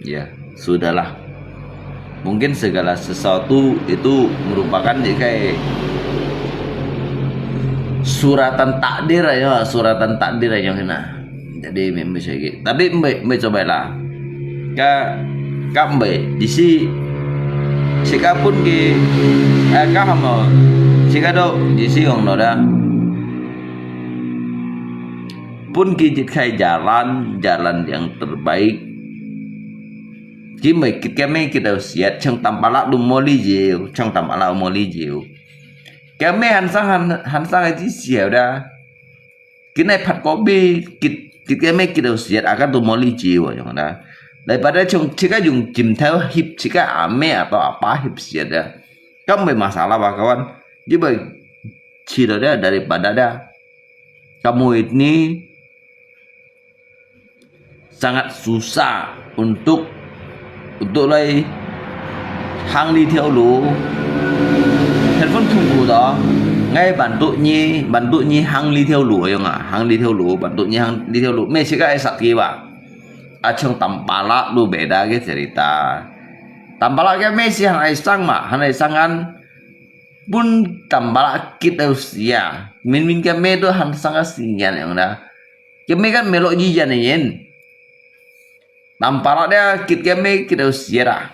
，ya，sudah lah。Mungkin segala sesuatu itu merupakan一個suratan takdir aja，suratan takdir aja，nah。 Jadi，毋會，毋會隨佢。Tapi毋會，毋會做麼啦。該，該毋會，意思，自家分佢，呃，該項目，自家都，意思講到啦。分佢一個jalan，jalan yang terbaik。佢毋會，佢，佢乜佢都siat，像Tampalak都無理由，像Tampalak無理由。佢乜還生，還，還生个知曉啦。 佢哪發kopi，佢，佢，佢乜佢都siat，啊，該都無理由啊，樣啦。Daripada像自家用枕頭翕自家阿姆啊，到阿爸翕siat啊，該毋會masalah啊，kawan。因為試到咧，daripada咧，kamu ini sangat susah untuk, untuk來行這條路，十分痛苦的。𠊎bantu你，bantu你行這條路，樣啊，行這條路，bantu你行這條路，乜自家愛sakit啊。啊，像Tampalak都beda个cerita。Tampalak个乜係還愛生嘛，還愛生kan，分Tampalak結到死啊，明明佢乜都還生个死人樣啦。 佢乜kan melok醫院个人。Tampalak dia，佢，佢乜佢都siat啊。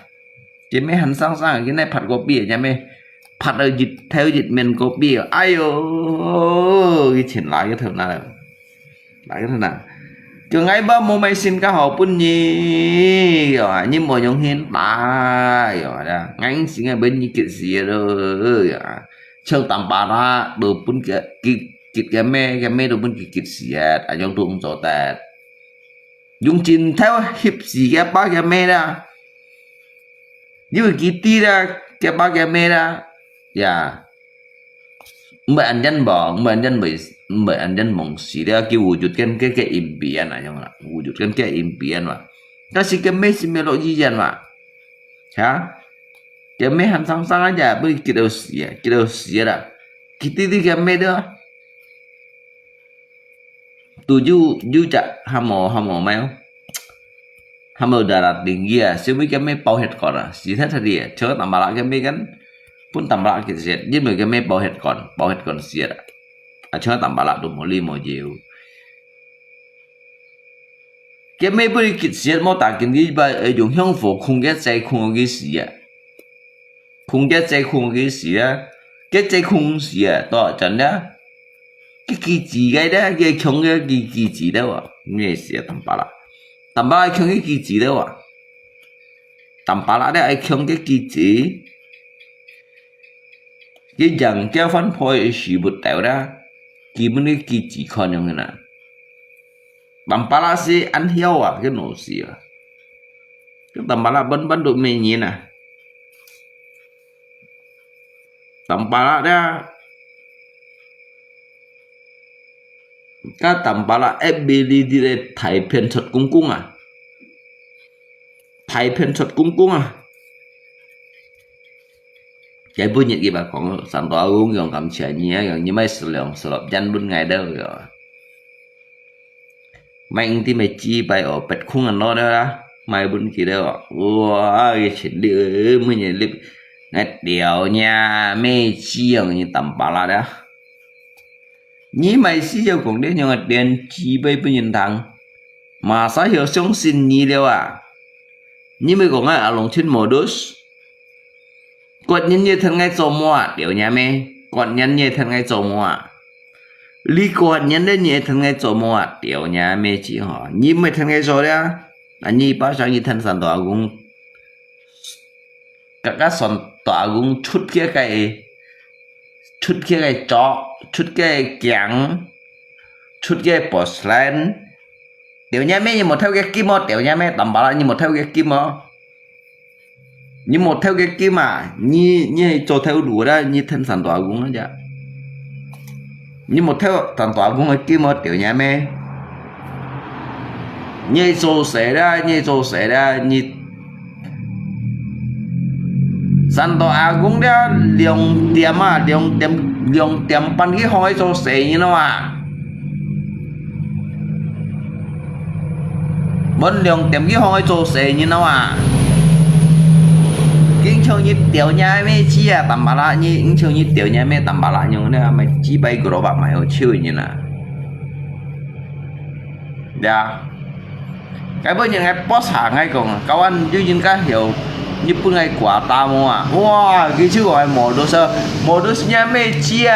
佢乜還生生，佢哪發kopi，佢乜發到一頭一面kopi。哎喲，佢錢拿个頭那，拿个頭那。佢𠊎爸無買新个好分你，呀，你無用心打，呀，𠊎先个分你結死咯，呀。像Tampalak都分佢，佢，佢，佢乜，佢乜都分佢結死啊，啊，樣都毋做得。 用枕頭翕死佢爸佢姆啦。因為佢知啦，佢爸佢姆啦，呀，毋會恁冤枉，毋會恁冤枉，毋會恁冤枉死了，佢wujudkan佢个impian啊，樣啦，wujudkan佢个impian嘛。但是佢姆係melok醫院嘛，哈？佢姆還生生啊，也毋會結到死啊，結到死啊啦。佢知知佢姆了。 都有，有隻，還無，還無咩哦？還無darah tinggi啊，所以佢姆爆血管啊，死忒忒个，像Tampalak佢姆kan，分Tampalak佢死，因為佢姆爆血管，爆血管死啊。啊，像Tampalak都無理無由。佢姆分佢結死，無打緊佢，把，呃，用香火控佢，再控佢死啊。 控佢再控佢死啊，佢再控死啊，到真个，佢機智个咧，佢強个，佢機智个哇，你死啊，Tampalak。Tampalak愛共个機制了啊。Tampalak了愛共个機制，佢贏交換票个時不到了，基本个機制看樣个啦。Tampalak係恁曉啊，个老師啊。Tampalak本本都咩人啊。Tampalak了，該Tampalak ability个大片出公公啊。 大片出公公啊。該本日佢嘛講，Santo Agung用感謝你啊，用你買十兩十六元分𠊎兜个。買五點个雞排哦，八空銀咯啦，買分佢兜哦。哇，佢全粒，每日粒，𠊎吊你啊，咩雞用你Tampalak啊。你買四十公斤用个電雞排分人聽。 Masa曉相信你了啊？你毋係講𠊎阿龍盡modus？Kuat nyan你跈𠊎做麼啊？吊你咩？Kuat nyan你跈𠊎做麼啊？你kuat nyan了你跈𠊎做麼啊？吊你咩子吼？你毋係跈𠊎做了啊？啊，你把上一跈Santo Agung，該該Santo Agung出个个，出个个桌，出个个鏡，出个个porcelain， 吊你咩？你無偷个金哦，吊你咩？Tampalak，你無偷个金哦。你無偷个金啊？你你係做頭路啦，你跈Santo Agung啊？你無偷Santo Agung个金哦，吊你咩？你係做事啦，你係做事啦，你 Santo Agung了兩點啊，兩點兩點半去放去做生意了啊。Mun兩點去放去做生意了啊。Inchong你吊你咩子啊，Tampalak，你inchong你吊你咩Tampalak，用那買雞排gerobak買好笑个人啊。呀。 Cái bữa nhìn ngay post hàng ngay còn kawan yu nhìn cái hiểu日本ngay quà ta mua à. Wow, cái chứ gọi modus modus nhà mê chia.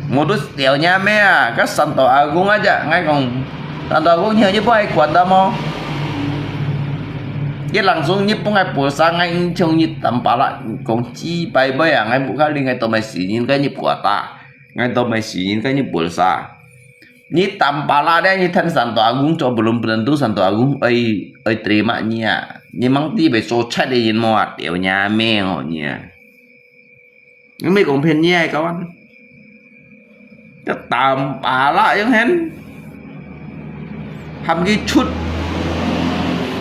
Modus tiểu nhà mê à. Cái Santo Agung aja ngay còn Santo Agung nhiều như bơi quà ta mua. Cái lăng xuống như bông ngay bùa sa ngay chung như tầm bà lạ còn chi bay bơi à ngay bùa cái li ngay tôm mày xỉ nhìn cái như quà ta. Ngay tôm mày xỉ nhìn cái như bùa sa. Nyi Tampalak deh, nyi than Santo Agung cho belum tentu Santo Agung oi, oi terima nyi ah. Nyi mang ti bai so chat deh yin mo ah, tiau nya meng oh nyi ah. Nyi mei kong phen nyi ai kawan. Ka Tampalak yang hen. Ham ki chut.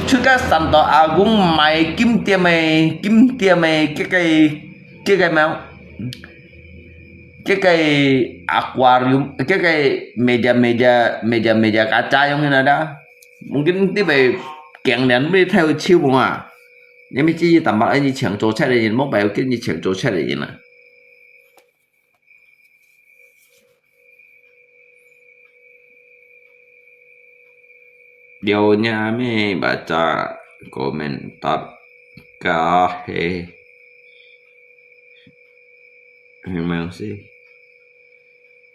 Chut ka Santo Agung mai kim tiam mai, kim tiam mai, kia kai, kia kai mau. Cái cái aquarium, cái cái meja-meja, meja-meja kaca yang ini ada. Mungkin ti bai keng dan bai theo chiu bunga. Yang mi chi tambah ini cheng cho chat ini, mong bai kin ini cheng cho chat ini na. Liau nya mi baca komentar ka he. Memang sih.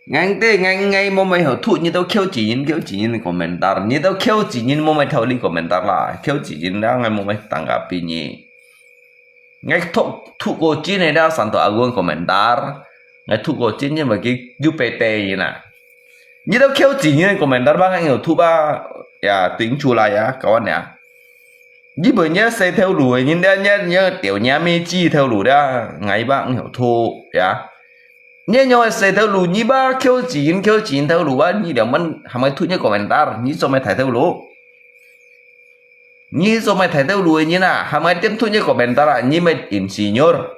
Ngang te ngang ngai mo mai ho thu ni tau khiau chi yin khiau chi yin komentar. Ni tau khiau chi yin mo mai thau li komentar la. Khiau chi yin la ngai mo mai tanggapi ni. Ngai thu, thu ko chin ne da Santo Agung komentar. Ngai thu ko chin ni ma ki yu pe te yin na. Ni tau khiau chi yin komentar ba ngai thu ba ya ting chu la ya kawan ya. Ni bo nya se thau lu ni da nya nya tiau nya mi chi thau lu da ngai ba ngai thu ya. Ni nya se thau lu ni ba khiau chi yin khiau chi yin thau lu ba ni liang man ha mai thu ni komentar ni so mai thai thau lu. Ni so mai thai thau lu ni na, ha mai tem thu ni komentar a, ni mai insinyur.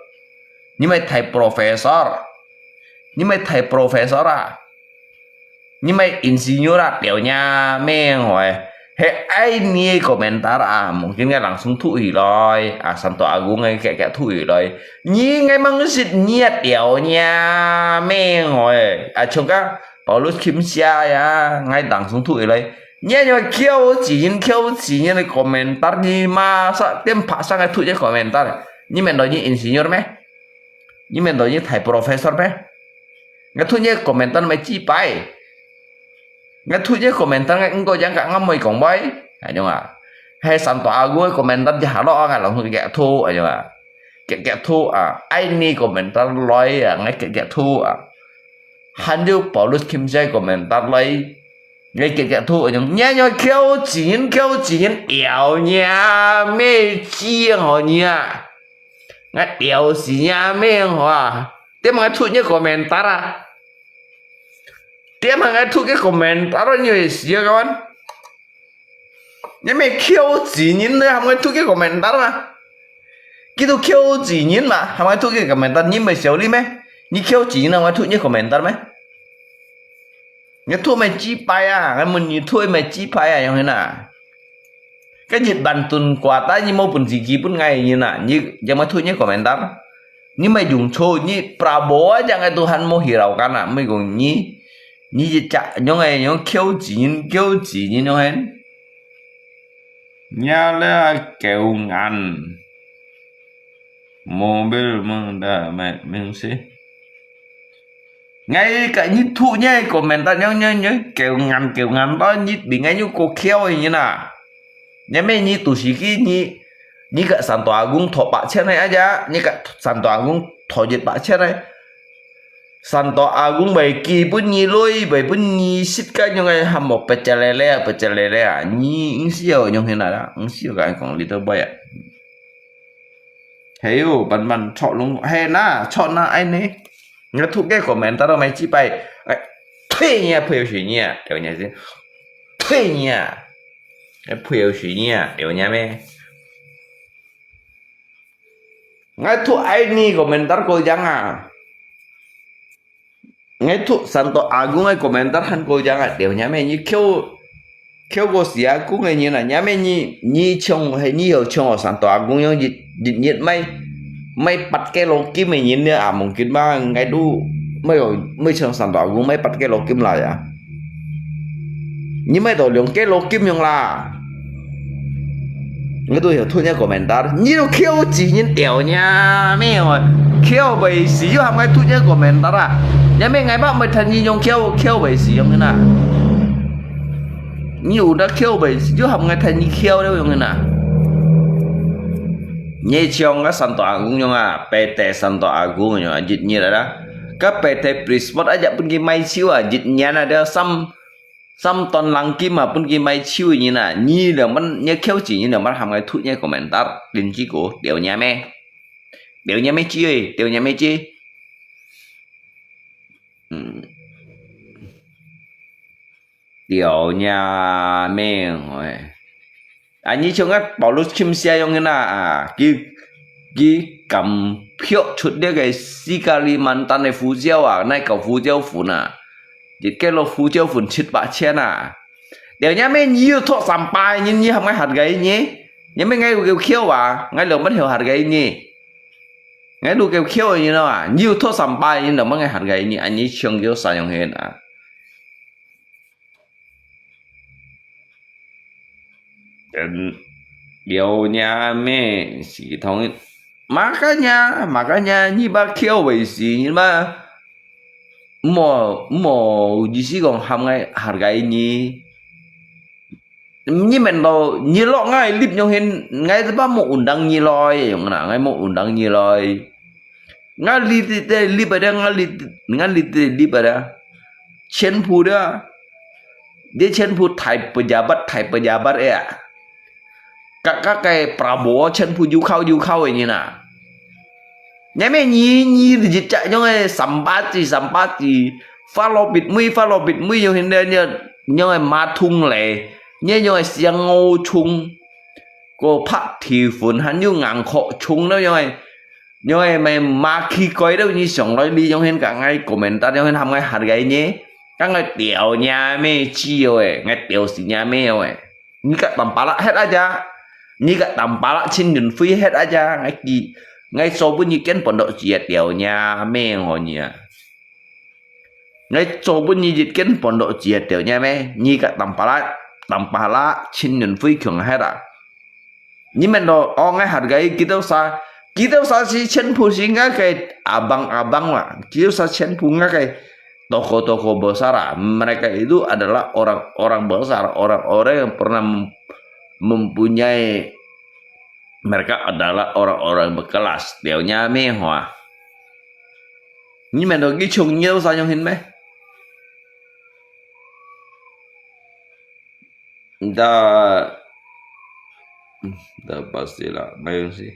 Ni mai thai profesor. Ni mai thai profesor a. Ni mai insinyur a, tiau nya meng hoi. He ai ni komentar a, mungkin ngai langsung thu hi loi, a Santo Agung ngai kek kek thu hi loi. Ni ngai mang sit ni a tiau nya meng hoi. A chung ka Paulus Kim Sia ya, ngai langsung thu hi loi. Nyi nyo khiau chi yin khiau chi yin komentar ni ma sa tem pha sa ngai thu ye komentar. Ni men do ni insinyur me? Ni men do ni thai profesor me? Ngai thu ye komentar me chi pai. Ngai thu ye komentar ngai ngo yang ka ngam moi kong bai. Ai nyong a. 係山東阿公个comment一下落啊，𠊎摎佢夾夾拖，哎呀，夾夾拖啊，愛你comment來啊，𠊎夾夾拖啊。還有Paulus Kim Sia comment來，𠊎夾夾拖，哎呀，你愛翹子人，翹子人，咬你啊，咩子好你啊，𠊎咬死你啊，咩好啊，點解出你comment啊？點解出个comment啊？你會死啊，kawan？ 你乜翹子人呢，喊𠊎讀个comment嘛？佢都翹子人嘛，喊𠊎讀个comment，你毋係小李咩？你翹子人，喊𠊎讀你comment咩？你讀乜雞排啊？𠊎問你讀乜雞排啊？樣形啊？該一萬噸瓜蛋，你無本事基本𠊎人啊，你，你喊𠊎讀你comment？你乜用錯，你Prabowo啊，樣个都還無hiraukan啊，毋係講你，你一隻樣个樣翹子人，翹子人樣形。 Nyala kêu ngan. Mobil mengda me mengsi. Ngai ka nyi thu nyai komentar nyong nyong nyong kêu ngan kêu ngan ba nyi bi ngai nyu ko kêu nyi na. Nyame nyi tu si ki nyi, nyi ka santo agung thok ba chen hai aja, nyi ka santo agung thok jet ba chen hai. Santo agung bai ki pun nyi lui, bai pun nyi sit ka nyong ai ham mo pecah lele, pecah lele a. Nyi ing siau nyong hina la, ing siau ka kong little boy a. Hei yo, ban ban chok lung, hei na, chok na ai ne. Nga thuk ke komentar mai chi pai. Ai, thui nya pui yo shi nya, teu nya si. Thui nya. Ai pui yo shi nya, teu nya me. Ngai thuk ai ni komentar ko jang a. Ngai thuk santo agung ai komentar han ko jang a. Teu nya me ni kêu, kêu ko si agung ai ni na. Nya me ni, ni chong, hai ni yo chong santo agung yong jit, jit nyet mai, mai pat ke lo kim ai ni ni a mungkin ma ngai du, mai yo, mai chong santo agung mai pat ke lo kim la ya. Nyi mai to liong ke lo kim yong la. Ngai to yo thu nya komentar. Nyi lo kêu chi nyin teo nya me oi. Kêu bai si yo ham ngai thu nya komentar a. Nya me ngai ba mai than nyi yong kêu, kêu bai si yong na. Nyi u da kêu bai si yo ham ngai than nyi kêu le yong na. Nyi chiong ka santo agung yong a, pete santo agung yong a, jit nyi la da. Ka pete prispot aja pun ki mai chiu a, jit nyan a da sam Sam ton lang kim a pun ki mai chiu nyi na, nyi leng man, nyi kêu chi nyi leng man ham ngai thu nyi komentar, lin chi ko, teo nya me. Teo nya me chi oi, teo nya me chi. Hmm. Teo nya me oi. Ani chong a Paulus Kim sia yong na a, ki, ki kam phiok chut le ke si Kalimantan e fu jiao a, nai kau fu jiao fu na. Jit ke lo fu jiao fu chit ba chen a. Teo nya me nyi yu thok sampai nyi nyi ham ngai hat gai nyi. Nya me ngai lu kêu kêu a, ngai lo man heo hat gai nyi. Ngai lu kêu kêu nyi no a, nyi yu thok sampai nyi lo man ngai hat gai nyi, ani chong kêu sa yong hen a. Then, liu nya me si thong. Makanya, makanya, nyi ba kêu bai si, nyi ba. Mo, mo, isi kong ham ngai, hargai nyi. Nyi men to, nyi lok ngai lip nyong hin, ngai ba mo undang nyi loi, yong na, ngai mo undang nyi loi. Nga li ti te li pa da, nga li, nga li ti li pa da. Chen pu da. Dia chen pu thai pejabat, thai pejabat ya. Ka, ka kai Prabowo chen pu yu khau, yu khau ni na. Nya me ni, ni di jit cha nyong e sampati, sampati. Fa lo bit mui, fa lo bit mui nyong hin de nyong e ma thung le. Nya nyong e siang ngo chung. Ko pha thi fun han yu ngang kho chung no nyong e. Nyong e mai ma khi koi do ni siang loi li nyong hin ka ngai komentar nyong hin ham ngai hargai ni. Ka ngai tiao nya me chi yo e, ngai tiao si nya me yo e. Ni ka tam pala het aja. Ni ka tam pala chin yun fui het aja. Ngai ki, ngai so bu ni ken pon do chi tiao nya me ngo ni a. Ngai cho bu ni jit ken pon do chi tiao nya me. Ni ka tam pala, tam pala chin yun fui kyung het a. Ni men do, o ngai hargai ki tau sa, ki tau sa si chen pu si nga kai abang-abang wa. Ki tau sa chen pu nga kai toko-toko besar a. Mereka itu adalah orang-orang besar, orang-orang yang pernah mem-, mempunyai, mereka adalah orang-orang berkelas. Teunya meh hoa. Ni men to ki chung nyau sa nyong hin meh. Nda, nda pasti lah, mayung si.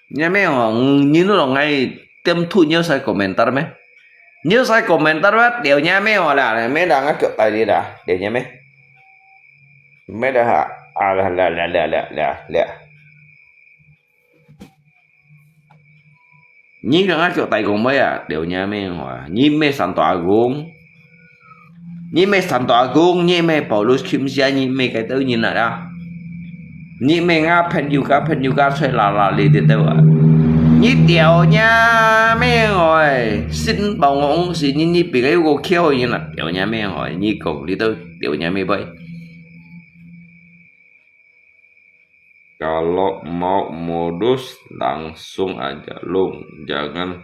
Nya meh hoa, ni nu long ai tem thu nyau sai komentar meh. Nyau sai komentar meh, teunya meh hoa lah, meh dah ngak kiok tai li dah, teunya meh. Meh dah ha, ah lah lah lah lah lah lah. Ni kang ngak kiok tai kong meh ah, teunya meh hoa. Ni meh Santo Agung. Ni meh Santo Agung, ni meh Paulus Kim Sia, ni meh kai tau ni na dah. Ni meh ngak pen yu ka, pen yu ka, choi la la li di tau ah. Ni teunya meh hoa. Sin bao ngong si ni, ni pi kai ko kiao ni na, teunya meh hoa. Ni kong li tau, teunya meh bai. Kalau mau modus, langsung aja, Lung. Jangan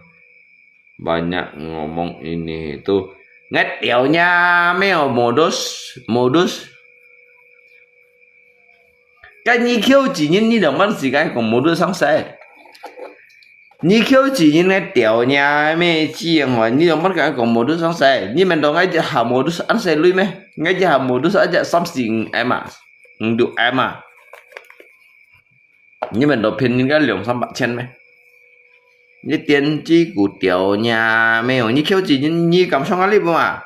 banyak ngomong ini itu. Ngat teunya meh modus, modus. Kan ni kiao chi nyin ni dang man si kai kong modus sang sai. Ni kiao chi nyin ngat teunya meh chi yang hoa, ni dang man kai kong modus sang sai. Ni men dang ngai ja ha modus an sai lui meh. Ngai ja ha modus aja something ai ma. Ndu ai ma. Ni men to pin ni ka liong sam bak chen meh. Ni tien chi ku teunya meh, ni kiao chi ni, ni kam song a li ma.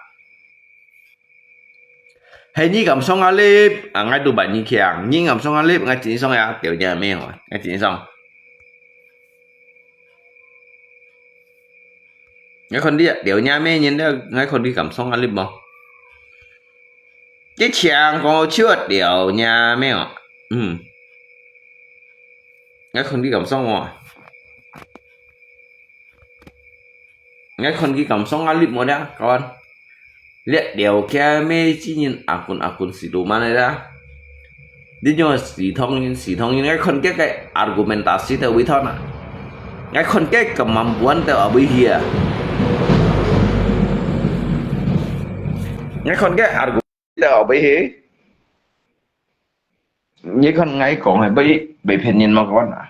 Hei ni kam song a li, ah, ngai tu bai ni kiang, ni kam song a li, ngai chi song ya, teunya meh, ngai chi song. Ngai kon di teunya meh, ni ngai kon di kam song a li mo. Cái chàng còn chưa teunya meh. Ừm. Ngai kon ki kam song mo. Ngai kon ki kam song a lip mo dah, kawan. Liak teunya meh chi nyin akun akun si tu mana dah. Di nyo si thong nyin, si thong nyin, ngai kon ki kai argumentasi teu wi thon ah. Ngai kon ki kemampuan teu abui hia. Ngai kon ki argu- Tao bai he. Ngai kon ngai kong he bai, bai phen nyin ma kon ah.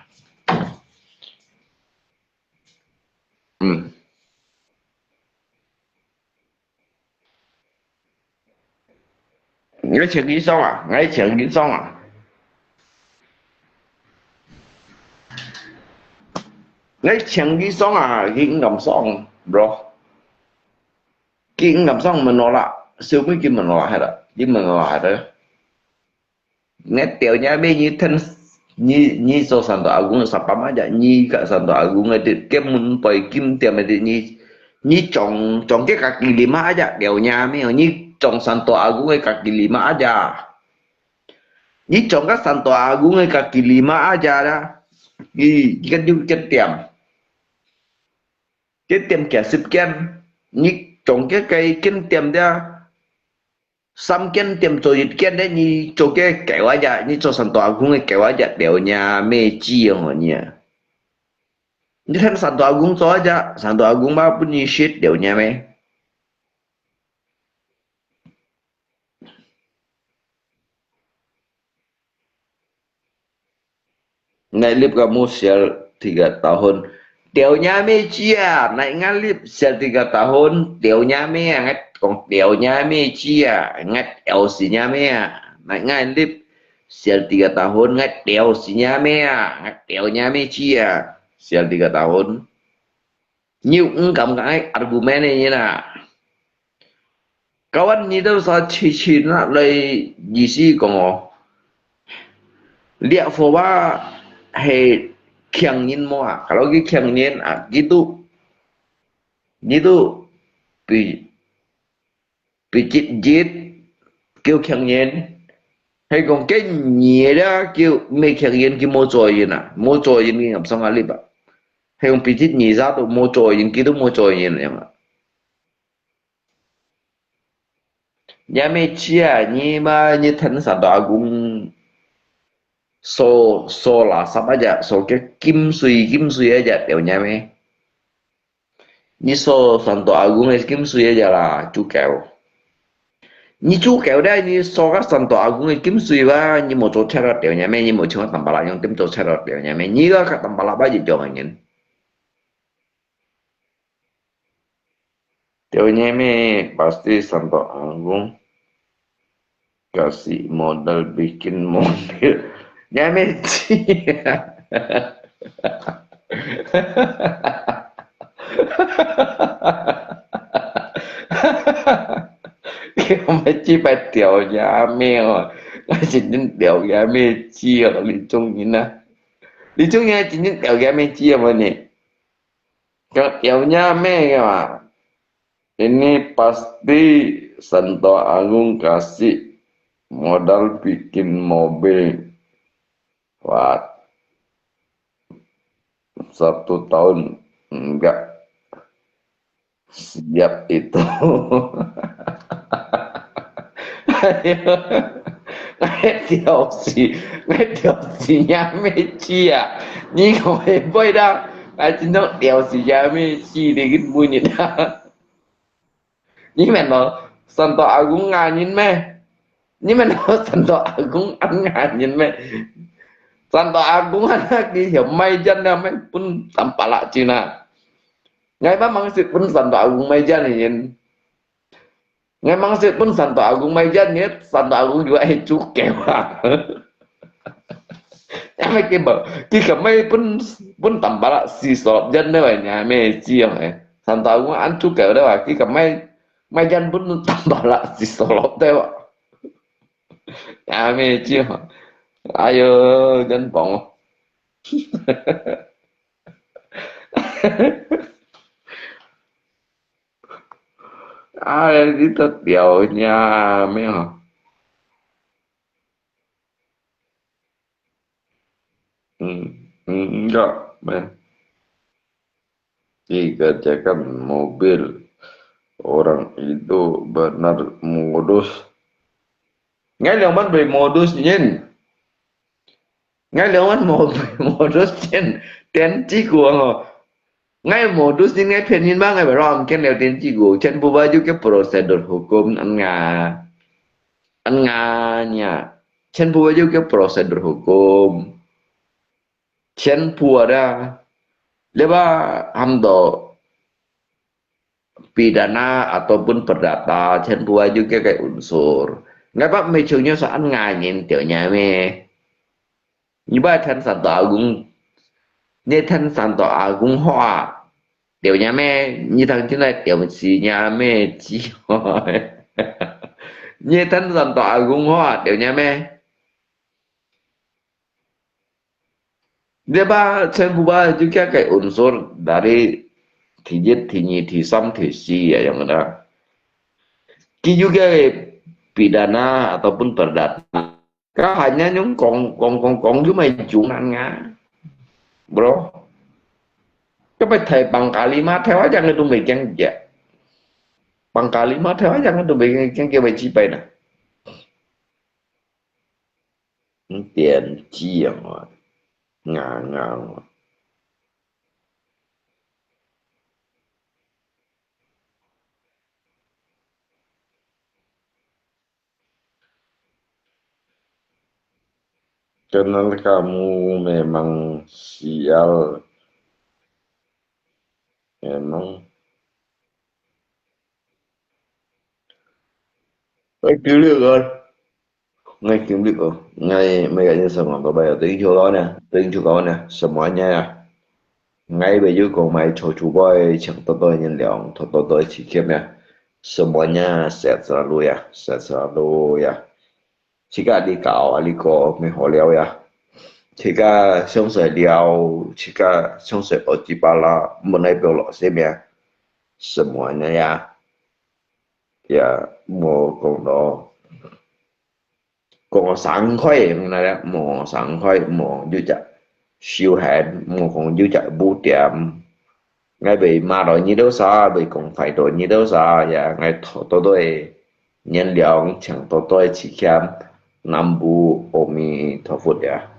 Ừm. Ngai cheng ki song ah, ngai cheng ki song ah. Ngai cheng ki song ah, ki ngam song, bro. Ki ngam song menolak, siu mui ki menolak hai da, ki menolak hai da. Ngai teunya meh nyi ten, nyi, nyi so Santo Agung sapam aja, nyi ka Santo Agung ade, ke mun poi kim tiam ade, nyi, nyi chong, chong ke kaki lima aja, teunya meh, nyi chong Santo Agung ke kaki lima aja. Nyi chong ka Santo Agung ke kaki lima aja da. Nyi, nyi kan yu ken tiam. Ken tiam kia sip ken, nyi chong ke kai ken tiam dia. Sam ken tiam cho yit ken de, nyi cho ke keu aja, nyi cho Santo Agung ke keu aja, teunya meh chi ho nyi ah. Nyi ten Santo Agung cho aja, Santo Agung ma pun nyi shit teunya meh. Ngai lip kamu sial tiga tahun. Teunya meh chi ah, nai ngai lip sial tiga tahun, teunya meh ah, ngai kong teunya meh chi ah, ngai L C nya meh ah. Nai ngai lip sial tiga tahun, ngai L C nya meh ah, ngai teunya meh chi ah, sial tiga tahun. Nyi ung kam ngai argumen nyi na. Kawan nyi teu sa chi chi na lai nyi si kong o. Liak fo ba he kiang nyin mo ah. Kalau ki kiang nyin ah, ki tu. Nyi tu. Pi Pi chit jit, kiu kiang nyin. He kong ke nyi da kiu meh kiang nyin ki mo choi yin ah. Mo choi yin ki ngam song a lip ah. He kong pi chit nyi sa tu mo choi yin ki tu mo choi yin yang ah. Nya meh chi ah, nyi ma nyi ten Santo Agung. So, so la sap aja, so ke kim sui, kim sui aja, teunya meh. Nyi so Santo Agung e kim sui aja la, chu keu. 你做狗咧，你燒个山多阿公个金水哇，你無做赤佬條人咩？你無像我Tampalak樣點做赤佬條人咩？你个个Tampalak吧一樣个人。條人咩？Pasti山多阿公。 Kasih modal bikin mobil. Nyameci. Nyameci pai條nyame哦，𠊎真正條nyameci哦，你中人啊，你中人真正條nyameci哦，無呢？講條nyame啊！ Ini pasti Santo Agung kasih modal bikin mobil. Wah, satu tahun enggak siap itu. Ayo, 𠊎條死，𠊎條死nyameci啊！你講會毋會啦？𠊎真正條死nyameci，你个每日啊！ 你問到Santo Agung ngai人咩？你問到Santo Agung恁ngai人咩？Santo Agung恁佢條賣煙啊，賣分Tampalak錢啊！𠊎捌吂識分Santo Agung賣煙个人。𠊎吂識分Santo Agung賣煙，你Santo Agung又愛做狗啊！ Nyameci無，佢个賣分分Tampalak死所人了，nyameci哦，Santo Agung恁做狗了啊，佢个賣賣煙分Tampalak死所了啊。Nyameci哦，哎喲，真棒哦！哎，你都條nyame哦。 Hmm, hmm, enggak, men. Dikerjakan mobil orang itu benar modus. Ngai liang man bei modus nyin. Ngai liang man mo-, modus nyin. Tian ji guang oh. Ngai modus nyin ngai pian nyin ba ngai ba ram ken liao tian ji guang. Chen bu ba ju ke prosedur hukum an nga. An nga nya. Chen bu ba ju ke prosedur hukum. Chen bu ada. Leba ham do pidana ataupun perdata, chen bu ba ju ke kai unsur. Ngai ba mei chung nyo sa an nga nyin tiao nya me. Nyi ba than Santo Agung, nyi than Santo Agung hoa, tiao nya me, nyi thang chin lai tiao si nya me ji. Nyi than Santo Agung hoa, tiao nya me. Dia ba chen bu ba ju ke kai unsur dari thứ nhất, thứ nhì, thứ sáu, thứ tư ya yang ada. Ki ju ke pidana ataupun perdata. Ka hanya nyong kong kong kong kong ju mai jung nan nga. Bro. Ka pai thai Pangkalima thai wa jang tu mai jang ja. Pangkalima thai wa jang tu mai jang ke mai ji pai na. Tian ji yang wa. Nga nga wa. ？Kenapa kamu memang sial? Memang. Ai, kêu lươn rồi. Ngai kim lik oh, ngai mai ka nyi sa ngong ka bai, teng chu kau na, teng chu kau na, semuanya ya. Ngai bai yu kong mai cho chu bai, chang to to nyen liang, to to to chi kiam ya. Semuanya sehat selalu ya, sehat selalu ya. Chika di kau, ali ko, mai ho liao ya. Chika song sai liao, chika song sai o chi pa la, mo nai pyo lo se mia. Semuanya ya. Ya, mo kong lo. 講生開，𠊎講生開，無有隻休閒，無講有隻污點。𠊎會罵到你兜啥，會講壞到你兜啥，呀，𠊎頭多多个原諒，請多多个體諒，南無阿彌陀佛呀。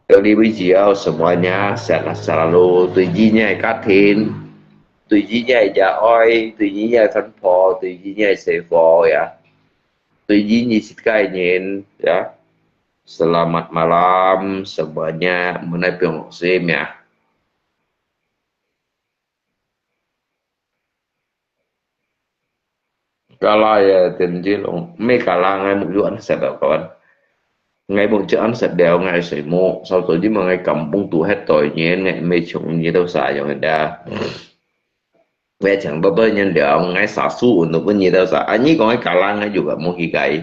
Dari beliau semuanya sehat selalu，對你个家庭，對於你个爺哀，對於你个團婆，對於你个細伙呀，對於你自家个人呀。Selamat malam semuanya，毋好放落心呀。 Kalah ya tenjil ong, mê kalah ngai muk yuan sat kawan. Ngai muk yuan sat liao ngai sui muk, sau tu ji ma ngai kampung tu het toi nyen ngai mê chung ni tau sa yong da. Ngai chang to toi nyen liao ngai sa su un tu pun ni tau sa. Ani kong ngai kalah ngai juga muk hi kai.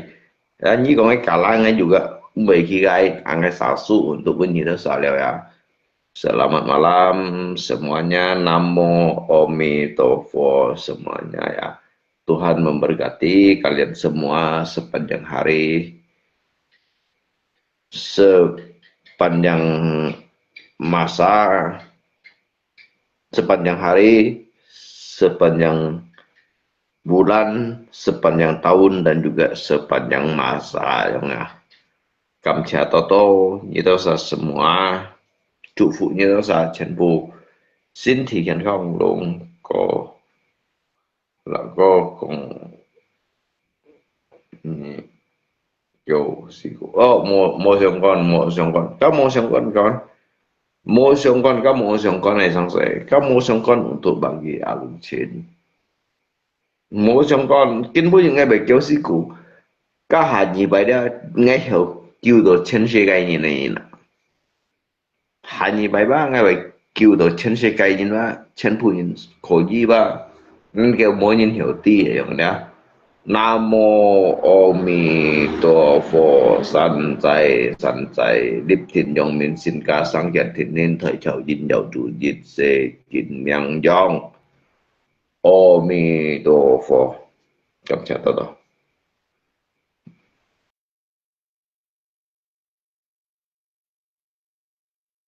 Ani kong ngai kalah ngai juga mui hi kai, ngai sa su un tu pun ni tau sa liao ya. Selamat malam semuanya. Namo Amitofo semuanya ya. Tuhan memberkati kalian semua sepanjang hari, sepanjang masa, sepanjang hari, sepanjang bulan, sepanjang tahun, dan juga sepanjang masa. Yang ya. 感謝多多，你都是什么啊？祝福你都是全部身体健康，龙哥，龙哥讲，嗯，有辛苦哦，无无相关，无相关，甲无相关讲，无相关，甲无相关的上势，甲无相关 untuk bagi alun chin。 无相干，根本就𠊎袂叫死过。甲下二擺了，𠊎曉救到全世界人个人啊。下二擺吧，𠊎會救到全世界人吧，全部人可以吧？恁个無人曉知个樣了。南無阿彌陀佛，善哉善哉，立定光明，心家上下天人，大孝應有主，一切盡名揚。 阿彌陀佛，感謝多多。